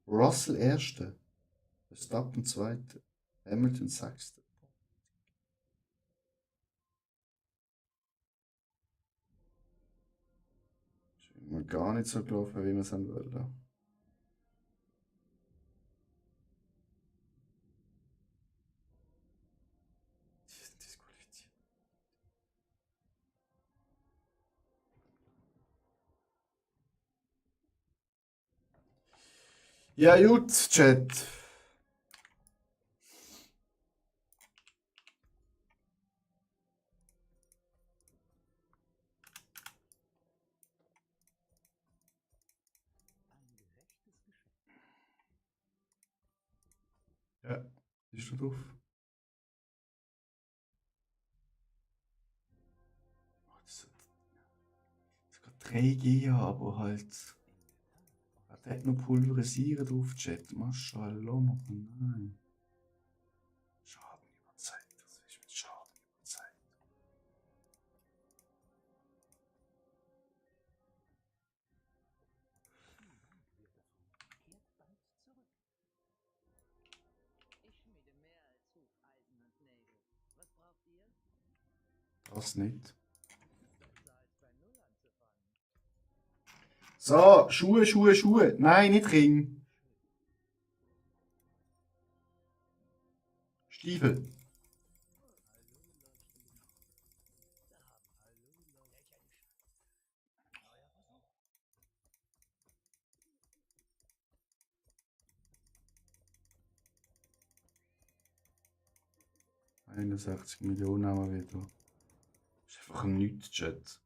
Russell Erster. Verstappen Zweiter. Hamilton Sechster. Ist mir gar nicht so gelaufen, wie wir es haben wollen. Die sind disqualifiziert. Ja, gut, Chat. Ja, bist du drauf? Oh, das geht 3G, aber halt. Er hat noch pulverisieren drauf, Chat. Maschallah, nein. Schaden über Zeit. Das ist mit Schaden über Zeit. Ich schmiede mehr als Hufeisen und Nägel. Was braucht ihr? Das nicht. Besser als bei Null anzufangen. So, Schuhe. Nein, nicht Ring. Stiefel. Hallo. 61 Millionen haben wir wieder. Das ist einfach nichts, Chat.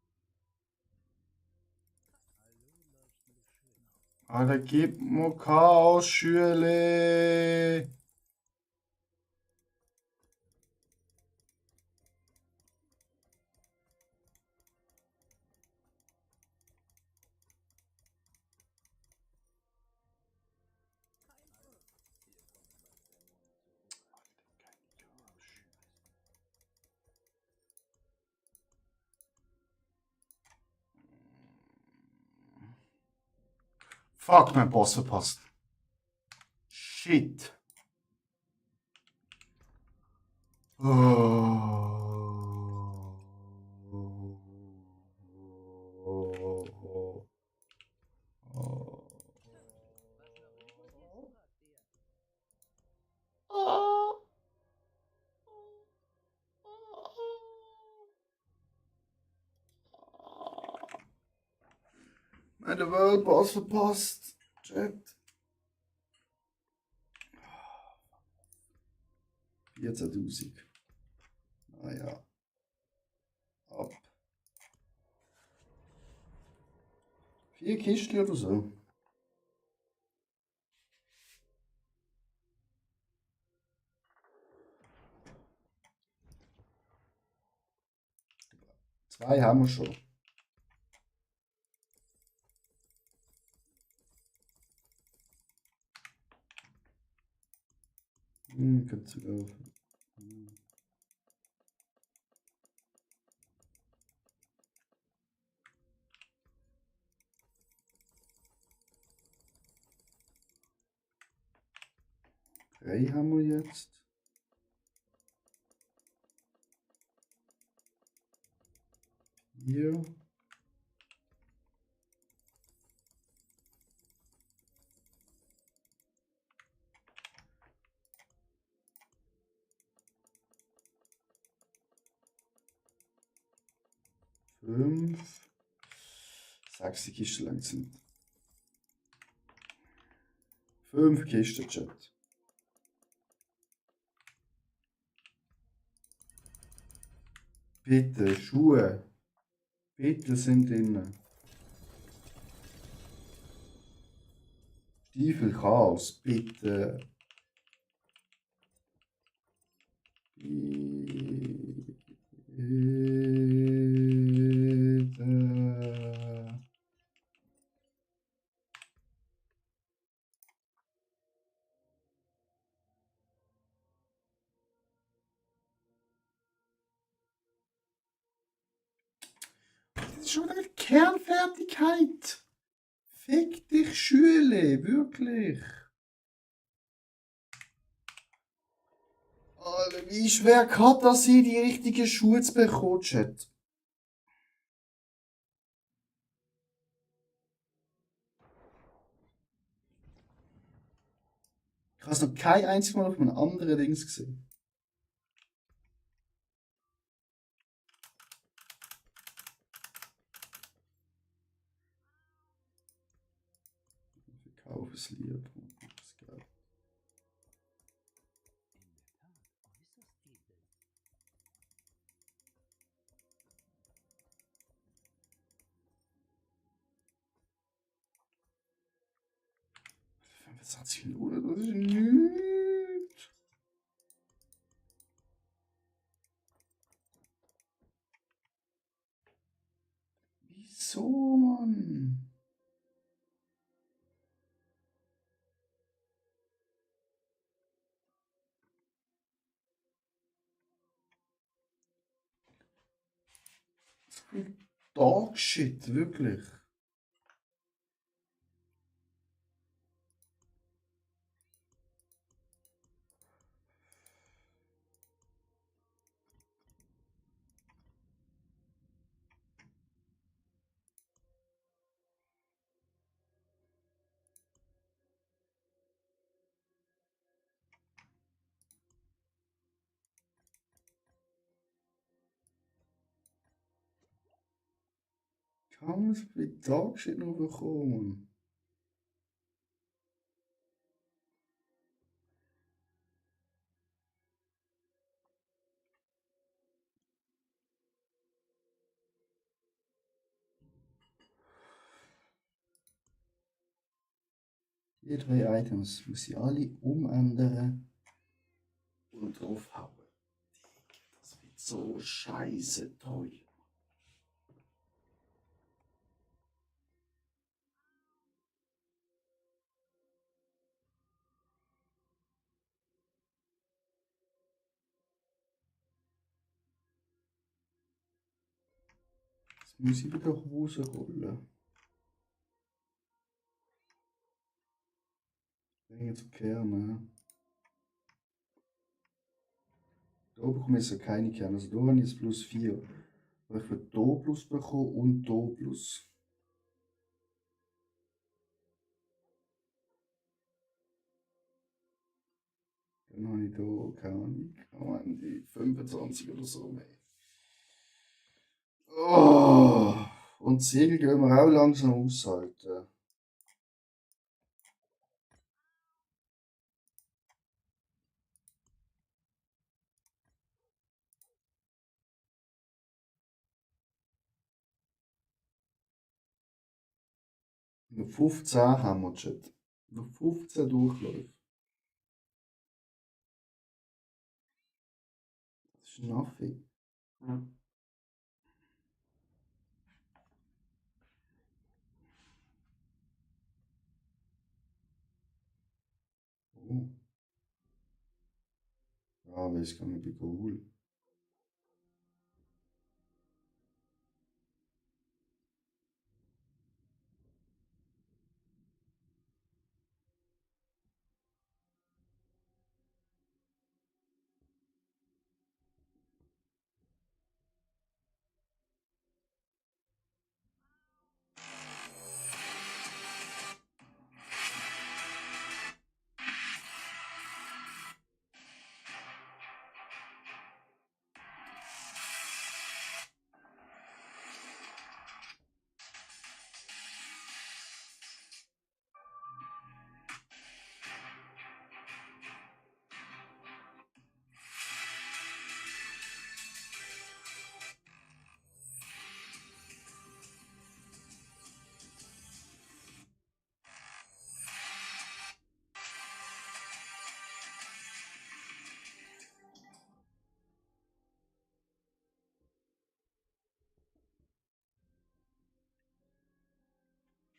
Alter, gib mir Chaos, Schüle. Fuck, mein Boss verpasst. Shit. Meine World Boss verpasst. Chat. 14.000. Naja. Ab. 4 Kisten oder so. Zwei haben wir schon. Könnte sogar. Hm. Drei haben wir jetzt. Hier. Fünf. Sechs Kisten lang sind. 5 Kisten, Chat. Bitte, Schuhe. Bitte sind drin. Stiefel Chaos, bitte. Bitte. Das ist schon eine Kernfertigkeit. Fick dich, Schüle, wirklich. Alter, wie schwer kann das sein, die richtige Schuhe zu bekommen, Chat? Ich habe es noch kein einziges Mal auf einem anderen Dings gesehen. Ich kaufe es lieber. Das ist geil. In der Tat, 25 Minuten, das ist nichts. Wieso, Mann? Dog shit, wirklich. Kann man es bei Dog shit noch bekommen? Die 3 Items muss ich alle umändern und draufhauen. Das wird so scheiße teuer. Jetzt muss ich wieder rausrollen. Bringen zu Kerne. Da bekomme ich jetzt keine Kerne. Also da habe ich jetzt plus 4. Weil ich für hier plus bekomme und hier plus. Dann habe ich hier keine Ahnung. Am Ende 25 oder so mehr. Oh, und die Segel gehen wir auch langsam aushalten. Noch 15 haben wir, Chat. Noch 15 Durchläufe. Das ist nothing. Ja. Oh. weil ich kann mich holen.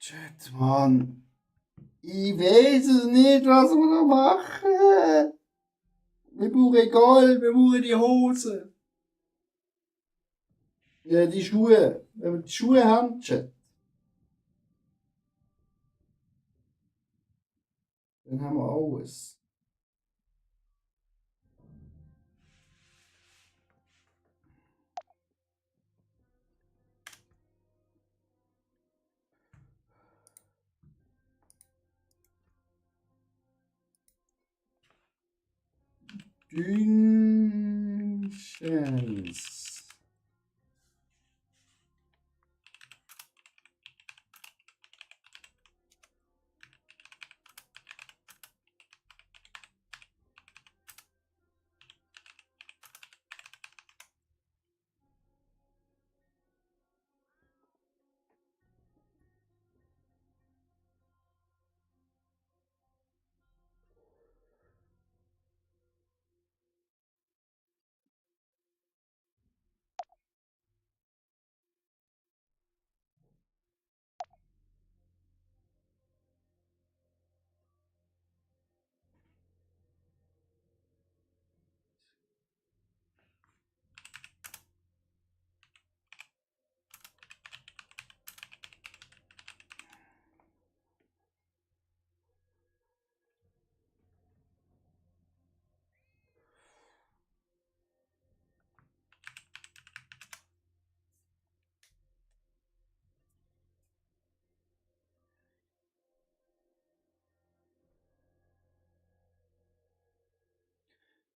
Chat, Mann. Ich weiß es nicht, was wir da machen. Wir brauchen Gold, wir brauchen die Hose. Ja, die Schuhe. Wenn wir die Schuhe haben, Chat, dann haben wir alles. Dünchens.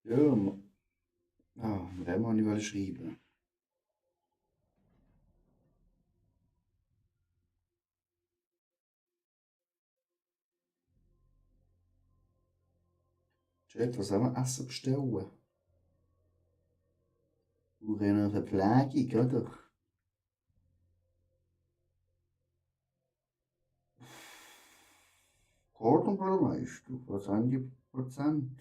Ja, mit dem habe ich schreiben. Chat, was sollen wir Essen bestellen? Wir haben eine Verpflegung, oder? Kartenbürgermeister, was haben die Prozent?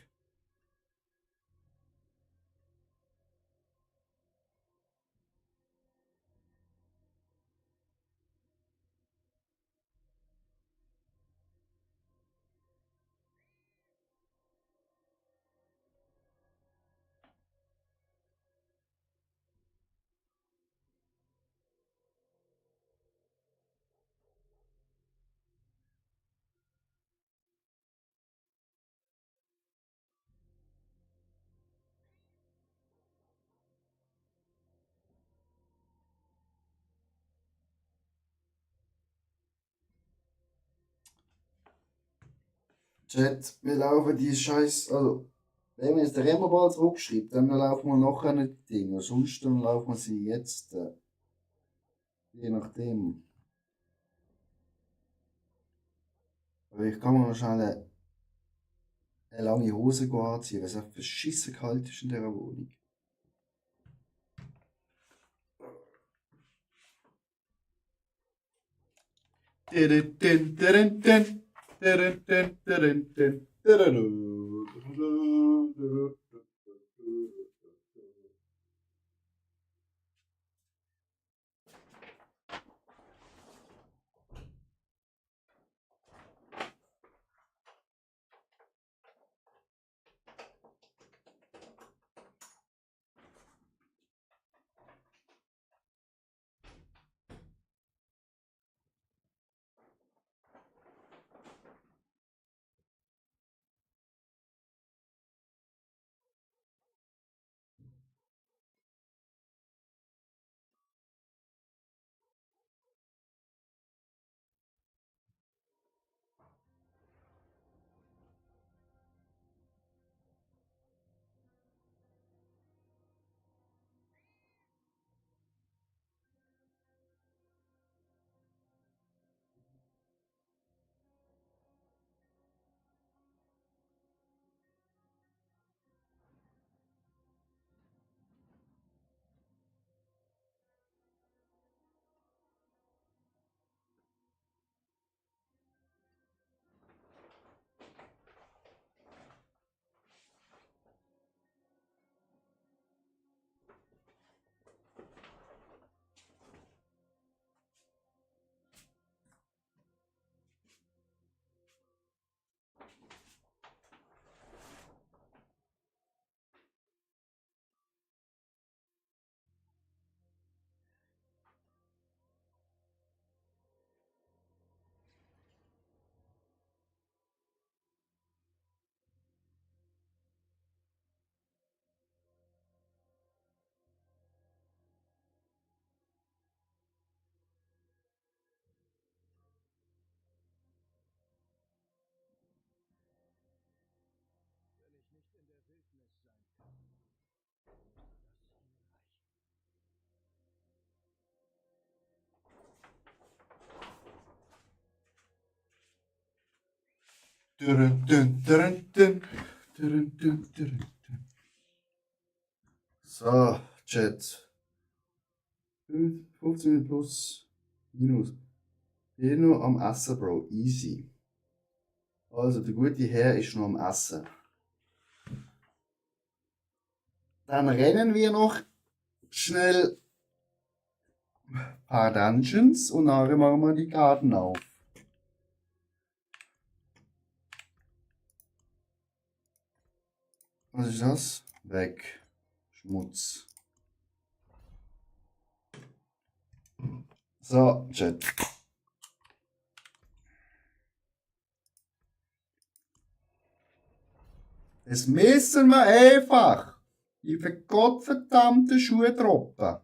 Chat, wir laufen die Scheiß, also, wenn wir jetzt den Remmerball zurückschreibt, dann laufen wir nachher nicht die Dinge, sonst dann laufen wir sie jetzt, je nachdem. Aber ich kann mir noch schnell eine lange Hose anziehen, weil es einfach beschissen kalt ist in dieser Wohnung. Dürren, dün, dürren, dün. Dürren, dün, dürren, dün. So, Chat. 15 plus minus. Bin noch am Essen, Bro. Easy. Also, der gute Herr ist noch am Essen. Dann rennen wir noch schnell ein paar Dungeons und nachher machen wir die Karten auf. Was ist das? Weg. Schmutz. So, Chat. Es müssen wir einfach die gottverdammten Schuhe droppen.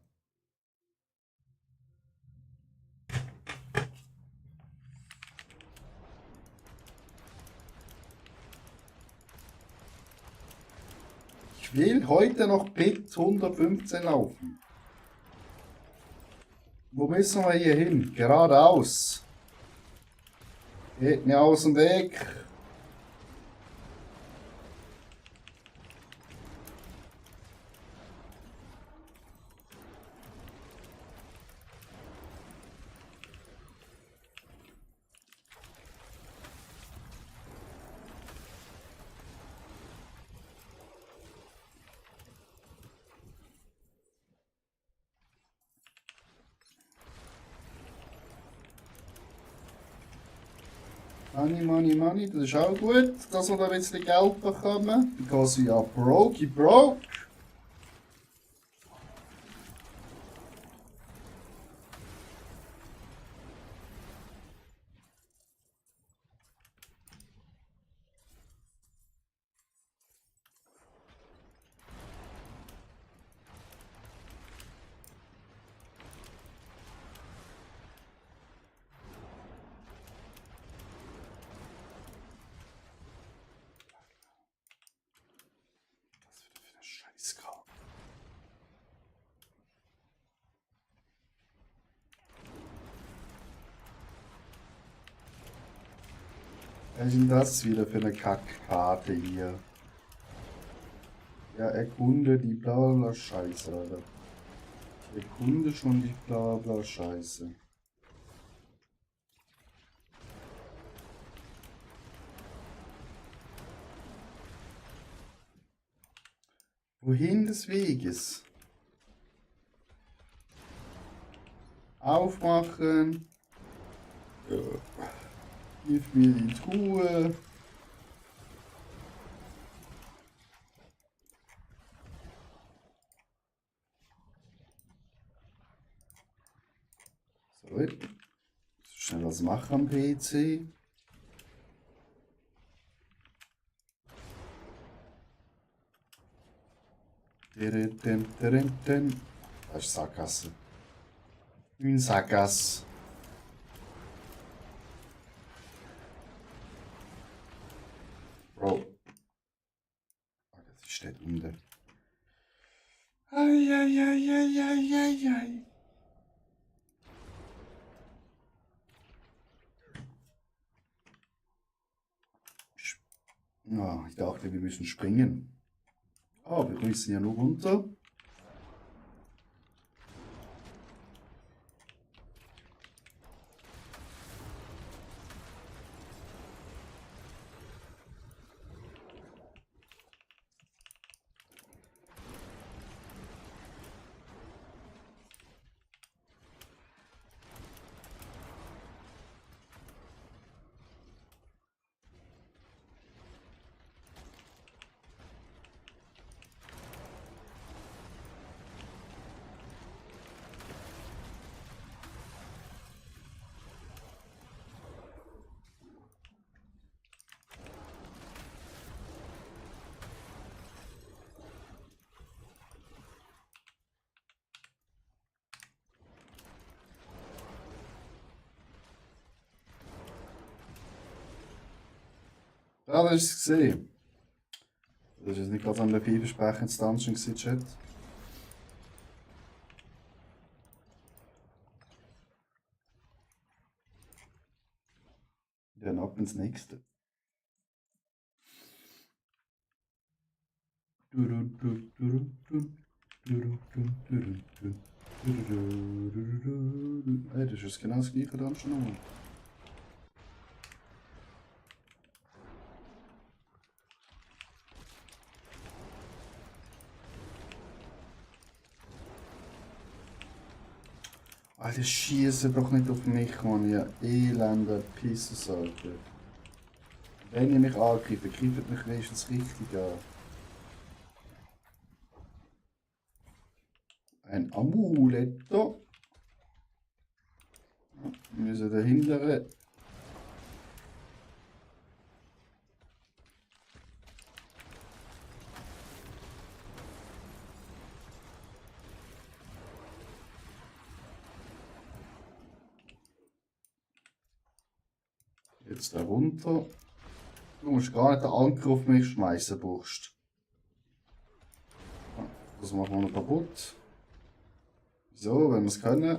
Ich will heute noch Bit 115 laufen. Wo müssen wir hier hin? Geradeaus. Geht mir aus dem Weg. Money, money, money, das ist auch gut, dass wir da ein bisschen Geld bekommen. Because we are broke. Was wieder für eine Scheißkram. Was ist denn das wieder für eine Kackkarte hier? Ja, erkunde die Blabla Scheiße, Alter. Erkunde schon die Blabla Scheiße. Wohin des Weges? Aufmachen. Gib mir die Truhe. So. Schnell was machen am PC. Das ist Sackgasse. Une Sackgasse. Bro. Ah, das steht unten. Eieieiei. Ah, ich dachte, wir müssen springen. Oh, wir müssen ja nur runter. Ja, das ist es gesehen. Das ist jetzt nicht gerade an der vielversprechendes Dungeon gewesen, Chat. Dann ab ins nächste. Hey, das ist genau das gleiche dann schon nochmal. Alter, schieße doch nicht auf mich, Mann, ihr elender Pisses, Alter. Wenn ihr mich angreift, greift mich wenigstens richtig an. Ein Amuletto. Wir müssen dahinter. Jetzt da runter. Du musst gar nicht den Anker auf mich schmeißen, Burst. Das machen wir noch kaputt. So, wenn wir es können.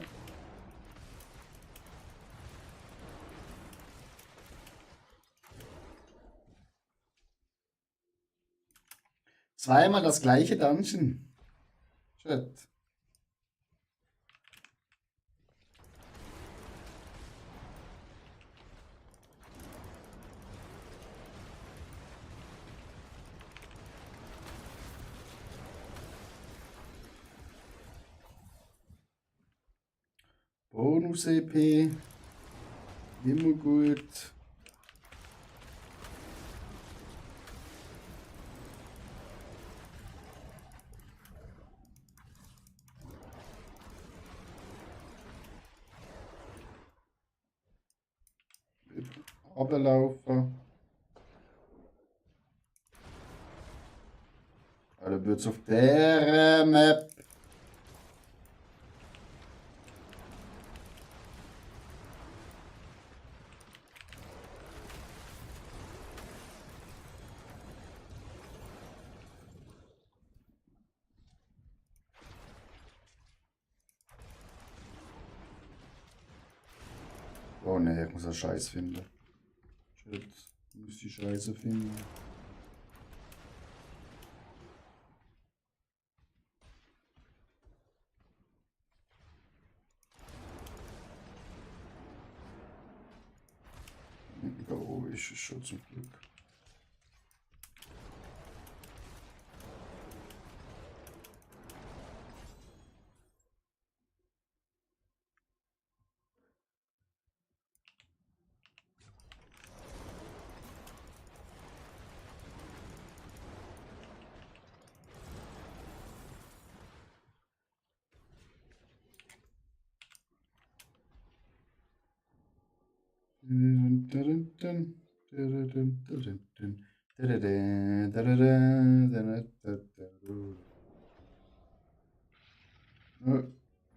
Zweimal das gleiche Dungeon. Shit. Bonus-EP. Immer gut. Runterlaufen. Oder wird's auf der Map? Oh ne, ich muss einen Scheiß finden. Shit, ich muss die Scheiße finden. Da oben ist es schon zum Glück.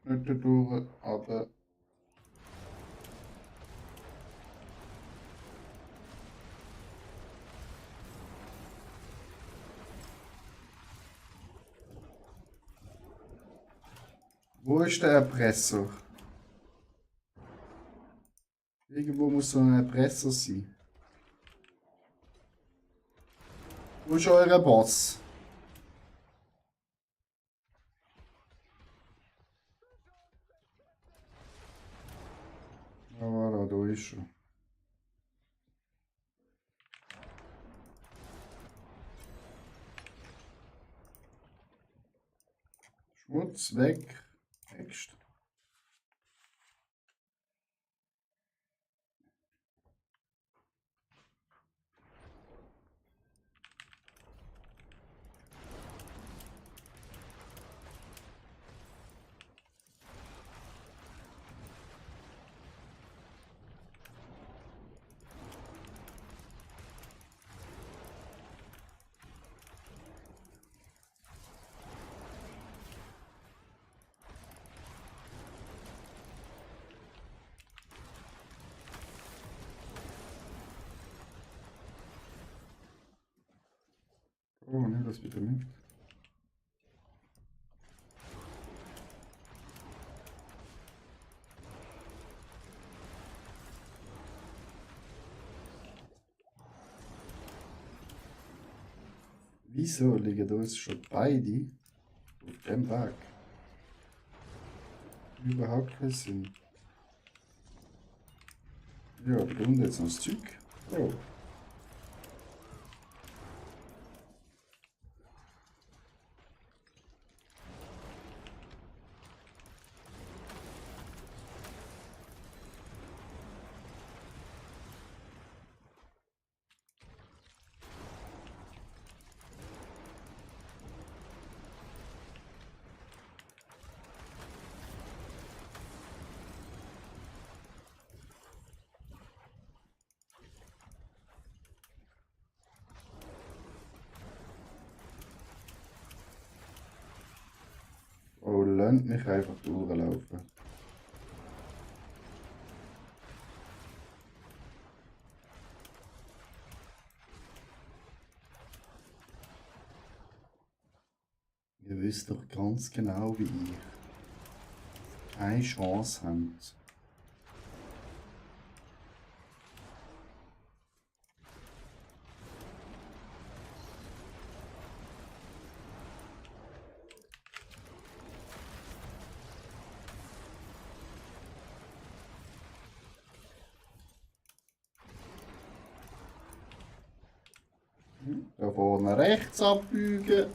Nicht durch, aber wo ist der Erpresser? Irgendwo muss so ein Erpresser sein. Wo ist euer Boss? Ah, voilà, da ist er. Schmutz weg. Text. Oh, nimm das bitte mit. Wieso liegen da jetzt schon beide auf dem Weg? Überhaupt keinen Sinn. Ja, da kommt jetzt noch das Zeug. Oh. Oh, lasst mich einfach durchlaufen. Ihr wisst doch ganz genau wie ich. Eine Chance habt. Da vorne rechts abbiegen.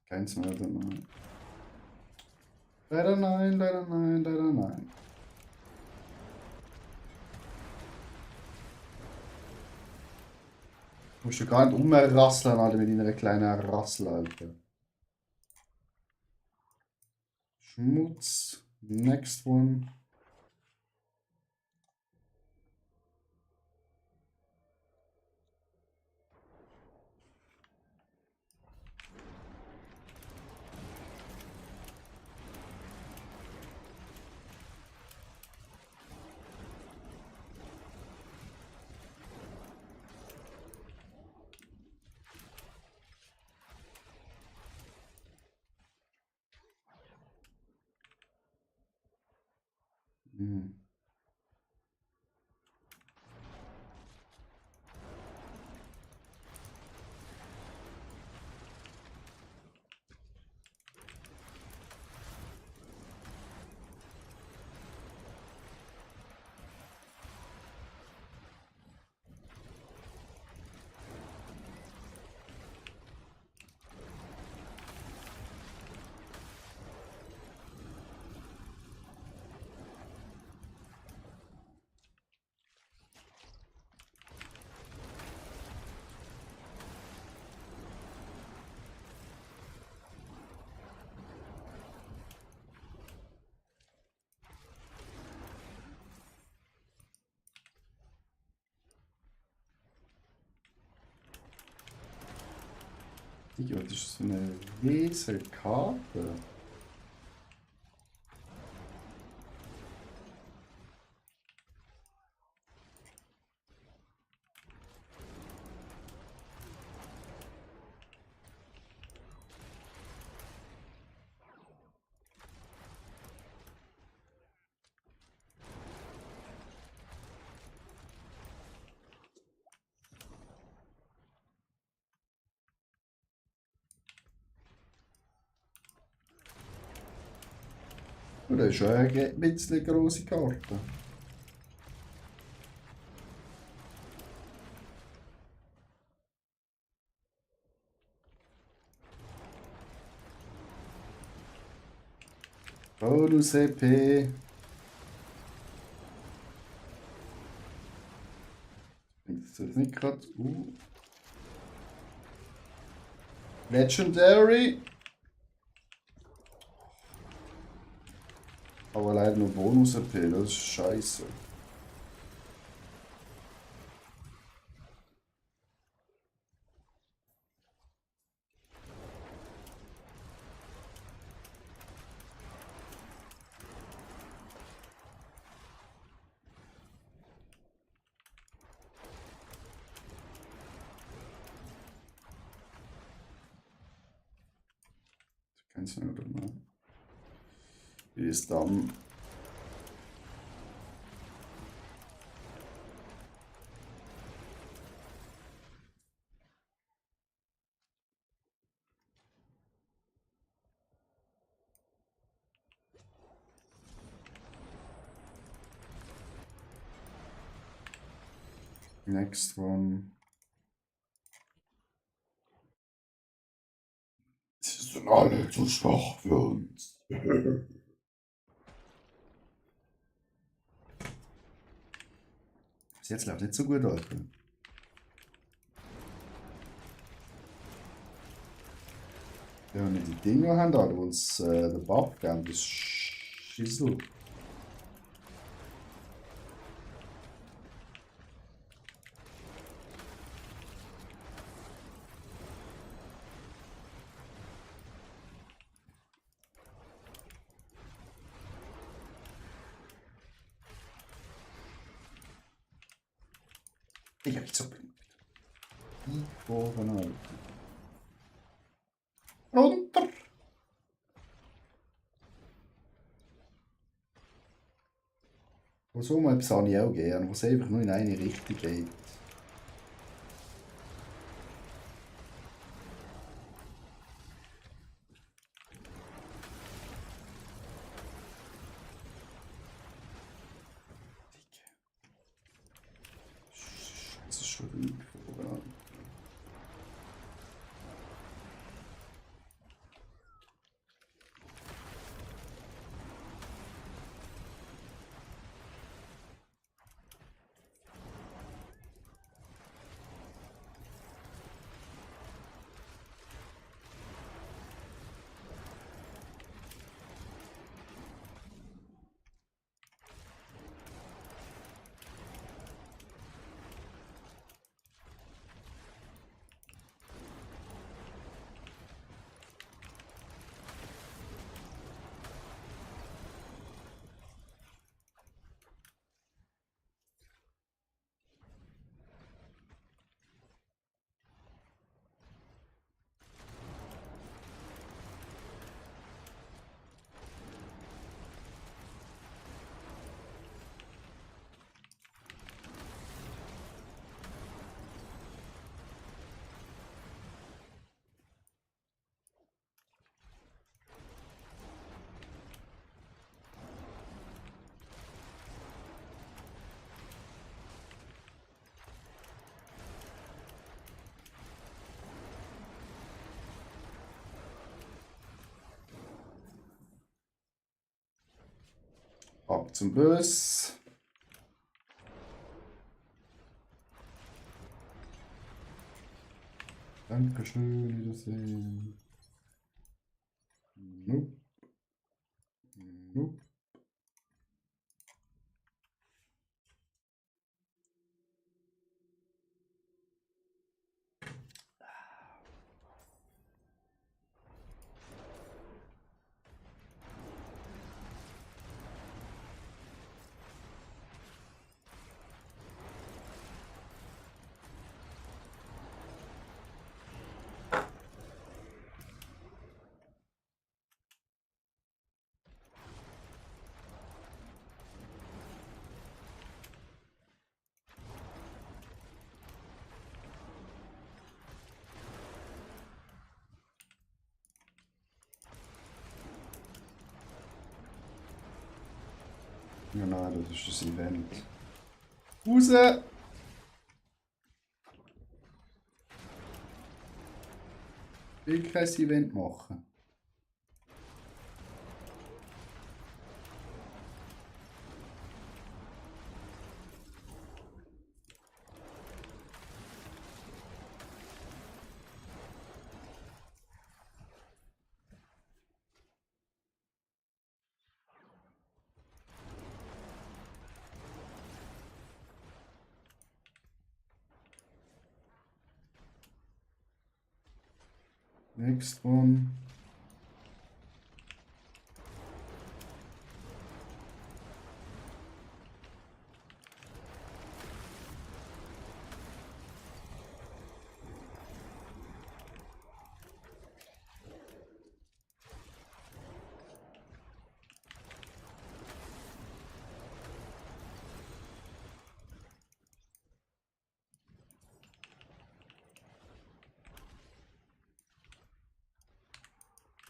Keins mehr, leider nein. Leider nein, leider nein, leider nein. Du musst ja gar nicht umrasseln, Alter, mit deiner kleinen Rassel, Alter. Schmutz. Next one. Hm. Digga, das ist so eine riesige Karte. Und das ist schon eine bisschen grosse Karte. Bonus EP. Das ist nicht gerade. Legendary. Aber leider hat noch Bonus-AP, das ist scheiße. Kennst du nicht, oder? Wie ist dann? Next one. Sie sind alle zu schwach für uns. Bis jetzt läuft nicht so gut, Alter. Wenn wir die Dinger haben, die uns den Buff geben, das Schissel. Ich hab nicht so blind. Die Bohren, Alter. Runter! Wo so mal etwas habe ich auch gern, wo es einfach nur in eine Richtung geht. Das ist schon lieb. Ab zum Bus. Dankeschön, Wiedersehen. Nope. Nope. Ja, nein, das ist ein Event. Raus! Ich will kein Event machen. Next one.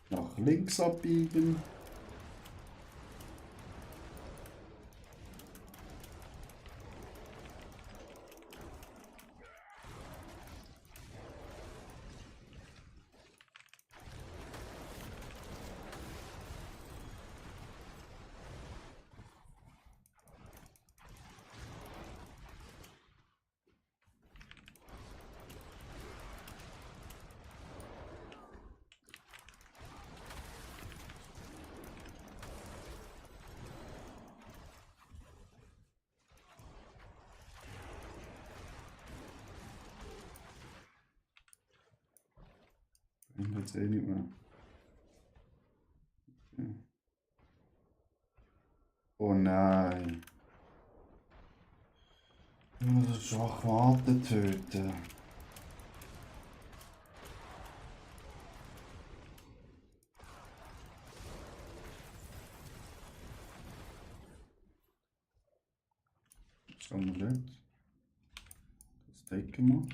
Nach links abbiegen. Ich jetzt eh nicht mehr. Okay. Oh nein. Ich muss Schwachwarte töten. Das Amulett. Das decken wir.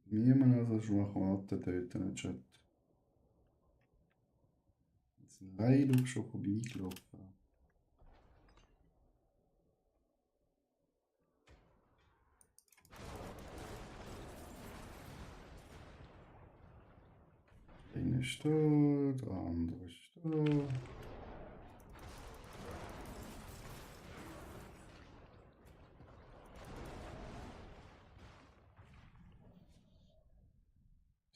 Niemand also Schwachwarte töten, nicht Chat. Jetzt sind leider schon vorbeigelaufen. Einer ist da, der andere ist da.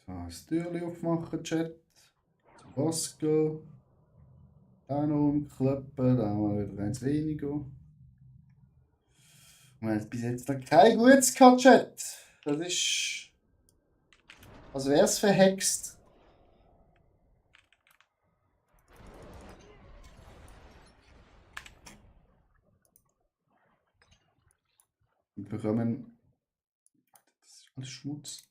So, das Türchen aufmachen, Chat. Zum Boss gehen. Den umklappen, da haben wir wieder eins weniger. Wir haben bis jetzt noch kein gutes gehabt, Chat. Das ist. Als wär's verhext. Wir bekommen. Das ist alles Schmutz.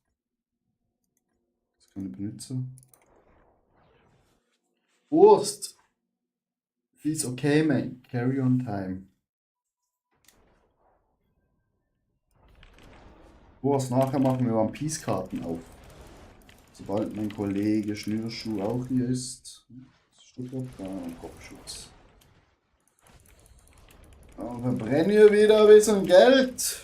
Das kann ich benutzen. Wurst! Ist okay, man. Carry on time. Wurst, nachher machen wir One Piece Karten auf. Sobald mein Kollege Schnürschuh auch hier ist. Stuttgart, da Kopfschutz. Dann verbrennen wir wieder ein bisschen Geld.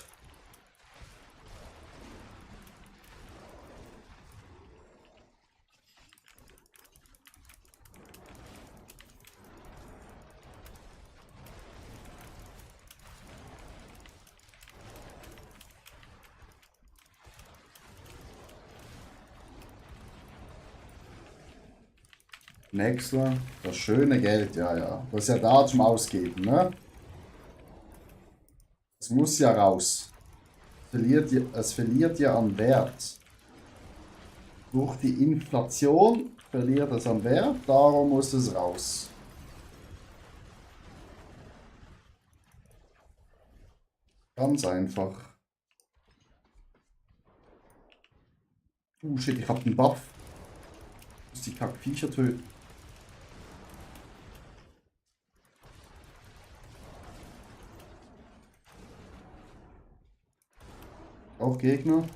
Nächster, das schöne Geld, ja, ja. Das ist ja da zum Ausgeben, ne? Das muss ja raus. Es verliert ja an Wert. Durch die Inflation verliert es an Wert, darum muss es raus. Ganz einfach. Shit, ich hab den Buff. Ich muss die Kackviecher töten. Auch Gegner.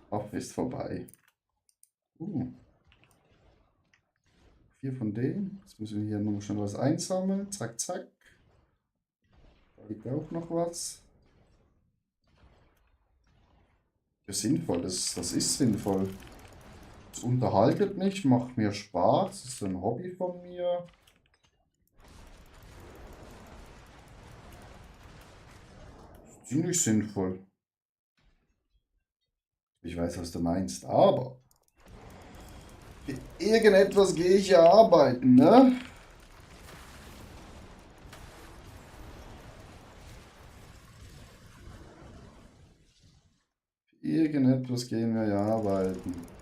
Buff ist vorbei. 4 von denen. Jetzt müssen wir hier noch schnell was einsammeln. Zack, zack. Da liegt auch noch was. Ja, sinnvoll. Das ist sinnvoll. Es unterhaltet mich, macht mir Spaß, das ist ein Hobby von mir. Ziemlich sinnvoll. Ich weiß, was du meinst, aber für irgendetwas gehe ich ja arbeiten, ne? Für irgendetwas gehen wir ja arbeiten.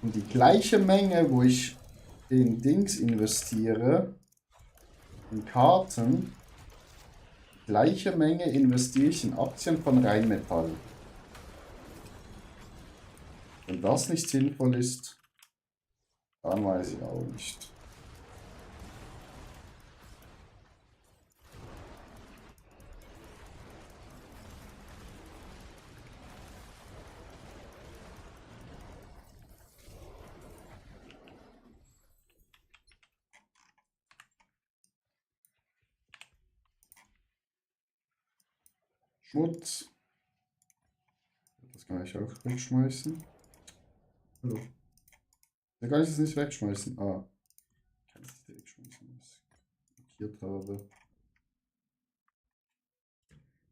Und die gleiche Menge, wo ich in Dings investiere, in Karten, gleiche Menge investiere ich in Aktien von Rheinmetall. Wenn das nicht sinnvoll ist, dann weiß ich auch nicht. Schmutz. Das kann ich auch wegschmeißen. Hallo. Da kann ich es nicht wegschmeißen. Ah. Kann ich es nicht wegschmeißen, was ich markiert habe.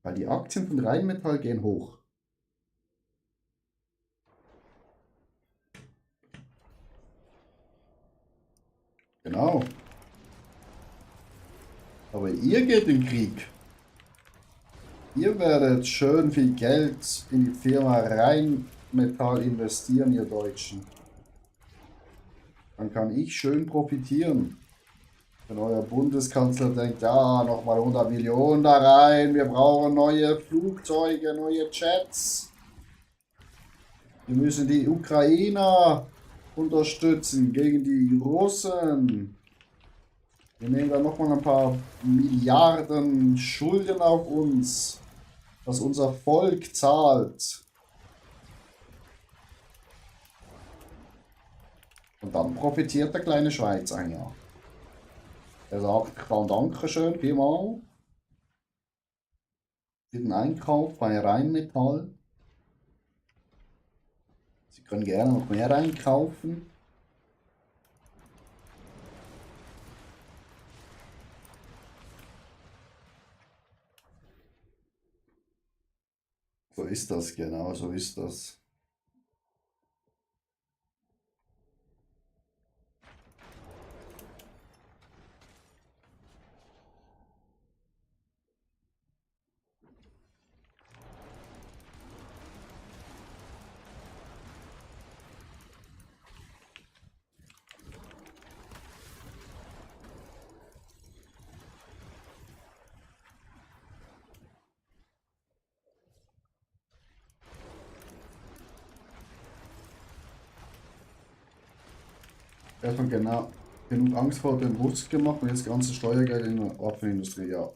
Weil die Aktien von Rheinmetall gehen hoch. Genau. Aber ihr geht in den Krieg. Ihr werdet schön viel Geld in die Firma Rheinmetall investieren, ihr Deutschen. Dann kann ich schön profitieren. Wenn euer Bundeskanzler denkt, ja, nochmal 100 Millionen da rein, wir brauchen neue Flugzeuge, neue Jets. Wir müssen die Ukrainer unterstützen gegen die Russen. Wir nehmen da nochmal ein paar Milliarden Schulden auf uns, was unser Volk zahlt. Und dann profitiert der kleine Schweiz ein Jahr. Er sagt dann Dankeschön vielmal für den Einkauf bei Rheinmetall. Sie können gerne noch mehr einkaufen. So ist das, genau, so ist das. Erstmal genau genug Angst vor dem Russ gemacht und jetzt ganze Steuergeld in der Waffenindustrie, ja.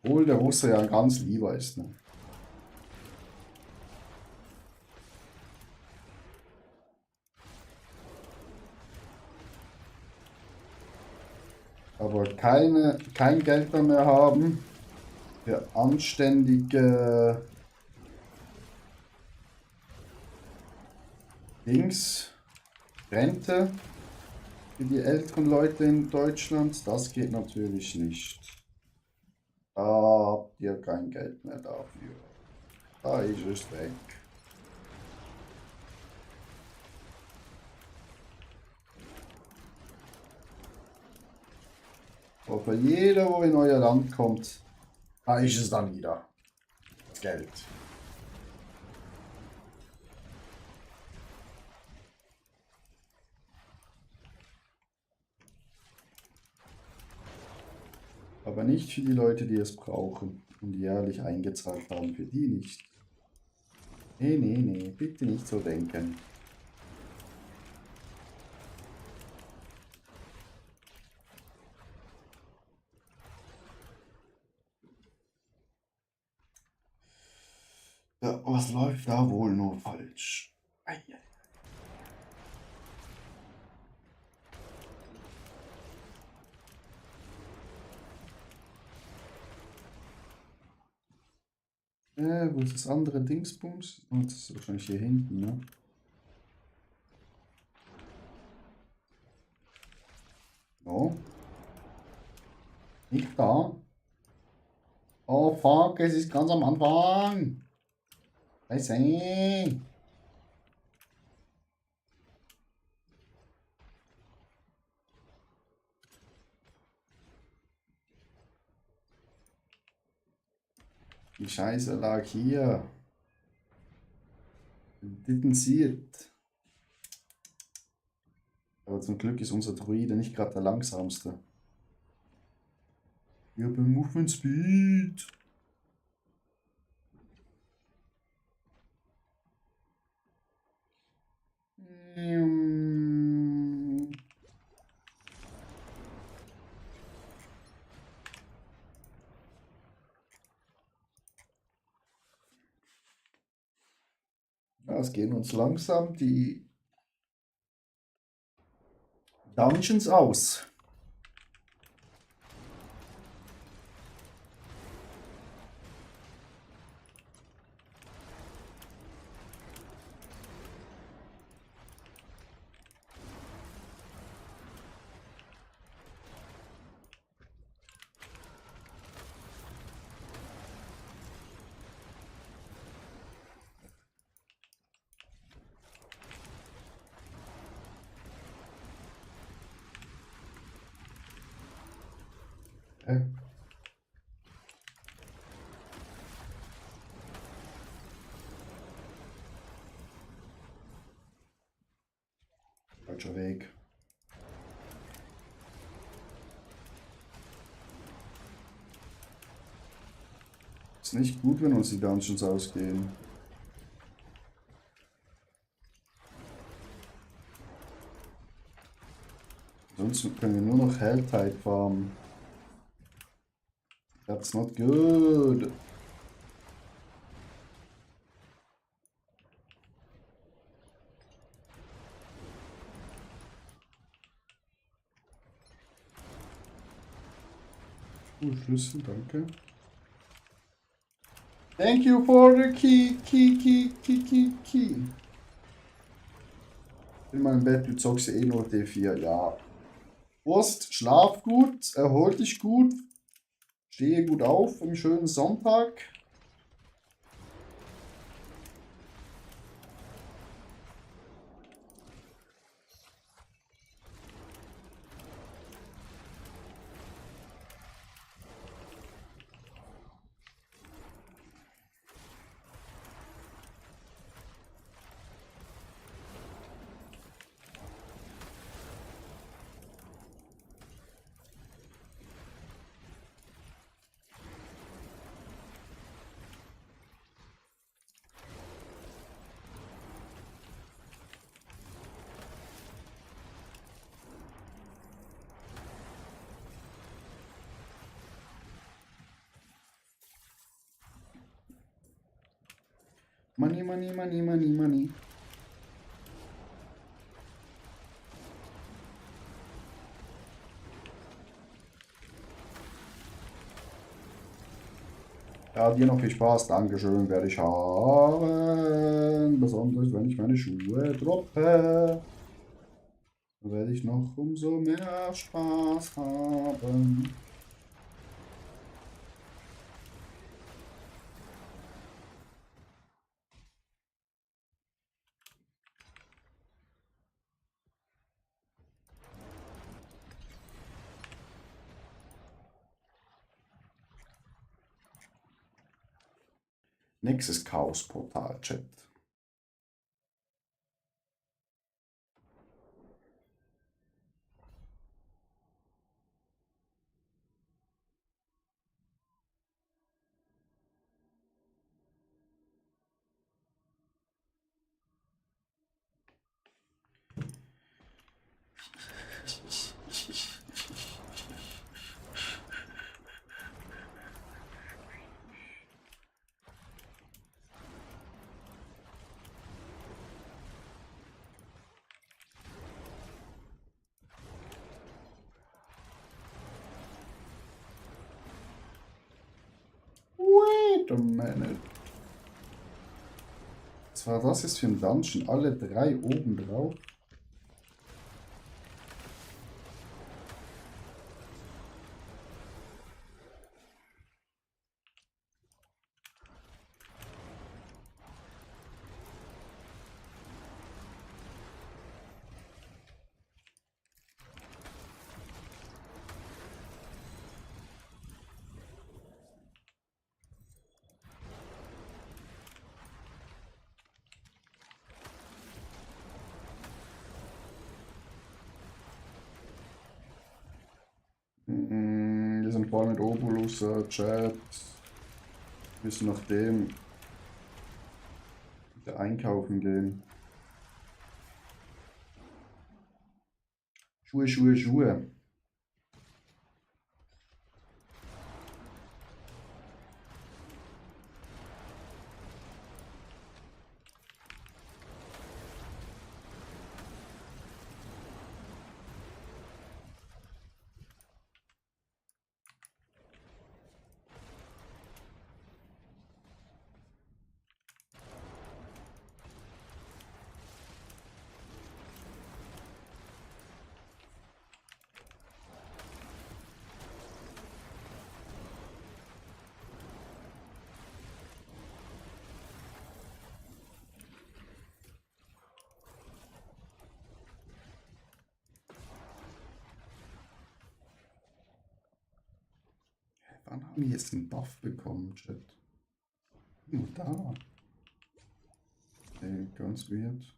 Obwohl der Russe ja ein ganz lieber ist, ne? Aber kein Geld mehr haben für anständige Dings, Rente für die älteren Leute in Deutschland, das geht natürlich nicht. Da habt ihr kein Geld mehr dafür. Da ist es weg. Aber für jeder, wo in euer Land kommt, da ist es dann wieder. Das Geld. Aber nicht für die Leute, die es brauchen und jährlich eingezahlt haben. Für die nicht. Nee, nee, nee. Bitte nicht so denken. Ja, oh. Was läuft da wohl nur falsch? Ei, ei. Wo ist das andere Dingsbums? Oh, das ist wahrscheinlich hier hinten, ne? No. Nicht da. Oh fuck, es ist ganz am Anfang. Scheiße. Die Scheiße lag hier. Didn't see it. Aber zum Glück ist unser Druide nicht gerade der langsamste. Wir haben Movement Speed. Ja, es gehen uns langsam die Dungeons aus. Falscher Weg. Ist nicht gut, wenn uns die Dungeons ausgehen. Sonst können wir nur noch Helltide farmen. That's not good. Schlüssel, danke. Thank you for the key. In meinem Bett, du zockst ja eh nur D4, ja. Wurst, schlaf gut, erhol dich gut, stehe gut auf, einen schönen Sonntag. Money, money, money, money, money. Ja, dir noch viel Spaß. Dankeschön, werde ich haben. Besonders wenn ich meine Schuhe droppe. Dann werde ich noch umso mehr Spaß haben. Nächstes Chaos-Portal, Chat. Wait a minute. Was war das jetzt für ein Dungeon? Alle 3 oben drauf. Wir sind voll mit Obolus, Chat. Wir müssen nach dem wieder einkaufen gehen. Schuhe, Schuhe, Schuhe. Wann haben wir jetzt den Buff bekommen, Chat? Nur da. Okay, ganz weird.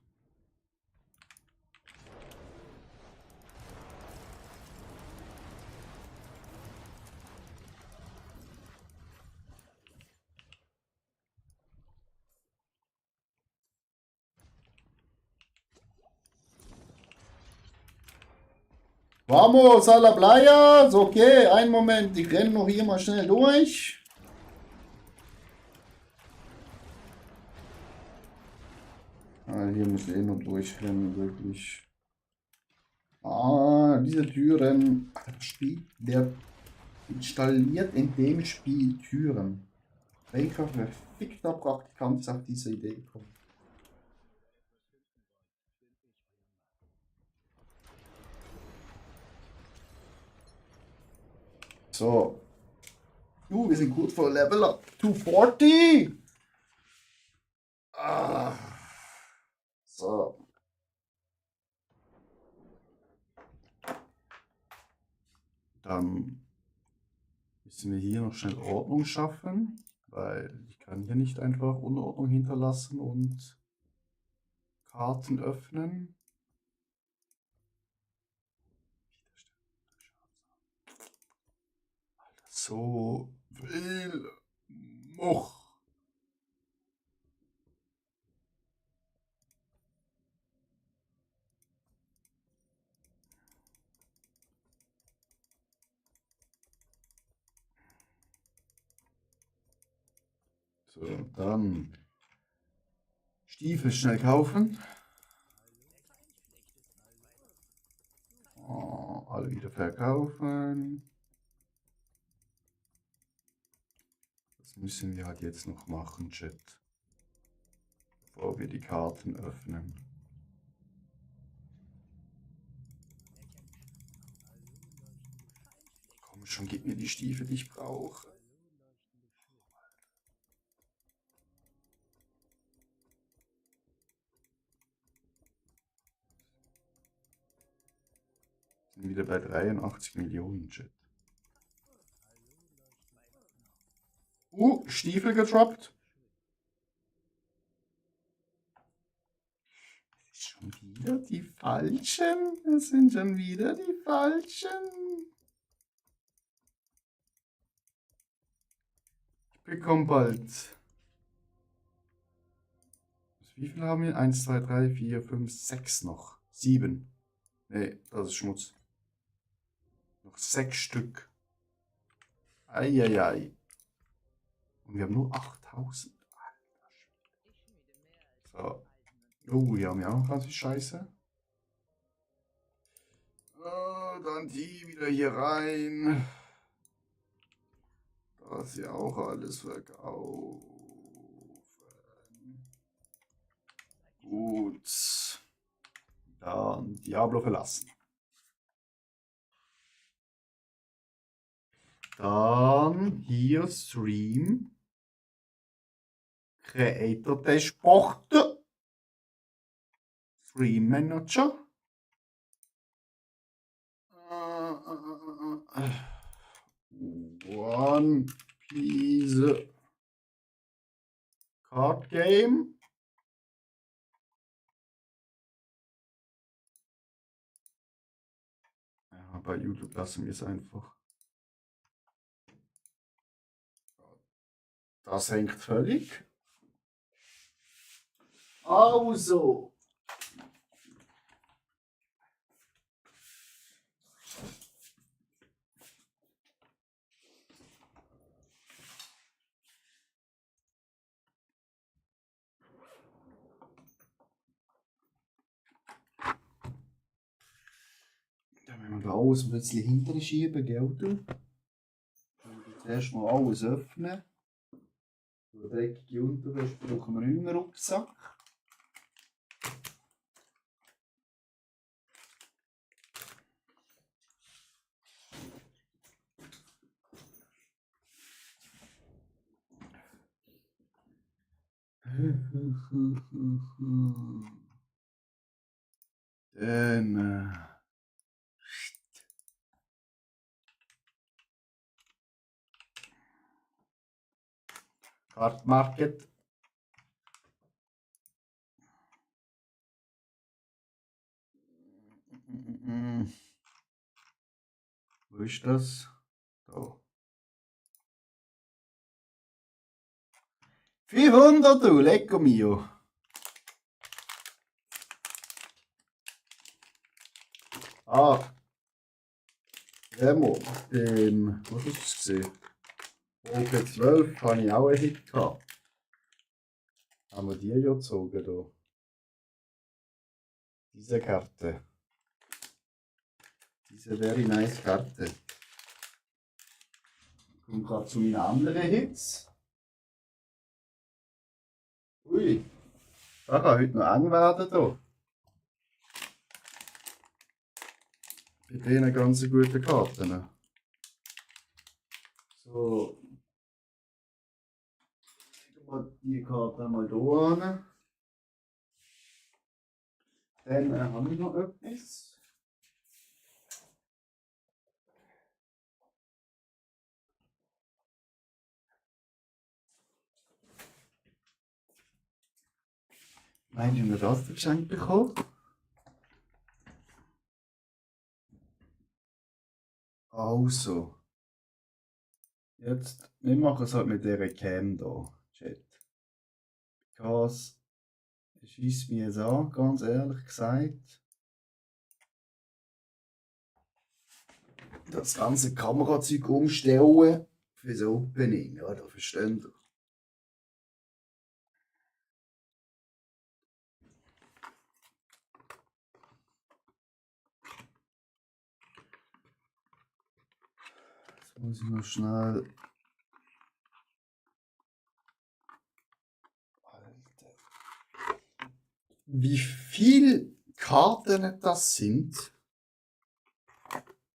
Vamos a la playa. So, okay, einen Moment. Ich renne noch hier mal schnell durch. Ah, hier muss ich eh noch durchrennen, wirklich. Ah, diese Türen. Ach, das Spiel, der installiert in dem Spiel Türen. Welcher verfickter Praktikant ist auf diese Idee gekommen? So. Wir sind gut vor Level up 240. Ah. So. Dann müssen wir hier noch schnell Ordnung schaffen, weil ich kann hier nicht einfach Unordnung hinterlassen und Karten öffnen. Alter, so viel Much. So, dann Stiefel schnell kaufen. Oh, alle wieder verkaufen. Das müssen wir halt jetzt noch machen, Chat. Bevor wir die Karten öffnen. Komm schon, gib mir die Stiefel, die ich brauche. Sind wieder bei 83 Millionen, Chat. Stiefel gedroppt. Das ist schon wieder die falschen. Das sind schon wieder die falschen. Ich bekomme bald. Wie viel haben wir? 1, 2, 3, 4, 5, 6 noch. 7. Nee, das ist Schmutz. Noch 6 Stück. Eieiei. Und wir haben nur 8000. So. Oh, hier haben wir auch noch ganz viel Scheiße. Dann die wieder hier rein. Was sie auch alles verkaufen. Gut. Dann Diablo verlassen. Dann hier Stream. Creator Dashboard. Stream Manager. One Piece Card Game. Ja, bei YouTube lassen wir es einfach. Das hängt völlig. Also. Dann müssen wir da alles ein bisschen hinterher schieben, gell? Du? Zuerst mal alles öffnen. Die dreckige Unterwäsche brauchen wir nicht mehr im Rucksack. Dann. Card Market. Wo ist das? Da. 400, du, lecco mio. Ah. Remo, was ist es gesehen? OP12 habe ich auch einen Hit gehabt. Haben wir die ja gezogen hier? Diese Karte. Diese very nice Karte. Ich komme gerade zu meinen anderen Hits. Ui, das kann heute noch eng werden hier. Bei diesen ganz guten Karten. So. Legen wir die Karte mal hier an. Dann habe ich noch etwas. Meinst du, wir das geschenkt bekommen? Also. Jetzt, wir machen es halt mit dieser Cam hier, Chat. Because, es schießt mir jetzt an, ganz ehrlich gesagt. Das ganze Kamerazeug umstellen für das Opening, ja, da versteht ihr. Jetzt muss ich noch schnell. Alter. Wie viele Karten das sind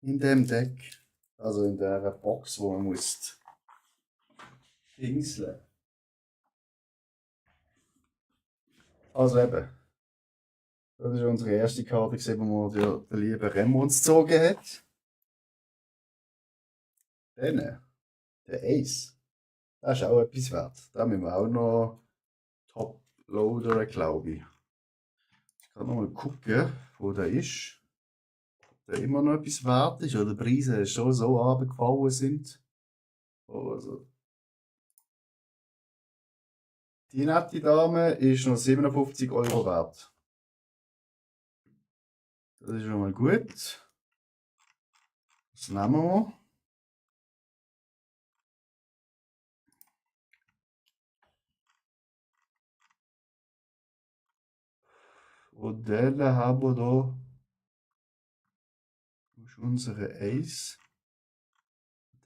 in dem Deck, also in der Box, wo man muss dingseln. Also eben, das ist unsere erste Karte, die wir der liebe Remo uns gezogen hat. Dann, der Ace. Das ist auch etwas wert. Da müssen wir auch noch top loadern, glaube ich. Ich kann noch mal gucken, wo der ist. Ob der immer noch etwas wert ist oder die Preise schon so runtergefallen sind. Also, die nette Dame ist noch 57 Euro wert. Das ist schon mal gut. Das nehmen wir. Und dann haben wir da. Wo ist unsere Ace?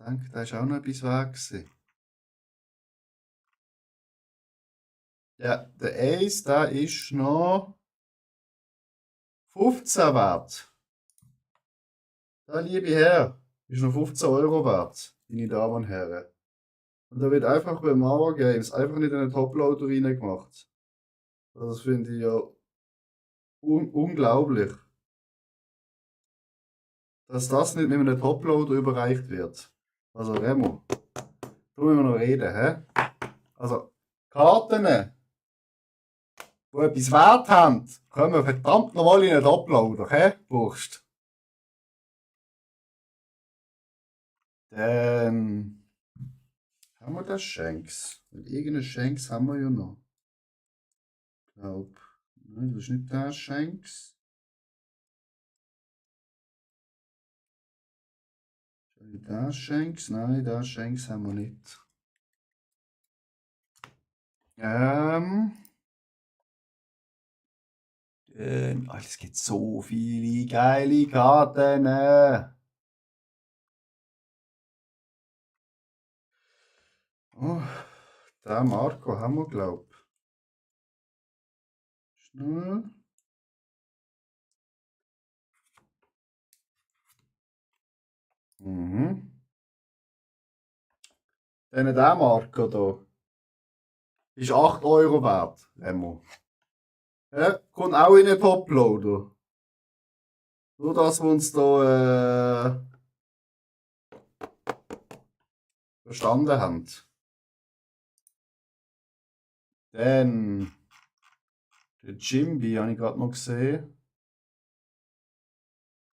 denke, da ist auch noch etwas weg gewesen. Ja, der Ace, da ist noch 15 wert. Da, liebe Herr, ist noch 15 Euro wert, meine Damen und Herren. Und da wird einfach bei Mauer Games einfach nicht in den Toploader reingemacht. Also das finde ich ja unglaublich. Dass das nicht mit einem Toploader überreicht wird. Also Remo, da müssen wir noch reden, hä? Also, Karten, die etwas wert haben, kommen verdammt nochmal in einen Toploader, hä? Wurst. Dann haben wir das Shanks. Und irgendeine Shanks haben wir ja noch. Ich glaube, nein, das ist nicht der Shanks. Der Shanks? Nein, der Shanks haben wir nicht. Es gibt so viele geile Karten. Oh, den Marco haben wir, glaube ich. Schnell. Mhm. Dann der Marco hier. Ist 8 Euro wert, Remo. Ja, kommt auch in den Toploader. Nur das, was uns da verstanden haben. Dann der Jimby habe ich gerade noch gesehen.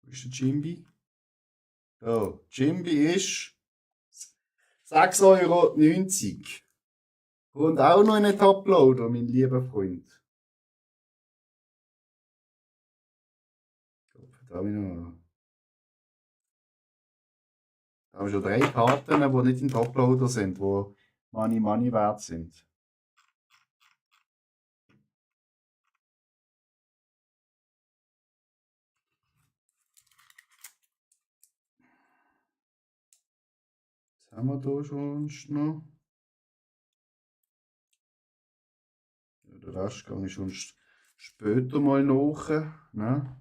Wo ist der Jimby? Da, Jimby ist 6,90 Euro. Und auch noch in den Toploader, mein lieber Freund. Da habe ich noch. Da haben wir schon 3 Karten, die nicht im Toploader sind, die Money wert sind. Was haben wir da schon noch? Ja, den Rest gehe ich schon später mal nach. Ne?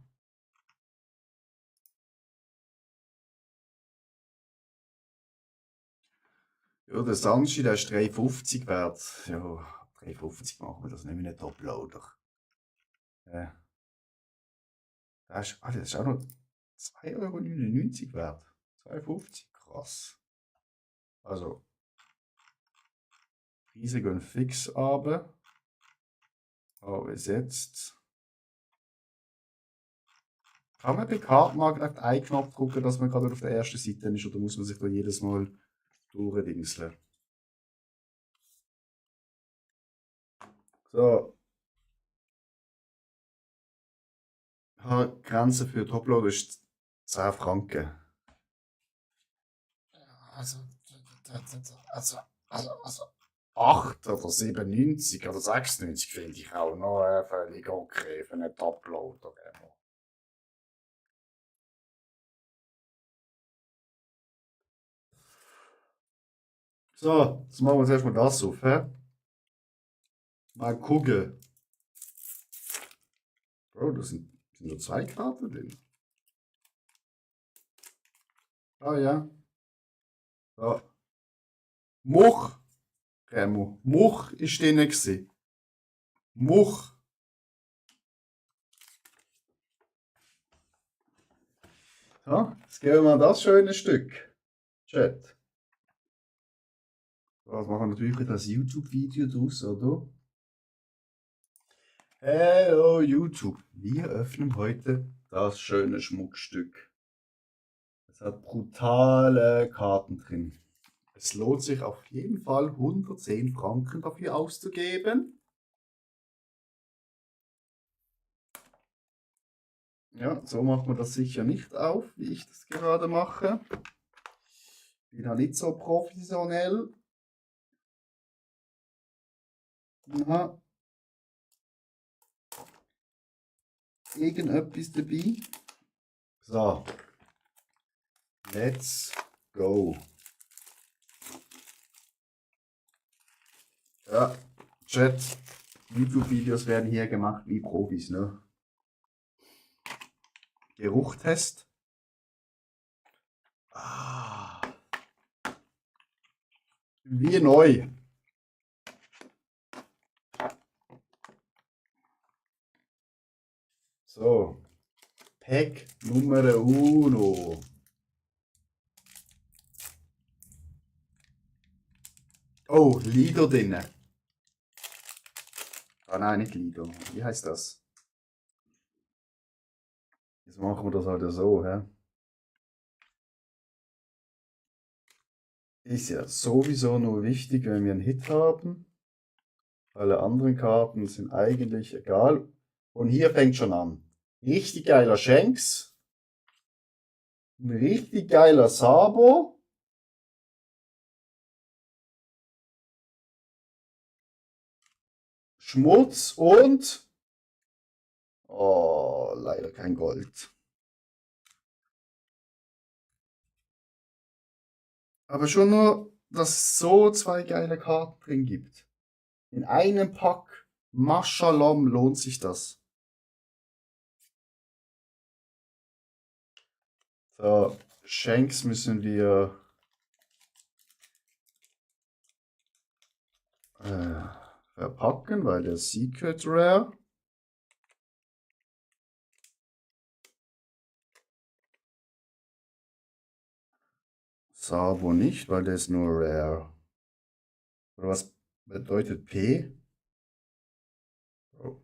Ja, der Sanchi, der ist 3,50 wert. Ja, 3,50 machen wir das nicht mit einem Toploader. Ja. Das ist auch noch 2,99 Euro wert. 2,50, krass. Also, Preise gehen fix runter. Aber jetzt. Kann man bei Kartenmarkt auf einen Knopf drücken, dass man gerade auf der ersten Seite ist, oder muss man sich da jedes Mal durchdingseln? So. Die Grenze für Toploader ist 10 Franken. Also, also 8 oder 97 oder 96 finde ich auch noch völlig okay für einen Toploader. So, jetzt machen wir uns erstmal das auf. He? Mal gucken. Bro, da sind nur 2 Karten drin. Ah ja. So. Much. Remo. Much ist drin gewesen. Much. So, jetzt geben wir mal das schöne Stück. Chat. So, jetzt machen wir natürlich das YouTube-Video draus, oder? Hello YouTube. Wir öffnen heute das schöne Schmuckstück. Es hat brutale Karten drin. Es lohnt sich auf jeden Fall 110 Franken dafür auszugeben. Ja, so macht man das sicher nicht auf, wie ich das gerade mache. Bin ja nicht so professionell. Ja. Irgendetwas dabei. So. Let's go. Ja, Chat. YouTube-Videos werden hier gemacht wie Profis, ne? Geruchtest. Ah. Wie neu. So. Pack Nummer 1. Oh, Lido drin. Ah nein, nicht Lido. Wie heißt das? Jetzt machen wir das halt so, hä? Ist ja sowieso nur wichtig, wenn wir einen Hit haben. Alle anderen Karten sind eigentlich egal. Und hier fängt schon an. Richtig geiler Shanks. Ein richtig geiler Sabo. Schmutz und... Oh, leider kein Gold. Aber schon nur, dass es so zwei geile Karten drin gibt. In einem Pack. Mashalom lohnt sich das. So, Shanks müssen wir verpacken, weil der Secret Rare. Sabo nicht, weil der ist nur Rare. Oder was bedeutet P?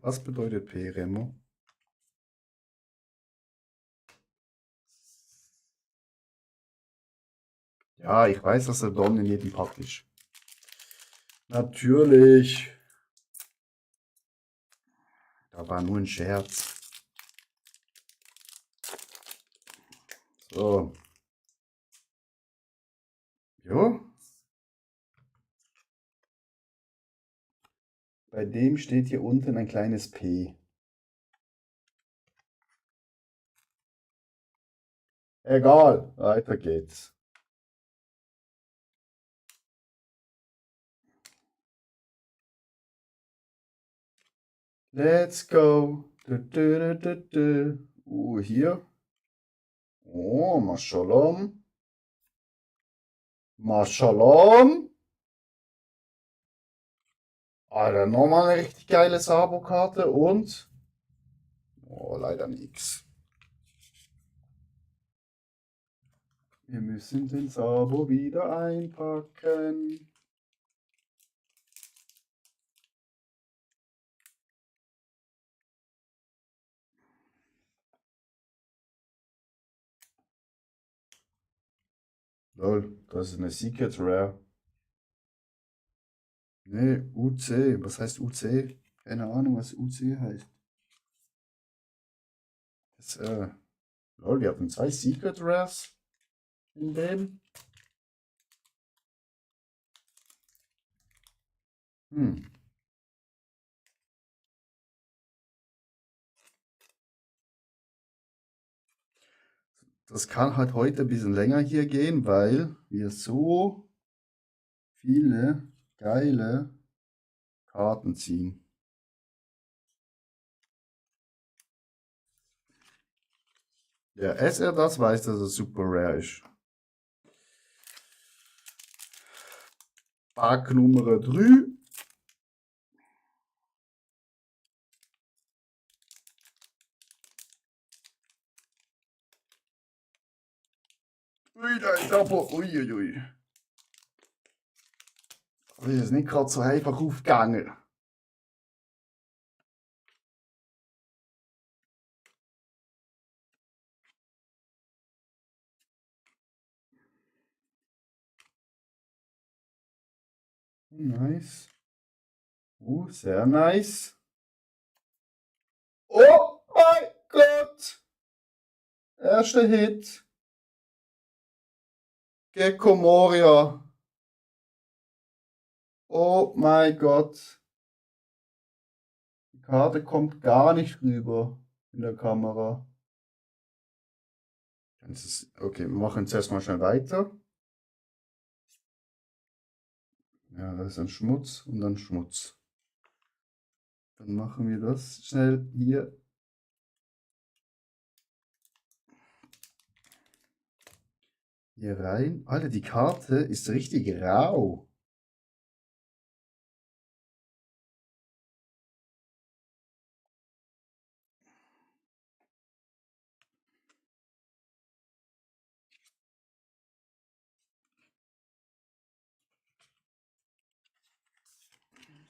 Was bedeutet P, Remo? Ja, ich weiß, dass der Don in jedem Pack ist. Natürlich. Da war nur ein Scherz. So. Jo. Bei dem steht hier unten ein kleines P. Egal, weiter geht's. Let's go. Hier. Oh, Mashalom. Mashalom. Alter, nochmal eine richtig geile Sabo-Karte und... Oh, leider nichts. Wir müssen den Sabo wieder einpacken. Lol, das ist eine Secret Rare. Nee, UC. Was heißt UC? Keine Ahnung, was UC heißt. Das, lol, wir hatten 2 Secret Rares in dem. Das kann halt heute ein bisschen länger hier gehen, weil wir so viele geile Karten ziehen. Ja, SR das weiß, dass es super rare ist. Pack Nummer 3. Ui, da ist aber. Uiuiui. Das ist nicht gerade so einfach aufgegangen. Nice. Sehr nice. Oh mein Gott! Erster Hit. Gecko Moria. Oh mein Gott. Die Karte kommt gar nicht rüber in der Kamera. Okay, wir machen jetzt erstmal schnell weiter. Ja, da ist ein Schmutz und dann Schmutz. Dann machen wir das schnell hier. Hier rein. Alter, die Karte ist richtig rau.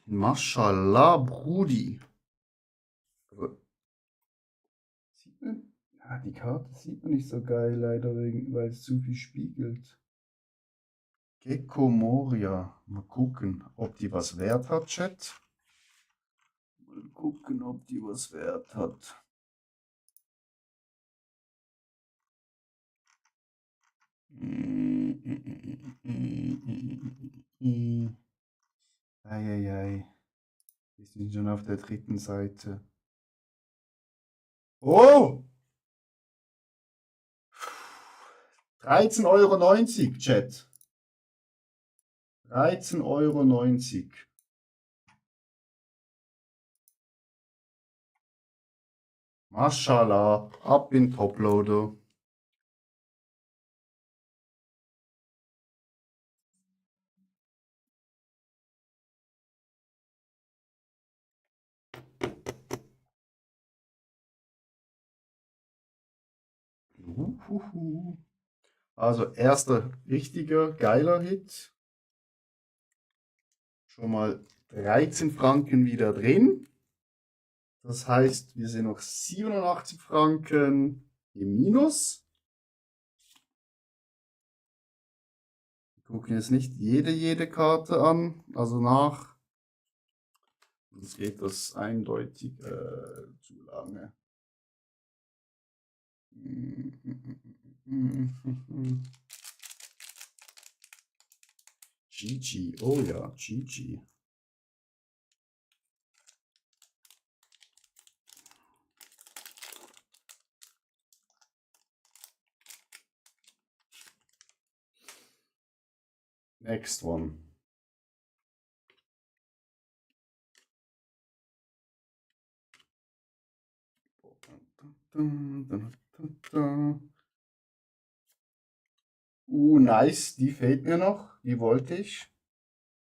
Maschallah, Brudi. Aber sieht man? Ja, die Karte sieht man nicht so geil, leider, weil es zu viel spiegelt. Gecko Moria. Mal gucken, ob die was wert hat, Chat. Mal gucken, ob die was wert hat. Eieiei. Wir sind schon auf der dritten Seite. Oh! 13,90 €, Chat. 13,90 €. Maschallah, ab in Toploader. Also erster richtiger, geiler Hit. Schon mal 13 Franken wieder drin. Das heißt, wir sind noch 87 Franken im Minus. Wir gucken jetzt nicht jede Karte an, also nach. Sonst geht das eindeutig zu lange. GG, oh ja, GG. Next one. Nice, die fehlt mir noch, die wollte ich.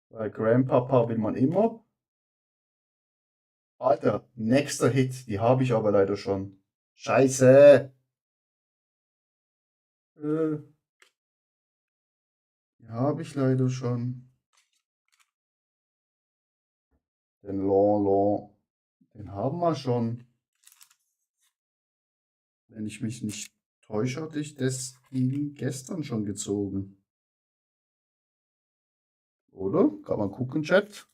Bei Grandpapa will man immer. Alter, nächster Hit, die habe ich aber leider schon. Scheiße. Die habe ich leider schon. Den Lon, den haben wir schon. Wenn ich mich nicht täusche, hatte ich das gestern schon gezogen. Oder? Kann man gucken, Chat.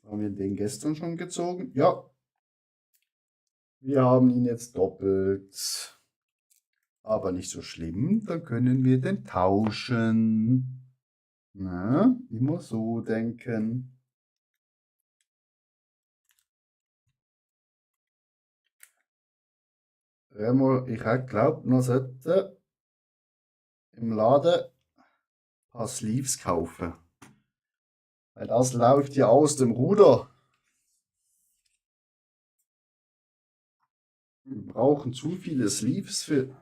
Haben wir den gestern schon gezogen? Ja. Wir haben ihn jetzt doppelt. Aber nicht so schlimm. Dann können wir den tauschen. Na, immer so denken. Remo, ich glaube, man sollte im Laden ein paar Sleeves kaufen. Weil das läuft ja aus dem Ruder. Wir brauchen zu viele Sleeves für.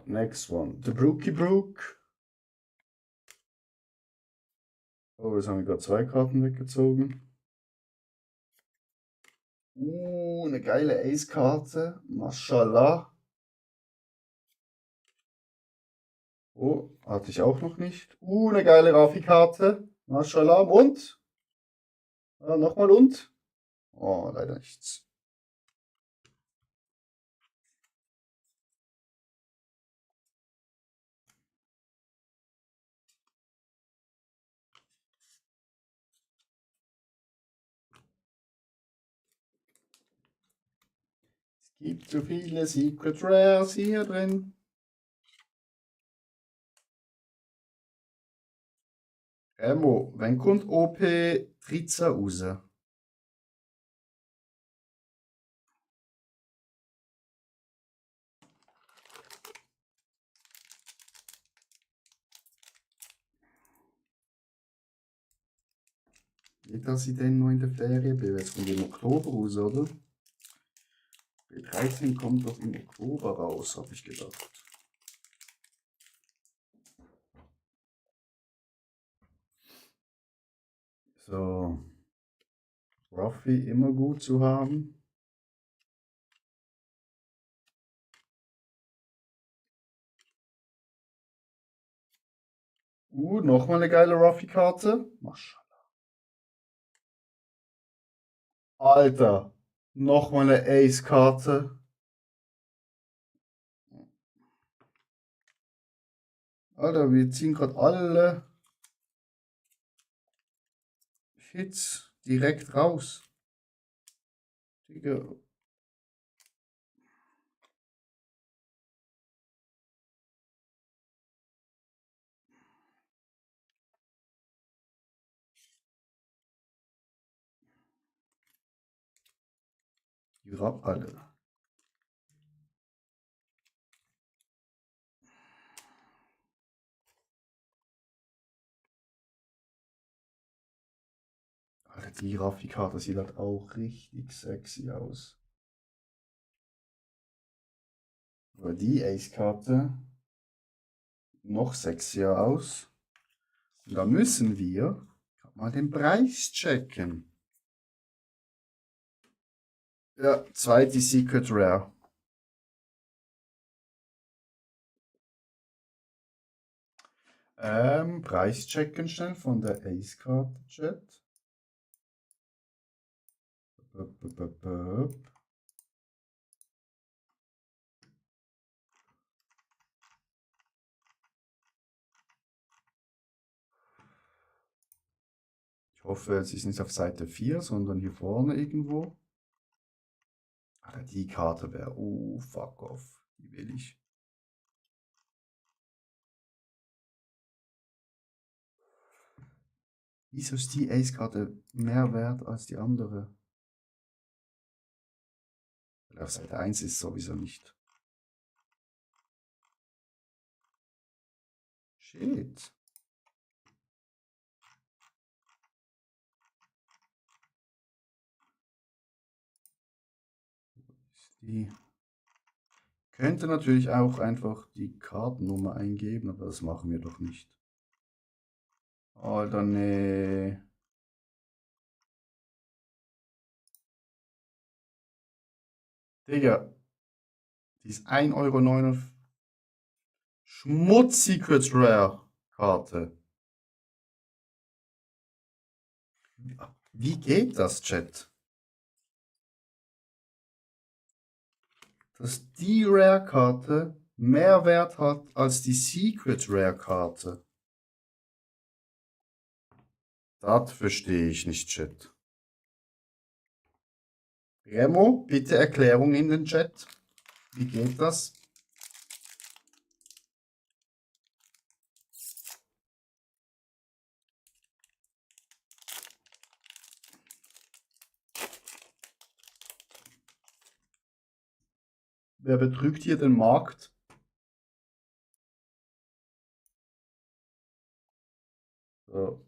Next one. The Brookie Brook. Oh, jetzt haben wir gerade 2 Karten weggezogen. Eine geile Ace-Karte. Mashallah. Oh, hatte ich auch noch nicht. Eine geile Rafi-Karte. Mashallah. Und? Nochmal und? Oh, leider nichts. Es gibt so viele Secret Rares hier drin. Remo, wann kommt OP 13 raus? Nicht, dass ich dann noch in der Ferien bin, weil es kommt im Oktober raus, oder? B13 kommt doch im Oktober raus, habe ich gedacht. So. Ruffy immer gut zu haben. Nochmal eine geile Ruffy-Karte. Maschallah. Alter, nochmal eine Ace-Karte. Alter, wir ziehen gerade alle Hits direkt raus. Digga. Die Rappalle. Alter, die Raffi-Karte sieht halt auch richtig sexy aus. Aber die Ace-Karte noch sexier aus. Und da müssen wir mal den Preis checken. Ja, zweite Secret Rare. Preis checken schnell von der Ace-Karte, Chat. Ich hoffe, es ist nicht auf Seite 4, sondern hier vorne irgendwo. Aber die Karte wäre, oh, fuck off. Die will ich. Wieso ist die Ace-Karte mehr wert als die andere? Weil auf Seite 1 ist sowieso nicht. Shit. Die könnte natürlich auch einfach die Kartennummer eingeben, aber das machen wir doch nicht. Alter, nee. Digga, die ist 1,49 €. Schmutz-Secret Rare Karte. Wie geht das, Chat? Dass die Rare-Karte mehr Wert hat als die Secret Rare-Karte. Das verstehe ich nicht, Chat. Remo, bitte Erklärung in den Chat. Wie geht das? Wer betrügt hier den Markt? So.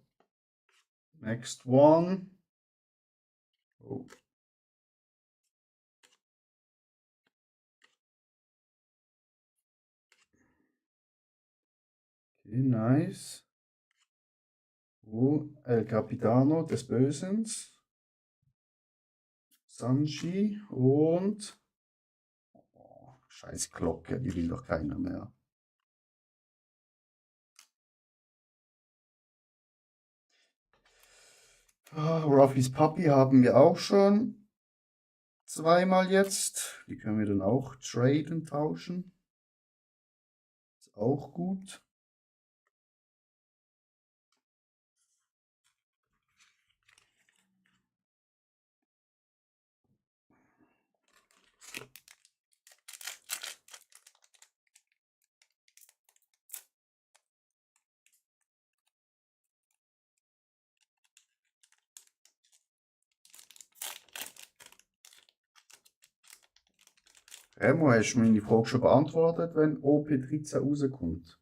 Next one. Oh. Okay, nice. Oh, El Capitano des Bösens. Sanji und... Oh, scheiß Glocke, die will doch keiner mehr. Ruffys Puppy haben wir auch schon zweimal jetzt. Die können wir dann auch traden, tauschen. Ist auch gut. Remo, hast du meine Frage schon beantwortet, wenn OP13 rauskommt?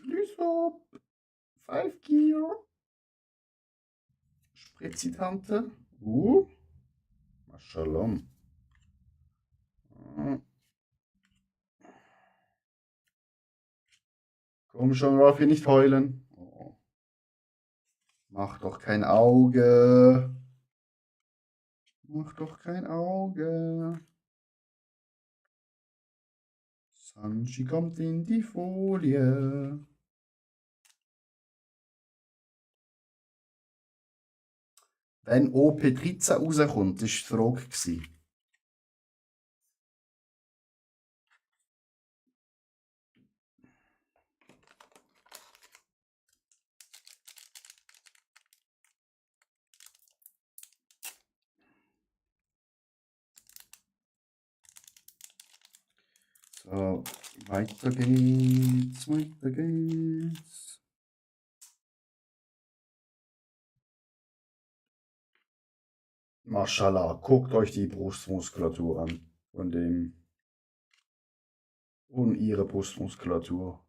Lysop, 5 Gear. Spritzitante. Mashallah. Komm schon, Raffi, nicht heulen. Oh. Mach doch kein Auge. Mach doch kein Auge. Sanji kommt in die Folie. Wenn OP13 rauskommt, das war die Frage gewesen. So, weiter geht's, weiter geht's. Mashallah, guckt euch die Brustmuskulatur an. Von dem. Und ihre Brustmuskulatur.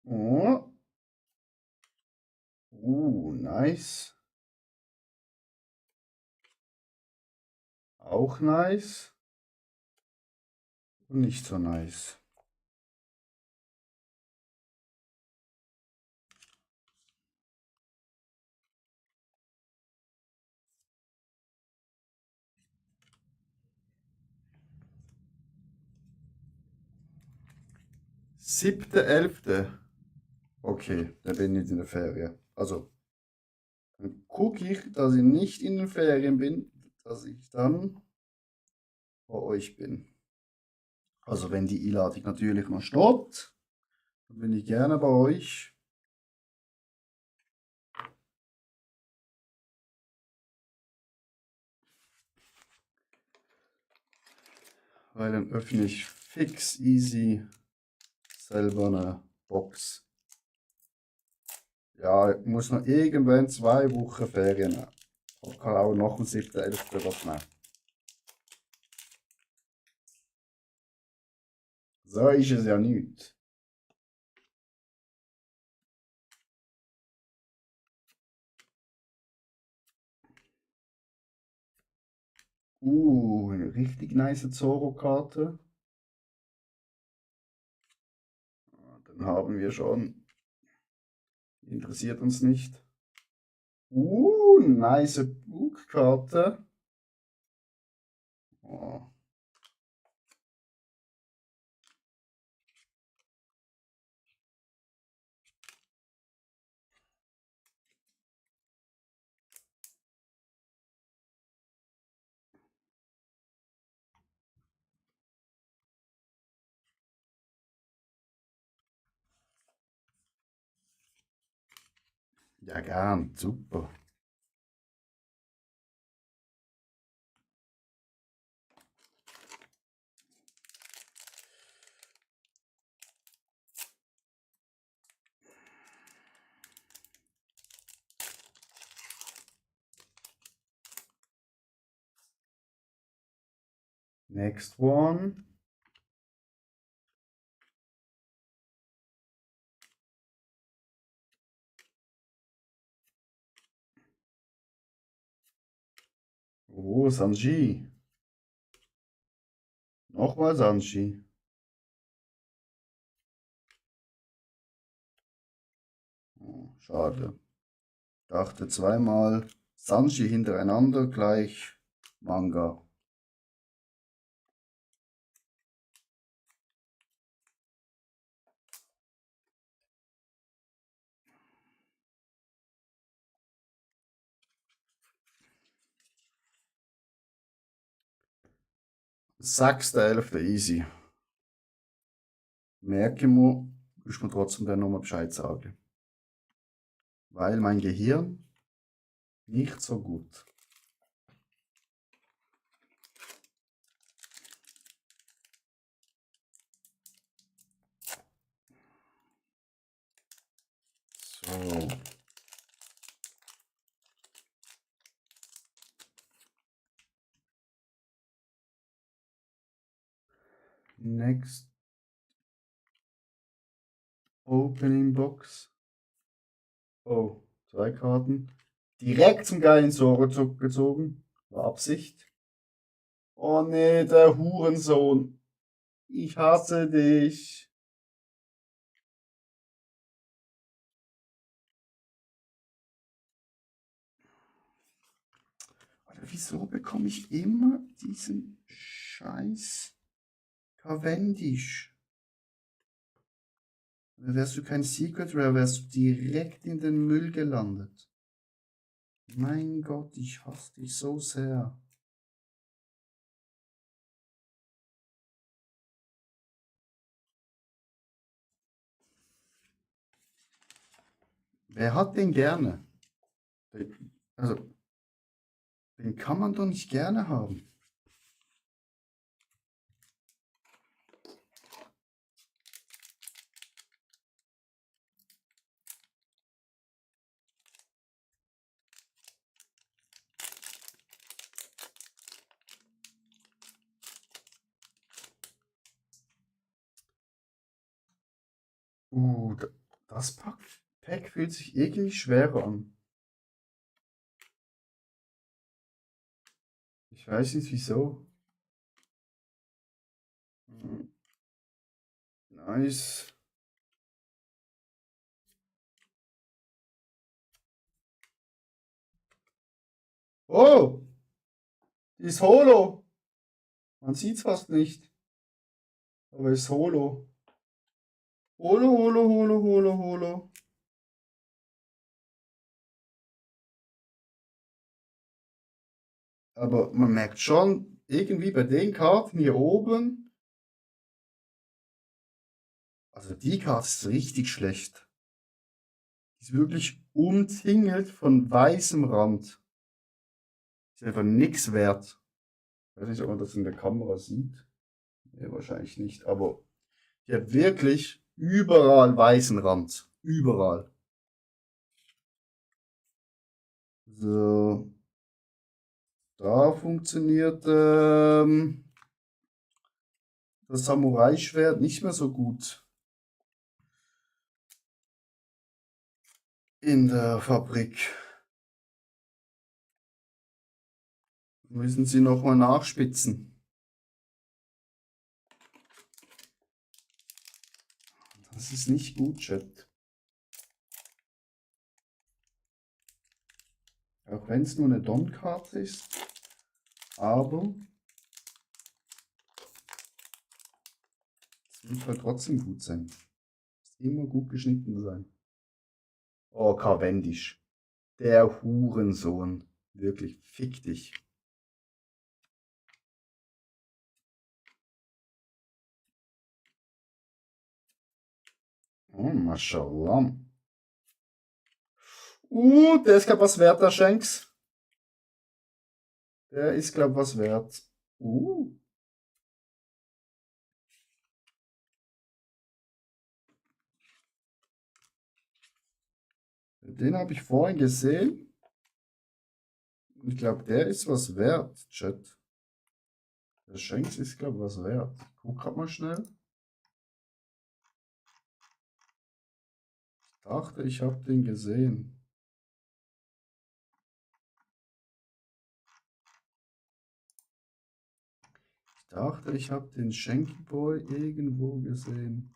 Oh. Nice. Auch nice. Und nicht so nice. Siebte, 11. Okay, dann bin ich in der Ferien. Also, dann gucke ich, dass ich nicht in den Ferien bin, dass ich dann bei euch bin. Also, wenn die Einladung natürlich noch steht, dann bin ich gerne bei euch. Weil dann öffne ich fix easy selber eine Box. Ja, ich muss noch irgendwann 2 Wochen Ferien nehmen. Ich kann auch nach dem 7.11. was nehmen. So ist es ja nicht. Eine richtig nice Zoro-Karte. Dann haben wir schon. Interessiert uns nicht. Nice Book-Karte. Oh. Ja, gern, super. Next one. Sanji. Nochmal Sanji. Oh, schade. Dachte zweimal Sanji hintereinander gleich Manga. Sechster, 11. easy. Merke mir, ich mir trotzdem dann nochmal Bescheid sagen. Weil mein Gehirn nicht so gut. So. Next. Opening Box. Oh, 2 Karten. Direkt zum geilen Zoro gezogen. War Absicht. Oh nee, der Hurensohn. Ich hasse dich. Alter, wieso bekomme ich immer diesen Scheiß Cavendish? Wärst du kein Secret Rare, wärst du direkt in den Müll gelandet. Mein Gott, ich hasse dich so sehr. Wer hat den gerne? Also, den kann man doch nicht gerne haben. Das Pack fühlt sich irgendwie schwerer an. Ich weiß nicht wieso. Nice. Oh! Die ist Holo. Man sieht es fast nicht. Aber ist Holo. Holo, Holo, Holo, Holo, Holo. Aber man merkt schon, irgendwie bei den Karten hier oben. Also die Karte ist richtig schlecht. Die ist wirklich umzingelt von weißem Rand. Ist einfach nichts wert. Ich weiß nicht, ob man das in der Kamera sieht. Nee, wahrscheinlich nicht. Aber die hat wirklich überall weißen Rand. Überall. So. Da funktioniert das Samurai-Schwert nicht mehr so gut. In der Fabrik. Müssen sie nochmal nachspitzen. Das ist nicht gut, Chat. Auch wenn es nur eine Don-Karte ist. Aber es wird halt trotzdem gut sein. Es wird immer gut geschnitten sein. Oh, Cavendish. Der Hurensohn. Wirklich, fick dich. Oh, Mashallah. Der ist, glaub was wert, der Shanks. Der ist, glaub was wert. Den habe ich vorhin gesehen. Ich glaube, der ist was wert, Chat. Der Shanks ist, glaube ich, was wert. Ich guck grad mal schnell. Ich dachte, ich habe den gesehen. Ich dachte, ich habe den Shanky Boy irgendwo gesehen.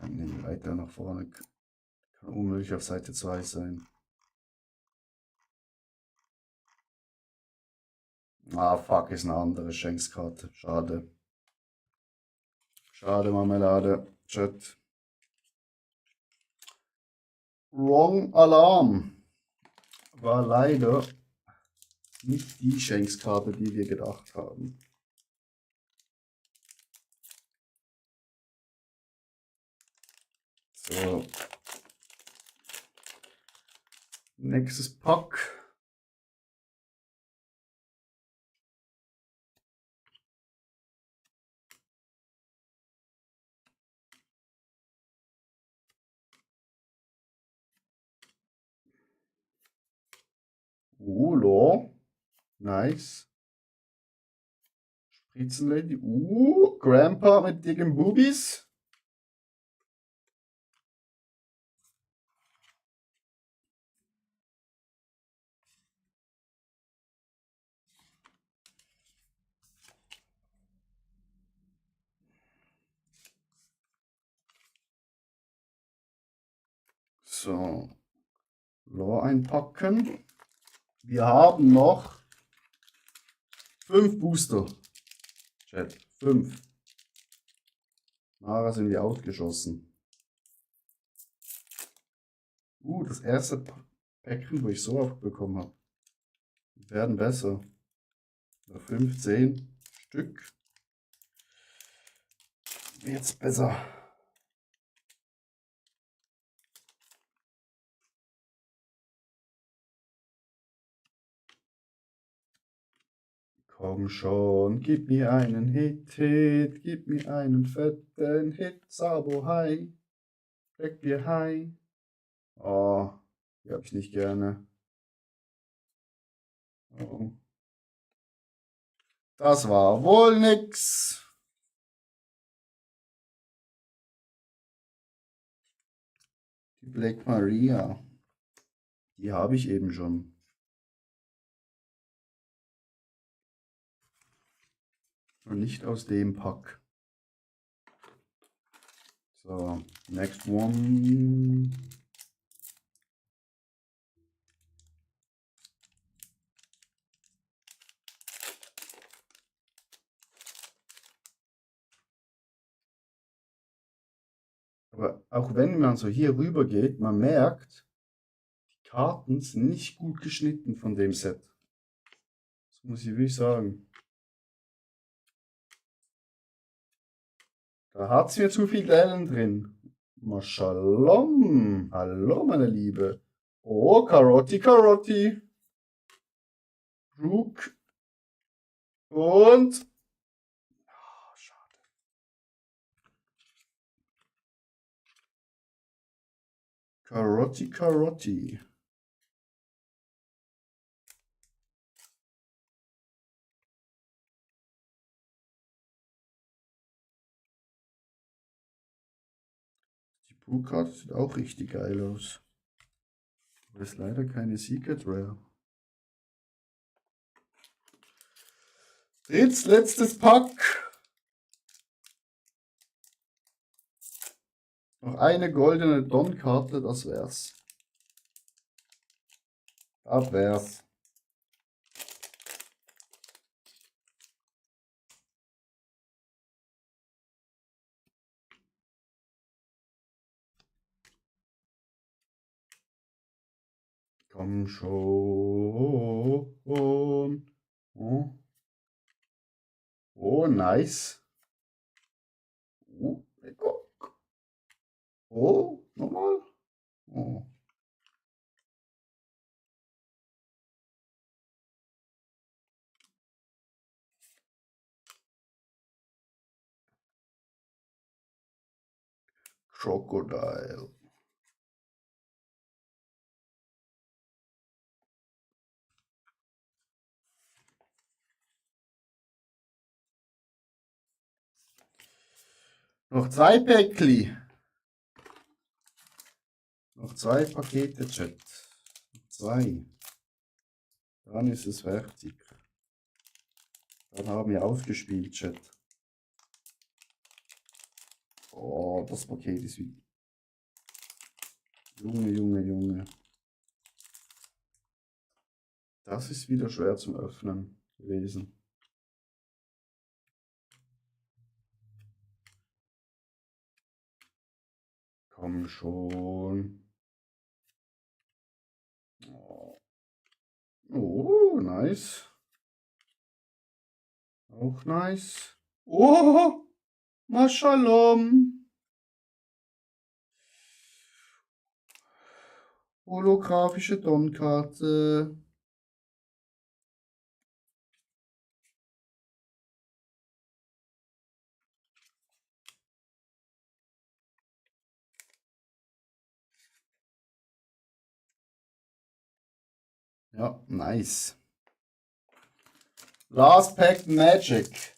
Nee, weiter nach vorne. Kann unmöglich auf Seite 2 sein. Ah, fuck, ist eine andere Shanks-Karte. Schade. Schade, Marmelade. Chat. Wrong Alarm. War leider nicht die Shanks-Karte, die wir gedacht haben. So. Nächstes Pack. Law. Nice. Spritzenlady. Grandpa mit dicken Bubis. So. Law einpacken. Wir haben noch 5 Booster. Chat. 5. Nachher sind wir ausgeschossen. Das erste Päckchen, wo ich so oft bekommen habe. Die werden besser. 15 Stück. Jetzt besser. Komm schon, gib mir einen Hit, gib mir einen fetten Hit, Sabo High, Back mir High. Oh, die hab ich nicht gerne. Oh. Das war wohl nix. Die Black Maria, die habe ich eben schon. Und nicht aus dem Pack. So, next one. Aber auch wenn man so hier rüber geht, man merkt, die Karten sind nicht gut geschnitten von dem Set. Das muss ich wirklich sagen. Da hat es mir zu viel Dellen drin. Mashalom. Hallo, meine Liebe. Oh, Karotti, Karotti. Rook. Und. Schade. Karotti, Karotti. Die Blue-Karte sieht auch richtig geil aus. Aber ist leider keine Secret Rare. Jetzt letztes Pack. Noch eine goldene Don-Karte, das wär's. Das wär's. Komm schon. Oh, nice. Nochmal. Oh. Crocodile. Noch 2 Päckli. Noch 2 Pakete, Chat. 2. Dann ist es fertig. Dann haben wir ausgespielt, Chat. Oh, das Paket ist wie... Junge. Das ist wieder schwer zum Öffnen gewesen. Komm schon. Oh, nice. Auch nice. Oh, Mashalom. Holographische Don-Karte. Ja, nice. Last Pack Magic.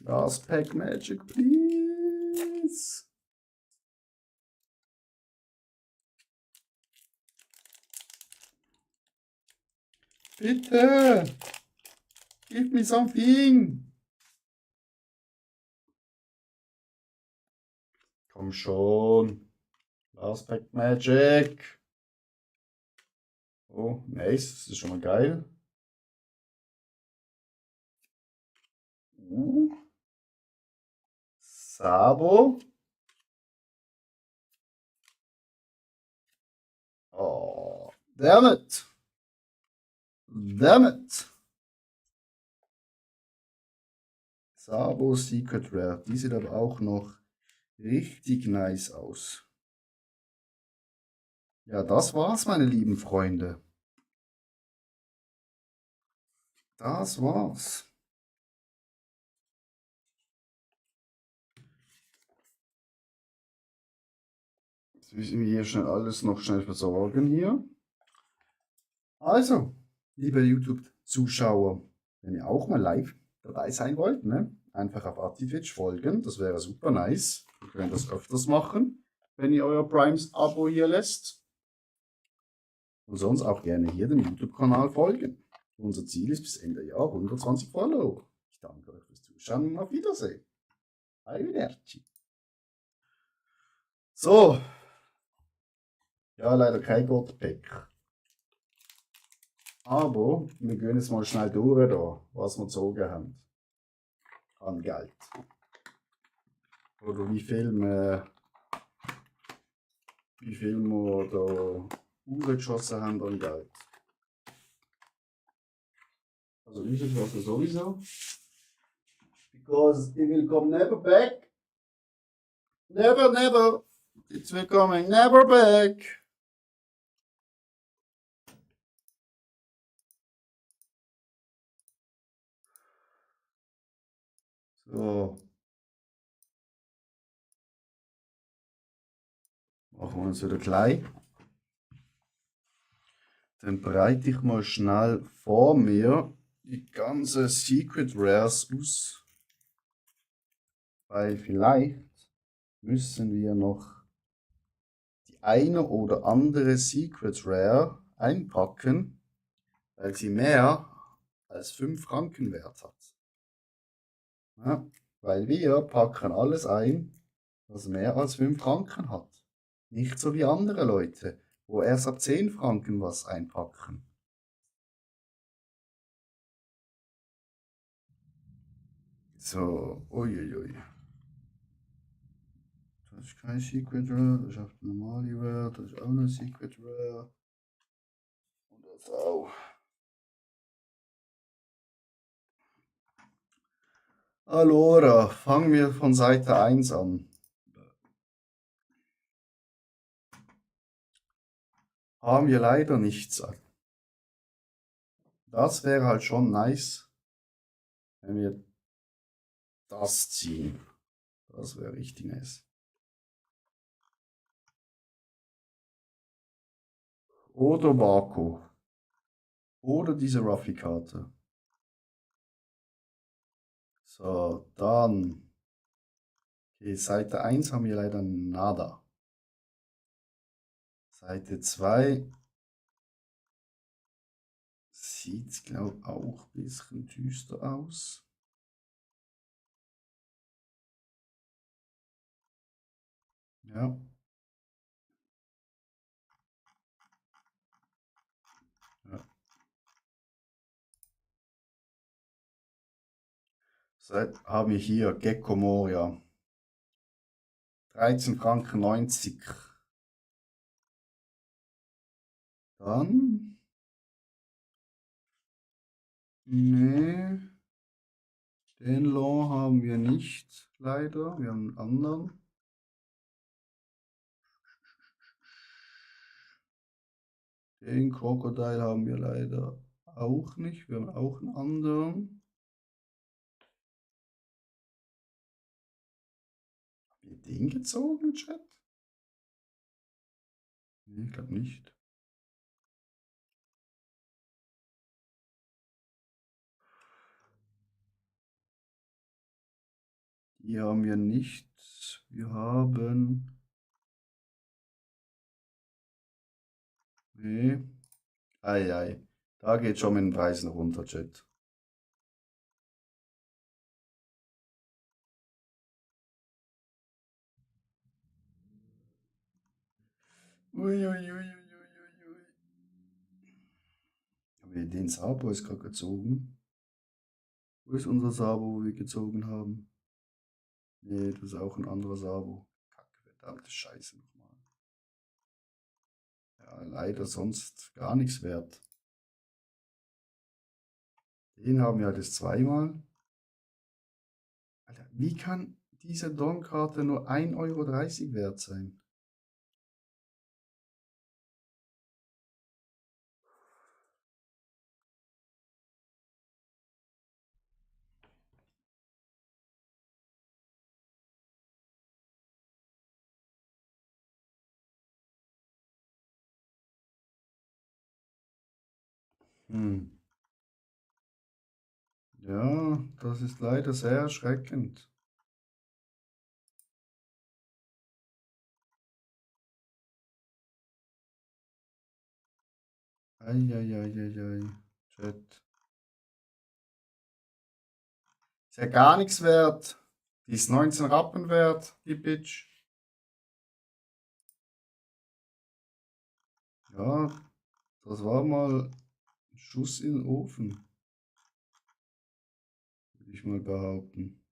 Last Pack Magic, please. Bitte. Give me something. Komm schon. Last Pack Magic. Oh, nice. Das ist schon mal geil. Sabo. Oh, damn it. Damn it. Sabo Secret Rare. Die sieht aber auch noch richtig nice aus. Ja, das war's, meine lieben Freunde. Das war's. Jetzt müssen wir hier schnell alles noch schnell versorgen hier. Also, liebe YouTube-Zuschauer, wenn ihr auch mal live dabei sein wollt, ne? Einfach auf ArtiTwitch folgen, das wäre super nice. Ihr könnt das öfters machen, wenn ihr euer Primes-Abo hier lässt. Und sonst auch gerne hier dem YouTube-Kanal folgen. Unser Ziel ist bis Ende Jahr 120 Follower. Ich danke euch fürs Zuschauen und auf Wiedersehen. Arrivederci. So. Ja, leider kein Gottpack. Aber wir gehen jetzt mal schnell durch da, was wir gezogen haben. An Geld. Oder wie viel wir da geschossen haben an Geld. Also geschossen sowieso. Because it will come never back. Never, never. It's will coming never back. So. Machen wir uns wieder klein. Dann breite ich mal schnell vor mir die ganze Secret Rares aus. Weil vielleicht müssen wir noch die eine oder andere Secret Rare einpacken, weil sie mehr als 5 Franken wert hat. Ja, weil wir packen alles ein, was mehr als 5 Franken hat. Nicht so wie andere Leute, wo erst ab 10 Franken was einpacken. So, uiuiui. Das ist kein Secret Rare, das ist auch eine normale Rare, das ist auch eine Secret Rare. Und das auch. Allora, fangen wir von Seite 1 an. Haben wir leider nichts an. Das wäre halt schon nice, wenn wir das ziehen. Das wäre richtig nice. Oder Marco. Oder diese Ruffy-Karte. So, dann. Okay, Seite 1 haben wir leider nada. Seite 2 sieht, glaube ich, auch ein bisschen düster aus. Ja. Ja. Haben wir hier Gecko Moria. 13 Franken 90. Dann. Nee. Den Law haben wir nicht, leider. Wir haben einen anderen. Den Crocodile haben wir leider auch nicht. Wir haben auch einen anderen. den gezogen, Chat? Nee, ich glaube nicht. Die haben wir nicht. Wir haben... Nee. Ei. Da geht schon mit den Preisen runter, Chat. Ui. Haben wir den Sabo ist gerade gezogen? Wo ist unser Sabo, wo wir gezogen haben? Nee, das ist auch ein anderer Sabo. Kacke, verdammte Scheiße nochmal. Ja, leider sonst gar nichts wert. Den haben wir halt jetzt zweimal. Alter, wie kann diese Don-Karte nur 1,30 € wert sein? Hm. Ja, das ist leider sehr erschreckend. Eieieiei. Chat. Ist ja gar nichts wert. Die ist 19 Rappen wert, die Bitch. Ja, das war mal ein Schuss in den Ofen, würde ich mal behaupten.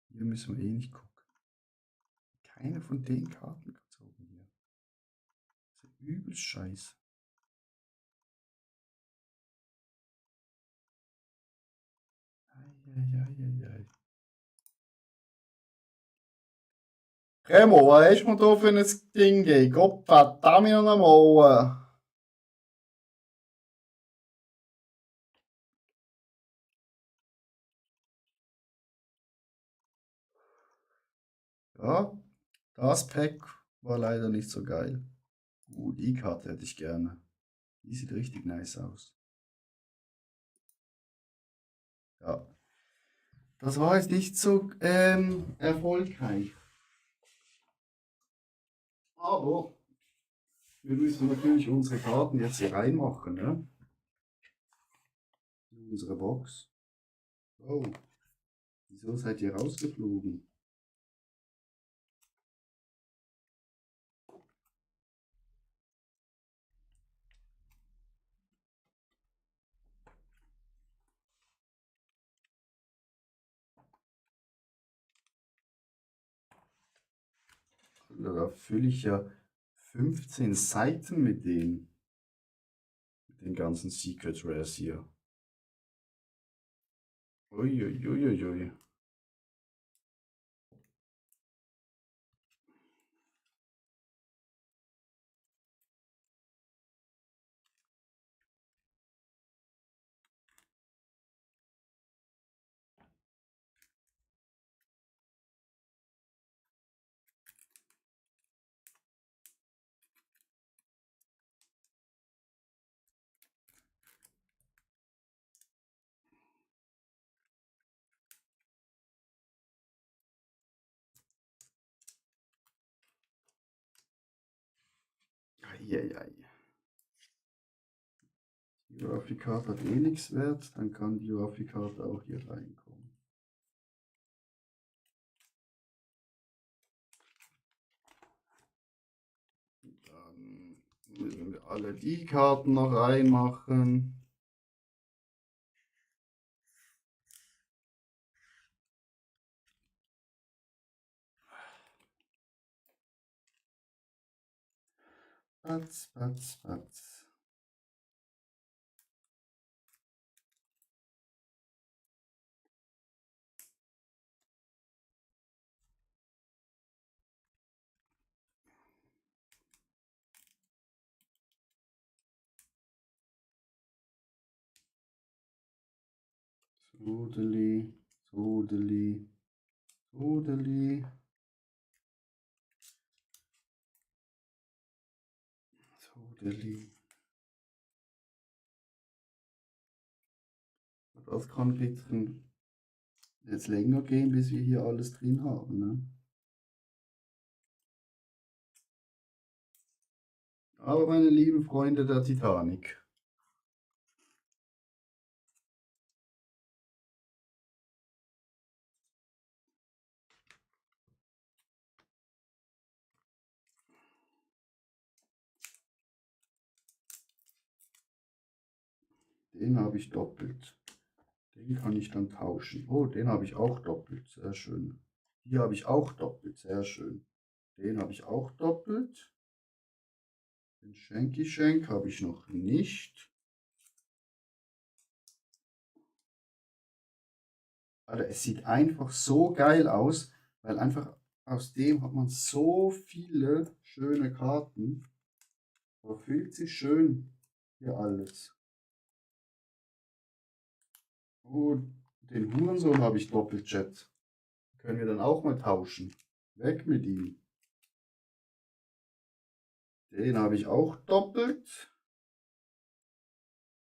Hier müssen wir eh nicht gucken. Keine von den Karten gezogen hier. Das ist ja übel scheiße. Eieieiei. Remo, was hast du mir da für ein Ding gegeben? Gott verdammt nochmal. Ja, das Pack war leider nicht so geil. Die Karte hätte ich gerne. Die sieht richtig nice aus. Ja. Das war jetzt nicht so erfolgreich. Aber wir müssen natürlich unsere Karten jetzt hier reinmachen, ne? In unsere Box. Oh, wieso seid ihr rausgeflogen? Da fülle ich ja 15 Seiten mit denen. Mit den ganzen Secret Rares hier. Uiuiuiui. Eieiei. Die Grafikkarte hat eh nichts wert, dann kann die Grafikkarte auch hier reinkommen. Dann müssen wir alle die Karten noch reinmachen. Patz. Sodeli, Sodeli, Sodeli. Sodeli. Das kann ein bisschen jetzt länger gehen, bis wir hier alles drin haben. Ne? Aber meine lieben Freunde der Titanic. Den habe ich doppelt. Den kann ich dann tauschen. Oh, den habe ich auch doppelt. Sehr schön. Hier habe ich auch doppelt. Sehr schön. Den habe ich auch doppelt. Den Schenki Schenk habe ich noch nicht. Alter, es sieht einfach so geil aus, weil einfach aus dem hat man so viele schöne Karten. Aber fühlt sich schön hier alles. Oh, den Hurensohn habe ich Doppelchat. Können wir dann auch mal tauschen. Weg mit ihm. Den habe ich auch doppelt.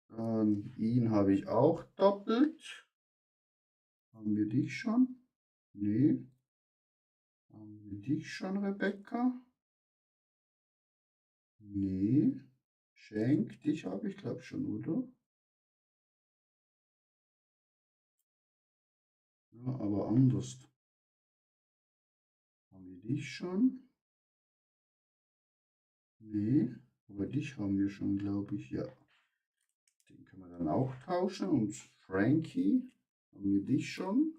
Dann ihn habe ich auch doppelt. Haben wir dich schon? Nee. Haben wir dich schon, Rebecca? Nee. Schenk, dich habe ich glaube schon, oder? Ja, aber anders. Haben wir dich schon? Nee. Aber dich haben wir schon, glaube ich, ja. Den können wir dann auch tauschen. Und Frankie, haben wir dich schon?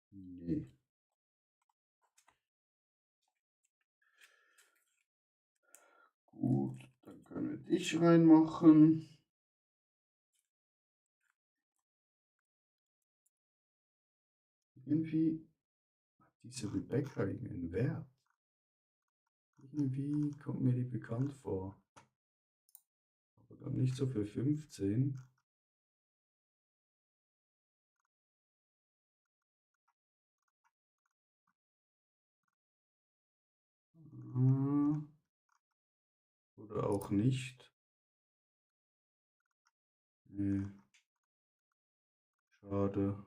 Nee. Gut, dann können wir dich reinmachen. Irgendwie hat diese Rebecca irgendeinen Wert. Irgendwie kommt mir die bekannt vor. Aber dann nicht so für 15. Oder auch nicht. Nee. Schade.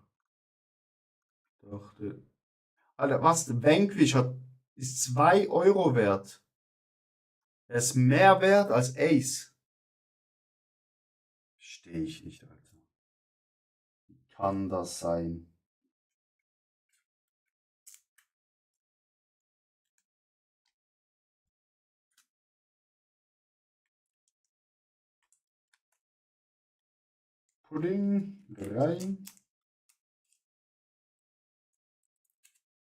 Ich dachte. Alter, was? Der Vanquish ist 2 Euro wert. Er ist mehr wert als Ace. Verstehe ich nicht, Alter. Wie kann das sein? Pudding rein.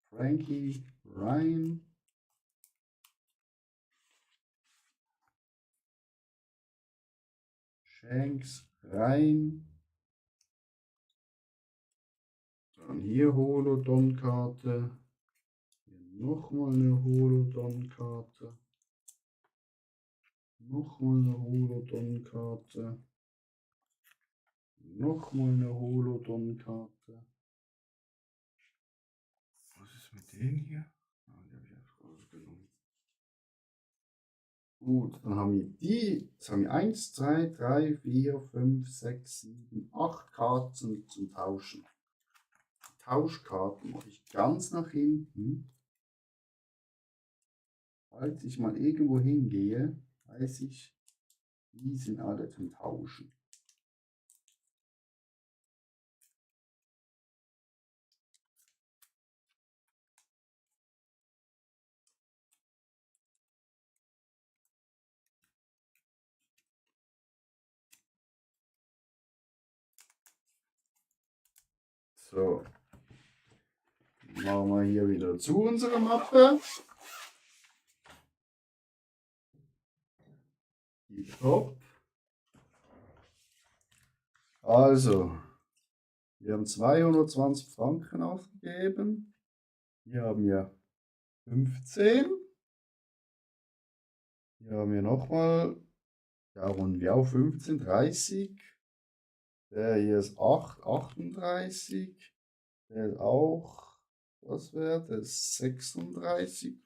Frankie rein. Shanks rein. Dann hier Holodon-Karte. Hier nochmal eine Holodon-Karte. Nochmal eine Holodon-Karte. Nochmal eine Holodon-Karte. Was ist mit denen hier? Ah, die habe ich einfach rausgenommen. Gut, dann haben wir die. Jetzt haben wir 1, 2, 3, 4, 5, 6, 7, 8 Karten zum Tauschen. Die Tauschkarten mache ich ganz nach hinten. Falls ich mal irgendwo hingehe, weiß ich, die sind alle zum Tauschen. So, machen wir hier wieder zu unserer Mappe. Die Top. Also, wir haben 220 Franken ausgegeben. Hier haben wir 15. Hier haben wir nochmal, da runden wir auf 15, 30. Der hier ist 38. Der ist auch, was wert? Der ist 36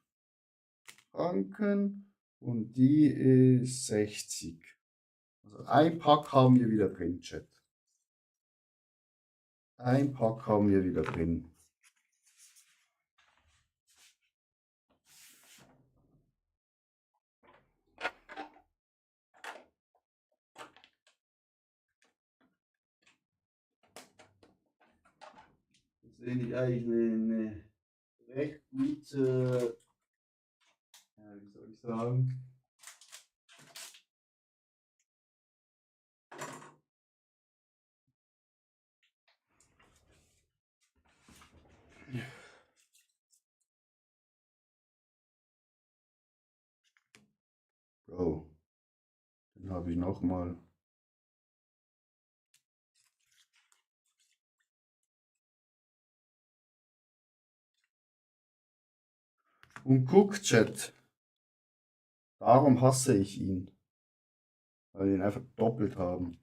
Franken. Und die ist 60. Also ein Pack haben wir wieder drin, Chat. Ein Pack haben wir wieder drin. Das finde ich eigentlich eine recht gute, ja, wie soll ich sagen? Bro, den habe ich nochmal. Und guck, Chat, darum hasse ich ihn, weil wir ihn einfach doppelt haben.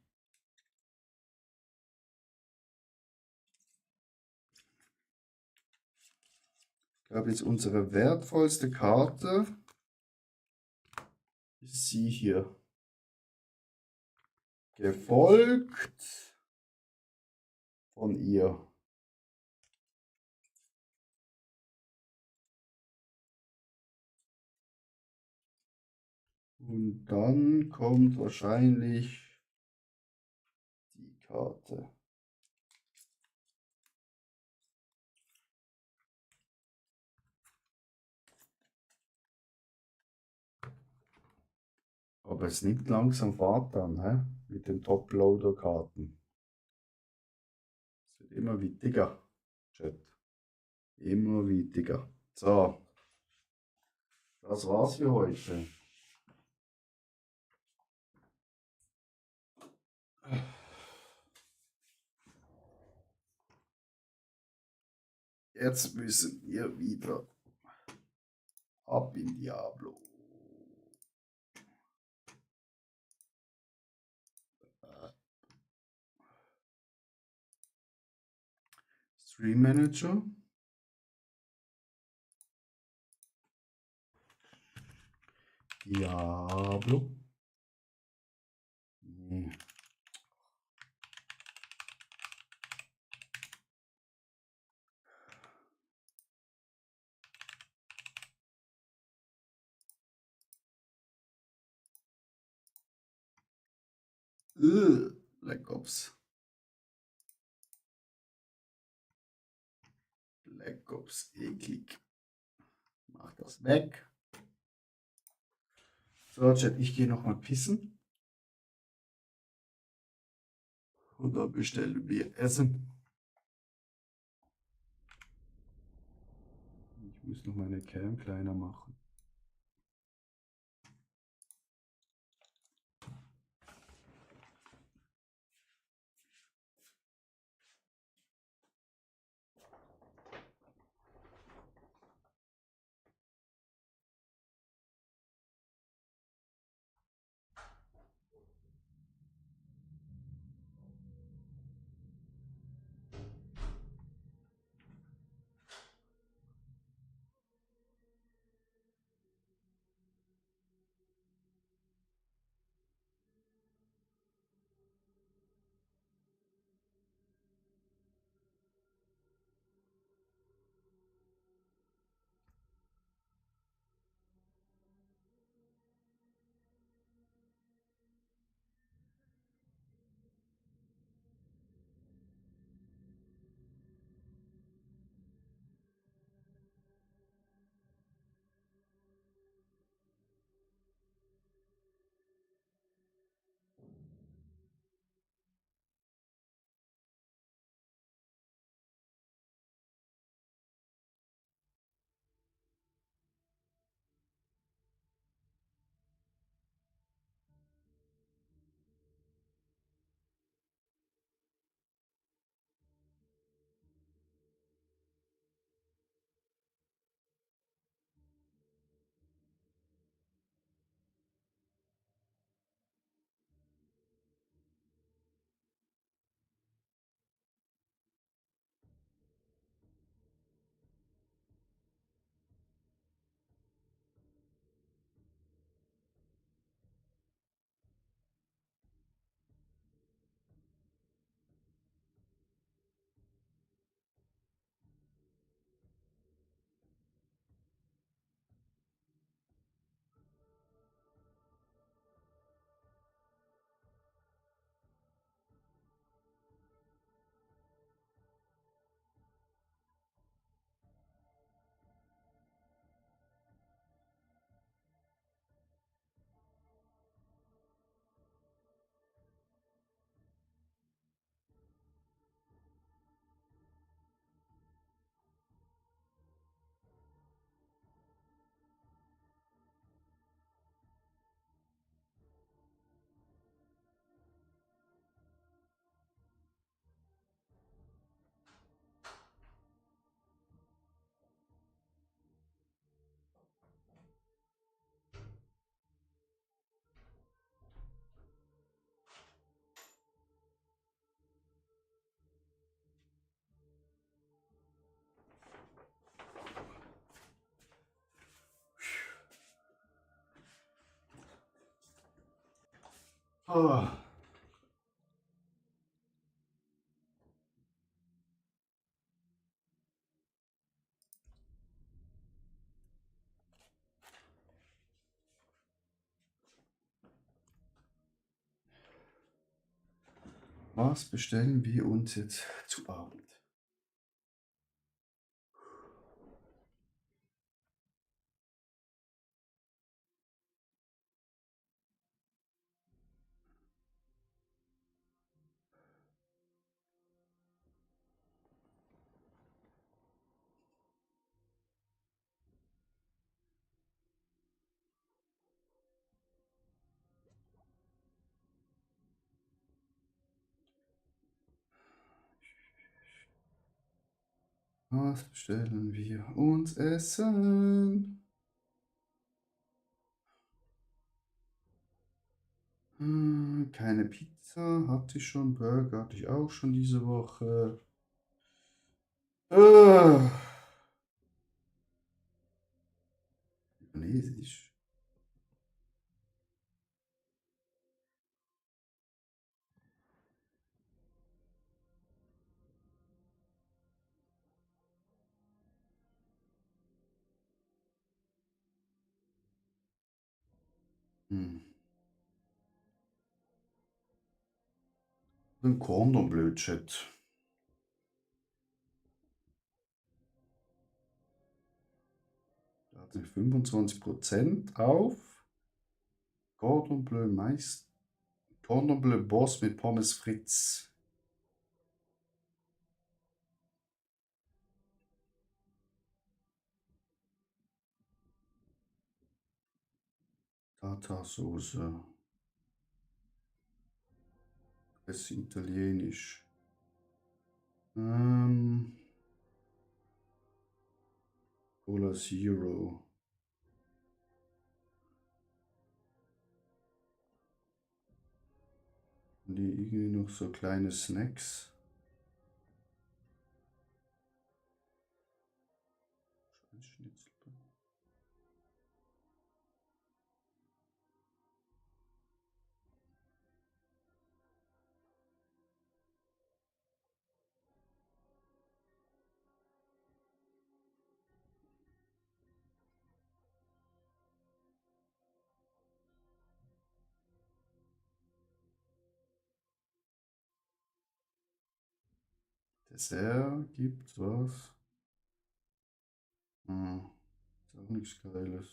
Ich glaube, jetzt unsere wertvollste Karte ist sie hier. Gefolgt von ihr. Und dann kommt wahrscheinlich die Karte. Aber es nimmt langsam Fahrt an, hä? Mit den Top-Loader-Karten. Es wird immer wichtiger, Chat. Immer wichtiger. So, das war's für heute. Jetzt müssen wir wieder ab in Diablo. Stream Manager. Diablo. Nee. Black Ops. Black Ops, eklig. Mach das weg. So, Chat, ich gehe nochmal pissen. Und dann bestellen wir Essen. Ich muss noch meine Cam kleiner machen. Oh. Was bestellen wir uns jetzt zu Abend? Was bestellen wir uns essen? Keine Pizza, hatte ich schon. Burger hatte ich auch schon diese Woche. Libanesisch. Ein Cordon Bleu Chat. Da hat sich 25% auf. Cordon Bleu Cordon Bleu Boss mit Pommes Fritz. Tartarsoße. Das ist italienisch. Cola Zero. Und die irgendwie noch so kleine Snacks. Schweinsschnitzel. Dessert gibt was? Ist auch nichts Geiles.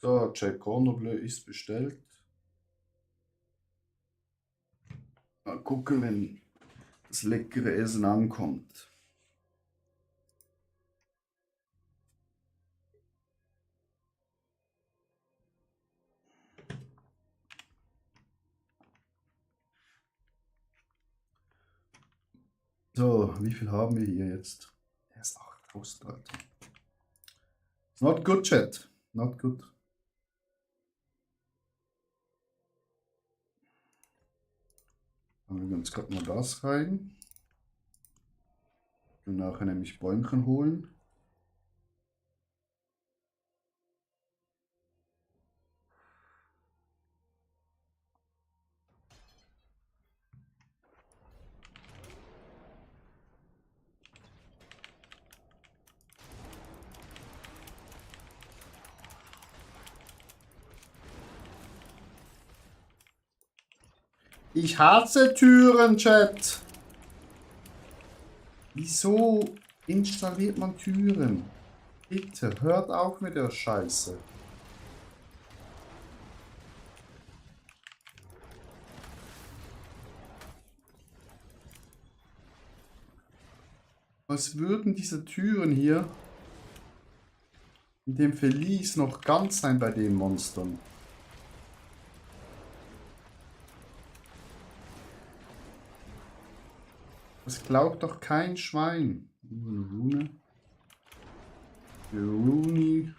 So, Jack Cordon Bleu ist bestellt. Mal gucken, wenn das leckere Essen ankommt. So, wie viel haben wir hier jetzt? Erst 8000, Leute. It's not good, Chat. Not good. Haben wir uns gerade mal das rein. Und nachher nämlich Bäumchen holen. Ich hasse Türen, Chat. Wieso installiert man Türen? Bitte, hört auf mit der Scheiße. Was würden diese Türen hier in dem Verlies noch ganz sein bei den Monstern? Das glaubt doch kein Schwein. Eine Rune. Eine Rune.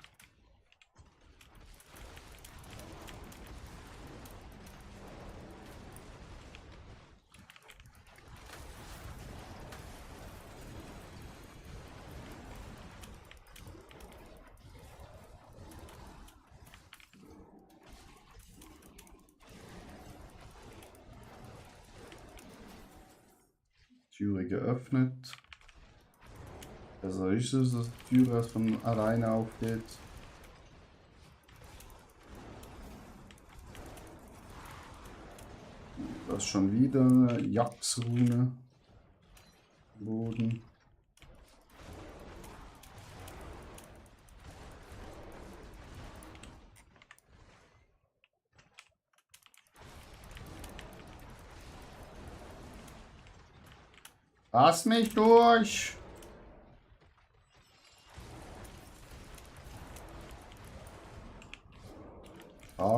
Türe geöffnet. Also ist es, dass die Tür erst von alleine aufgeht. Das ist schon wieder eine Jax-Rune. Boden. Lass mich durch!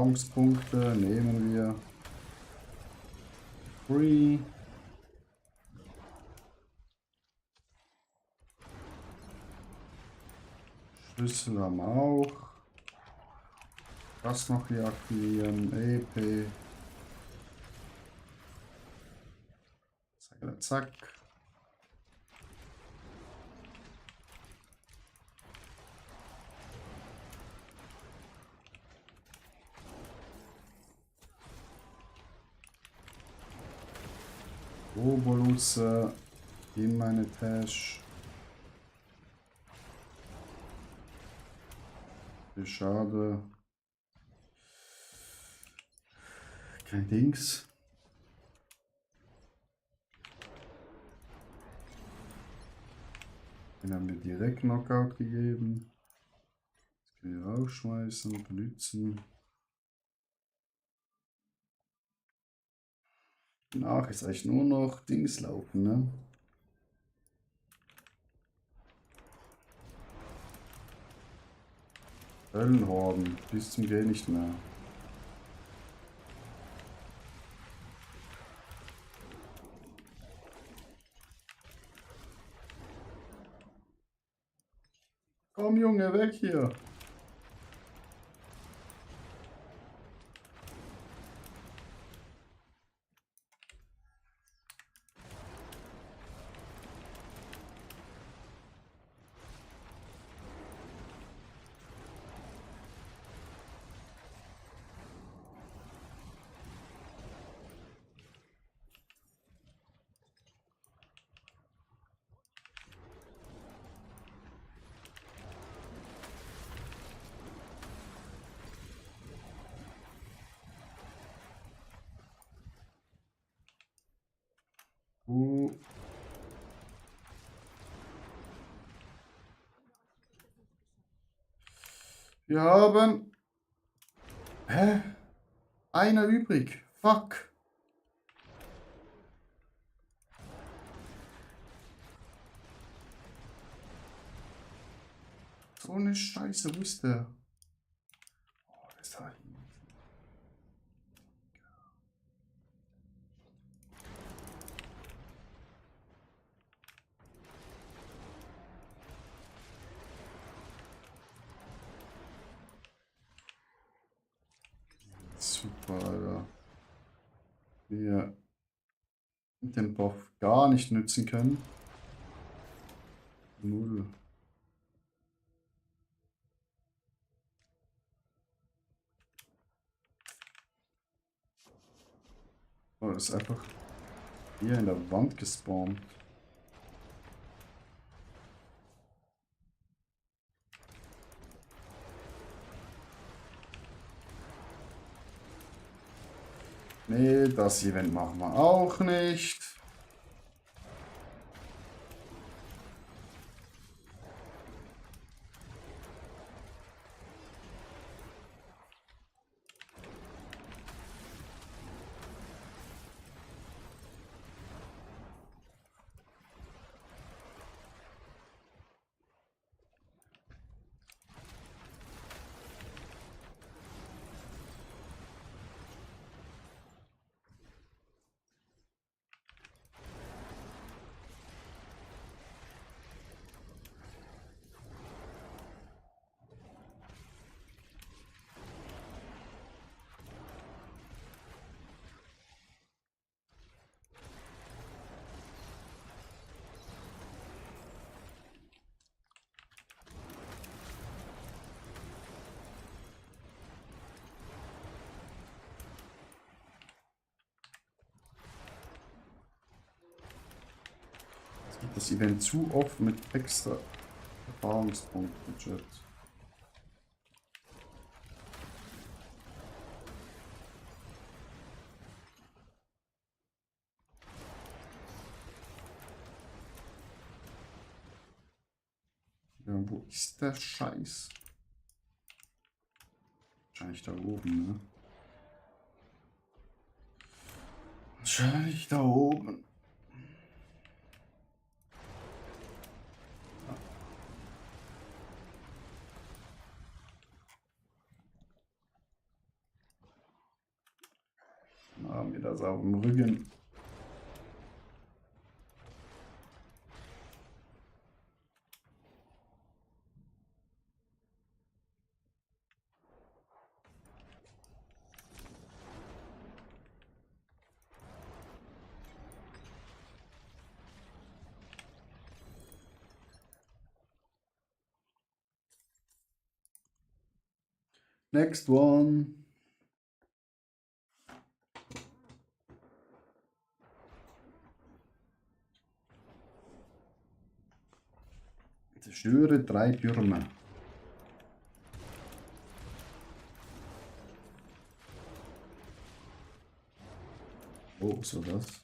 Erfahrungspunkte nehmen wir. Free. Schlüssel haben wir auch. Das noch hier aktivieren. EP. Zack, zack. Oberlusse in meine Tasche. Wie schade. Kein Dings. Den haben wir direkt Knockout gegeben. Das können wir rausschmeißen, benutzen. Nach ist eigentlich nur noch Dings laufen, ne? Höllenhorden, bis zum Geh nicht mehr. Komm Junge, weg hier! Wir haben... Hä? Einer übrig. Fuck. So eine Scheiße, wo ist der? Oh, das ist halt... Super, Alter. Wir den Buff gar nicht nützen können. Null. Oh, das ist einfach hier in der Wand gespawnt. Nee, das Event machen wir auch nicht. das Event zu oft mit extra Erfahrungspunkten, Chat. Ja, wo ist der Scheiß? Wahrscheinlich da oben, ne? Wahrscheinlich da oben. Dann haben wir das auf dem Rücken. Next one. Zerstöre 3 Türme. Oh, so das.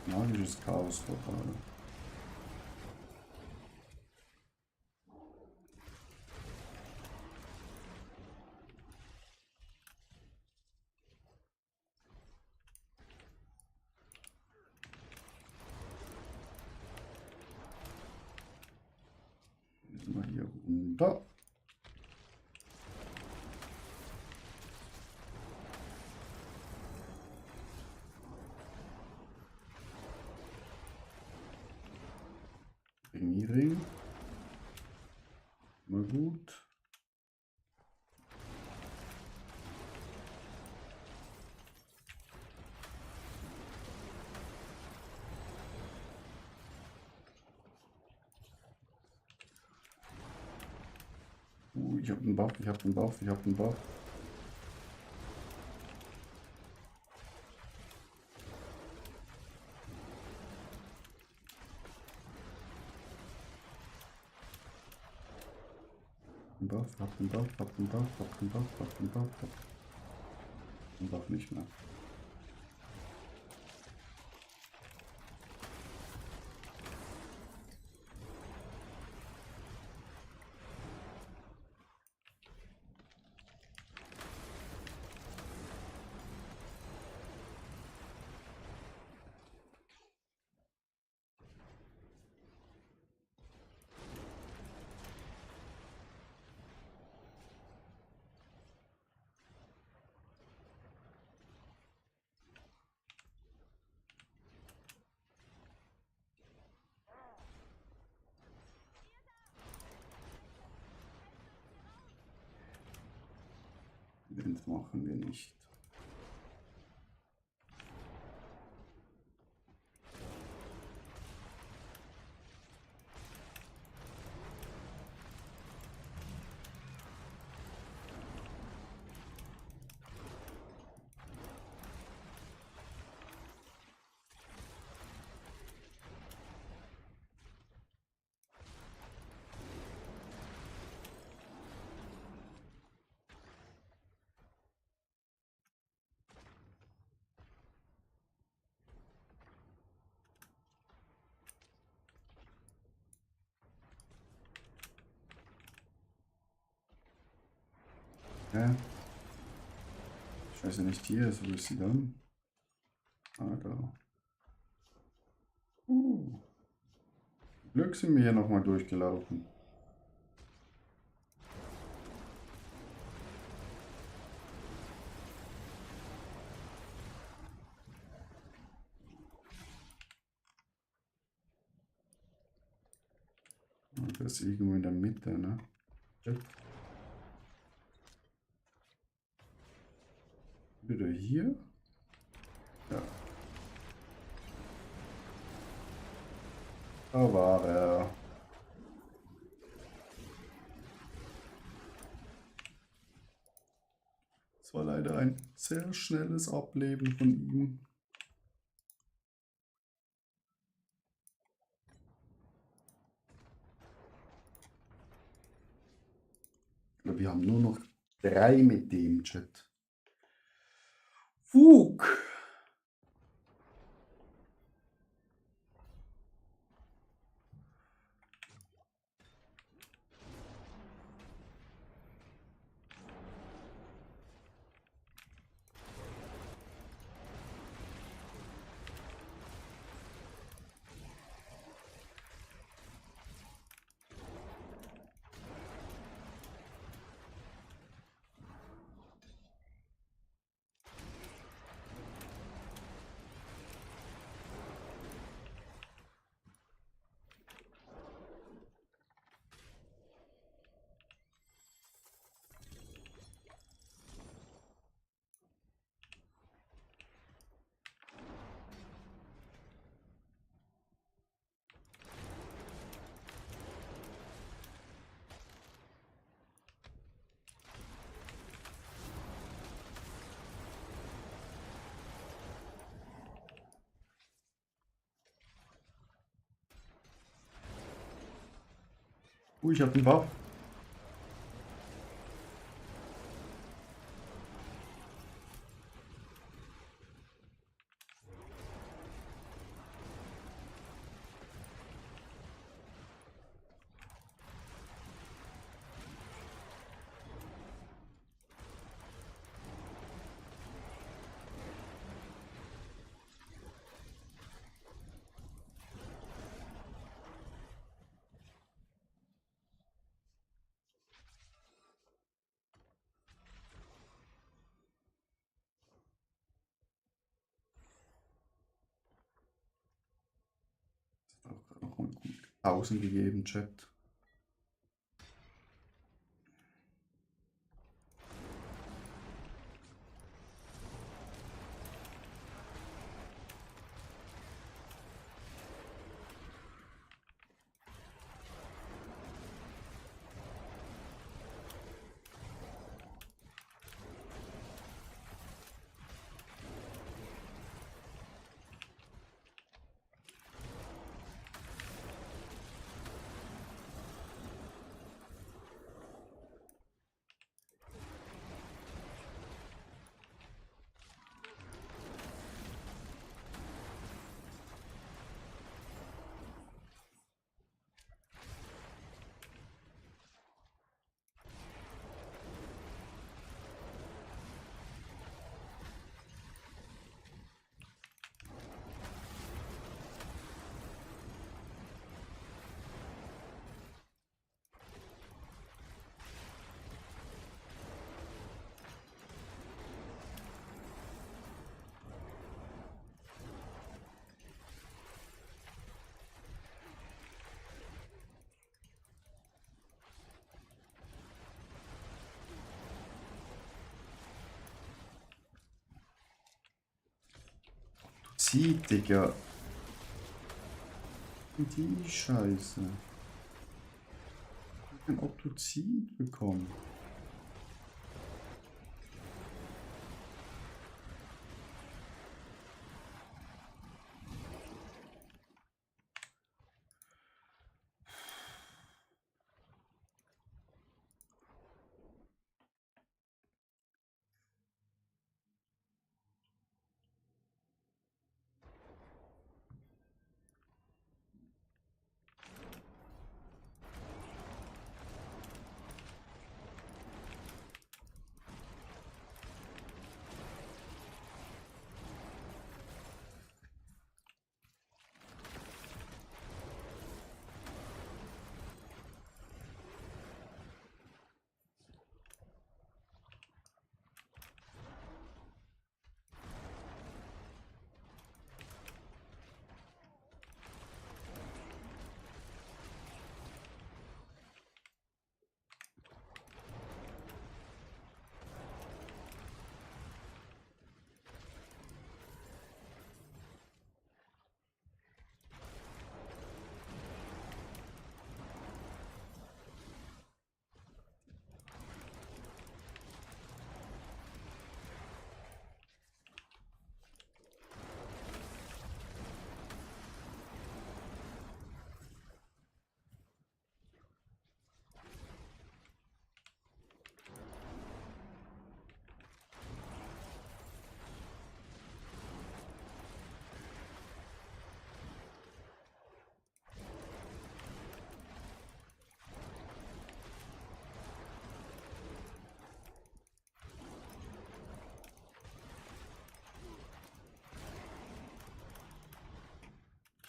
Magisches Chaos total. Müssen wir hier runter. Ring. Mal gut. Ich habe einen Buff, ich habe einen Buff, ich habe einen Buff. Buff, hab den Buff, hab den Buff, hab den Buff, hab den Buff, hab den Buff nicht mehr. Wind machen wir nicht. Ja. Scheiße, nicht hier, so ist sie dann. Ah, da. Glück sind wir hier nochmal durchgelaufen. Das ist irgendwo in der Mitte, ne? Wieder hier. Ja. Da war er. Es war leider ein sehr schnelles Ableben von ihm. Ich glaube, wir haben nur noch 3 mit dem Chat. Fug! Ich hab den Buff. Auch gerade noch mal gut Pausen gegeben, Chat. Zieht, Digga. Die Scheiße. Ich hab ein Optozid bekommen.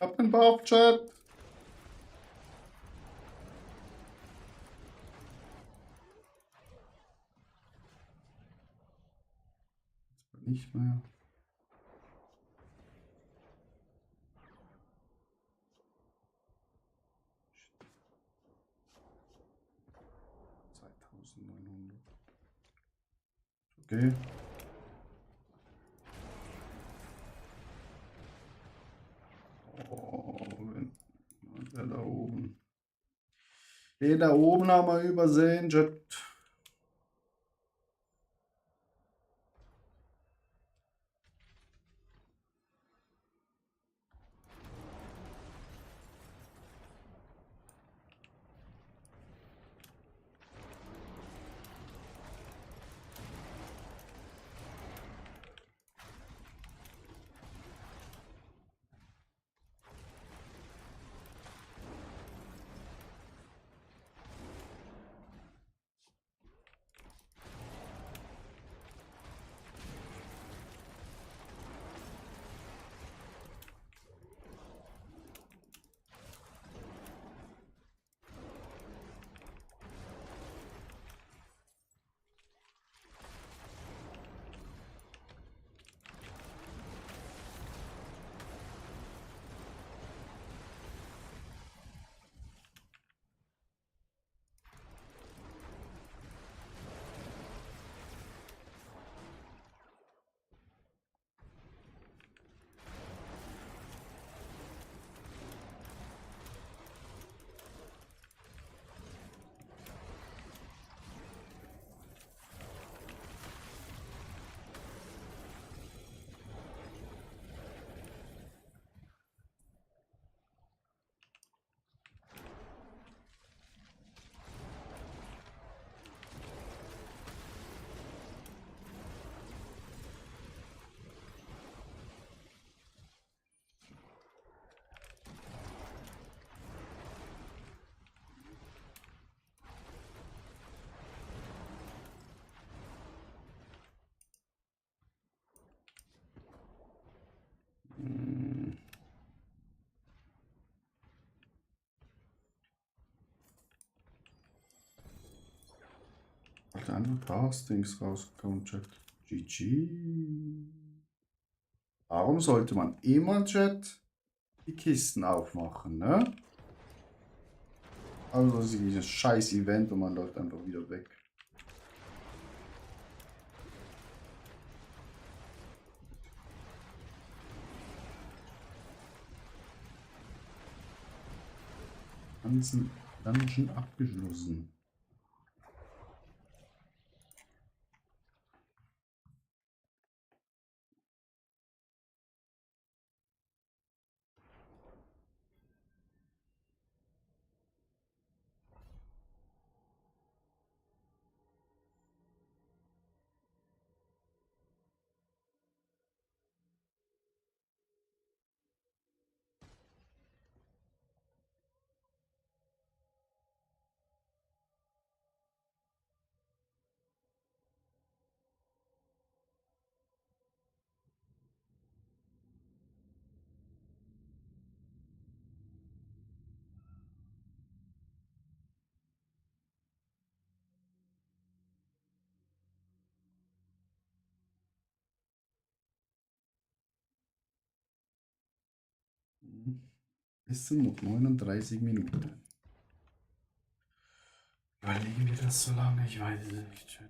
Hab den Bauchchat. Nicht mehr. Okay. Oh, der da oben. Den da oben haben wir übersehen, Jet. Hat einfach Castings rausgekommen, Chat. GG. Warum sollte man immer, Chat, die Kisten aufmachen, ne? Also das ist dieses scheiß Event und man läuft einfach wieder weg. Ganzen Dungeon abgeschlossen. Es sind noch 39 Minuten. Überlegen wir das so lange? Ich weiß es nicht, Chat.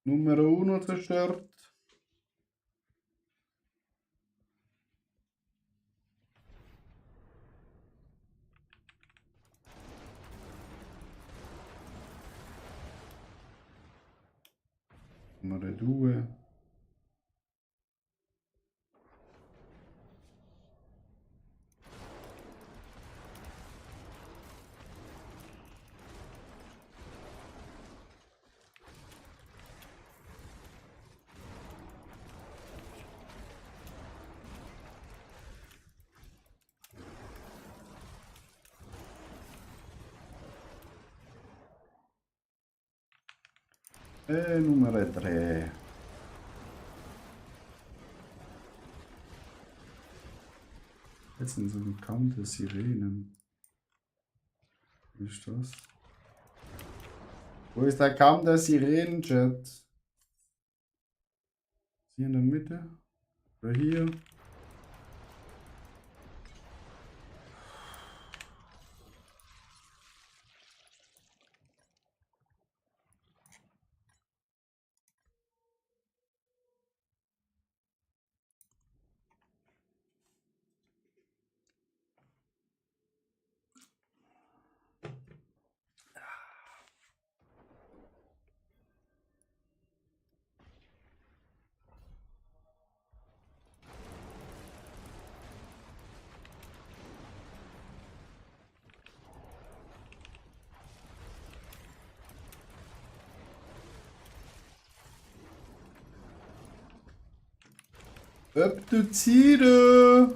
Nummer 1 zerstört. Nummer 2. Nummer 3. Jetzt sind so bekannte Sirenen. Wie ist das? Wo ist der Kamm der Sirenen, Chat? Hier in der Mitte? Oder hier? Abduziere!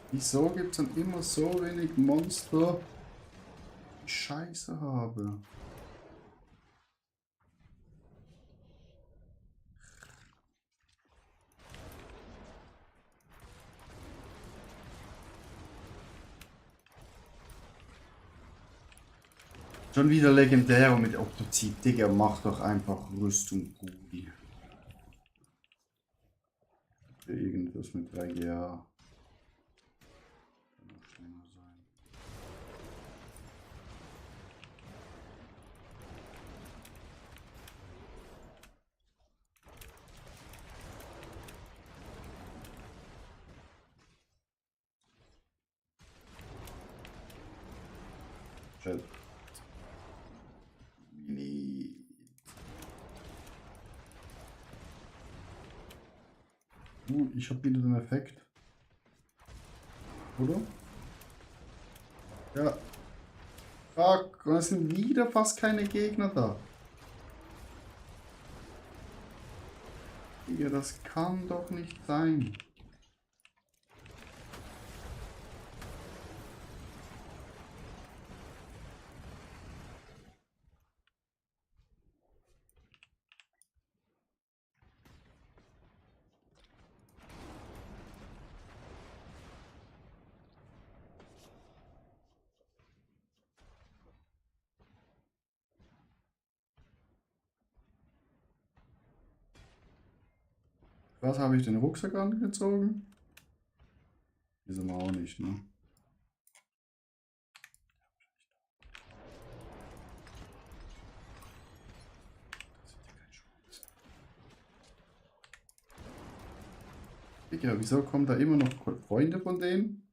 Wieso gibt es dann immer so wenig Monster, die Scheiße habe? Schon wieder legendär mit Optozid. Digga, mach doch einfach Rüstung Gudi. Irgendwas mit 3GA. Kann noch schlimmer sein. Chat. Mini. Ich hab wieder den Effekt. Oder? Ja. Fuck, und es sind wieder fast keine Gegner da. Ja, das kann doch nicht sein. Was habe ich den Rucksack angezogen? Wissen wir auch nicht, ne? Digga, wieso kommen da immer noch Freunde von denen?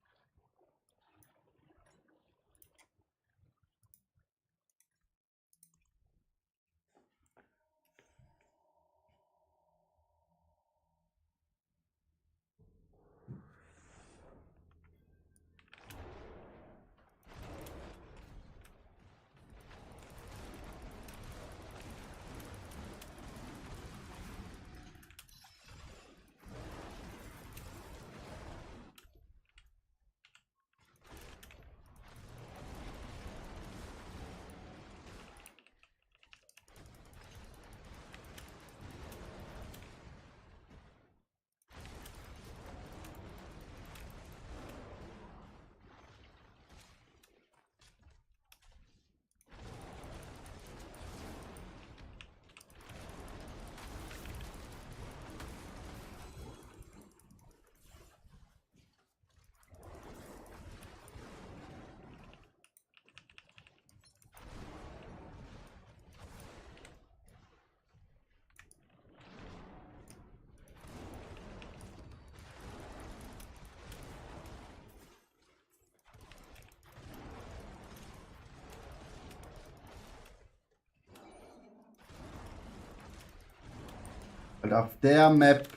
Halt auf der Map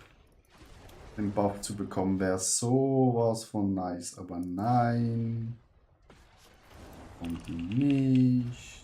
den Buff zu bekommen, wäre sowas von nice. Aber nein. Und nicht.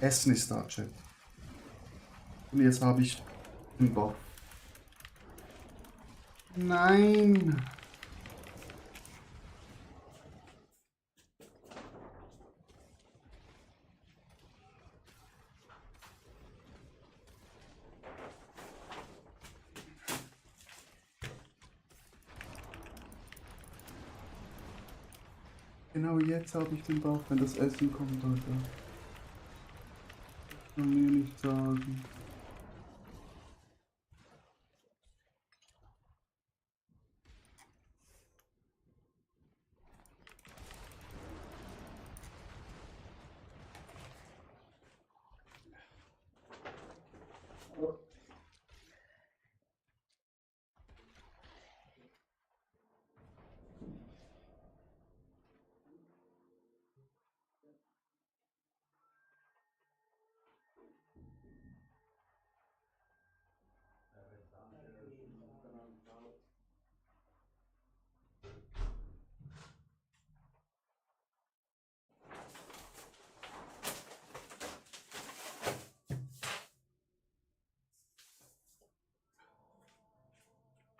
Essen ist da, Chat. Und jetzt habe ich den Buff. Nein. Genau jetzt habe ich den Buff, wenn das Essen kommt, Alter. Das kann mir nicht sagen.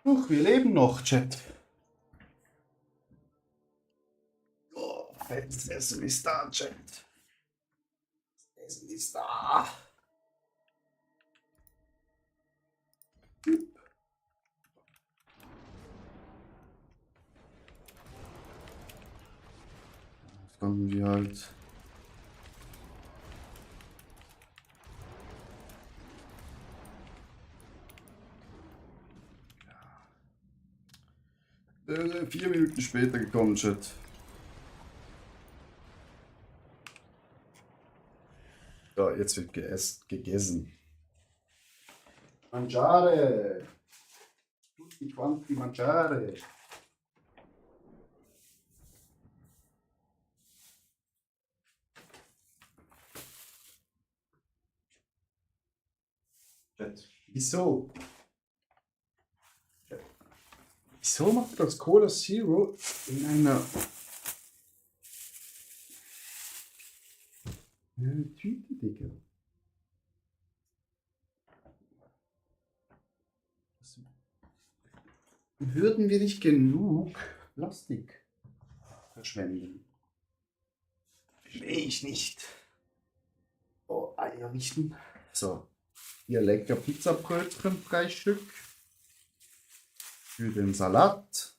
Huch, wir leben noch, Chat. Oh, das Essen ist da, Chat. Das Essen ist da. Jetzt kommen wir halt. Ja. 4 Minuten später gekommen, Chat. So, jetzt wird gegessen. Mangiare. Tutti quanti mangiare. Chat. Wieso? Chat. Wieso macht das Cola Zero in einer Tüte, Digga? Würden wir nicht genug Plastik verschwenden? Verstehe ich nicht. Oh, Eier richten. So, hier lecker Pizzabrötchen, 3 Stück. Für den Salat.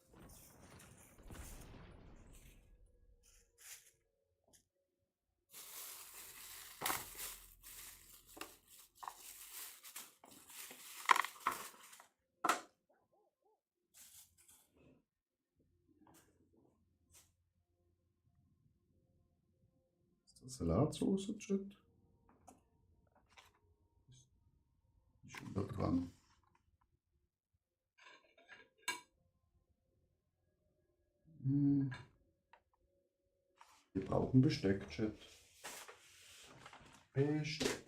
Ist das Salatsauce, Chat? Ist schon da dran. Wir brauchen Besteck, Chat. Besteck.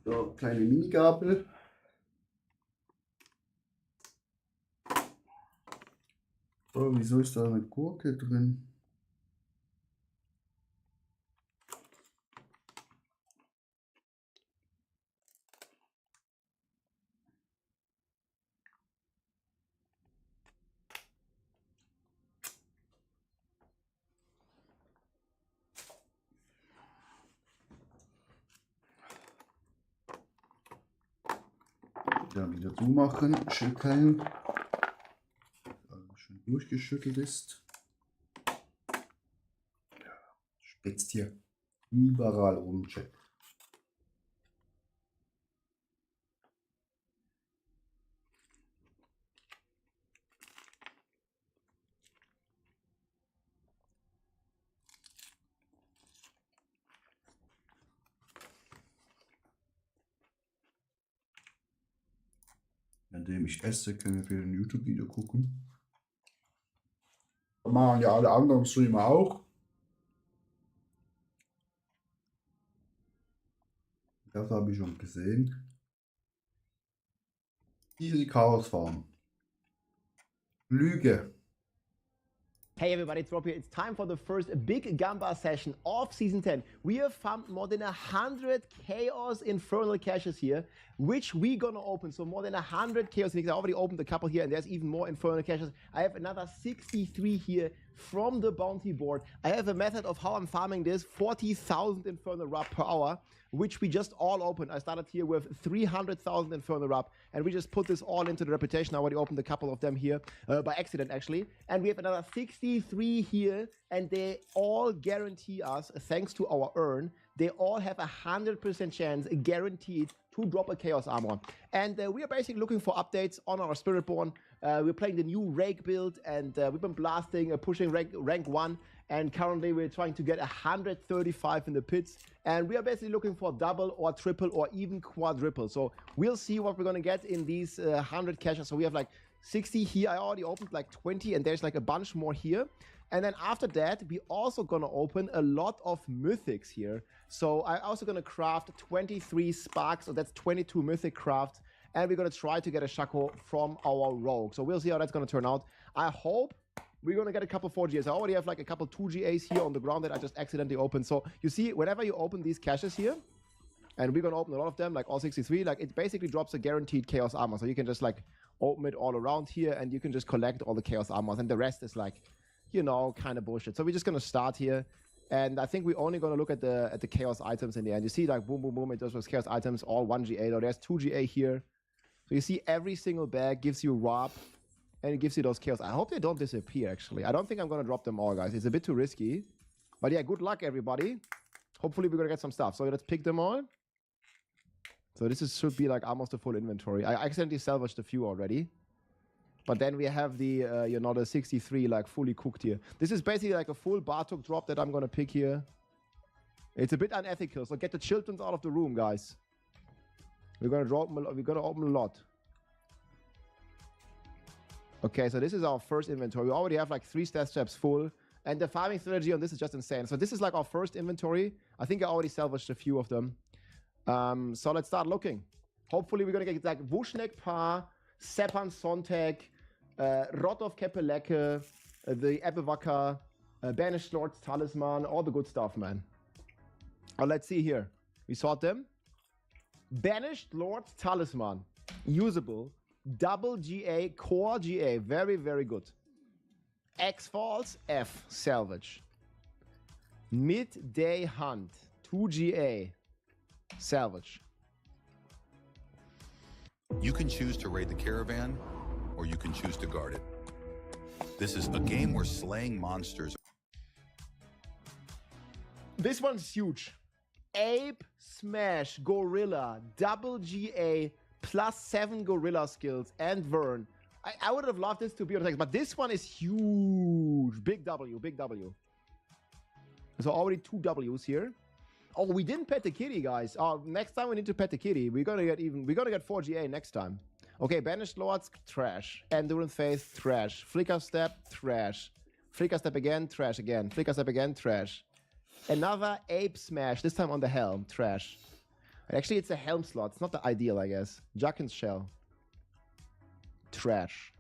So, kleine Minigabel. Oh, wieso ist da eine Gurke drin? Ja, wieder zumachen, schütteln. Also schön durchgeschüttelt ist. Spritzt hier überall rum, Chat. Währenddem ich esse, können wir für ein YouTube-Video gucken. Das machen ja alle anderen Streamer auch. Das habe ich schon gesehen. Easy Chaos Farm. Lüge. Hey everybody, it's Rob here. It's time for the first big Gamba session of Season 10. We have found more than 100 Chaos Infernal caches here, which we gonna open. So more than 100 Chaos Uniques. I already opened a couple here, and there's even more Infernal caches. I have another 63 here from the bounty board. I have a method of how I'm farming this. 40,000 Infernal Rub per hour, which we just all opened. I started here with 300,000 Infernal Rub, and we just put this all into the reputation. I already opened a couple of them here by accident, actually. And we have another 63 here, and they all guarantee us, thanks to our urn, they all have a 100% chance, guaranteed, to drop a Chaos Armor. And we are basically looking for updates on our Spiritborn. We're playing the new Rake build, and we've been blasting, pushing rank 1. And currently we're trying to get 135 in the pits. And we are basically looking for double or triple or even quadruple. So we'll see what we're going to get in these 100 caches. So we have like 60 here. I already opened like 20, and there's like a bunch more here. And then after that, we also gonna open a lot of mythics here. So I'm also gonna craft 23 sparks, so that's 22 mythic crafts. And we're gonna try to get a Shaco from our rogue. So we'll see how that's gonna turn out. I hope we're gonna get a couple 4GAs. I already have like a couple 2GAs here on the ground that I just accidentally opened. So you see, whenever you open these caches here, and we're gonna open a lot of them, like all 63, like it basically drops a guaranteed Chaos Armor. So you can just like open it all around here, and you can just collect all the Chaos Armors, and the rest is like, you know, kind of bullshit. So we're just gonna start here, and I think we're only gonna look at the Chaos items in the end. You see, like boom, boom, boom, it does with Chaos items, all 1GA. Though there's 2GA here. So you see, every single bag gives you Rob, and it gives you those Chaos. I hope they don't disappear. Actually, I don't think I'm gonna drop them all, guys. It's a bit too risky. But yeah, good luck, everybody. Hopefully we're gonna get some stuff. So let's pick them all. So this should be like almost a full inventory. I accidentally salvaged a few already. But then we have the, you know, the 63 like fully cooked here. This is basically like a full Bartok drop that I'm gonna pick here. It's a bit unethical, so get the children out of the room, guys. We're gonna open a lot. Okay, so this is our first inventory. We already have like 3 stat steps full, and the farming strategy on this is just insane. So this is like our first inventory. I think I already salvaged a few of them. So let's start looking. Hopefully we're gonna get like Vushnek Pa, Sepan Sontek, Rot of Kepelecke, the Ebewaka, Banished Lord's Talisman, all the good stuff, man. Oh, let's see here. We sort them. Banished Lord's Talisman. Usable. Double GA, core GA. Very, very good. X-Falls, F. Salvage. Midday Hunt. 2GA. Salvage. You can choose to raid the caravan, or you can choose to guard it. This is a game where slaying monsters. This one's huge. Ape Smash Gorilla, double GA, +7 Gorilla skills, and Vern. I would have loved this to be on text, but this one is huge. Big W, big W. So already 2 Ws here. Oh, we didn't pet the kitty, guys. Next time we need to pet the kitty. We're gonna get 4GA next time. Okay, Banished Lords, trash. Endurance Phase, trash. Flicker Step, trash. Flicker Step again, trash again. Flicker Step again, trash. Another Ape Smash, this time on the helm, trash. Actually, it's a helm slot. It's not the ideal, I guess. Juckin's Shell, trash.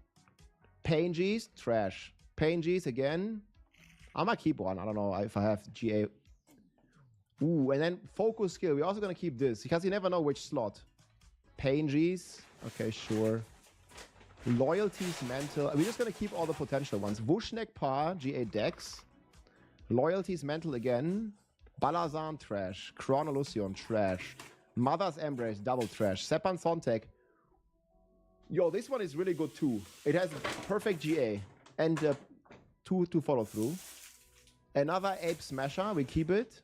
Paingees, trash. Paingees again. I might keep one. I don't know if I have GA. Ooh, and then Focus Skill. We're also going to keep this because you never know which slot. Paingees. Okay, sure. Loyalties, Mantle. We're just going to keep all the potential ones. Vushnek Pa, GA Dex. Loyalties, Mantle again. Balazan, trash. Chronolucion, trash. Mother's Embrace, double trash. Sepan Sontek. Yo, this one is really good too. It has perfect GA. And 2 to follow through. Another Ape Smasher. We keep it.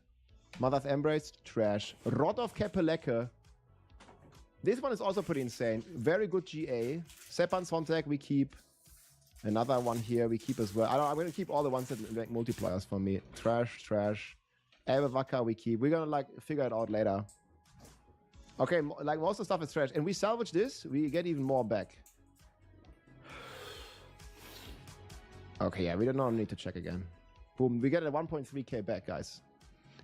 Mother's Embrace, trash. Rot of Kepelecke. This one is also pretty insane. Very good GA. Sepan Sontek we keep. Another one here we keep as well. I'm going to keep all the ones that make multipliers for me. Trash, trash. Ebewaka we keep. We're going to like figure it out later. Okay, like most of the stuff is trash. And we salvage this, we get even more back. Okay, yeah, we don't need to check again. Boom, we get a 1.3k back, guys.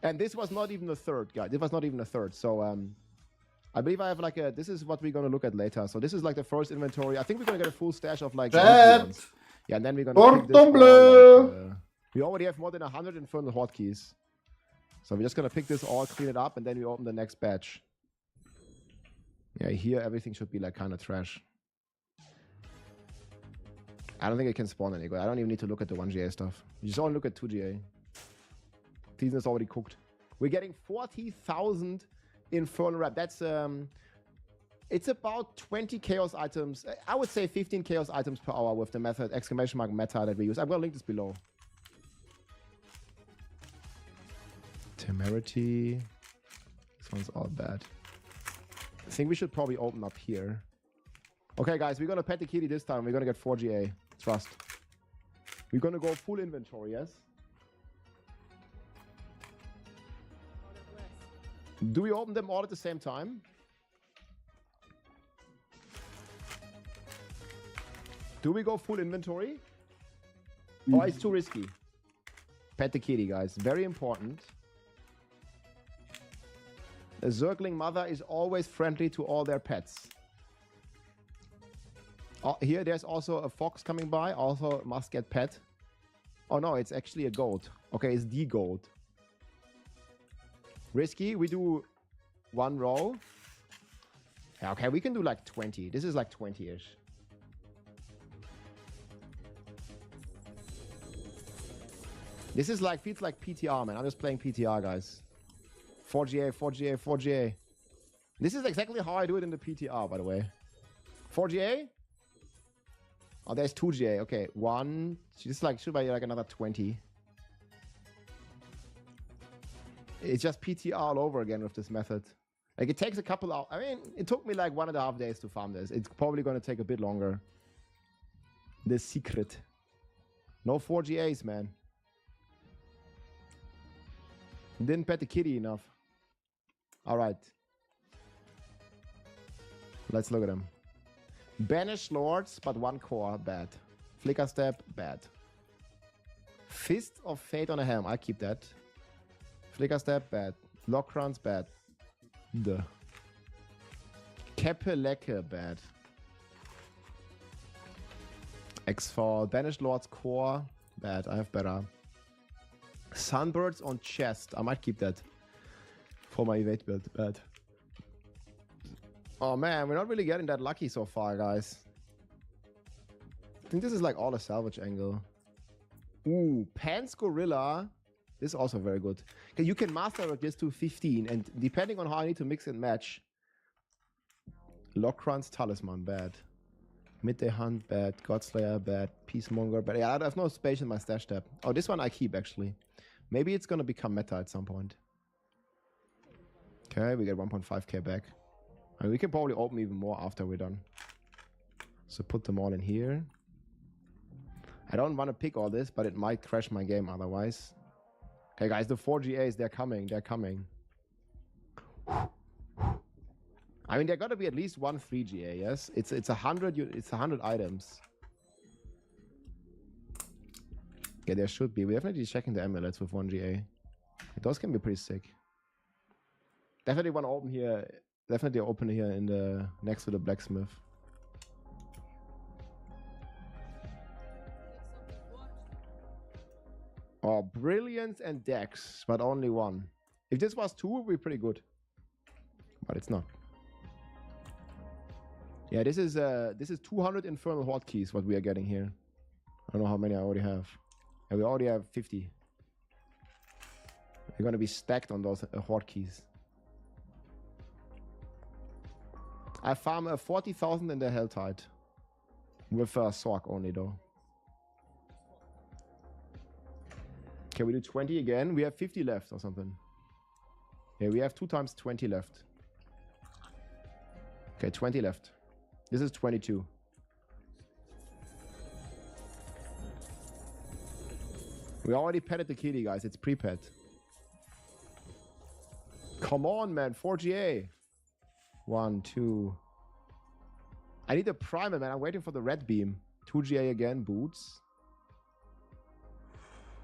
And this was not even a third, guys. This was not even a third. So, I believe I have like a, this is what we're gonna look at later. So this is like the first inventory. I think we're gonna get a full stash of like Chat. ones. Yeah, and then we're gonna pick this Cordon all, bleu. like, we already have more than 100 infernal hotkeys. So we're just gonna pick this all, clean it up, and then we open the next batch. Yeah, here everything should be like kind of trash. I don't think it can spawn any good. I don't even need to look at the 1GA stuff. You just only look at 2GA. Season is already cooked. We're getting 40,000 infernal wrap. That's it's about 20 chaos items. I would say 15 chaos items per hour with the method exclamation mark meta that we use. I'm gonna link this below. Temerity. This one's all bad. I think we should probably open up here. Okay, guys, we're gonna pet the kitty this time. We're gonna get 4GA. Trust. We're gonna go full inventory, yes? Do we open them all at the same time? Do we go full inventory? Oh, it's too risky. Pet the kitty, guys. Very important. A circling mother is always friendly to all their pets. Oh, here, there's also a fox coming by. Also must get pet. Oh, no, it's actually a goat. Okay, it's the goat. Risky. We do 1 row. Yeah, okay, we can do like 20. This is like 20-ish. This is like, feels like PTR, man. I'm just playing PTR, guys. 4GA, 4GA, 4GA. This is exactly how I do it in the PTR, by the way. 4GA? Oh, there's 2GA. Okay, 1. This like should be like another 20. It's just PTR all over again with this method. Like it takes a couple hours. I mean, it took me like 1.5 days to farm this. It's probably going to take a bit longer. The secret. No 4GAs, man. Didn't pet the kitty enough. All right. Let's look at them. Banish lords, but 1 core, bad. Flicker step, bad. Fist of Fate on a helm, I keep that. Flicker step, bad. Lock runs, bad. Duh. Kepelecke, bad. X4, Banish lords core, bad. I have better. Sunbirds on chest, I might keep that for my evade build, bad. Oh man, we're not really getting that lucky so far, guys. I think this is like all a salvage angle. Ooh, Pants Gorilla. This is also very good. Okay, you can master work this to 15, and depending on how I need to mix and match. Lockrun's Talisman, bad. Midday Hunt, bad. Godslayer, bad. Peacemonger, bad. Yeah, I have no space in my stash tab. Oh, this one I keep actually. Maybe it's gonna become meta at some point. Okay, we get 1.5k back. I mean, we can probably open even more after we're done. So put them all in here. I don't want to pick all this, but it might crash my game otherwise. Okay, guys, the 4GAs, they're coming. They're coming. I mean, there got to be at least 1 3GA, yes? It's 100. It's 100 items. Yeah, there should be. We're definitely checking the amulets with 1GA. Those can be pretty sick. Definitely want to open here. Definitely open here in the next to the blacksmith. Oh, brilliance and dex, but only 1. If this was 2, it would be pretty good. But it's not. Yeah, this is 200 infernal hotkeys what we are getting here. I don't know how many I already have. And we already have 50. We're gonna be stacked on those hotkeys. I farm 40,000 in the Helltide. With Sork only though. Can we do 20 again? We have 50 left or something. Yeah, we have 2 times 20 left. Okay, 20 left. This is 22. We already petted the kitty, guys. It's pre-pet. Come on, man. 4GA. 1, 2. I need a primer, man. I'm waiting for the red beam. 2GA again. Boots.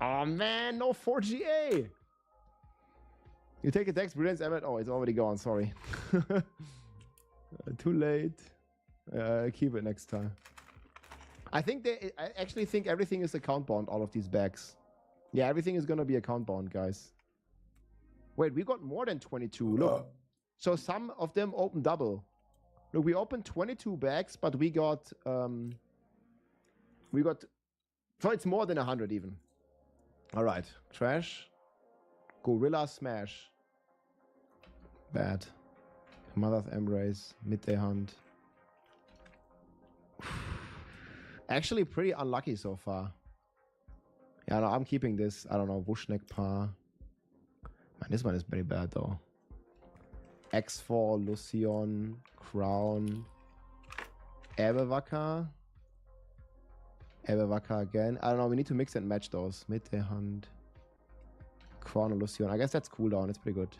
Oh, man. No 4GA. You take a Dex Brilliance Emmet. Oh, it's already gone. Sorry. Too late. Keep it next time. I actually think everything is account bound, all of these bags. Yeah, everything is gonna be account bound, guys. Wait, we got more than 22. Look. So some of them open double. Look, we opened 22 bags, but we got so it's more than 100 even. All right, trash. Gorilla Smash. Bad. Mother's Embrace. Midday Hunt. Actually pretty unlucky so far. Yeah, no, I'm keeping this. I don't know, Vushnek Pa. Man, this one is very bad though. X4, Lucion, Crown, Erbewaka. Erbewaka again. I don't know, we need to mix and match those. Midday Hunt. Crown and Lucion. I guess that's cooldown, it's pretty good.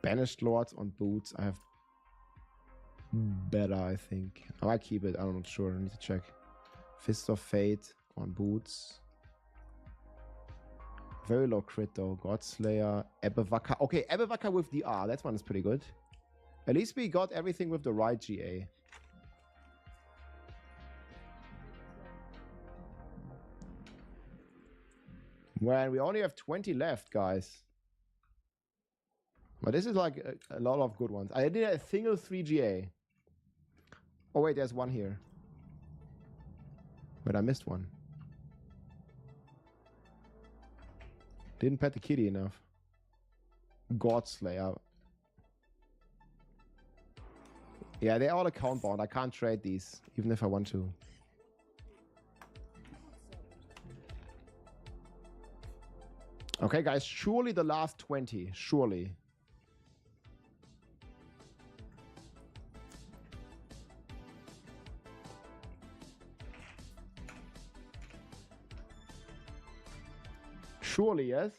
Banished Lords on boots. I have better, I think. I might keep it. I'm not sure. I need to check. Fist of Fate on boots. Very low crit though. Godslayer. Erbewaka. Okay, Erbewaka with DR. That one is pretty good. At least we got everything with the right GA. Well, we only have 20 left, guys. But this is like a lot of good ones. I did a single 3GA. Oh wait, there's one here. But I missed one. Didn't pet the kitty enough. Godslayer. Yeah, they're all account bound. I can't trade these, even if I want to. Okay, guys, surely the last 20. Surely. Surely, yes.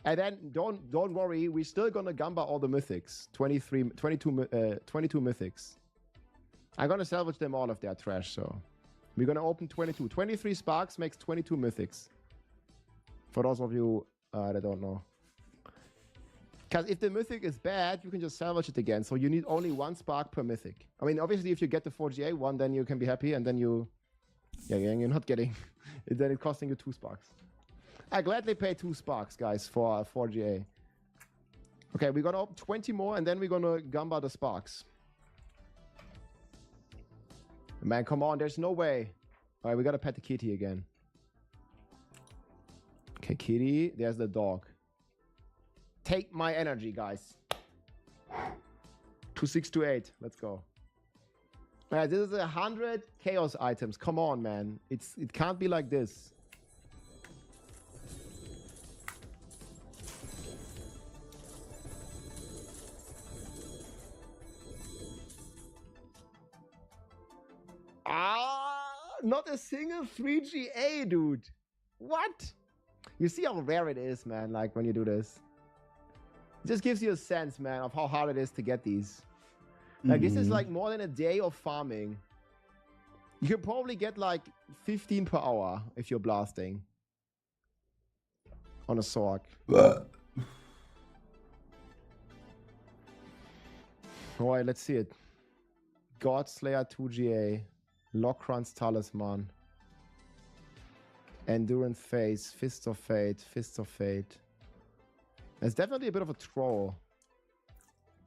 And then don't worry, we're still gonna gamba all the mythics. 22 mythics. I'm gonna salvage them all if they're trash, so we're gonna open 22. 23 sparks makes 22 mythics. For those of you that don't know. Because if the mythic is bad, you can just salvage it again. So you need only 1 spark per mythic. I mean, obviously, if you get the 4GA one, then you can be happy, and then you're not getting. Then it's costing you 2 sparks. I gladly pay 2 sparks, guys, for 4GA. Okay, we're gonna open 20 more, and then we're gonna gamba the sparks. Man, come on, there's no way. All right, we gotta pet the kitty again. Okay, kitty, there's the dog. Take my energy, guys. 2628, let's go. All right, this is 100 chaos items. Come on, man. It can't be like this. Not a single 3GA, dude. What? You see how rare it is, man, like when you do this. It just gives you a sense, man, of how hard it is to get these. Like, this is like more than a day of farming. You can probably get like 15 per hour if you're blasting. On a Sorc. Alright, let's see it. Godslayer 2GA. Lockrun's Talisman. Endurance Phase. Fist of Fate. Fist of Fate. It's definitely a bit of a troll.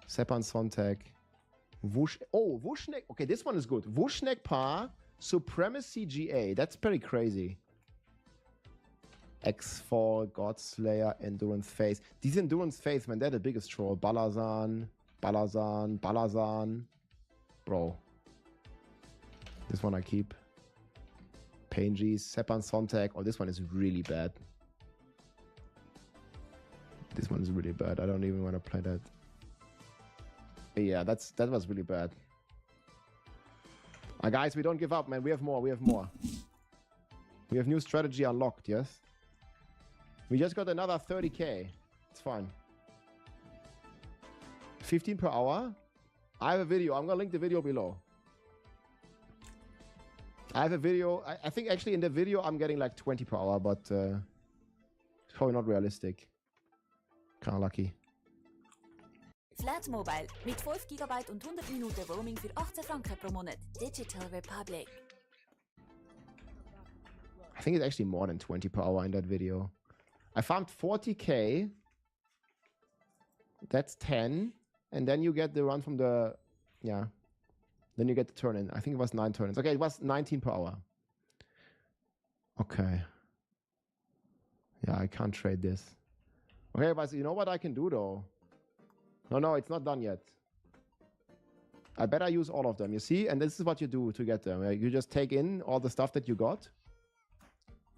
Sepan Sontag. Vushnek. Okay, this one is good. Vushnek Pa. Supremacy GA. That's pretty crazy. X4. Godslayer. Endurance Phase. These Endurance Phase, man, they're the biggest troll. Balazan. Bro. This one I keep. Painji, Sepan Sontag. Oh, this one is really bad. This one is really bad. I don't even want to play that. Yeah, that was really bad. Guys, we don't give up, man. We have more. We have more. We have new strategy unlocked, yes? We just got another 30k. It's fine. 15 per hour. I have a video. I'm going to link the video below. I have a video. I think actually in the video I'm getting like 20 per hour, but it's probably not realistic. Kind of lucky. Flat Mobile mit 5 GB und 100 Minuten Roaming für 18 Franken pro Monat. Digital Republic. I think it's actually more than 20 per hour in that video. I farmed 40k. That's 10. And then you get the run from the... Yeah. Then you get the turn-in. I think it was 9 turn-ins. Okay, it was 19 per hour. Okay. Yeah, I can't trade this. Okay, but you know what I can do, though? No, it's not done yet. I better use all of them, you see? And this is what you do to get them. You just take in all the stuff that you got.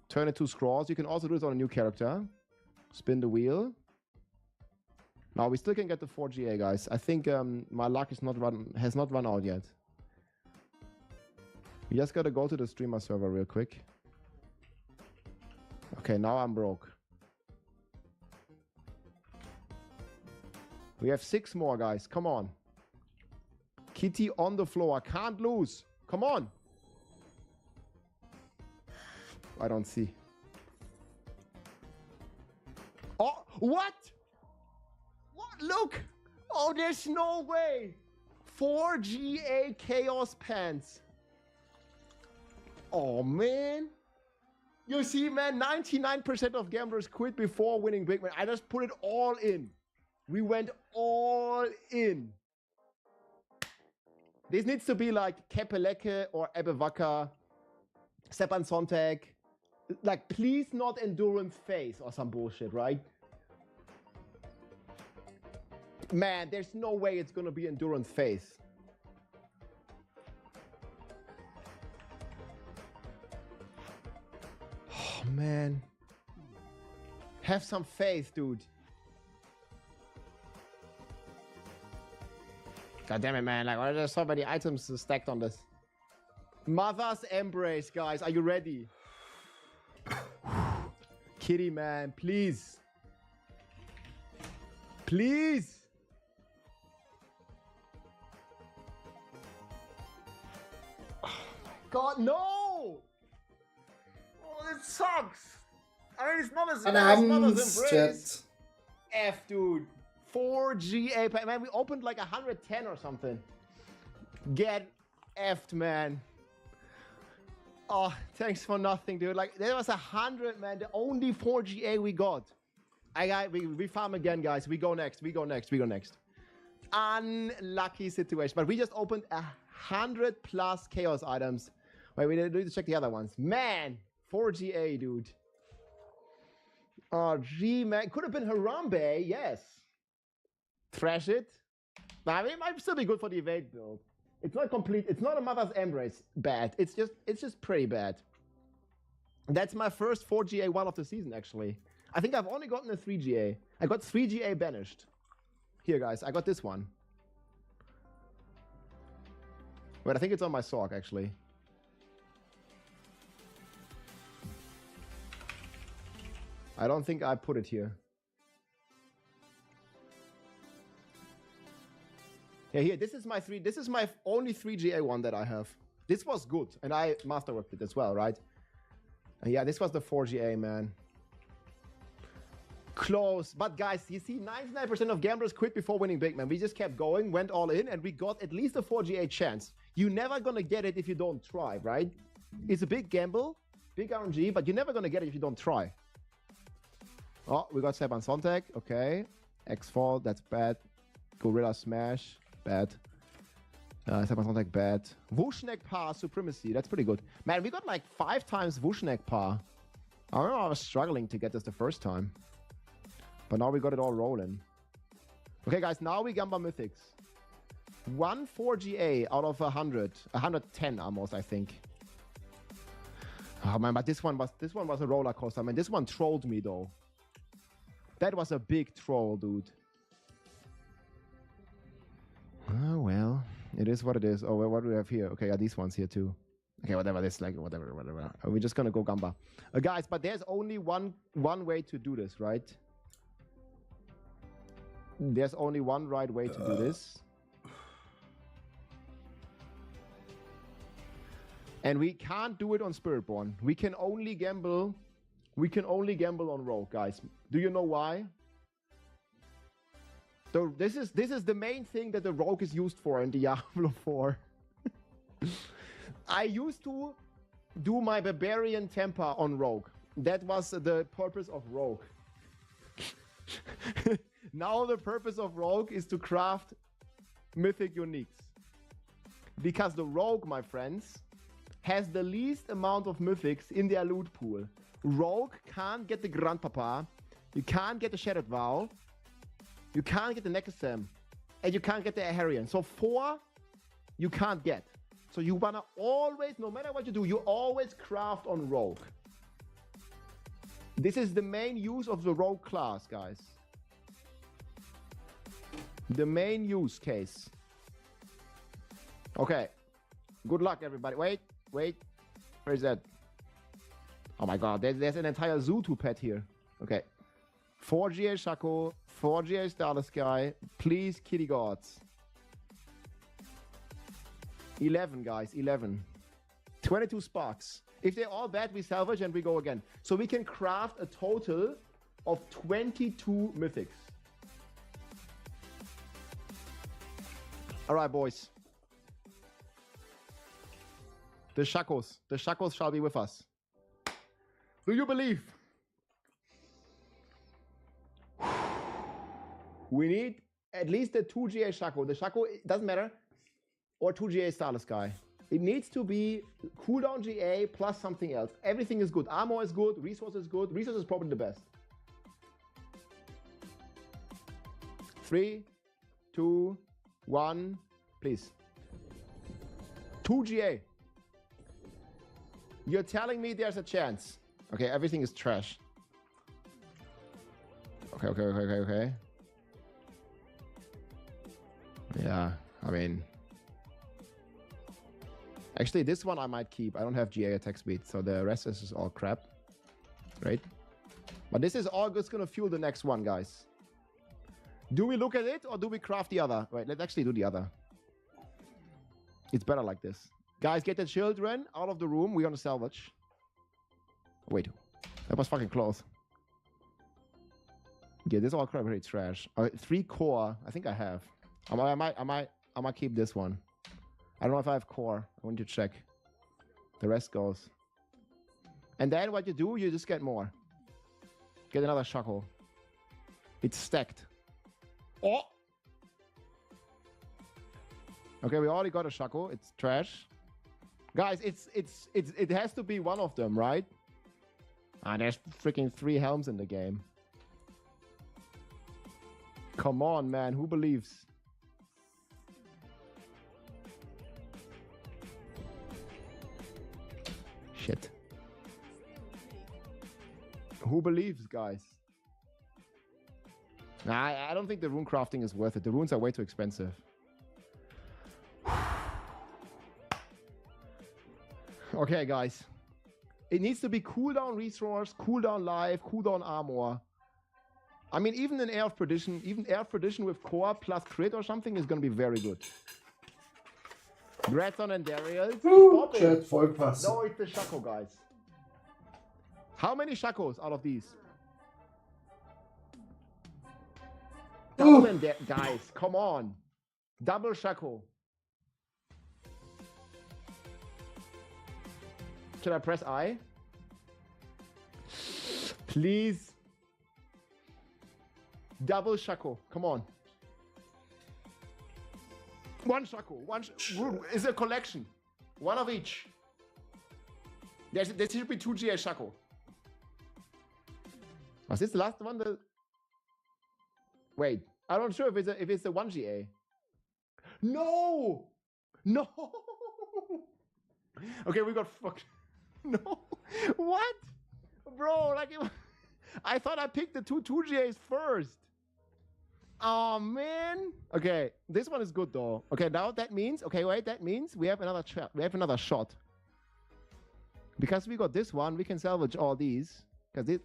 Turn it to scrolls. You can also do this on a new character. Spin the wheel. Now we still can get the 4GA, guys. I think my luck has not run out yet. We just gotta go to the streamer server real quick. Okay, now I'm broke. We have 6 more, guys. Come on. Kitty on the floor. Can't lose. Come on. I don't see. Oh, what? What? Look. Oh, there's no way. 4GA Chaos Pants. Oh, man. You see, man, 99% of gamblers quit before winning big, man. I just put it all in. We went all in. This needs to be like Kepelecke or Ebewaka, Stepan Sonntag. Like, please not Endurance Phase or some bullshit, right? Man, there's no way it's gonna be Endurance Phase. Oh, man. Have some faith, dude. God damn it, man. Like, why are there so many items stacked on this? Mother's Embrace, guys. Are you ready? Kitty, man. Please. Please. Oh, my God, no. Oh, it sucks. I mean, it's not as bad as Mother's Embrace. F, dude. 4GA, man, we opened like 110 or something. Get effed, man. Oh, thanks for nothing, dude. Like, there was 100, man. The only 4GA we got. We farm again, guys. We go next. Unlucky situation. But we just opened 100 plus chaos items. Wait, we need to check the other ones. Man, 4GA, dude. Oh, G, man. Could have been Harambe, yes. Thrash it. I mean, it might still be good for the evade build. It's not complete. It's not a Mother's Embrace bad. It's just pretty bad. That's my first 4GA one of the season, actually. I think I've only gotten a 3GA. I got 3GA banished. Here, guys. I got this one. Wait, I think it's on my Sork, actually. I don't think I put it here. Yeah, here, this is my only 3GA one that I have. This was good, and I masterworked it as well, right? And yeah, this was the 4GA, man. Close, but guys, you see, 99% of gamblers quit before winning big, man. We just kept going, went all in, and we got at least a 4GA chance. You're never gonna get it if you don't try, right? It's a big gamble, big RNG, but you're never gonna get it if you don't try. Oh, we got Stepan Sonntag, okay. X-Fall, that's bad. Gorilla Smash. Bad. Stepan Sonntag, bad. Vushnek Par Supremacy, that's pretty good. Man, we got like 5 times Vushnek Par. I remember I was struggling to get this the first time. But now we got it all rolling. Okay, guys, now we Gamba Mythics. 1 4GA out of 100. 110 almost, I think. Oh man, but this one was a roller coaster. I mean, this one trolled me though. That was a big troll, dude. Oh, well, it is what it is. Oh, well, what do we have here? Okay, yeah, these ones here too. Okay, whatever, this, like, whatever. We're just gonna go Gamba. Guys, but there's only one way to do this, right? There's only one right way to do this. And we can't do it on Spiritborn. We can only gamble on Rogue, guys. Do you know why? So this is the main thing that the Rogue is used for in Diablo 4. I used to do my Barbarian temper on Rogue. That was the purpose of Rogue. Now the purpose of Rogue is to craft mythic uniques. Because the Rogue, my friends, has the least amount of mythics in their loot pool. Rogue can't get the Grandpapa, you can't get the Shattered Vow, you can't get the Nekasem, and you can't get the Aharian. So 4, you can't get. So you wanna always, no matter what you do, you always craft on Rogue. This is the main use of the Rogue class, guys. The main use case. Okay. Good luck, everybody. Wait. Where is that? Oh my god, there's an entire Zutu pet here. Okay. 4 GA Shaco, 4 GA Starless Sky. Please, kitty gods. 11, guys, 11. 22 sparks. If they're all bad, we salvage and we go again. So we can craft a total of 22 mythics. All right, boys. The Shakos shall be with us. Do you believe? We need at least a 2 GA Shako. The Shako, it doesn't matter. Or 2 GA Starless Sky. It needs to be cooldown GA plus something else. Everything is good. Armor is good. Resource is good. Resource is probably the best. 3, 2, 1, please. 2 GA. You're telling me there's a chance. Okay, everything is trash. Okay. Yeah, I mean... Actually, this one I might keep. I don't have GA attack speed, so the rest is all crap. Right? But this is all just gonna fuel the next one, guys. Do we look at it, or do we craft the other? Wait, let's actually do the other. It's better like this. Guys, get the children out of the room. We're gonna salvage. Wait, that was fucking close. Yeah, this is all crap, it's trash. 3 core, I think I have. I might keep this one. I don't know if I have core. I want to check. The rest goes. And then what you do, you just get more. Get another Shako. It's stacked. Oh! Okay, we already got a Shako. It's trash. Guys, it has to be one of them, right? Ah, there's freaking 3 helms in the game. Come on, man. Who believes? Shit. Who believes, guys? Nah, I don't think the rune crafting is worth it. The runes are way too expensive. Okay, guys. It needs to be cooldown resource, cooldown life, cooldown armor. I mean, even in Air of Perdition, even Air of Perdition with core plus crit or something is going to be very good. Gratson and Dariel. Stop it. Chat, Vollpass. No, it's the Shako, guys. How many Shakos out of these? Double and guys, come on. Double Shako. Should I press I? Please. Double Shako. Come on. 1 Shako. One is a collection. 1 of each. There should be 2 GA Shako. Was this the last one? Wait, I'm not sure if it's a 1 GA. No! No! Okay, we got fucked. No! What? Bro, like, I thought I picked the 2 GAs first. Oh, man. Okay, this one is good, though. Okay, now that means... Okay, wait, that means we have another shot. Because we got this one, we can salvage all these. Because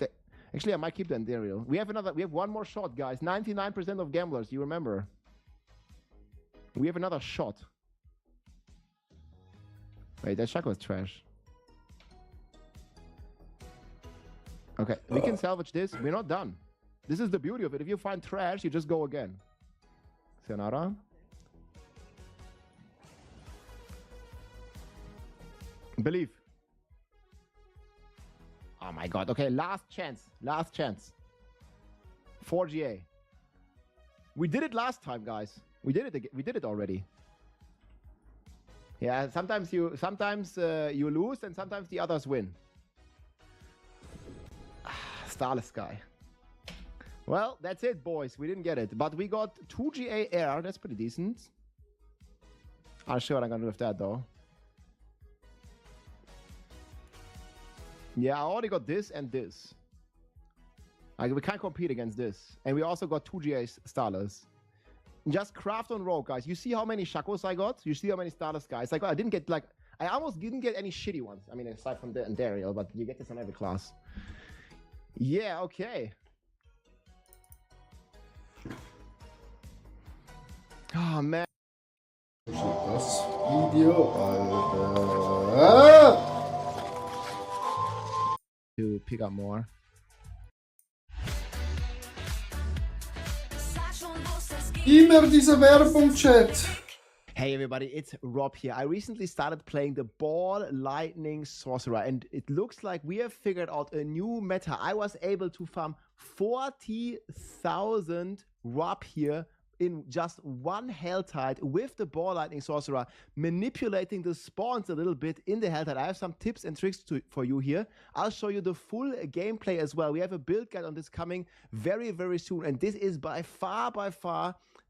actually, I might keep the Enderial. We have 1 more shot, guys. 99% of gamblers, you remember. We have another shot. Wait, that Shaco is trash. Okay, we can salvage this. We're not done. This is the beauty of it. If you find trash, you just go again. Sayonara. Believe. Oh my god. Okay, last chance. Last chance. 4GA. We did it last time, guys. We did it. We did it already. Yeah, sometimes you lose and sometimes the others win. Starless guy. Well, that's it, boys. We didn't get it, but we got 2GA air. That's pretty decent. I'm sure what I'm gonna do with that though. Yeah, I already got this and this. Like, we can't compete against this. And we also got 2GA Starless. Just craft on Rogue, guys. You see how many Shakos I got? You see how many Starless guys I got? I didn't get, like, I almost didn't get any shitty ones. I mean, aside from Daryl, but you get this on every class. Yeah, okay. Oh, man. Das Video, Alter. To pick up more. Immer diese Werbung, Chat. Hey everybody, it's Rob here. I recently started playing the Ball Lightning Sorcerer and it looks like we have figured out a new meta. I was able to farm 40,000 Rob here in just one Helltide with the Ball Lightning Sorcerer, manipulating the spawns a little bit in the Helltide. I have some tips and tricks for you here. I'll show you the full gameplay as well. We have a build guide on this coming very, very soon. And this is by far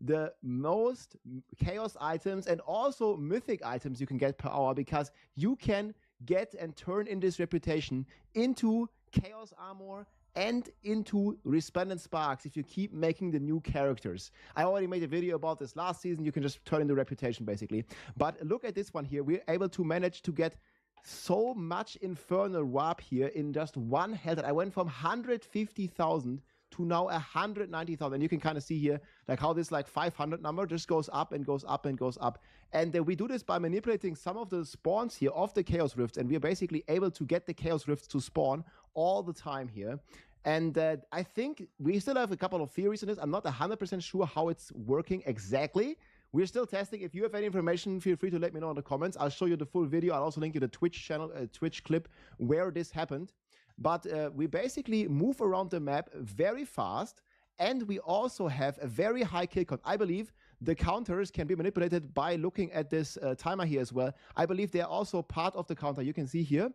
the most chaos items and also mythic items you can get per hour, because you can get and turn in this reputation into chaos armor and into resplendent sparks if you keep making the new characters. I already made a video about this last season. You can just turn in the reputation basically. But look at this one here. We're able to manage to get so much infernal warp here in just one Helltide. I went from 150,000 to now 190,000. You can kind of see here like how this like 500 number just goes up and goes up and goes up. And we do this by manipulating some of the spawns here of the Chaos Rifts, and we're basically able to get the Chaos Rifts to spawn all the time here. And I think we still have a couple of theories on this. I'm not 100% sure how it's working exactly. We're still testing. If you have any information, feel free to let me know in the comments. I'll show you the full video. I'll also link you the Twitch channel, Twitch clip where this happened. But we basically move around the map very fast, and we also have a very high kill count. I believe the counters can be manipulated by looking at this timer here as well. I believe they're also part of the counter. You can see here,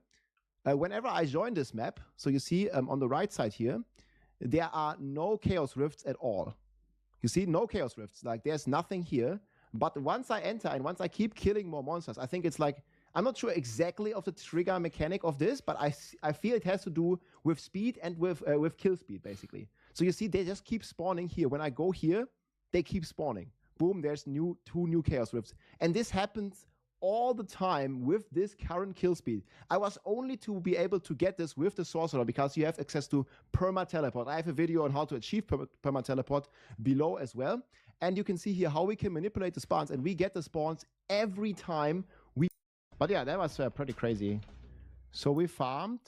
whenever I join this map, so you see on the right side here, there are no Chaos Rifts at all. You see, no Chaos Rifts. Like, there's nothing here. But once I enter and once I keep killing more monsters, I think it's like, I'm not sure exactly of the trigger mechanic of this, but I feel it has to do with speed and with kill speed, basically. So you see, they just keep spawning here. When I go here, they keep spawning. Boom, there's two new Chaos Rifts. And this happens all the time with this current kill speed. I was only to be able to get this with the Sorcerer because you have access to perma-teleport. I have a video on how to achieve perma-teleport below as well. And you can see here how we can manipulate the spawns, and we get the spawns every time we... But yeah, that was pretty crazy. So we farmed,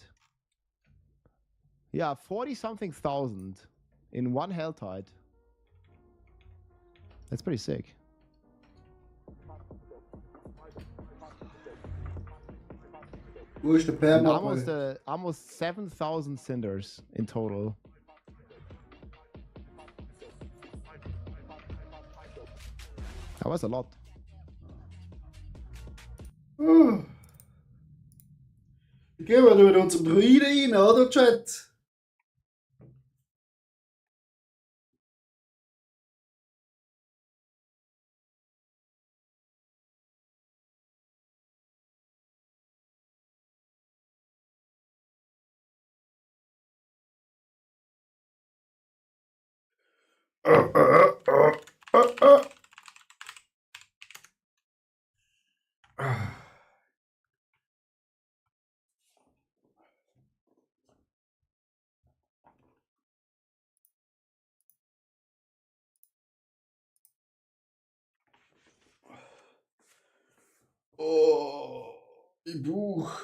yeah, 40-something thousand in one Helltide. That's pretty sick. Wo ist der And Perma? almost 7,000 cinders in total. That was a lot. Gehen wir mit unserem Druiden rein, oder, Chat? Oh, Im Buch.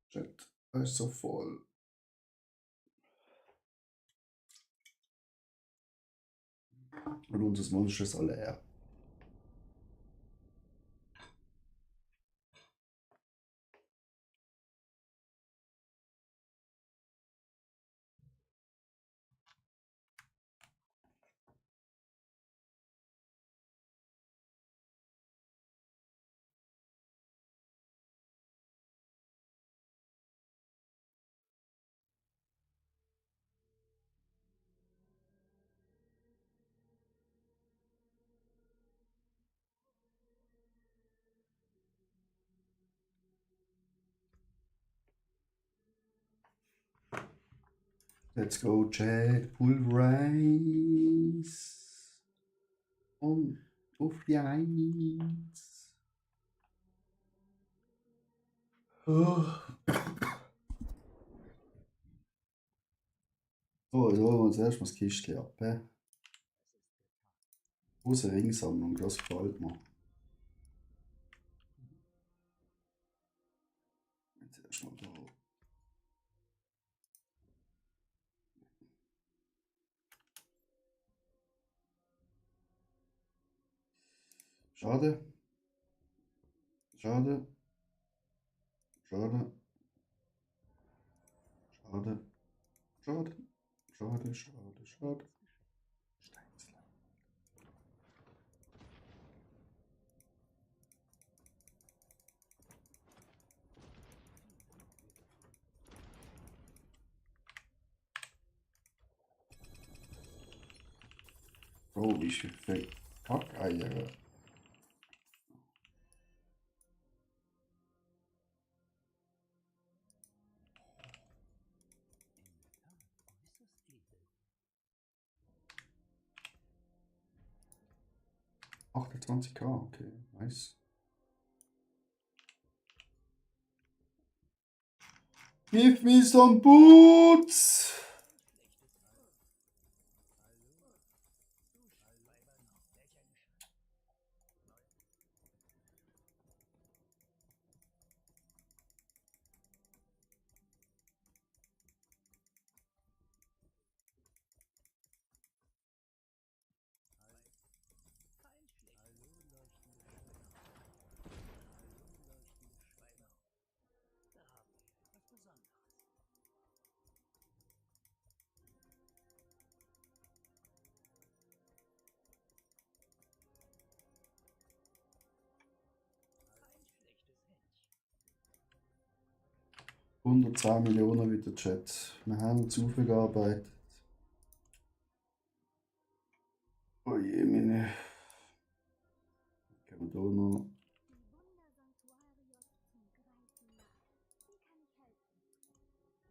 Chat, das ist so voll. Und unser Monster ist alle leer. Let's go, Chat. Pulverize. Und auf die Eins. Oh. So, jetzt holen wir uns erstmal das Kistchen ab. Große Ringsammlung, das gefällt mir. Jetzt erstmal da. Schade. Schade. Schade. Schade. Schade. Schade, schade, schade. Steinzler. Bro, wie viel Kackeier. Äußerst edel. 28k, okay, nice. Give me some boots! Kein schlechtes Händchen. 110 Millionen wieder Chat. Wir haben zu viel gearbeitet. Oh je, meine. Können wir da noch.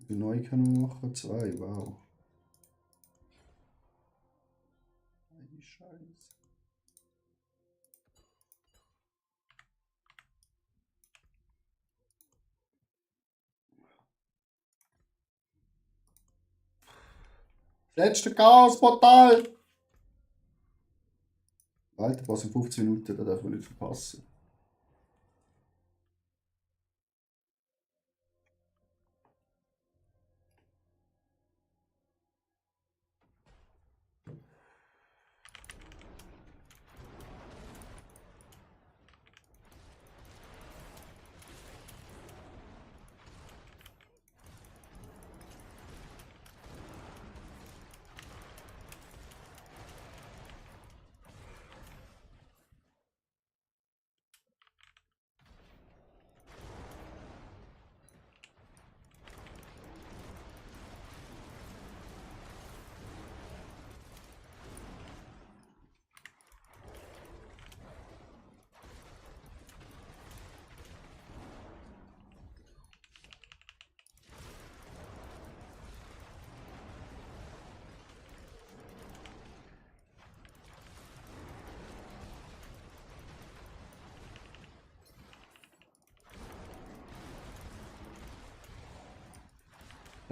Wie neu können wir machen? 2, wow. Ay, Scheiße. Letzte Chaos-Portal! Alter, was in 15 Minuten, da darf man nicht verpassen.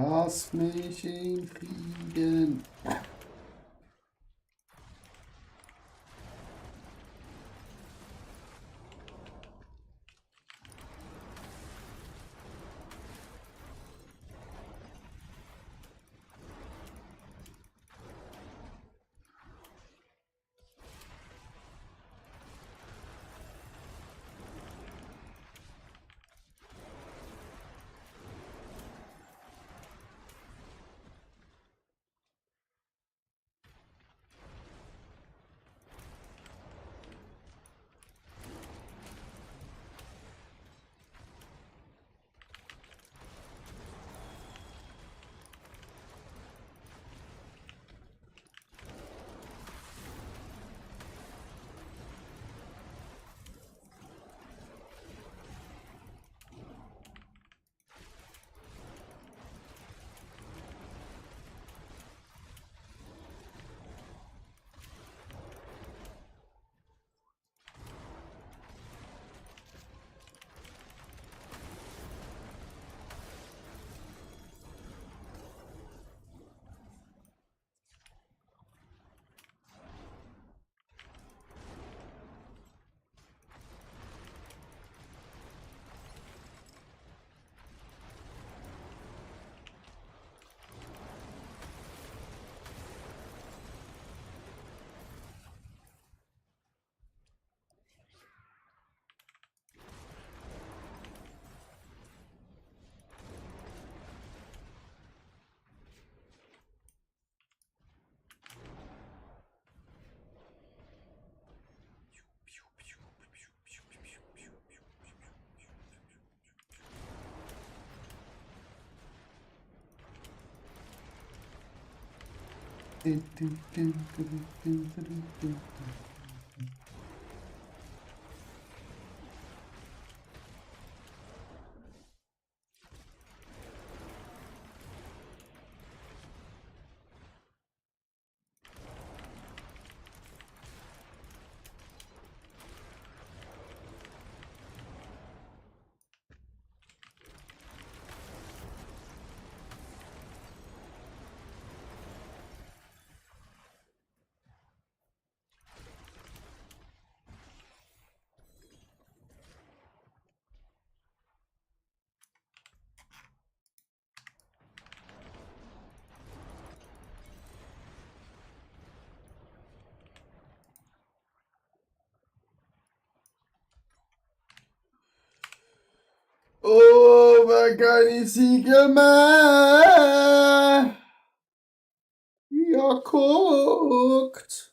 Lass mich in Frieden. Oh, wer keine Siegel mehr. Ja, guckt.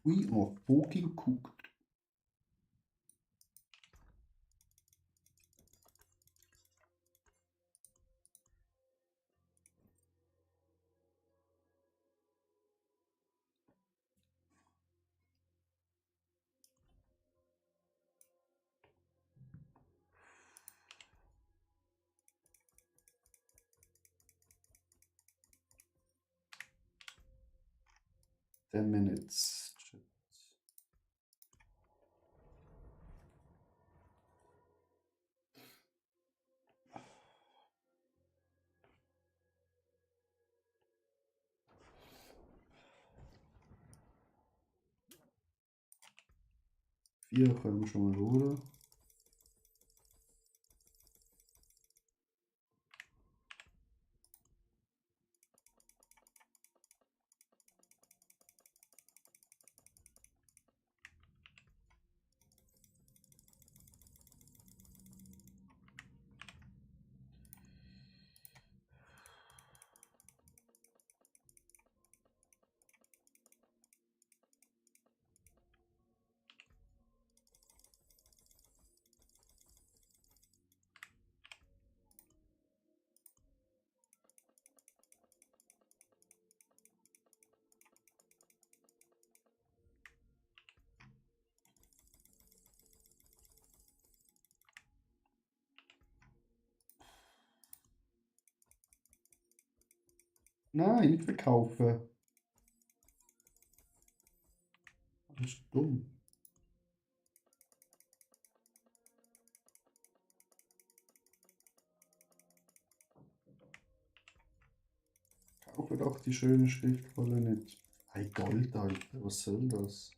We are fucking cooked. Ten minutes. Vier können wir schon mal holen. Nein, nicht verkaufen. Das ist dumm. Kaufe doch die schöne Schriftrolle nicht. Ein Gold, Alter, was soll das?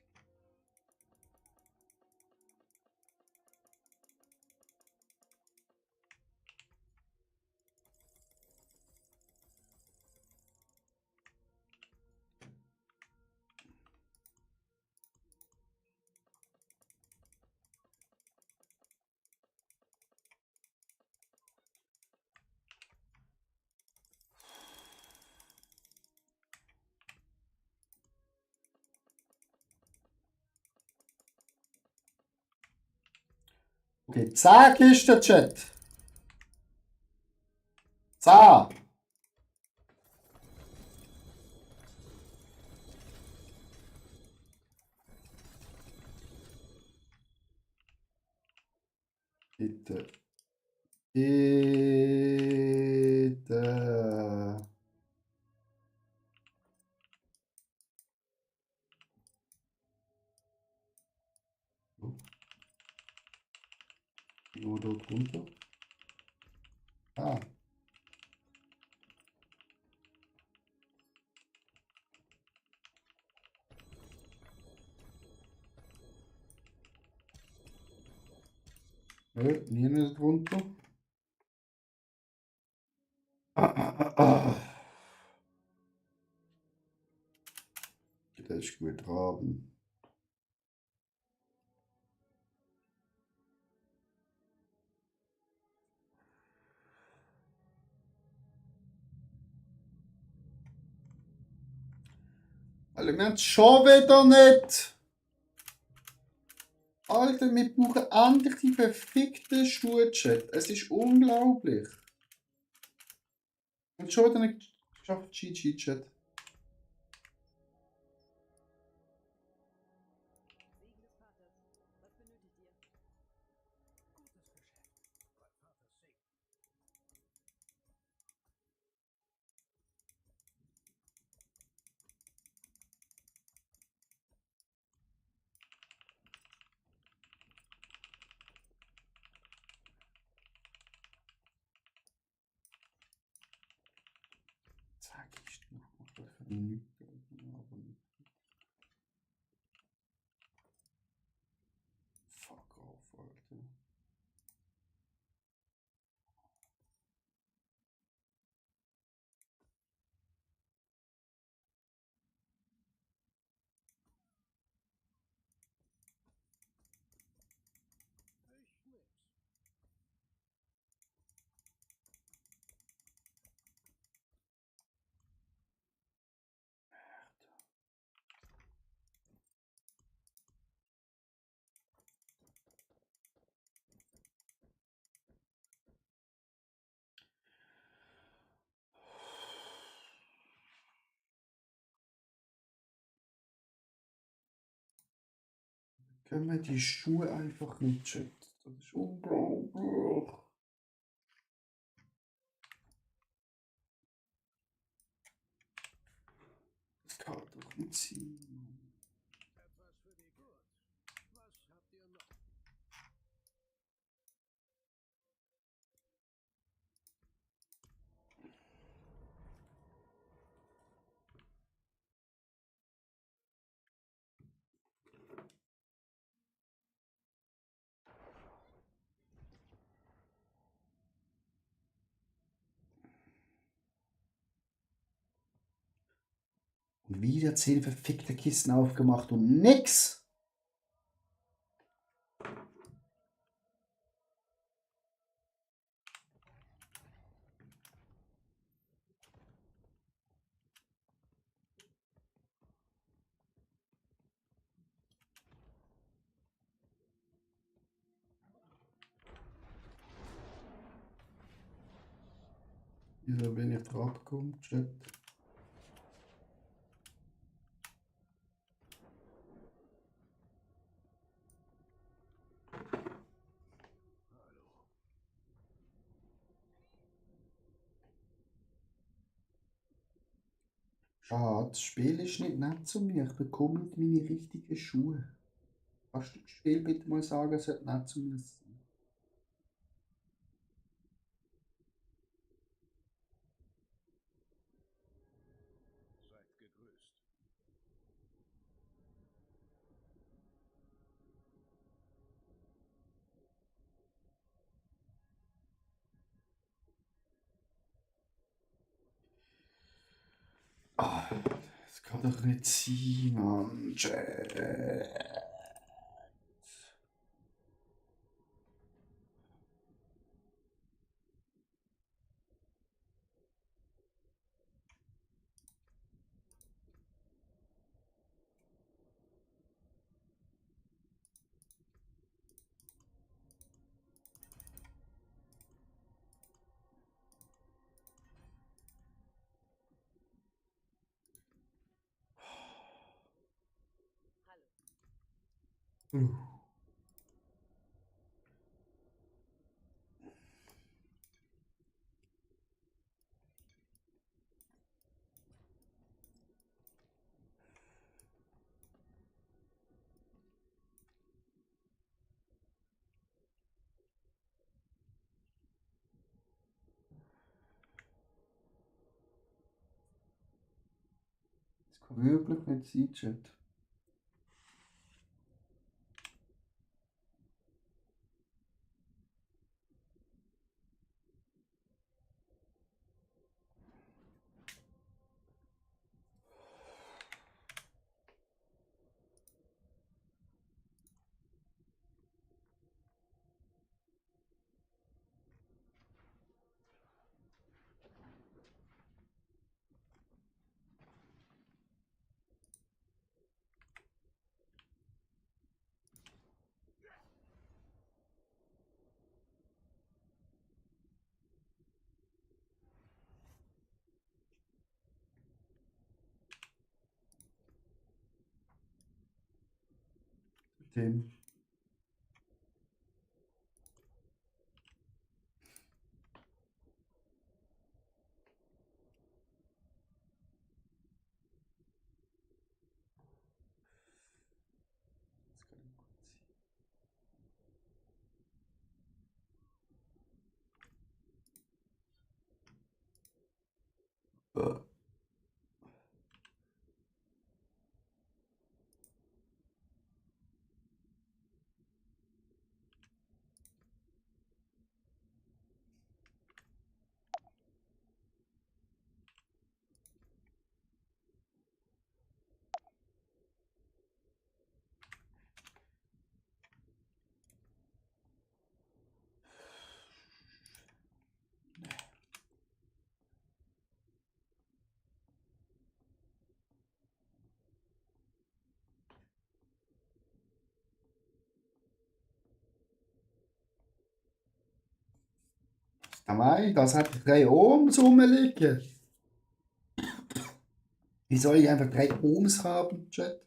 Okay, 10 Kisten, Chat. 10. Bitte. Bitte. Nur dort runter. Ah. Nie nicht runter. Das ist gut haben. Alle, wir haben es schon wieder nicht. Alter, wir brauchen endlich die verfickten Schuhe, Chat. Es ist unglaublich. Und schon wieder nicht geschafft, GG, Chat. Segen des Vaters. Was benötigt ihr? Gutes Geschäft. Bei Vaters Segen. Sag ich noch mal für nichts, aber nicht. Fuck off, Alter. Ich nix. Können wir die Schuhe einfach nicht, Chat? Das ist unglaublich. Das kann doch nicht sein. Etwas für die Gurt. Was habt ihr noch? Und wieder 10 verfickte Kisten aufgemacht und nix. Wieso bin ich drauf gekommen, Chat? Schade, das Spiel ist nicht nett zu mir. Ich bekomme nicht meine richtigen Schuhe. Kannst du das Spiel bitte mal sagen, es sollte nett zu mir sein? Seid gegrüßt. Ah, das kann doch nicht sein, Mann. Chat. Hallo. Das kann wirklich nicht sein, Chat. Tim. Das hat 3 Ohms rumliegen. Wie soll ich einfach 3 Ohms haben, Chat?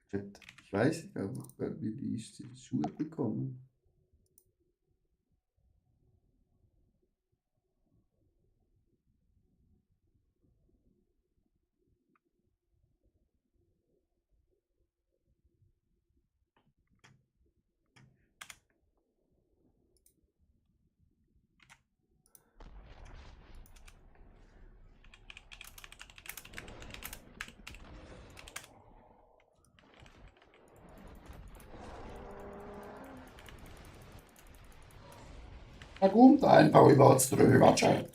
Chat, ich weiß nicht, aber wie ich die Schuhe bekommen. Na gut, einfach über uns drüber, Chat.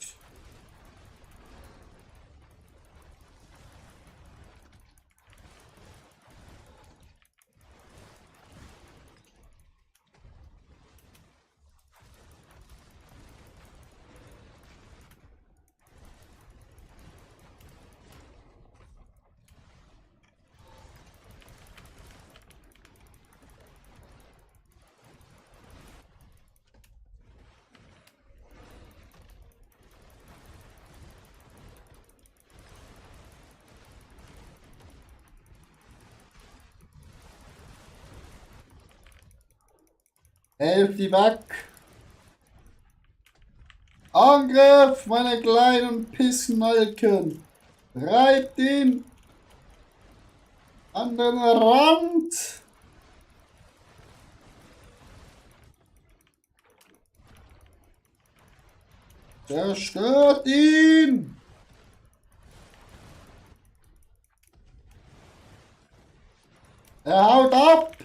Hälfte weg. Angriff, meine kleinen Pissnalken. Reibt ihn an den Rand. Zerstört ihn. Er haut ab.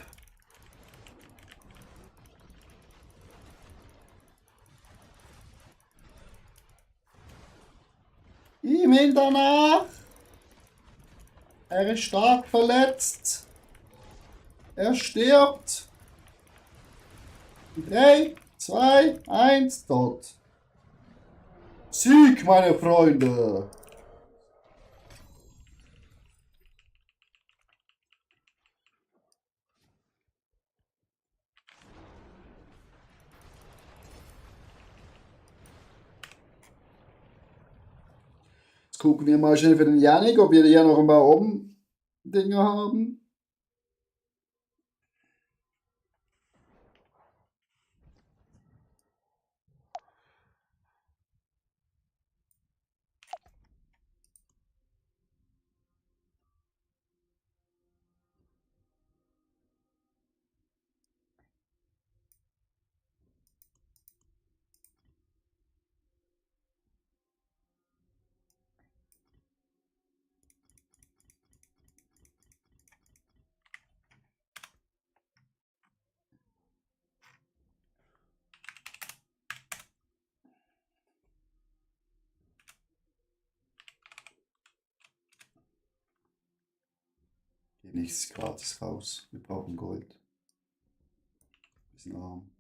Ihm hinterher. Er ist stark verletzt. Er stirbt. 3, 2, 1, tot. Sieg, meine Freunde. Jetzt gucken wir mal schnell für den Janik, ob wir hier noch ein paar Oben-Dinger haben. Geht nichts gratis raus. Wir brauchen Gold. Bisschen arm.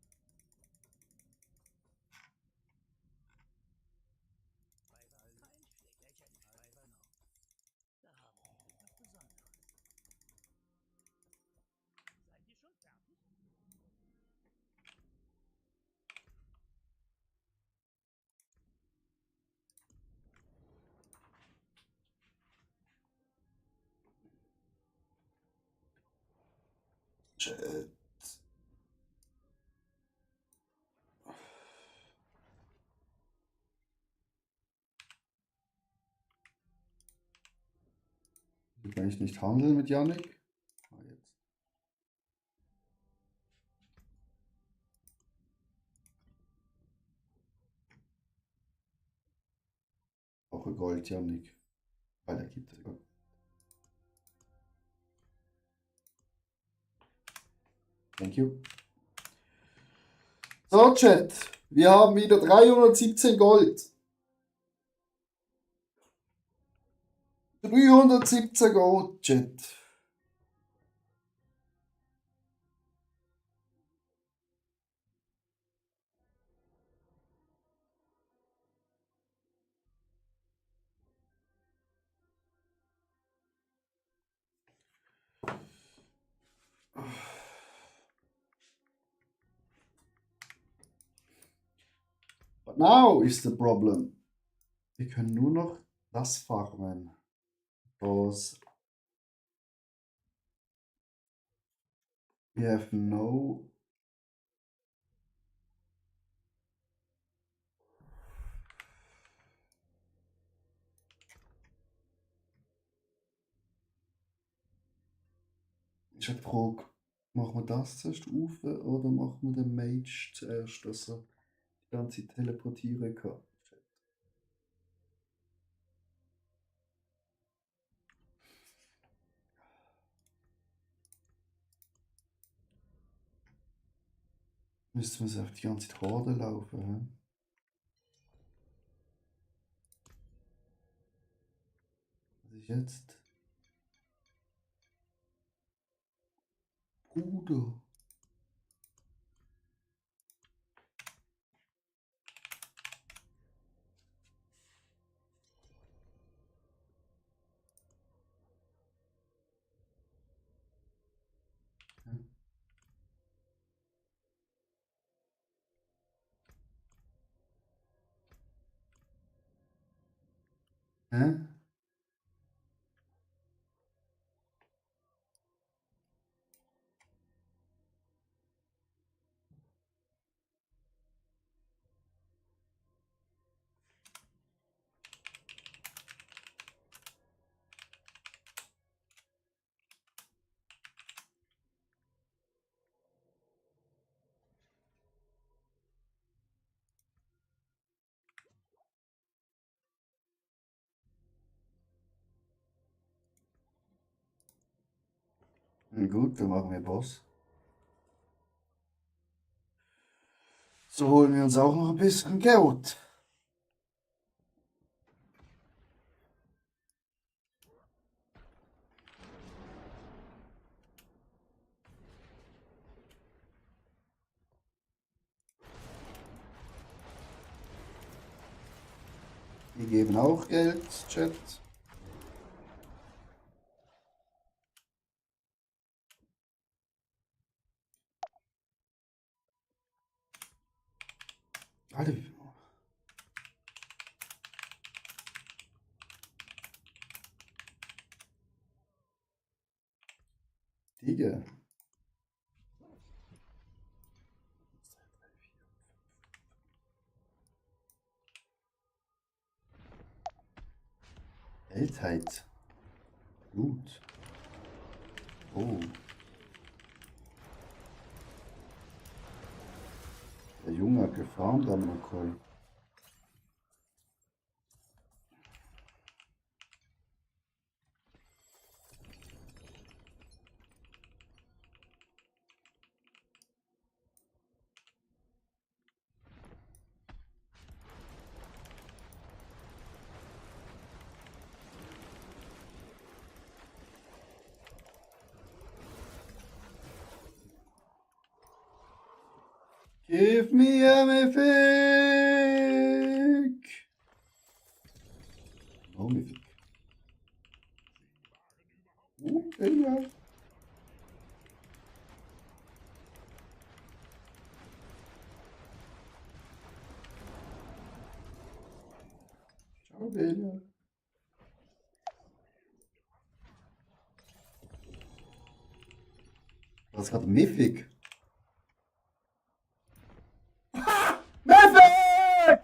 Chat. Kann ich nicht handeln mit Yannick? Ah, jetzt. Brauche Gold, Yannick. Weil er gibt es Gold. Thank you. So, Chat. Wir haben wieder 317 Gold. 317 Gold, Chat. But now is the problem. Wir können nur noch das farmen. Because we have no... Ist eine Frage, machen wir das zuerst auf oder machen wir den Mage zuerst, dass er die ganze Zeit teleportieren kann? Müsste man auf die ganze Zeit Horde laufen, hä? Was ist jetzt? Bruder. Hä? Na gut, dann machen wir Boss. So holen wir uns auch noch ein bisschen Geld. Wir geben auch Geld, Chat. Alter. Digga. Weltheit. Gut. Oh. Der Junge hat gefarmt am McCoy. Give me a Mythic! Oh, Mythic. Billard. Ciao, Billard. Das ist gerade Mythic. Mythic!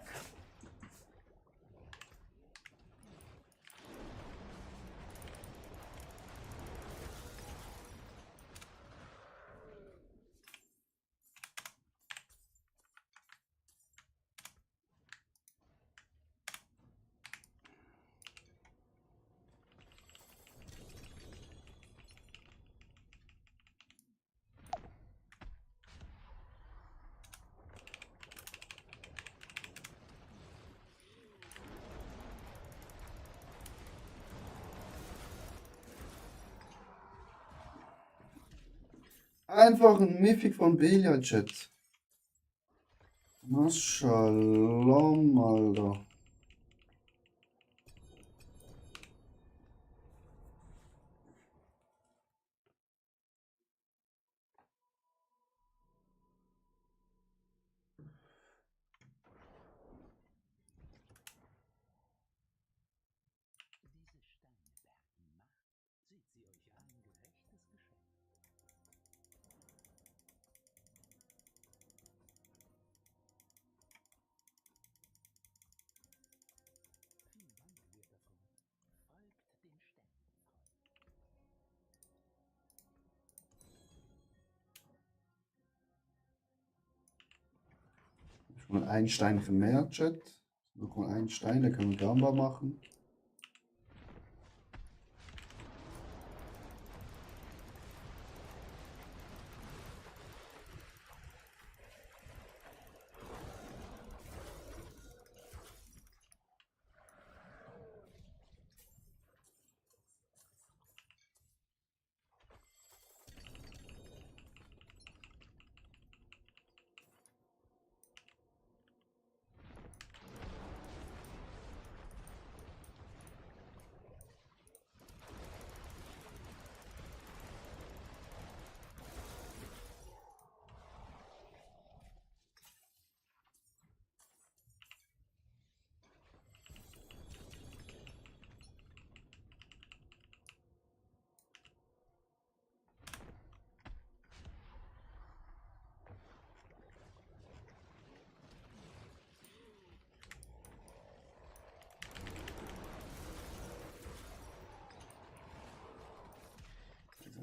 Einfach ein Mythic von Billard, Chat. Mashallah, Alter. Diese Steine bergen Macht. Seht sie euch an, gerechtes Geschenk. Viel Wandel wird davon. Folgt den Ständen, Schon ein Steinchen mehr, Chat. Noch mal einen Stein, da können wir Gamba machen.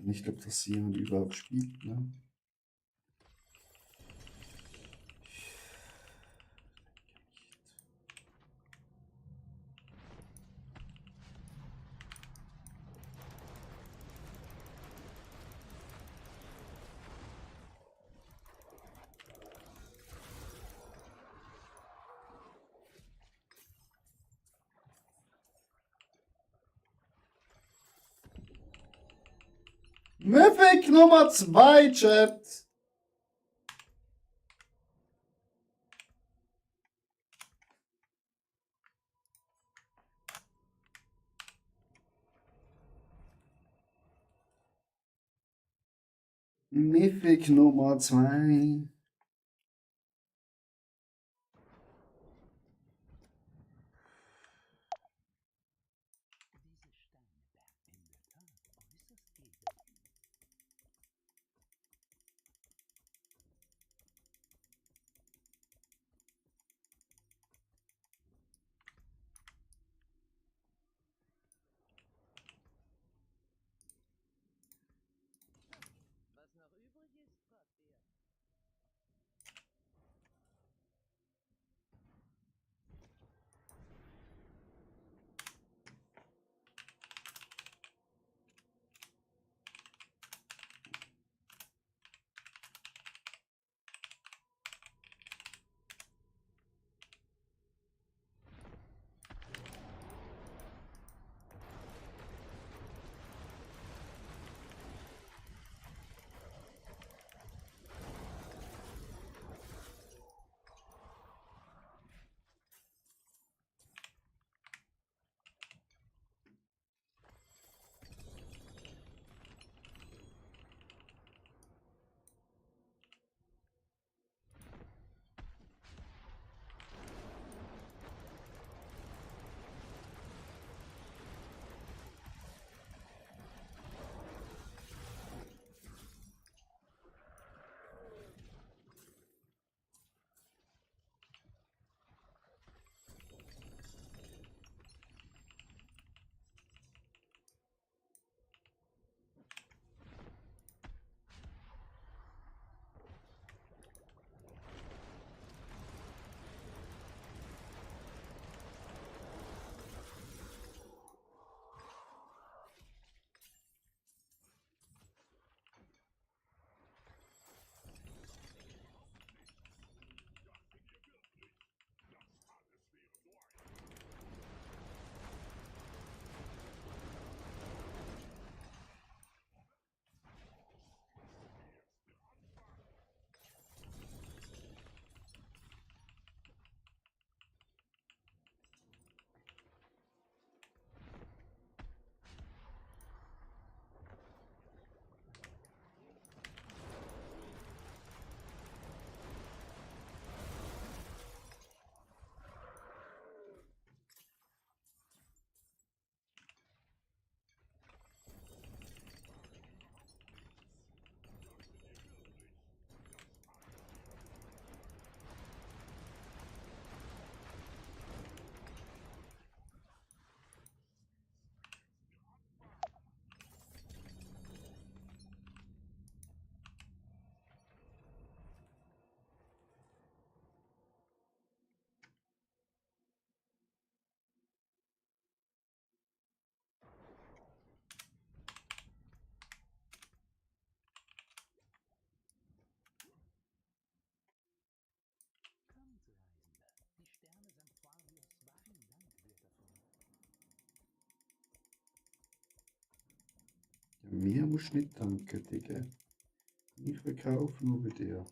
Nicht, ob das jemand überhaupt spielt, ne? Mythic Nummer 2, Chat. Mythic Nummer 2. Diese Steine bergen in der Tat äußerst edel. Was noch übrig ist, fragt ihr. Mir musst du nicht danken, Digga. Ich verkaufe nur bei dir.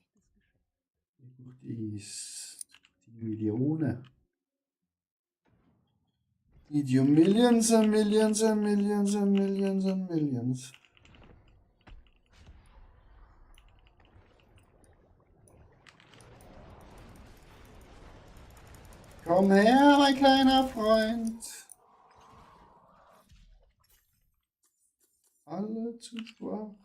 Ich brauche die Millionen. Die Millions and Millions and Millions and Millions and Millions. Komm her, mein kleiner Freund. Alle zu schwach.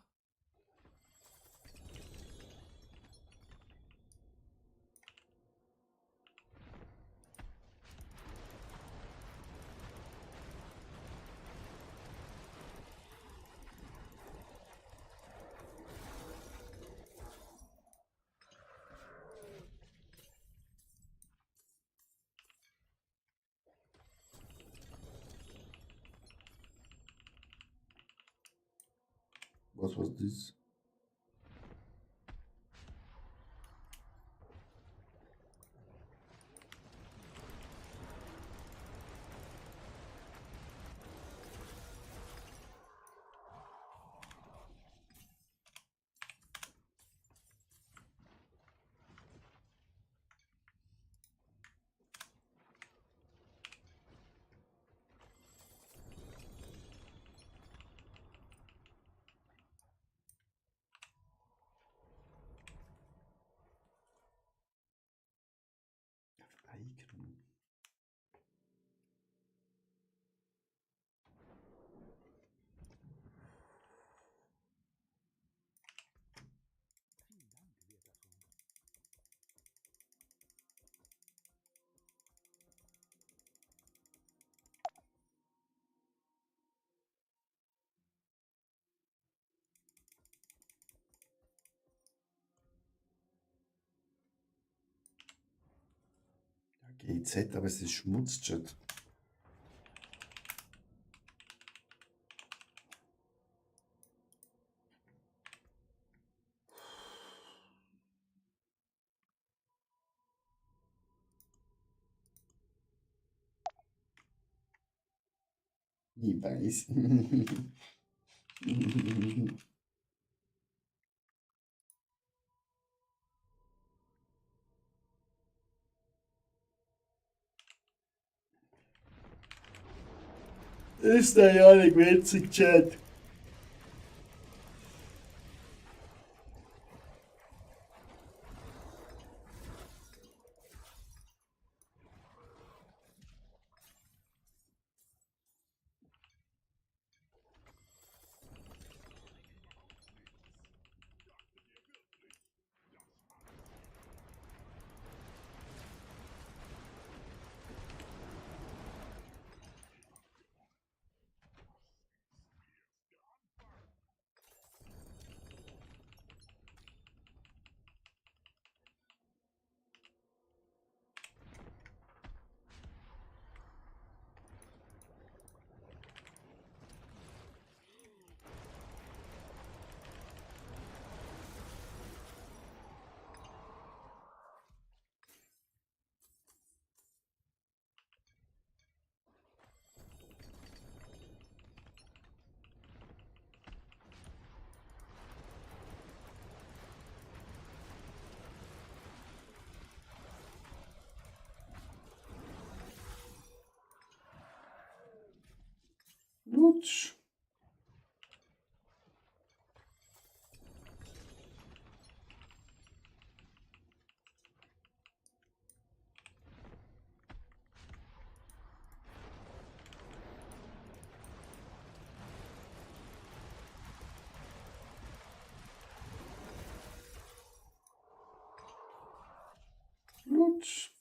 Was das? Eignung. GZ, aber es ist Schmutzchat. Ich weiß. Ist ja nicht witzig, Chat. Lutsch. Lutsch.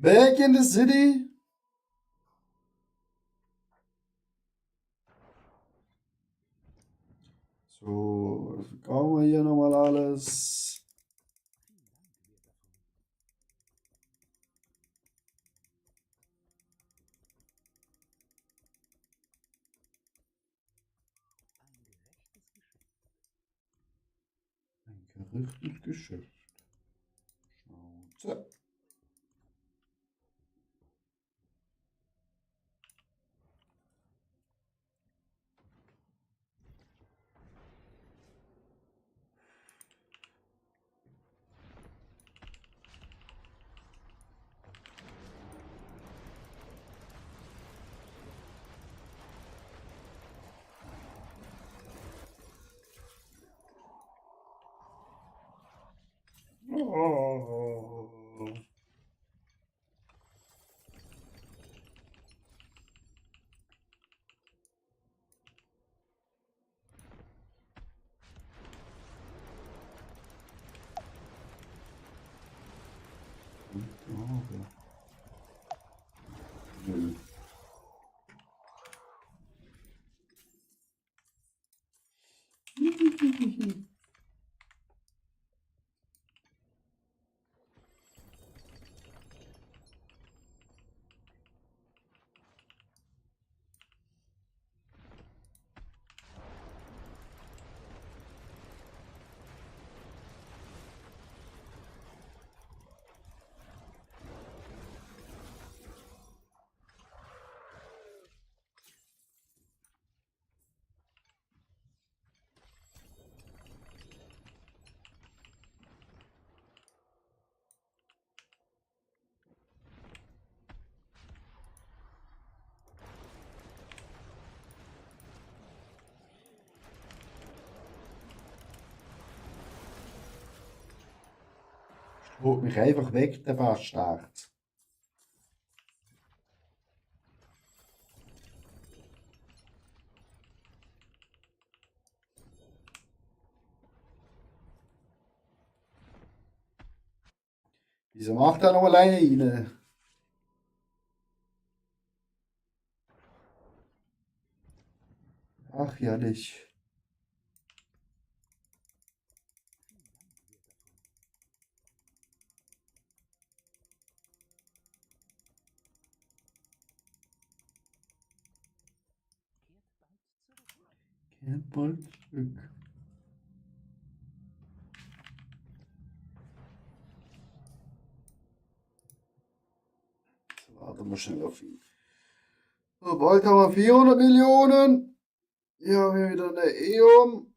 Back in the city. So, schauen wir hier nochmal alles. Gerüchtet Geschäft. Schnauze. Oh. Nö. Holt mich einfach weg, der Bastard. Wieso macht er noch alleine rein? Ach, herrlich. Kehrt bald zurück. So, warten wir schnell auf ihn. So, bald haben wir 400 Millionen. Hier haben wir wieder eine E.ON.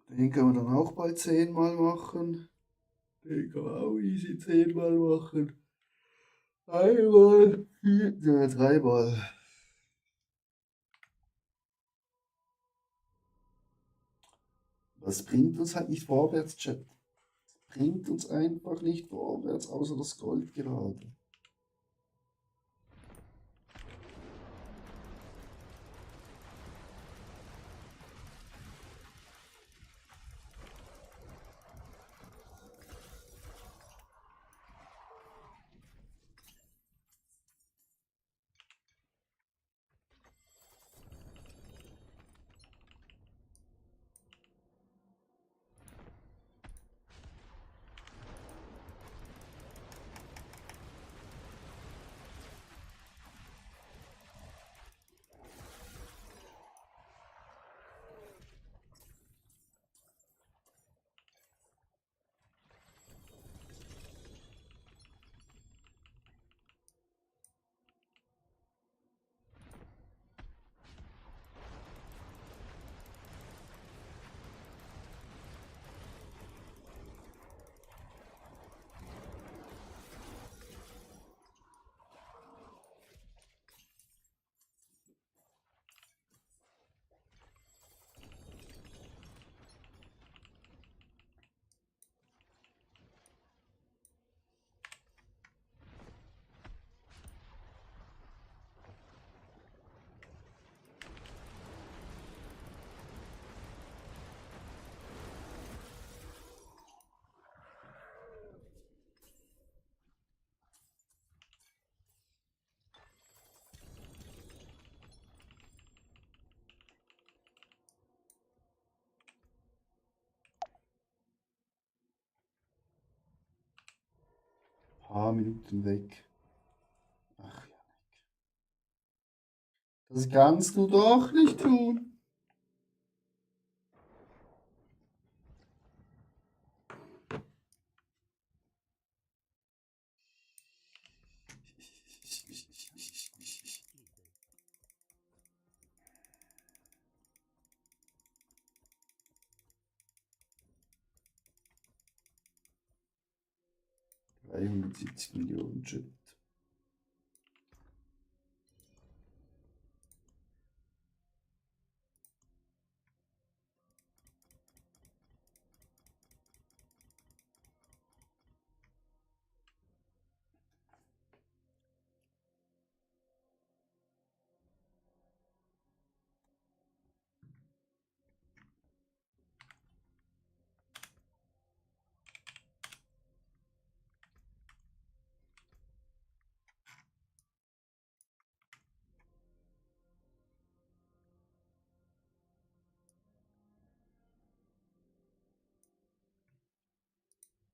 Den können wir dann auch bald 10-mal machen. Den kann man auch easy 10-mal machen. Einmal, 3-mal. Das bringt uns halt nicht vorwärts, Chat. Das bringt uns einfach nicht vorwärts, außer das Gold gerade. Paar Minuten weg. Ach ja. Das kannst du doch nicht tun. $370 Millionen Chip.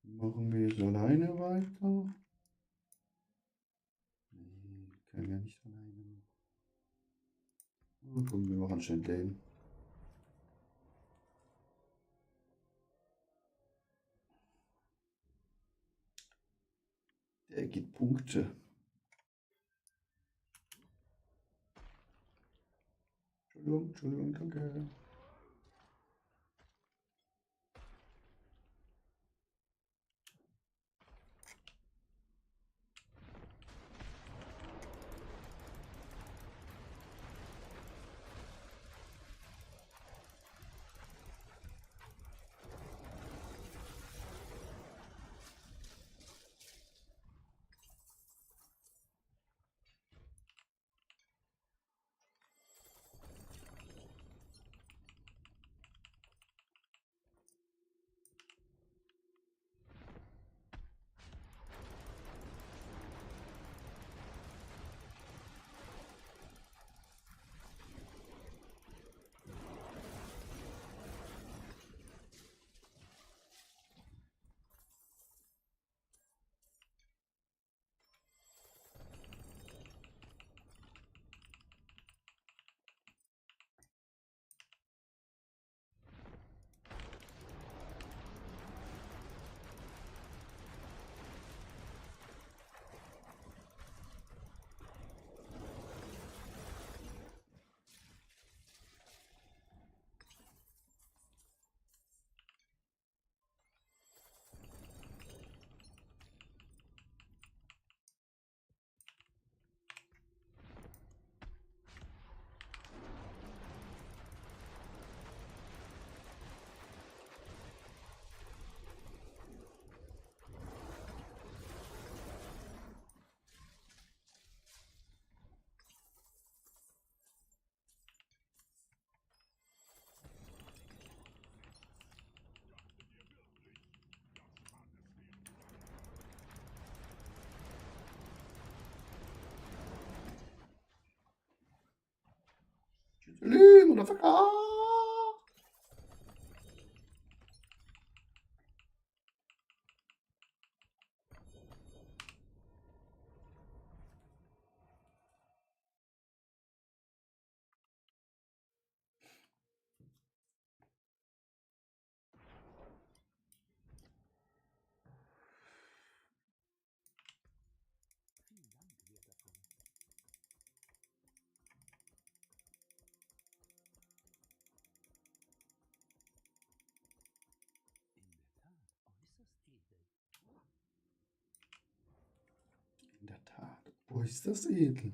Machen wir jetzt alleine weiter? Nee, können wir nicht alleine. Oh, komm, wir machen schnell den. Der gibt Punkte. Entschuldigung, danke. Motherfucker! In der Tat, wo ist das edel?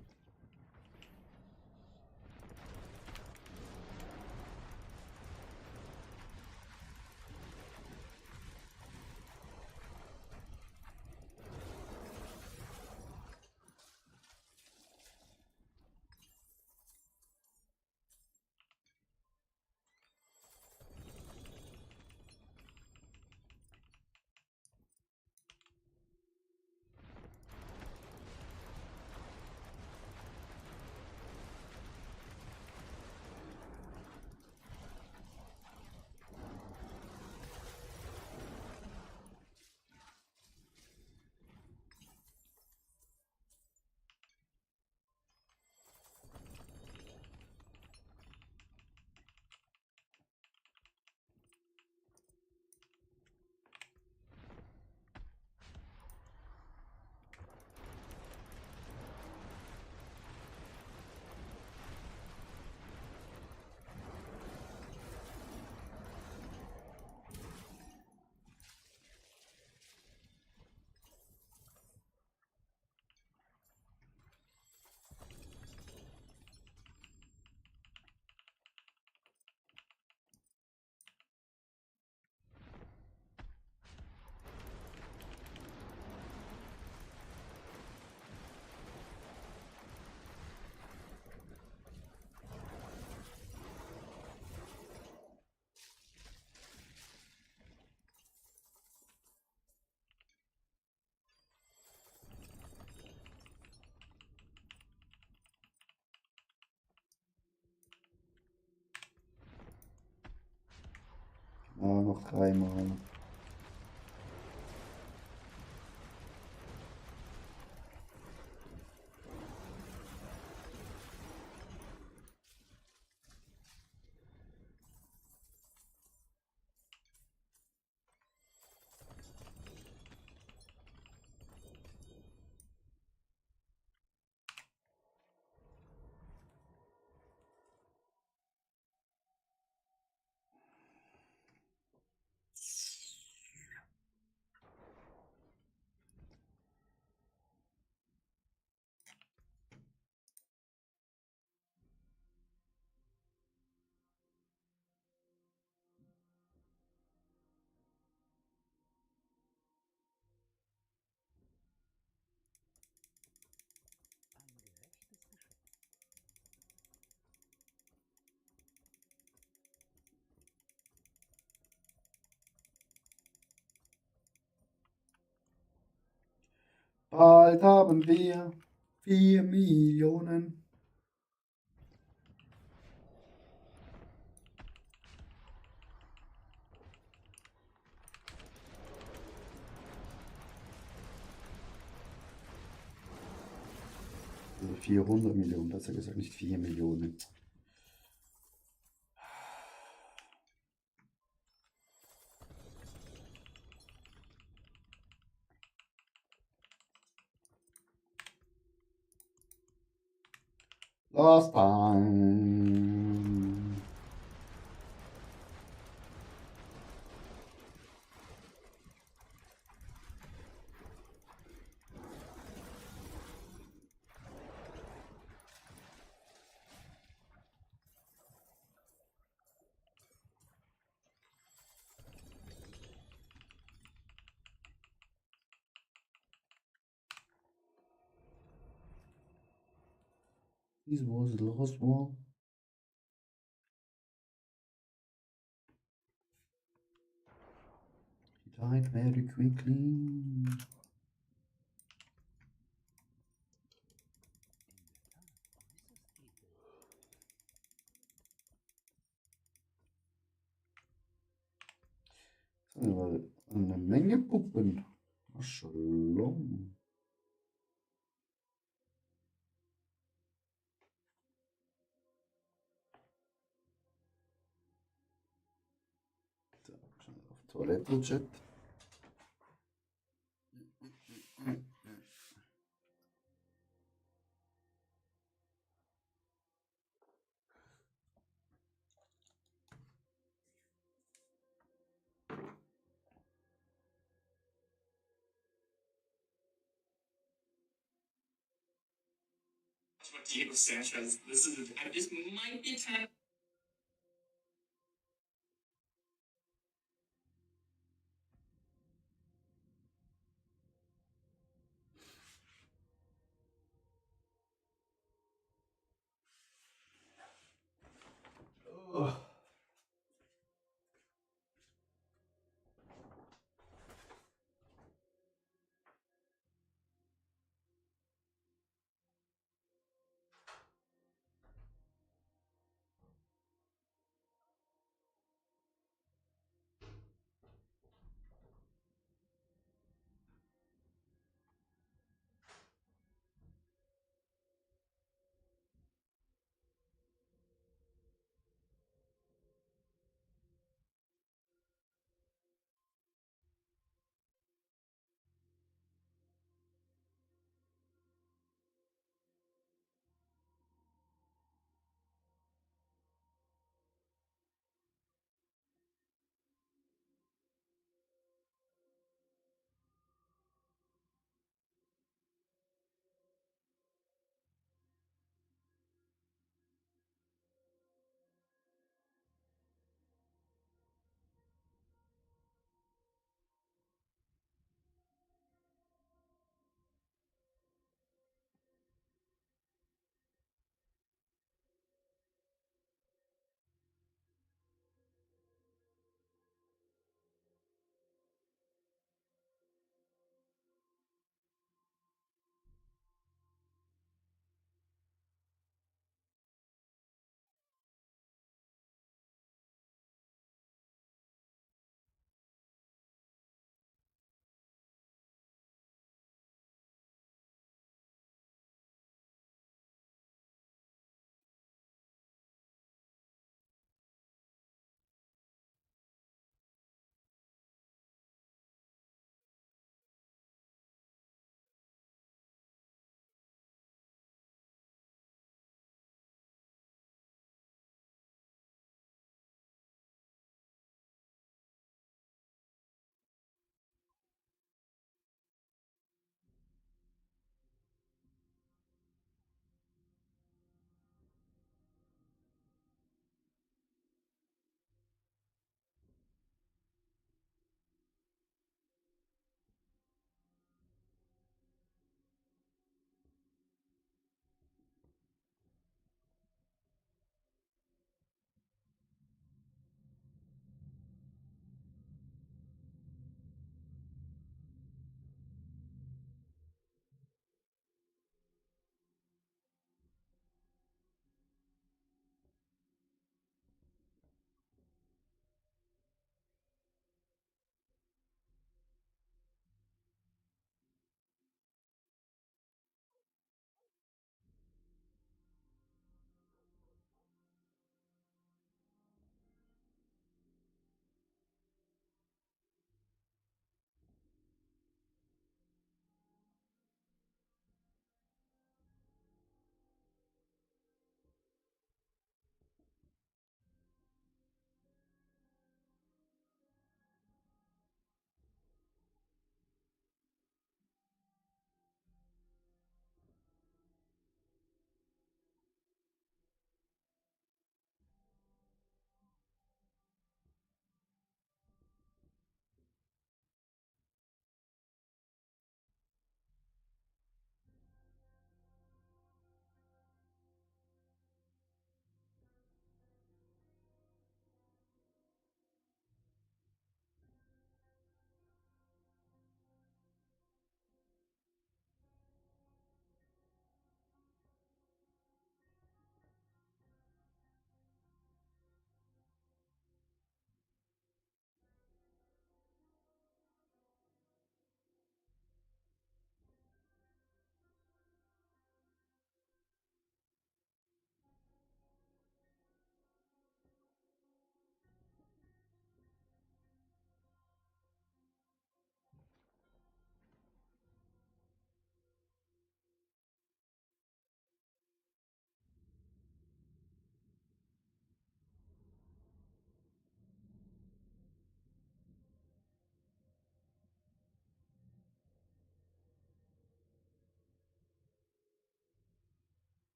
noch 3-mal. Bald haben wir 4 Millionen. Also 400 Millionen, besser gesagt, nicht 4 Millionen. Last time. This was the last one. He died very quickly. Das sind aber eine Menge Puppen. Maschallah. So, schnell auf Toilette, Chat. Diego Sanchez. This might be time.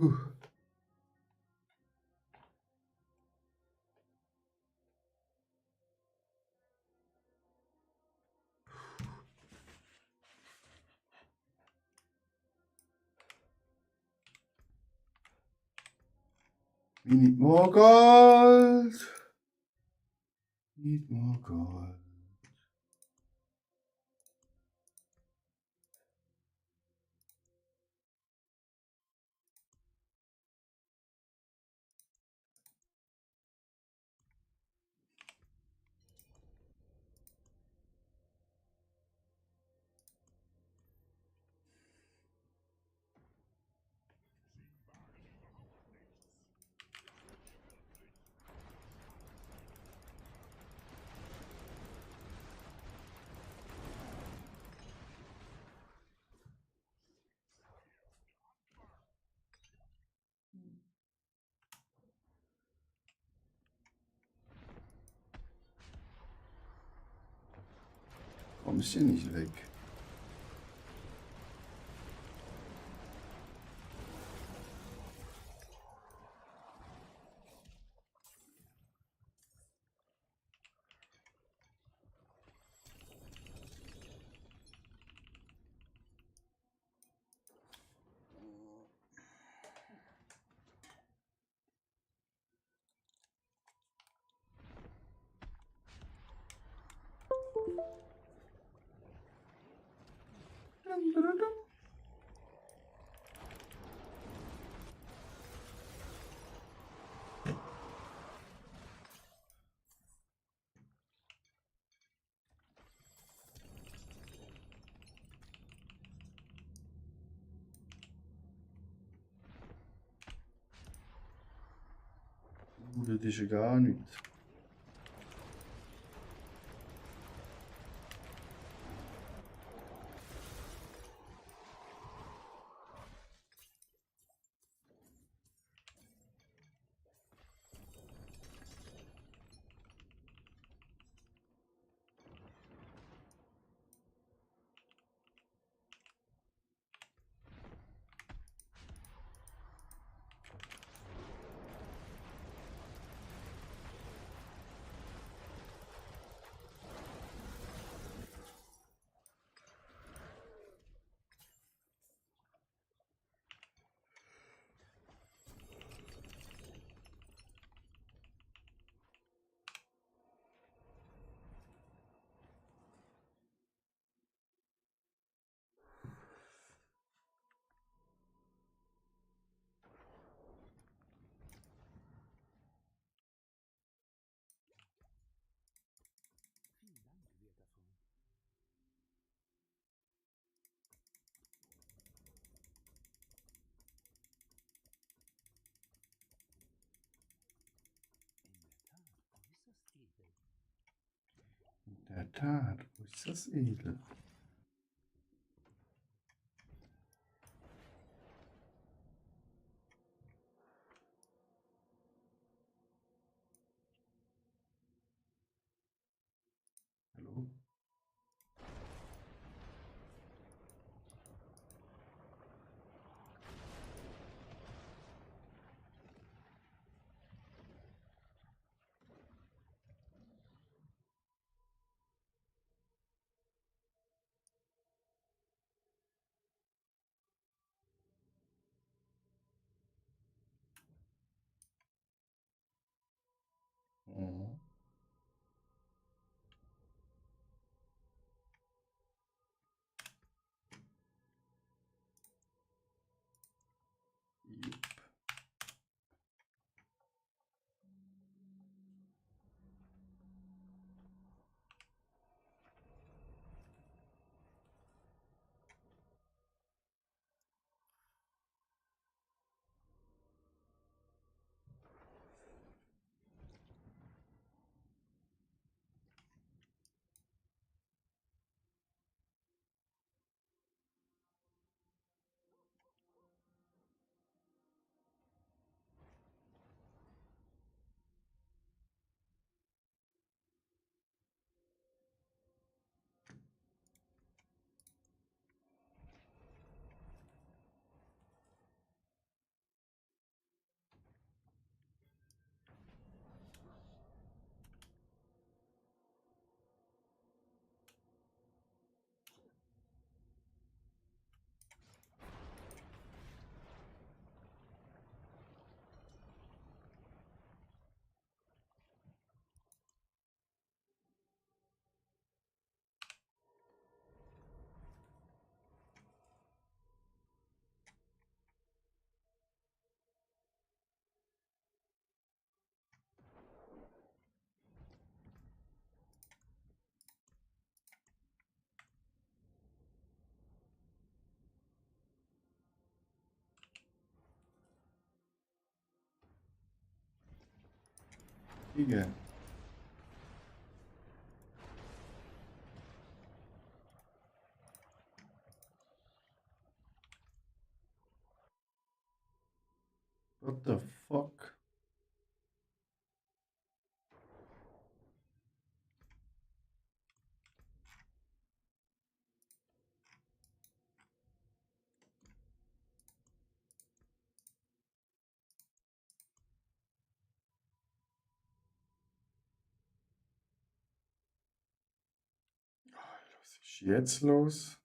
Puh. We need more gold. Need more gold. Kommst hier nicht weg. Dum, dum, dum. Das ist ja gar nichts. In der Tat, wo ist das edel? Hallo? Kriege. What the fuck? Was ist jetzt los?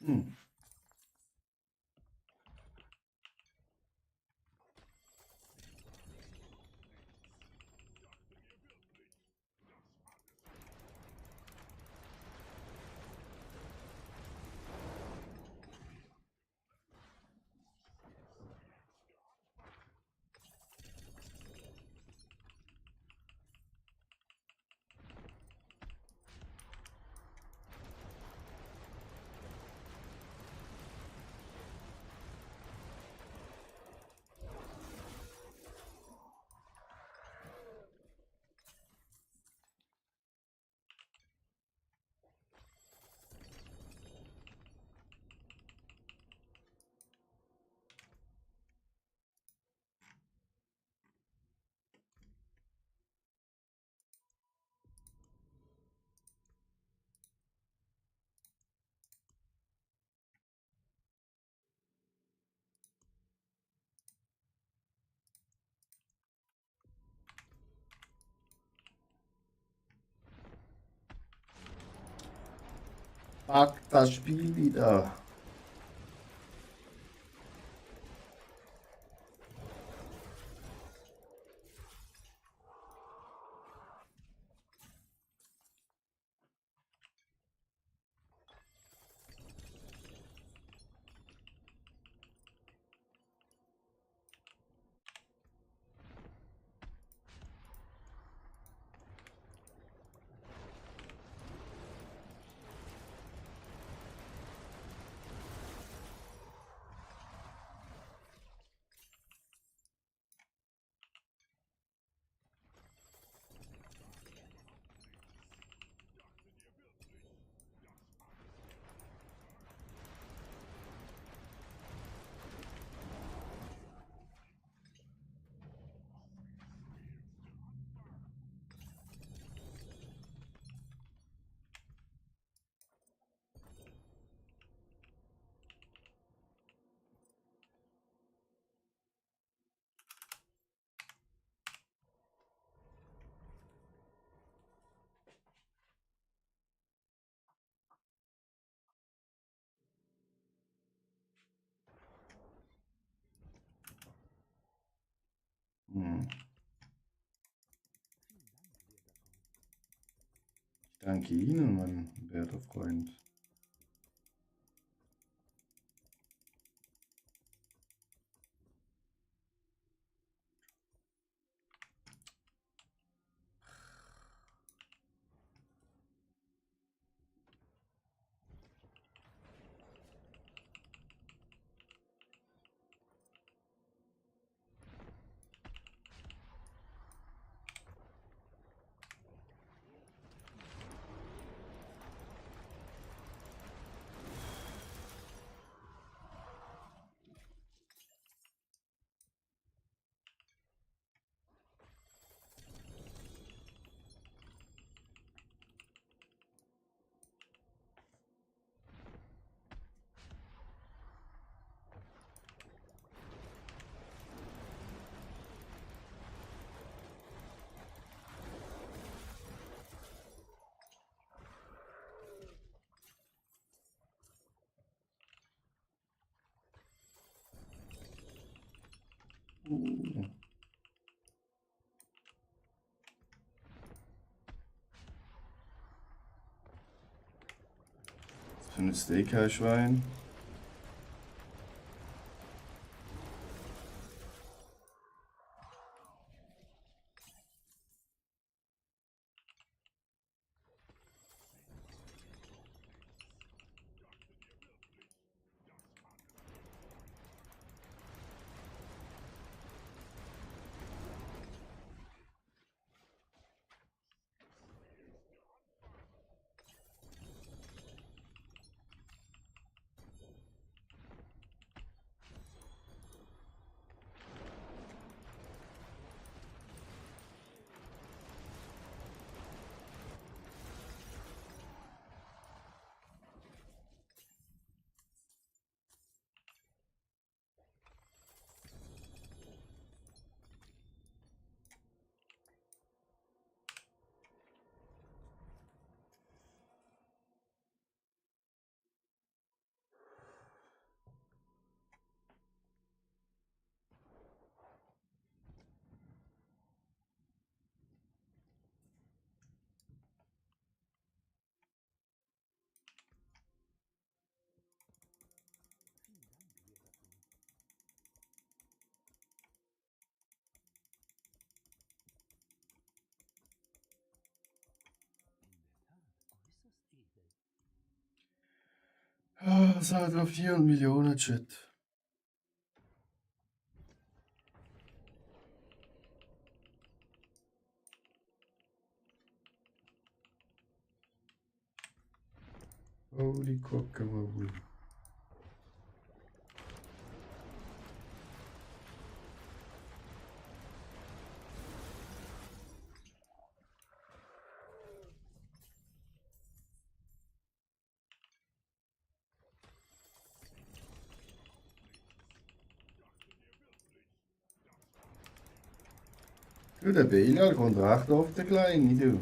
Hm. Fuck das Spiel wieder. Hm. Ich danke Ihnen, mein werter Freund. Was für ein Steakhouse-Schwein. Ah, es hat auf 4 Millionen Chat. Holy Guacamole. Du, der Bela kommt recht auf den Kleinen, du.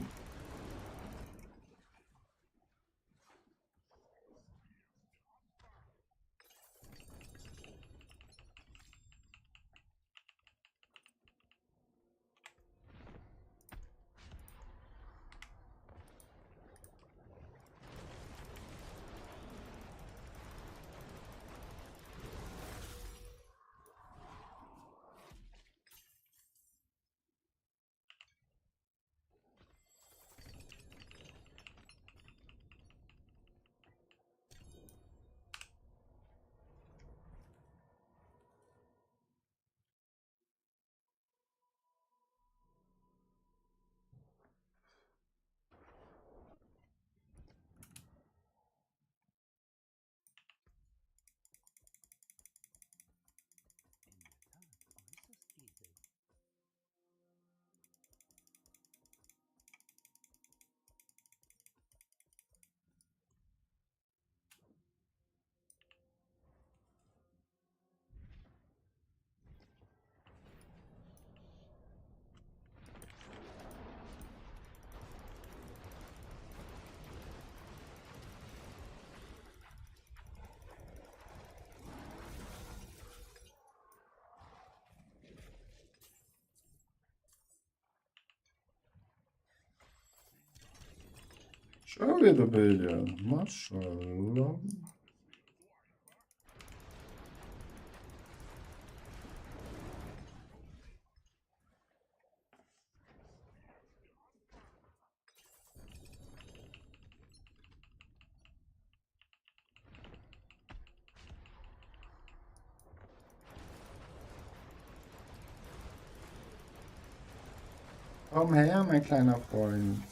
Schon wieder Bela. Maschallah. Komm her, mein kleiner Freund.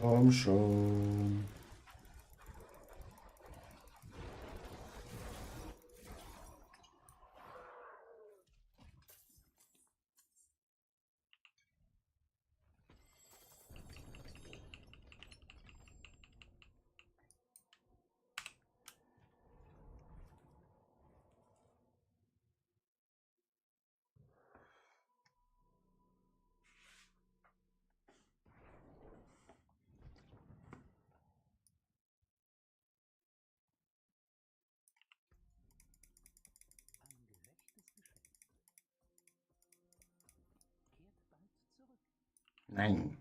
Komm schon. Nein.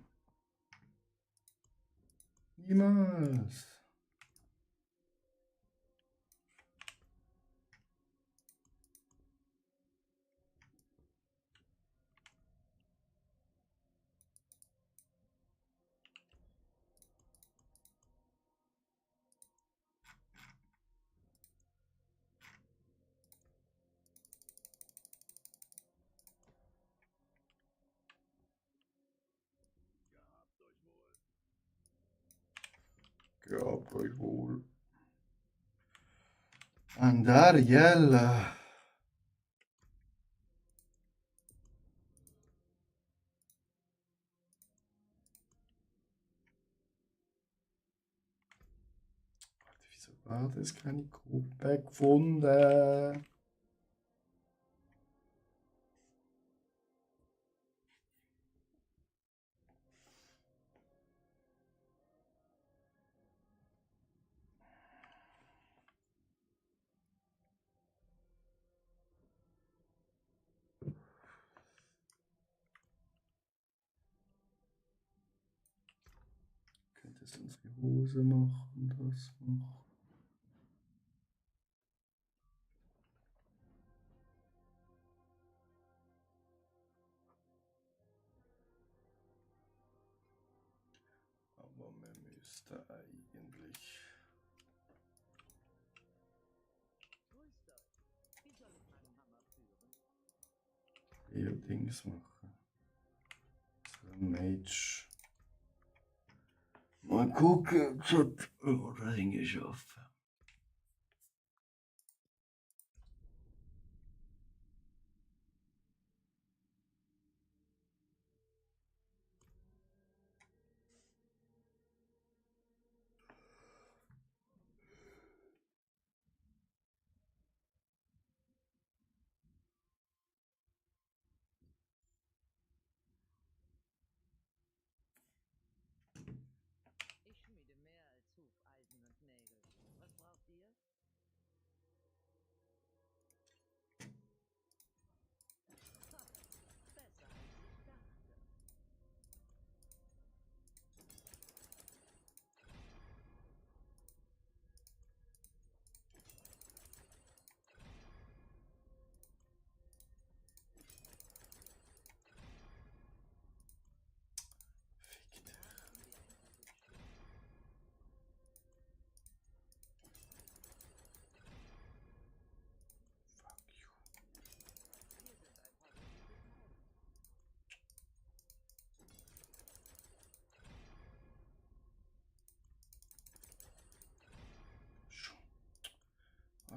Niemals. Gehabt euch wohl. Andariella. Wieso war das keine Gruppe gefunden? Könnte es unsere Hose machen, das machen. Aber man müsste eigentlich Grüßt euch. Wie soll ich meinen Hammer führen? eher Dings machen. So ein Mage. Mal gucken, ob das hingeschafft. Ich schmiede mehr als Hufeisen und Nägel. Was braucht ihr? Ha, besser als ich dachte.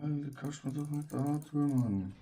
Alter, kannst du mir doch nicht antun, Mann.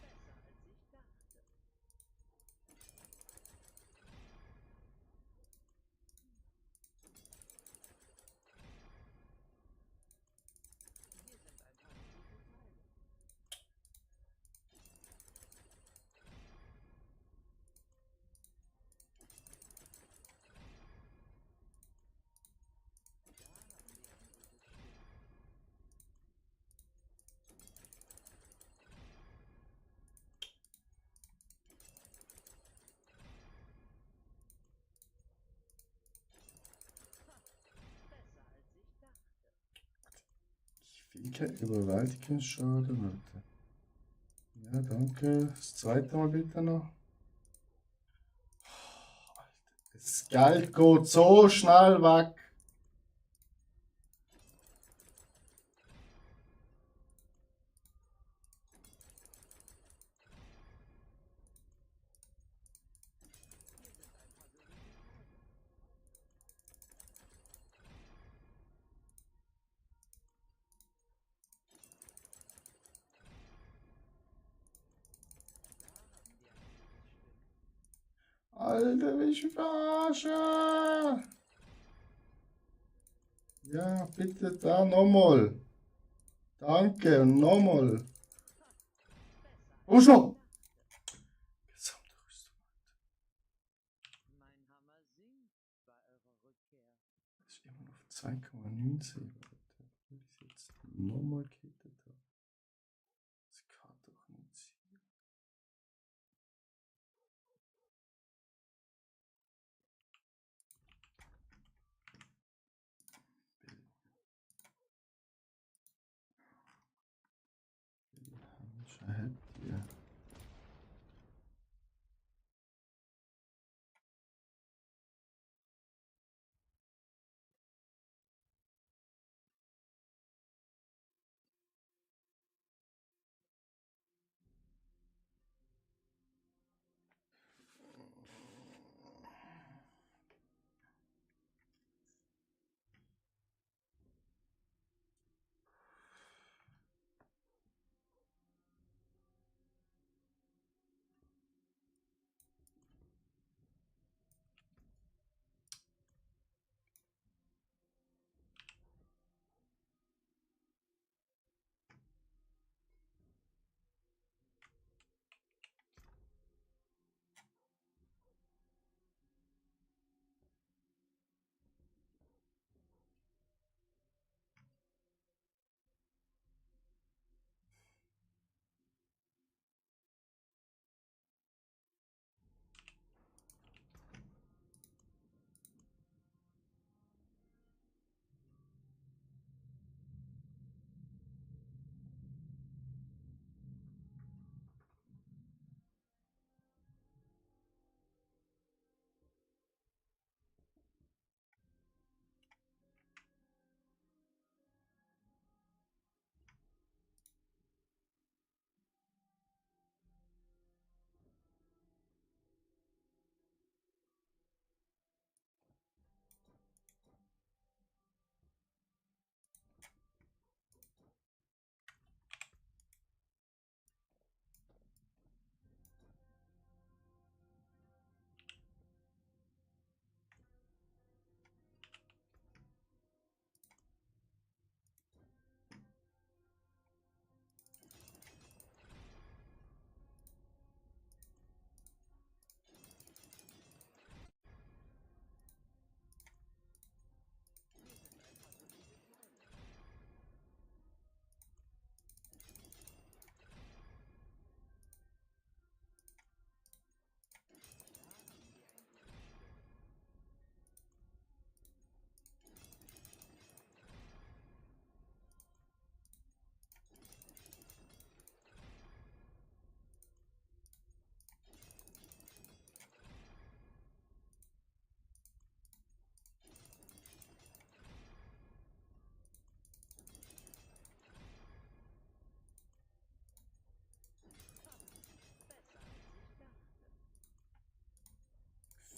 Fähigkeit Überwältigungsschaden, Alter. Ja, danke. Das zweite Mal bitte noch. Oh, Alter, das Geld geht so schnell weg. Alter, welche Verarsche! Ja, bitte da nochmal. Danke, und nochmal. Oh schon! Gesamte Rüstung. Mein Hammer singt bei eurer Rückkehr. Das ist immer noch 2,19. Will ich jetzt nochmal gekittet haben. Das kann doch nicht sein. Schau her, hier.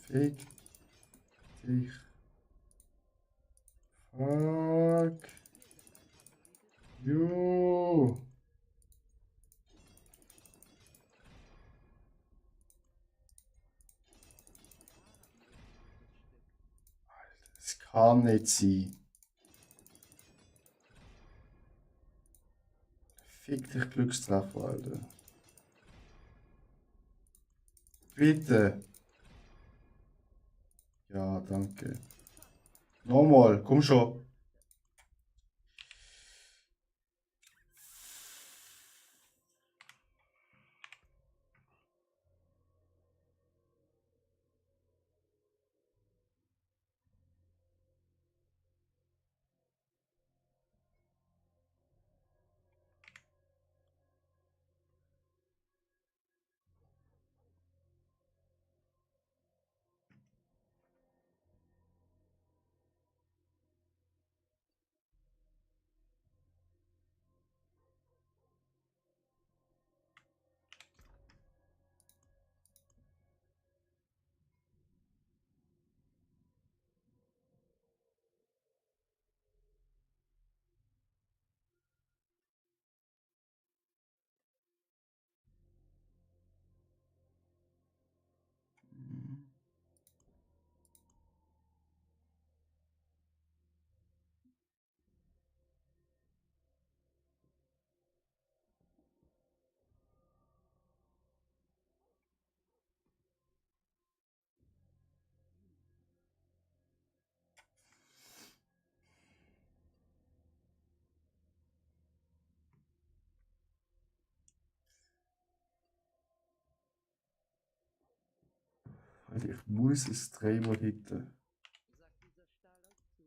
Fick dich. Fuck you. Alter, das kann nicht sein. Fick dich, Glückstreffer, Alter. Bitte. Ja, danke. Nochmal, komm schon. Alter, ich muss es dreimal hitten. Sagt dieser Stahl euch zu?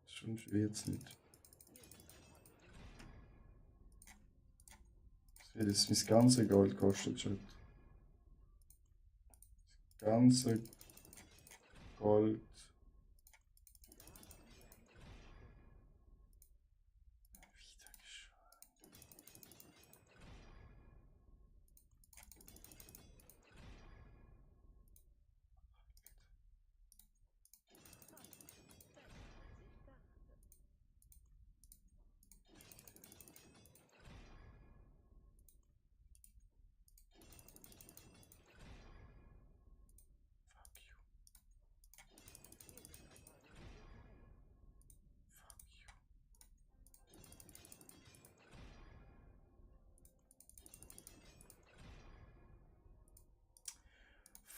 Schon schwer jetzt nicht. Das wird jetzt mein ganzes Gold kostet, Chat. Das ganze Gold. Wieder geschrieben.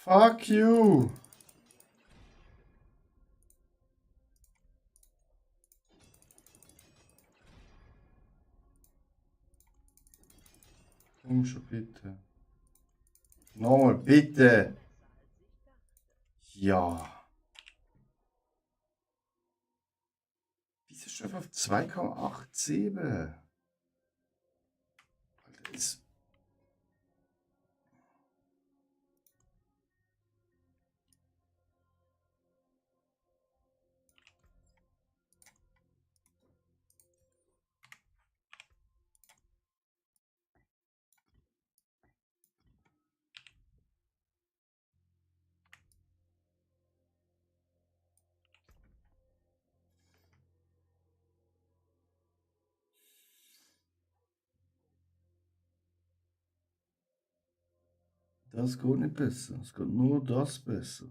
Fuck you. Fuck you! Komm schon bitte. Nochmal, bitte! Ja. Wieso schon auf 2,87? Alter, ist. Das geht nicht besser. Es geht nur das besser.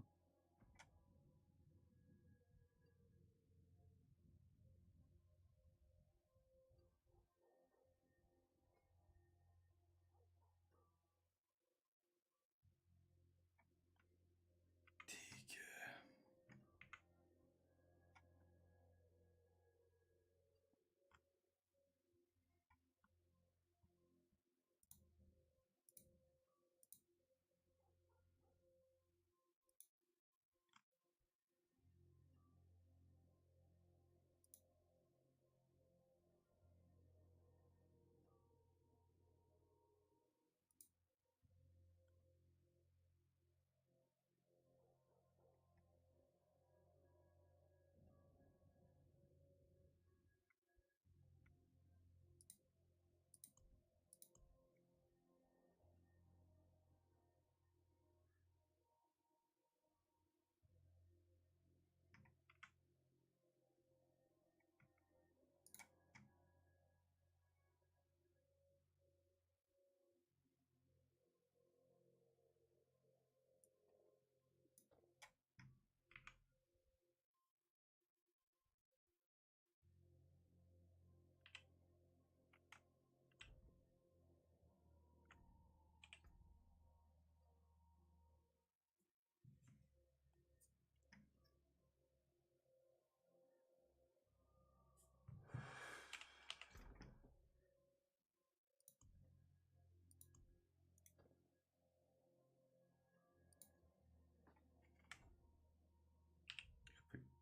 Digga.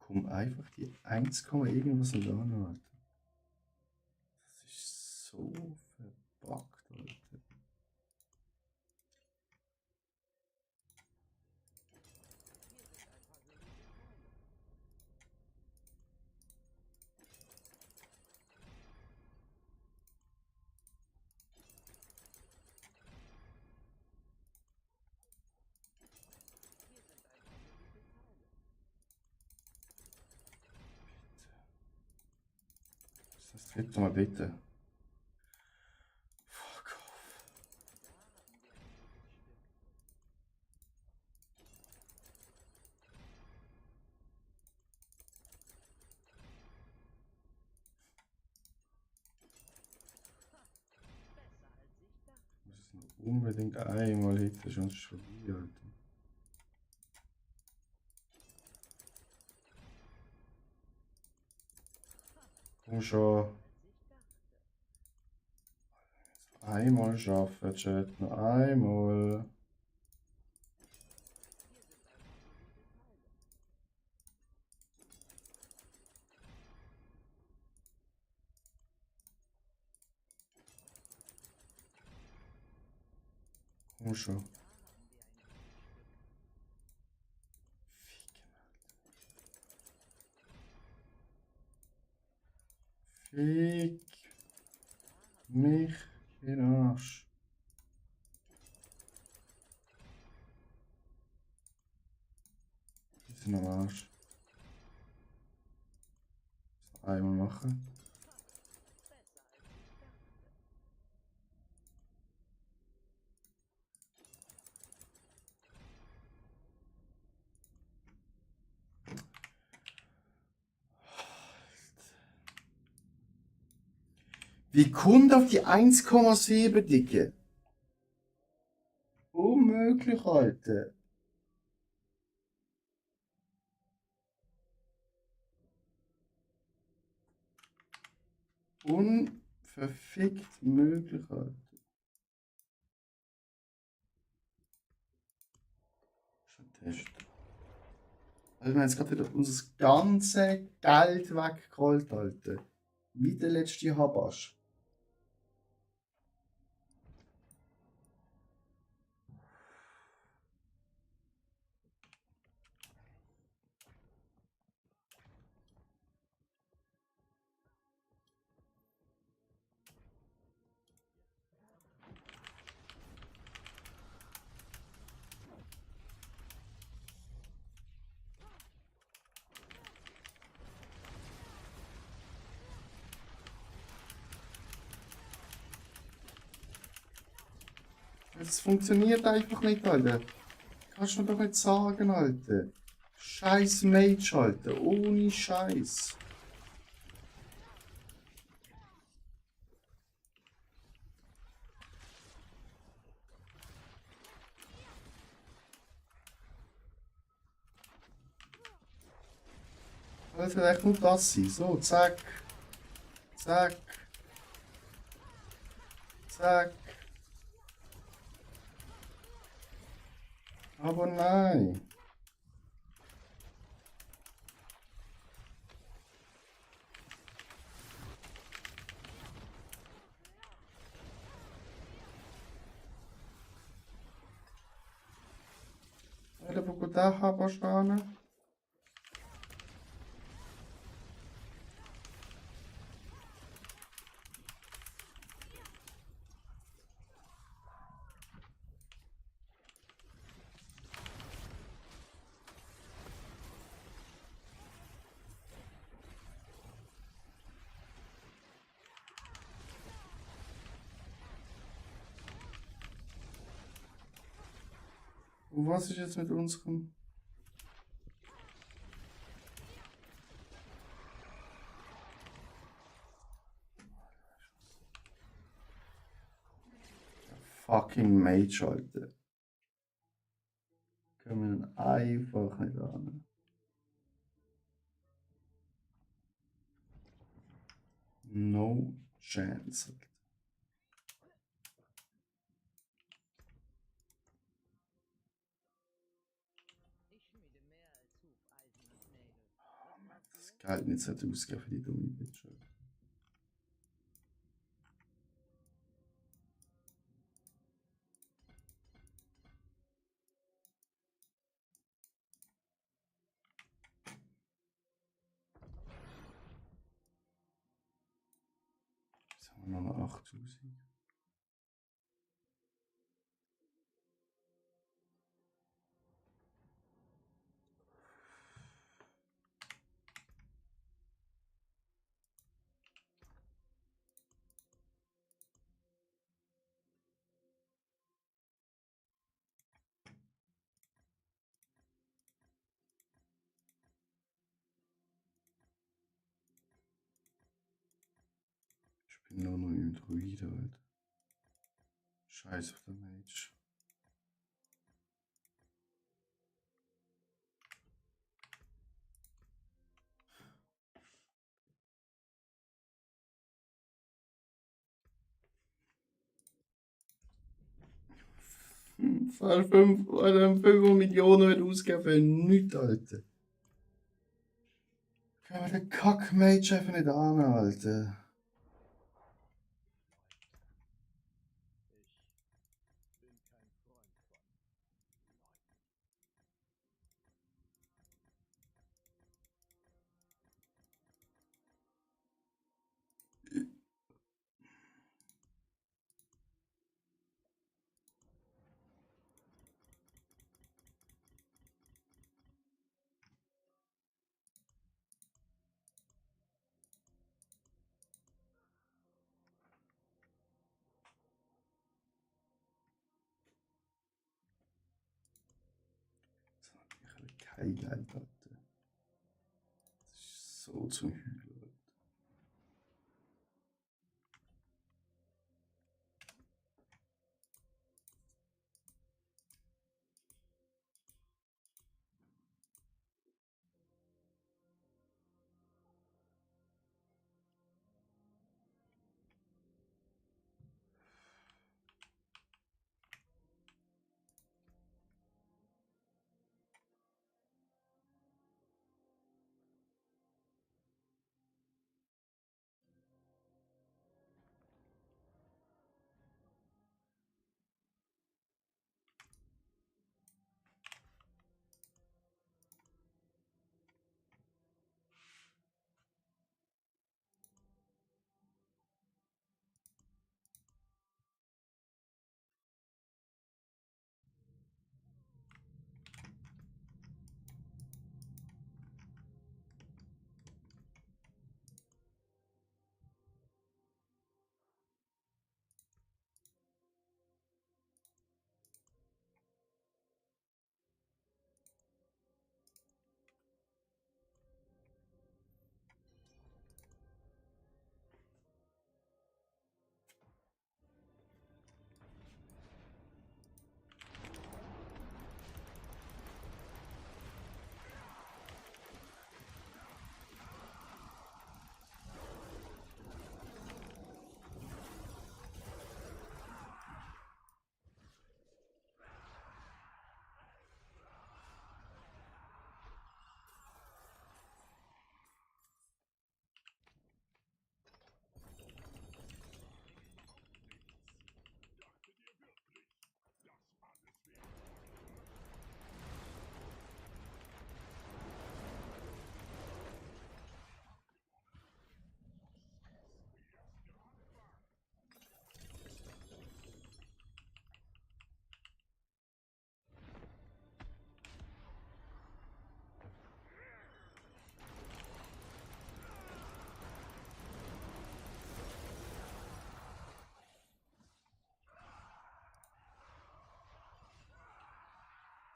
Komm einfach die 1, irgendwas und an, Alter. Das ist so verbuggt, Alter. Das dritte Mal bitte. Fuck off. Ich muss es noch unbedingt einmal hitten, sonst schon wieder, Alter. Komm schon. Einmal schaffen, Chat. Noch einmal. Komm schon. Fick mich in den Arsch. Die sind am Arsch. Das einmal machen. Wie kommt auf die 1,7 Dicke? Unmöglich, Alter. Unverfickt möglich, Alter. Schon Test. Also wir haben jetzt gerade wieder unser ganzes Geld weggeholt, Alter. Wie der letzte Habasch. Es funktioniert einfach nicht, Alter. Kannst du mir doch nicht sagen, Alter. Scheiß Mage, Alter. Ohne Scheiß. Das wird echt nur das sein. So, zack. Zack. Zack. Aber nein. Olha para botar a rapazana. Und was ist jetzt mit unserem... Fucking Mage, Alter. Können wir ihn einfach nicht an. No chance. Alter. Ich schmiede mehr als Hufeisen und Nägel. Was machst Das du? Geld nicht so ausgeben für die dumme Bitch. Alter. Jetzt haben wir noch 8000. Ich bin nur noch im Druide, Alter. Scheiß auf den Mage. Fast 5 Millionen wird ausgeben für nichts, Alter. Können wir den Kack-Mage einfach nicht an, Alter. Ich bin kein Freund kein Geld, Alter. Das ist so zum Heulen.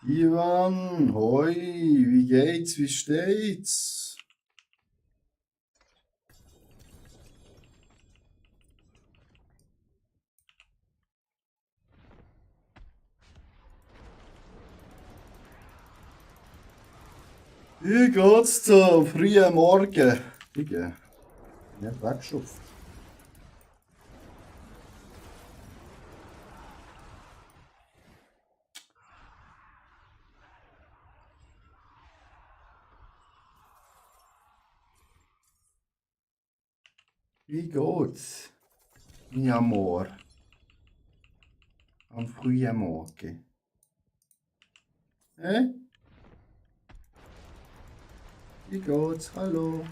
Ivan, hoi, wie geht's, wie steht's? Wie geht's da, frühen Morgen? Digga, nicht weggeschupft. Wie geht's, mi amor? Am frühen Morgen. Hä? Wie geht's? Hallo?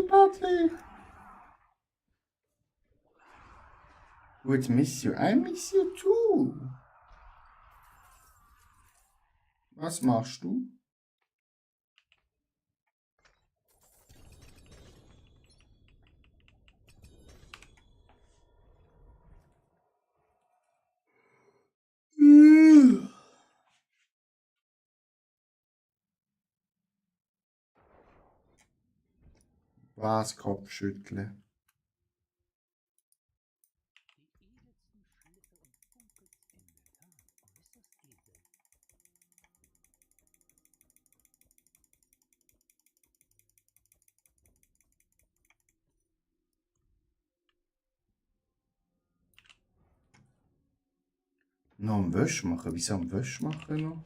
Patzi. Would miss you. I miss you too. Was machst du? Was Kopfschütteln? Noch am Wäsch machen? Wieso am Wäsch machen noch?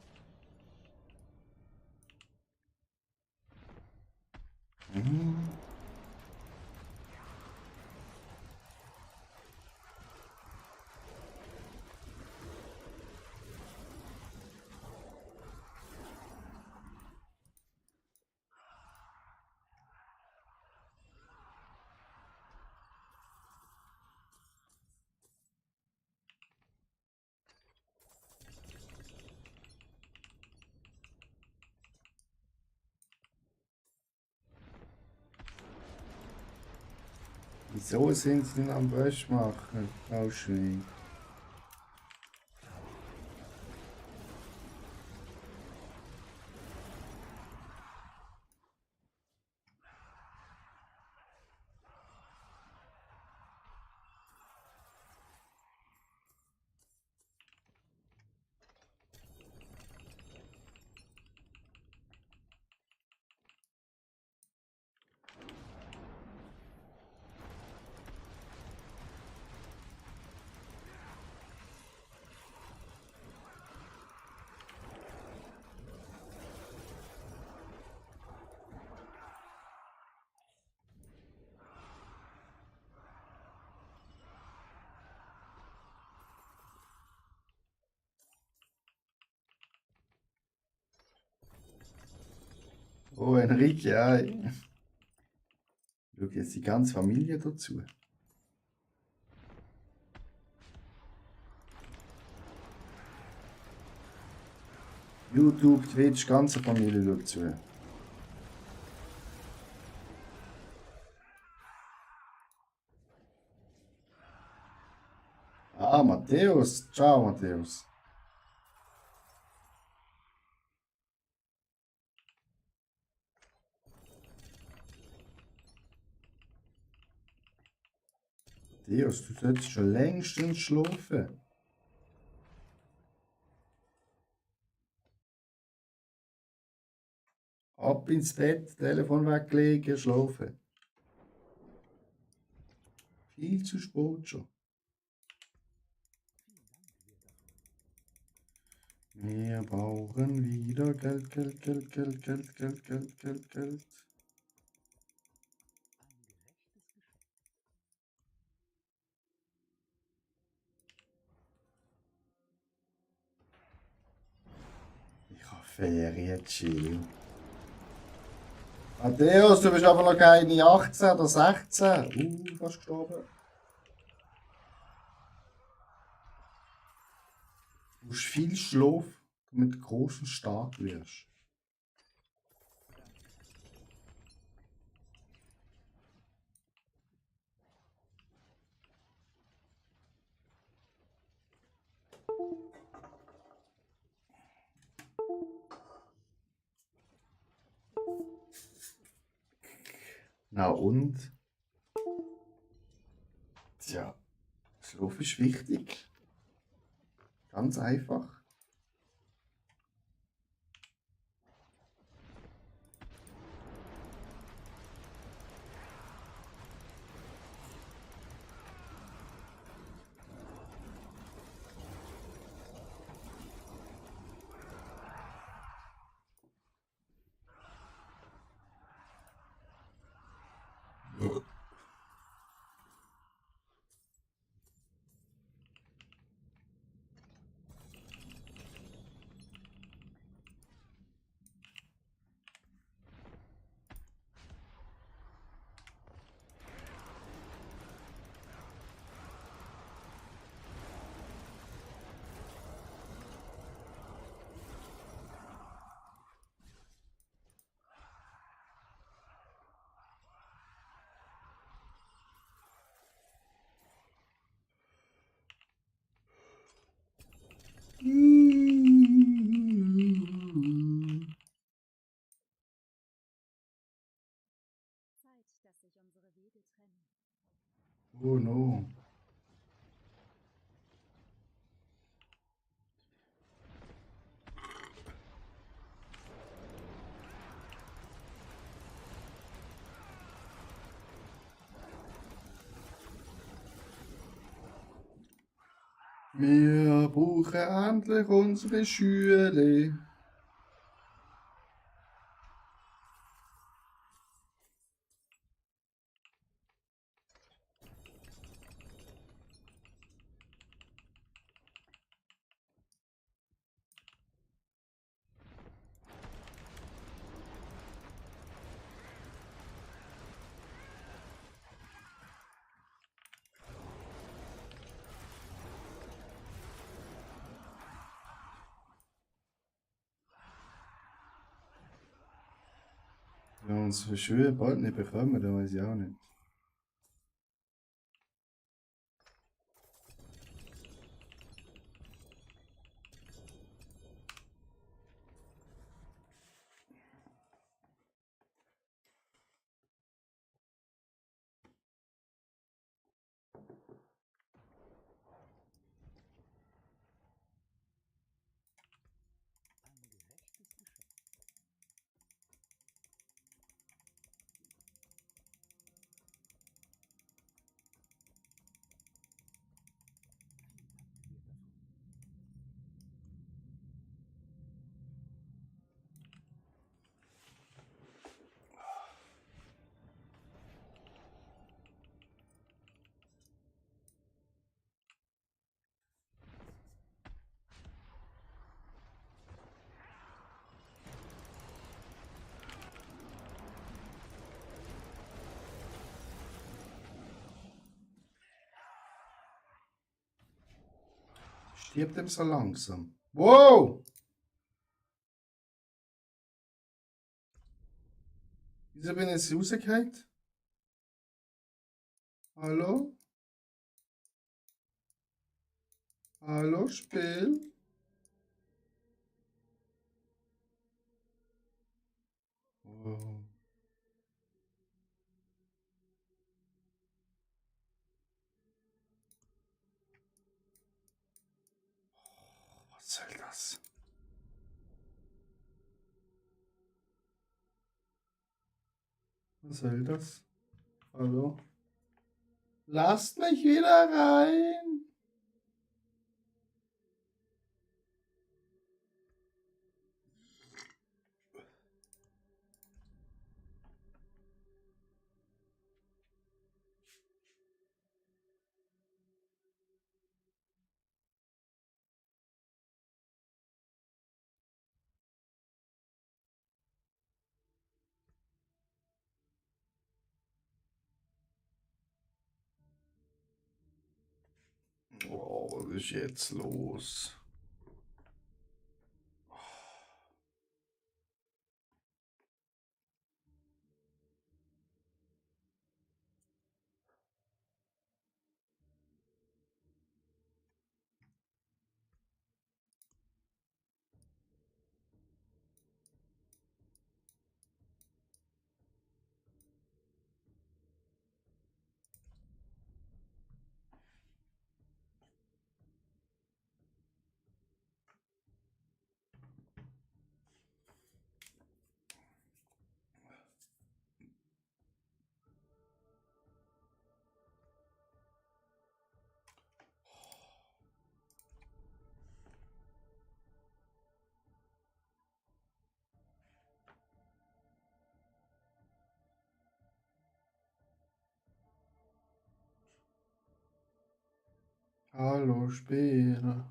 Mhm. Wieso sind sie denn am Wäsch machen? Oh, schön. Oh, Enrique, ja. Schau jetzt die ganze Familie dazu. YouTube, Twitch, ganze Familie dazu. Ah, Matthäus. Ciao, Matthäus. Matthäus, du solltest schon längstens schlafen. Ab ins Bett, Telefon weglegen, schlafen. Viel zu spät schon. Wir brauchen wieder Geld, Geld, Geld, Geld, Geld, Geld, Geld, Geld, Geld. Ich habe Ferien, chill. Matthäus, du bist aber noch keine 18 oder 16. Fast gestorben. Du musst viel schlafen, damit du groß und stark wirst. Na und? Tja, Schlaf ist wichtig. Ganz einfach. Oh no. Wir brauchen endlich unsere Schüle. Wenn wir unsere Schüler bald nicht bekommen, dann weiß ich auch nicht. stirbt dem so langsam. Wow! Wieso bin ich jetzt rausgefallen? Hallo? Hallo, Spiel? Oh. Was soll das? Was soll das? Hallo? Lasst mich wieder rein! Oh, was ist jetzt los? Hallo, Spiel.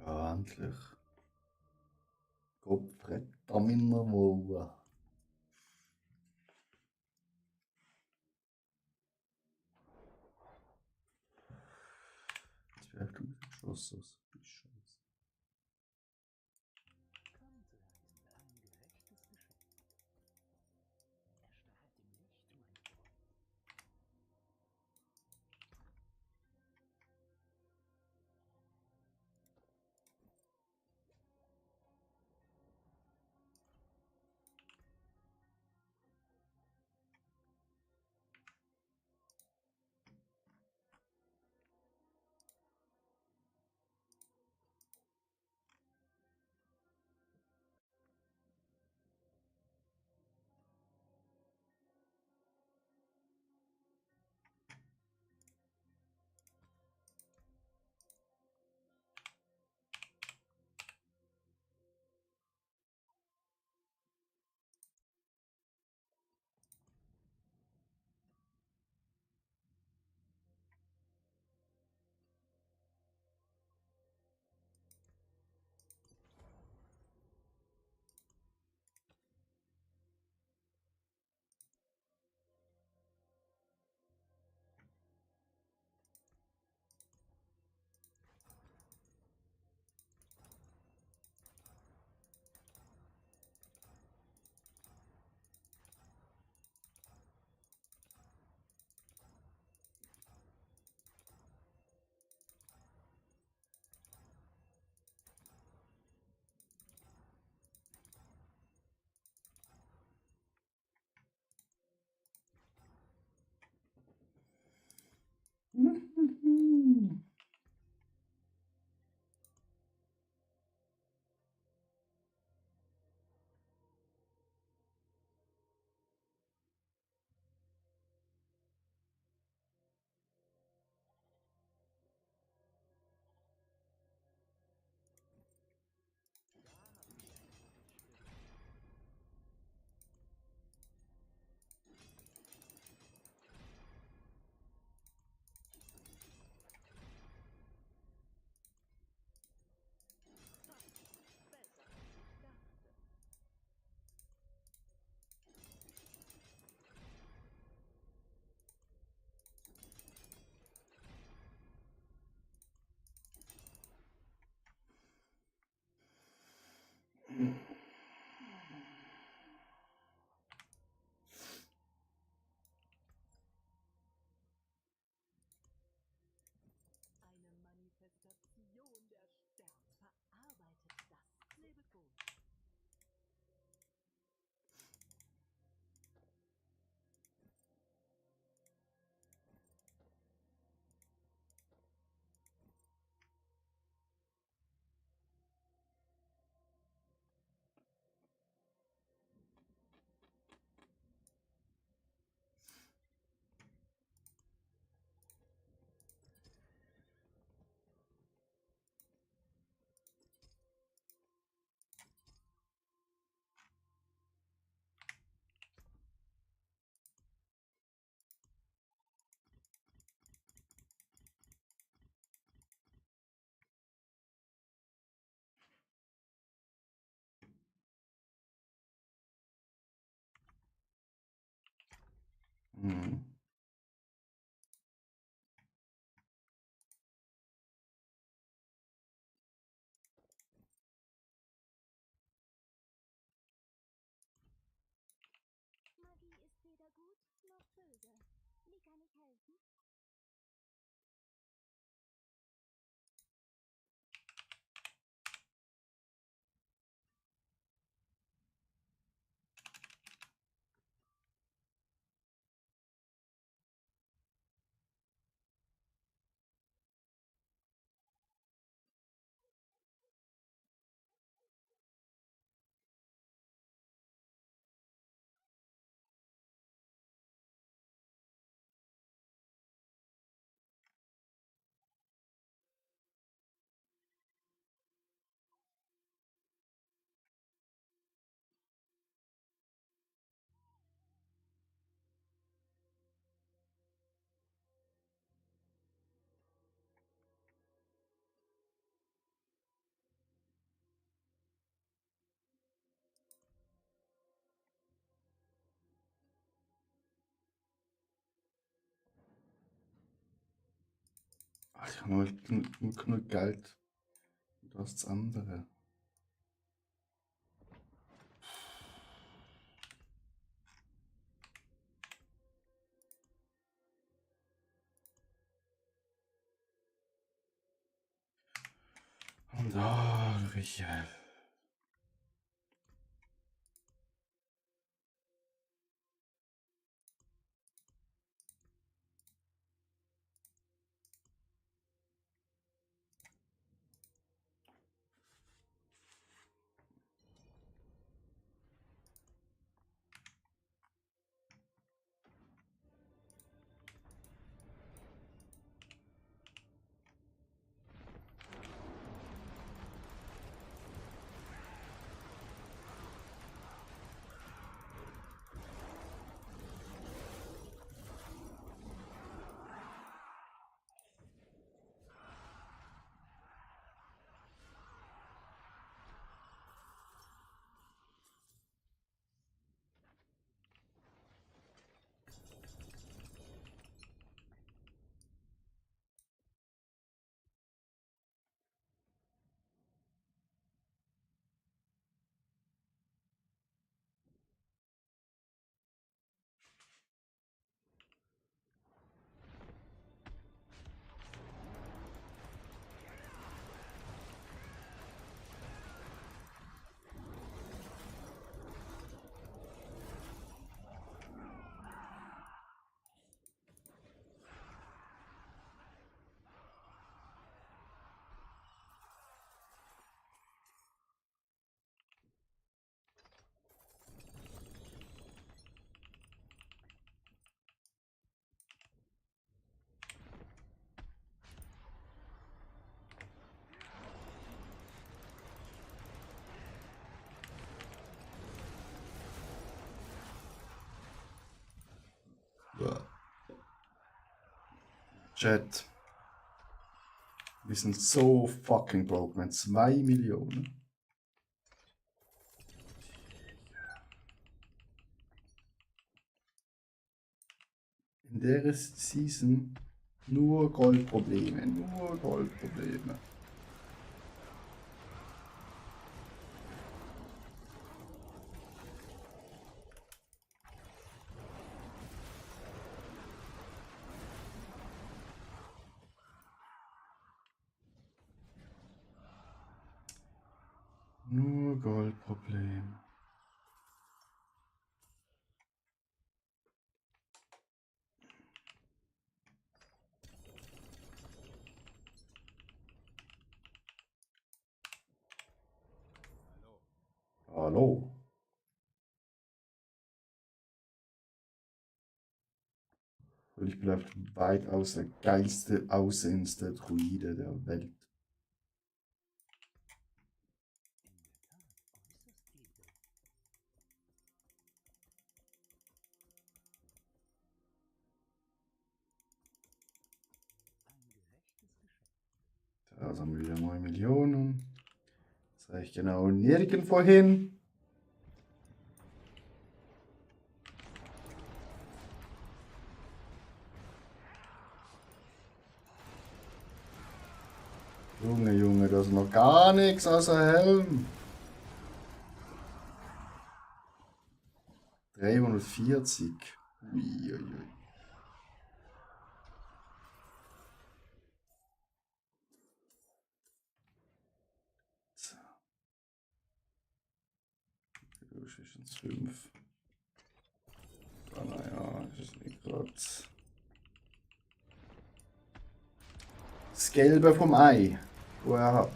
Ja, endlich. Gottfried Wolle. Jetzt wäre ich ausgeschlossen. Das ist scheiße. Hm. Magie ist weder gut noch böse. Wie kann ich helfen? Ich habe nur genug Geld. Und das andere. Und Michael. Chat. Wir sind so fucking broke. Wir haben 2 Millionen. In der Season nur Goldprobleme. Nur Goldprobleme. Nur Goldproblem. Hallo. Und ich bin einfach weitaus der geilste, aussehendste Druide der Welt. Da haben wir wieder 9 Millionen. Das reicht genau nirgendwo hin. Junge, Junge, das ist noch gar nichts außer Helm. 340. Uiuiui. So. Negotiations 5. Ah, naja, das ist nicht gerade. Das Gelbe vom Ei, wo er hat.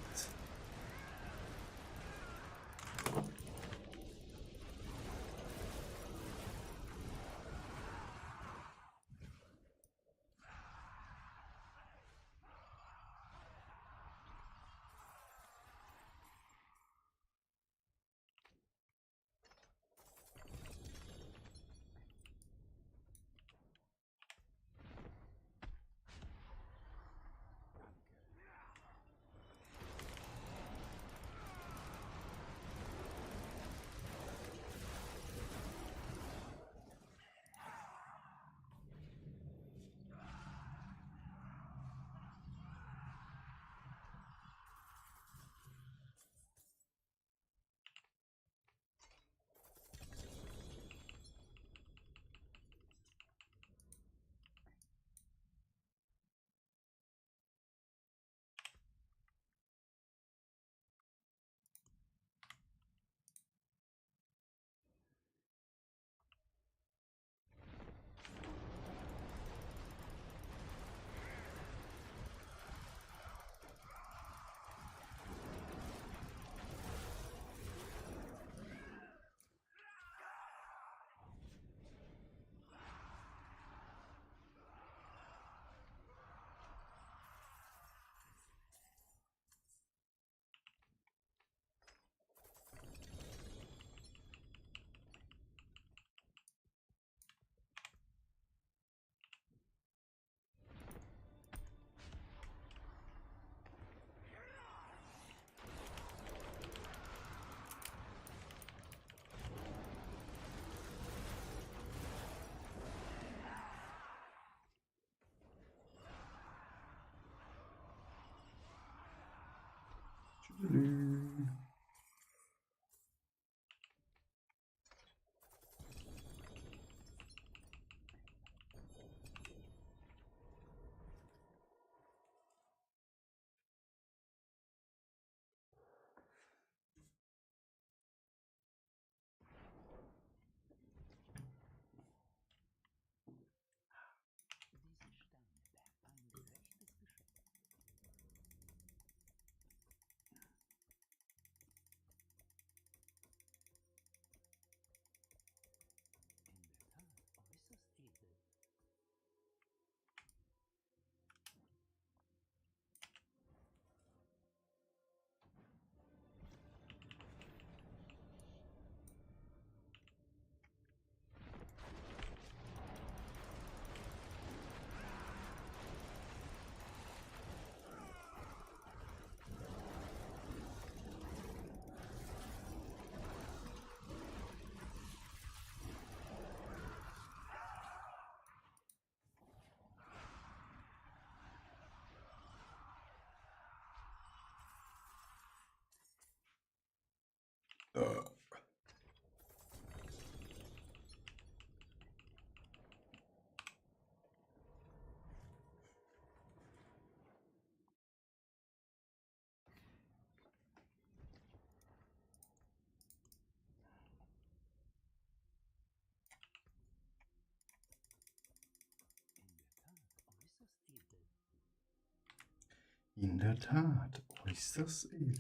In der Tat, äußerst edel.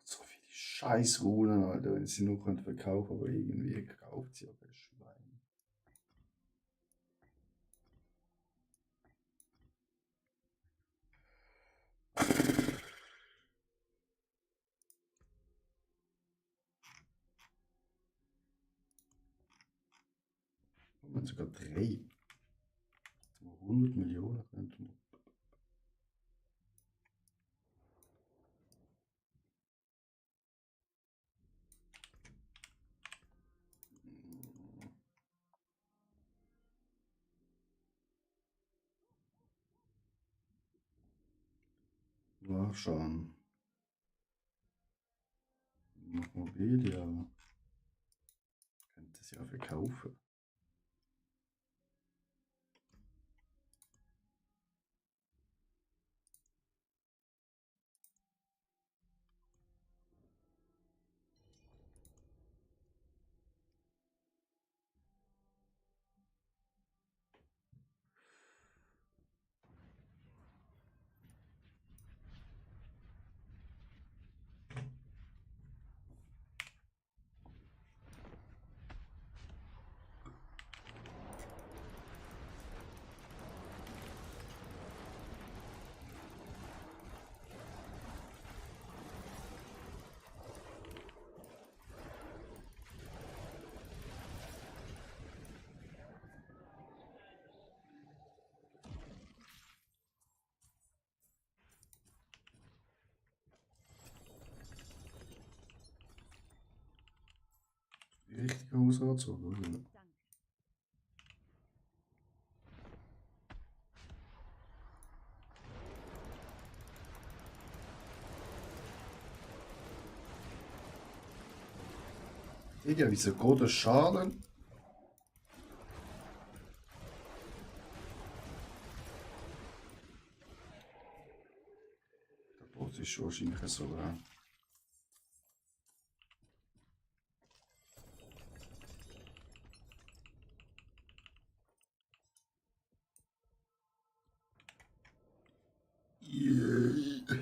So viele Scheißrunen, Alter, wenn sie nur könnt verkaufen, aber irgendwie kauft sie auch ein Schwein. Und sogar 3. 100 Millionen könnte man. War schon. Noch Mobilia. Könnte es ja verkaufen. Die richtige Hausratszone, oder? Danke. Ja, wieso geht das Schaden? Der Boss ist wahrscheinlich so dran. Yeah.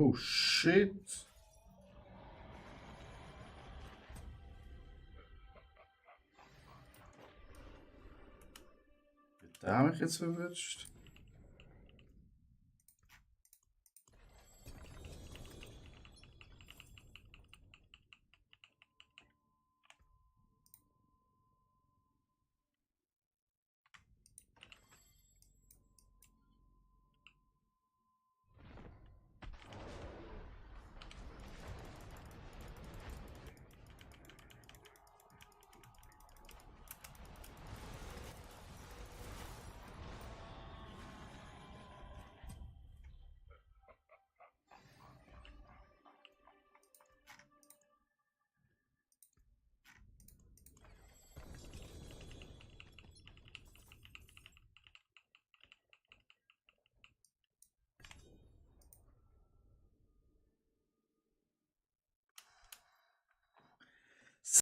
Oh shit. Da habe ich jetzt verwünscht.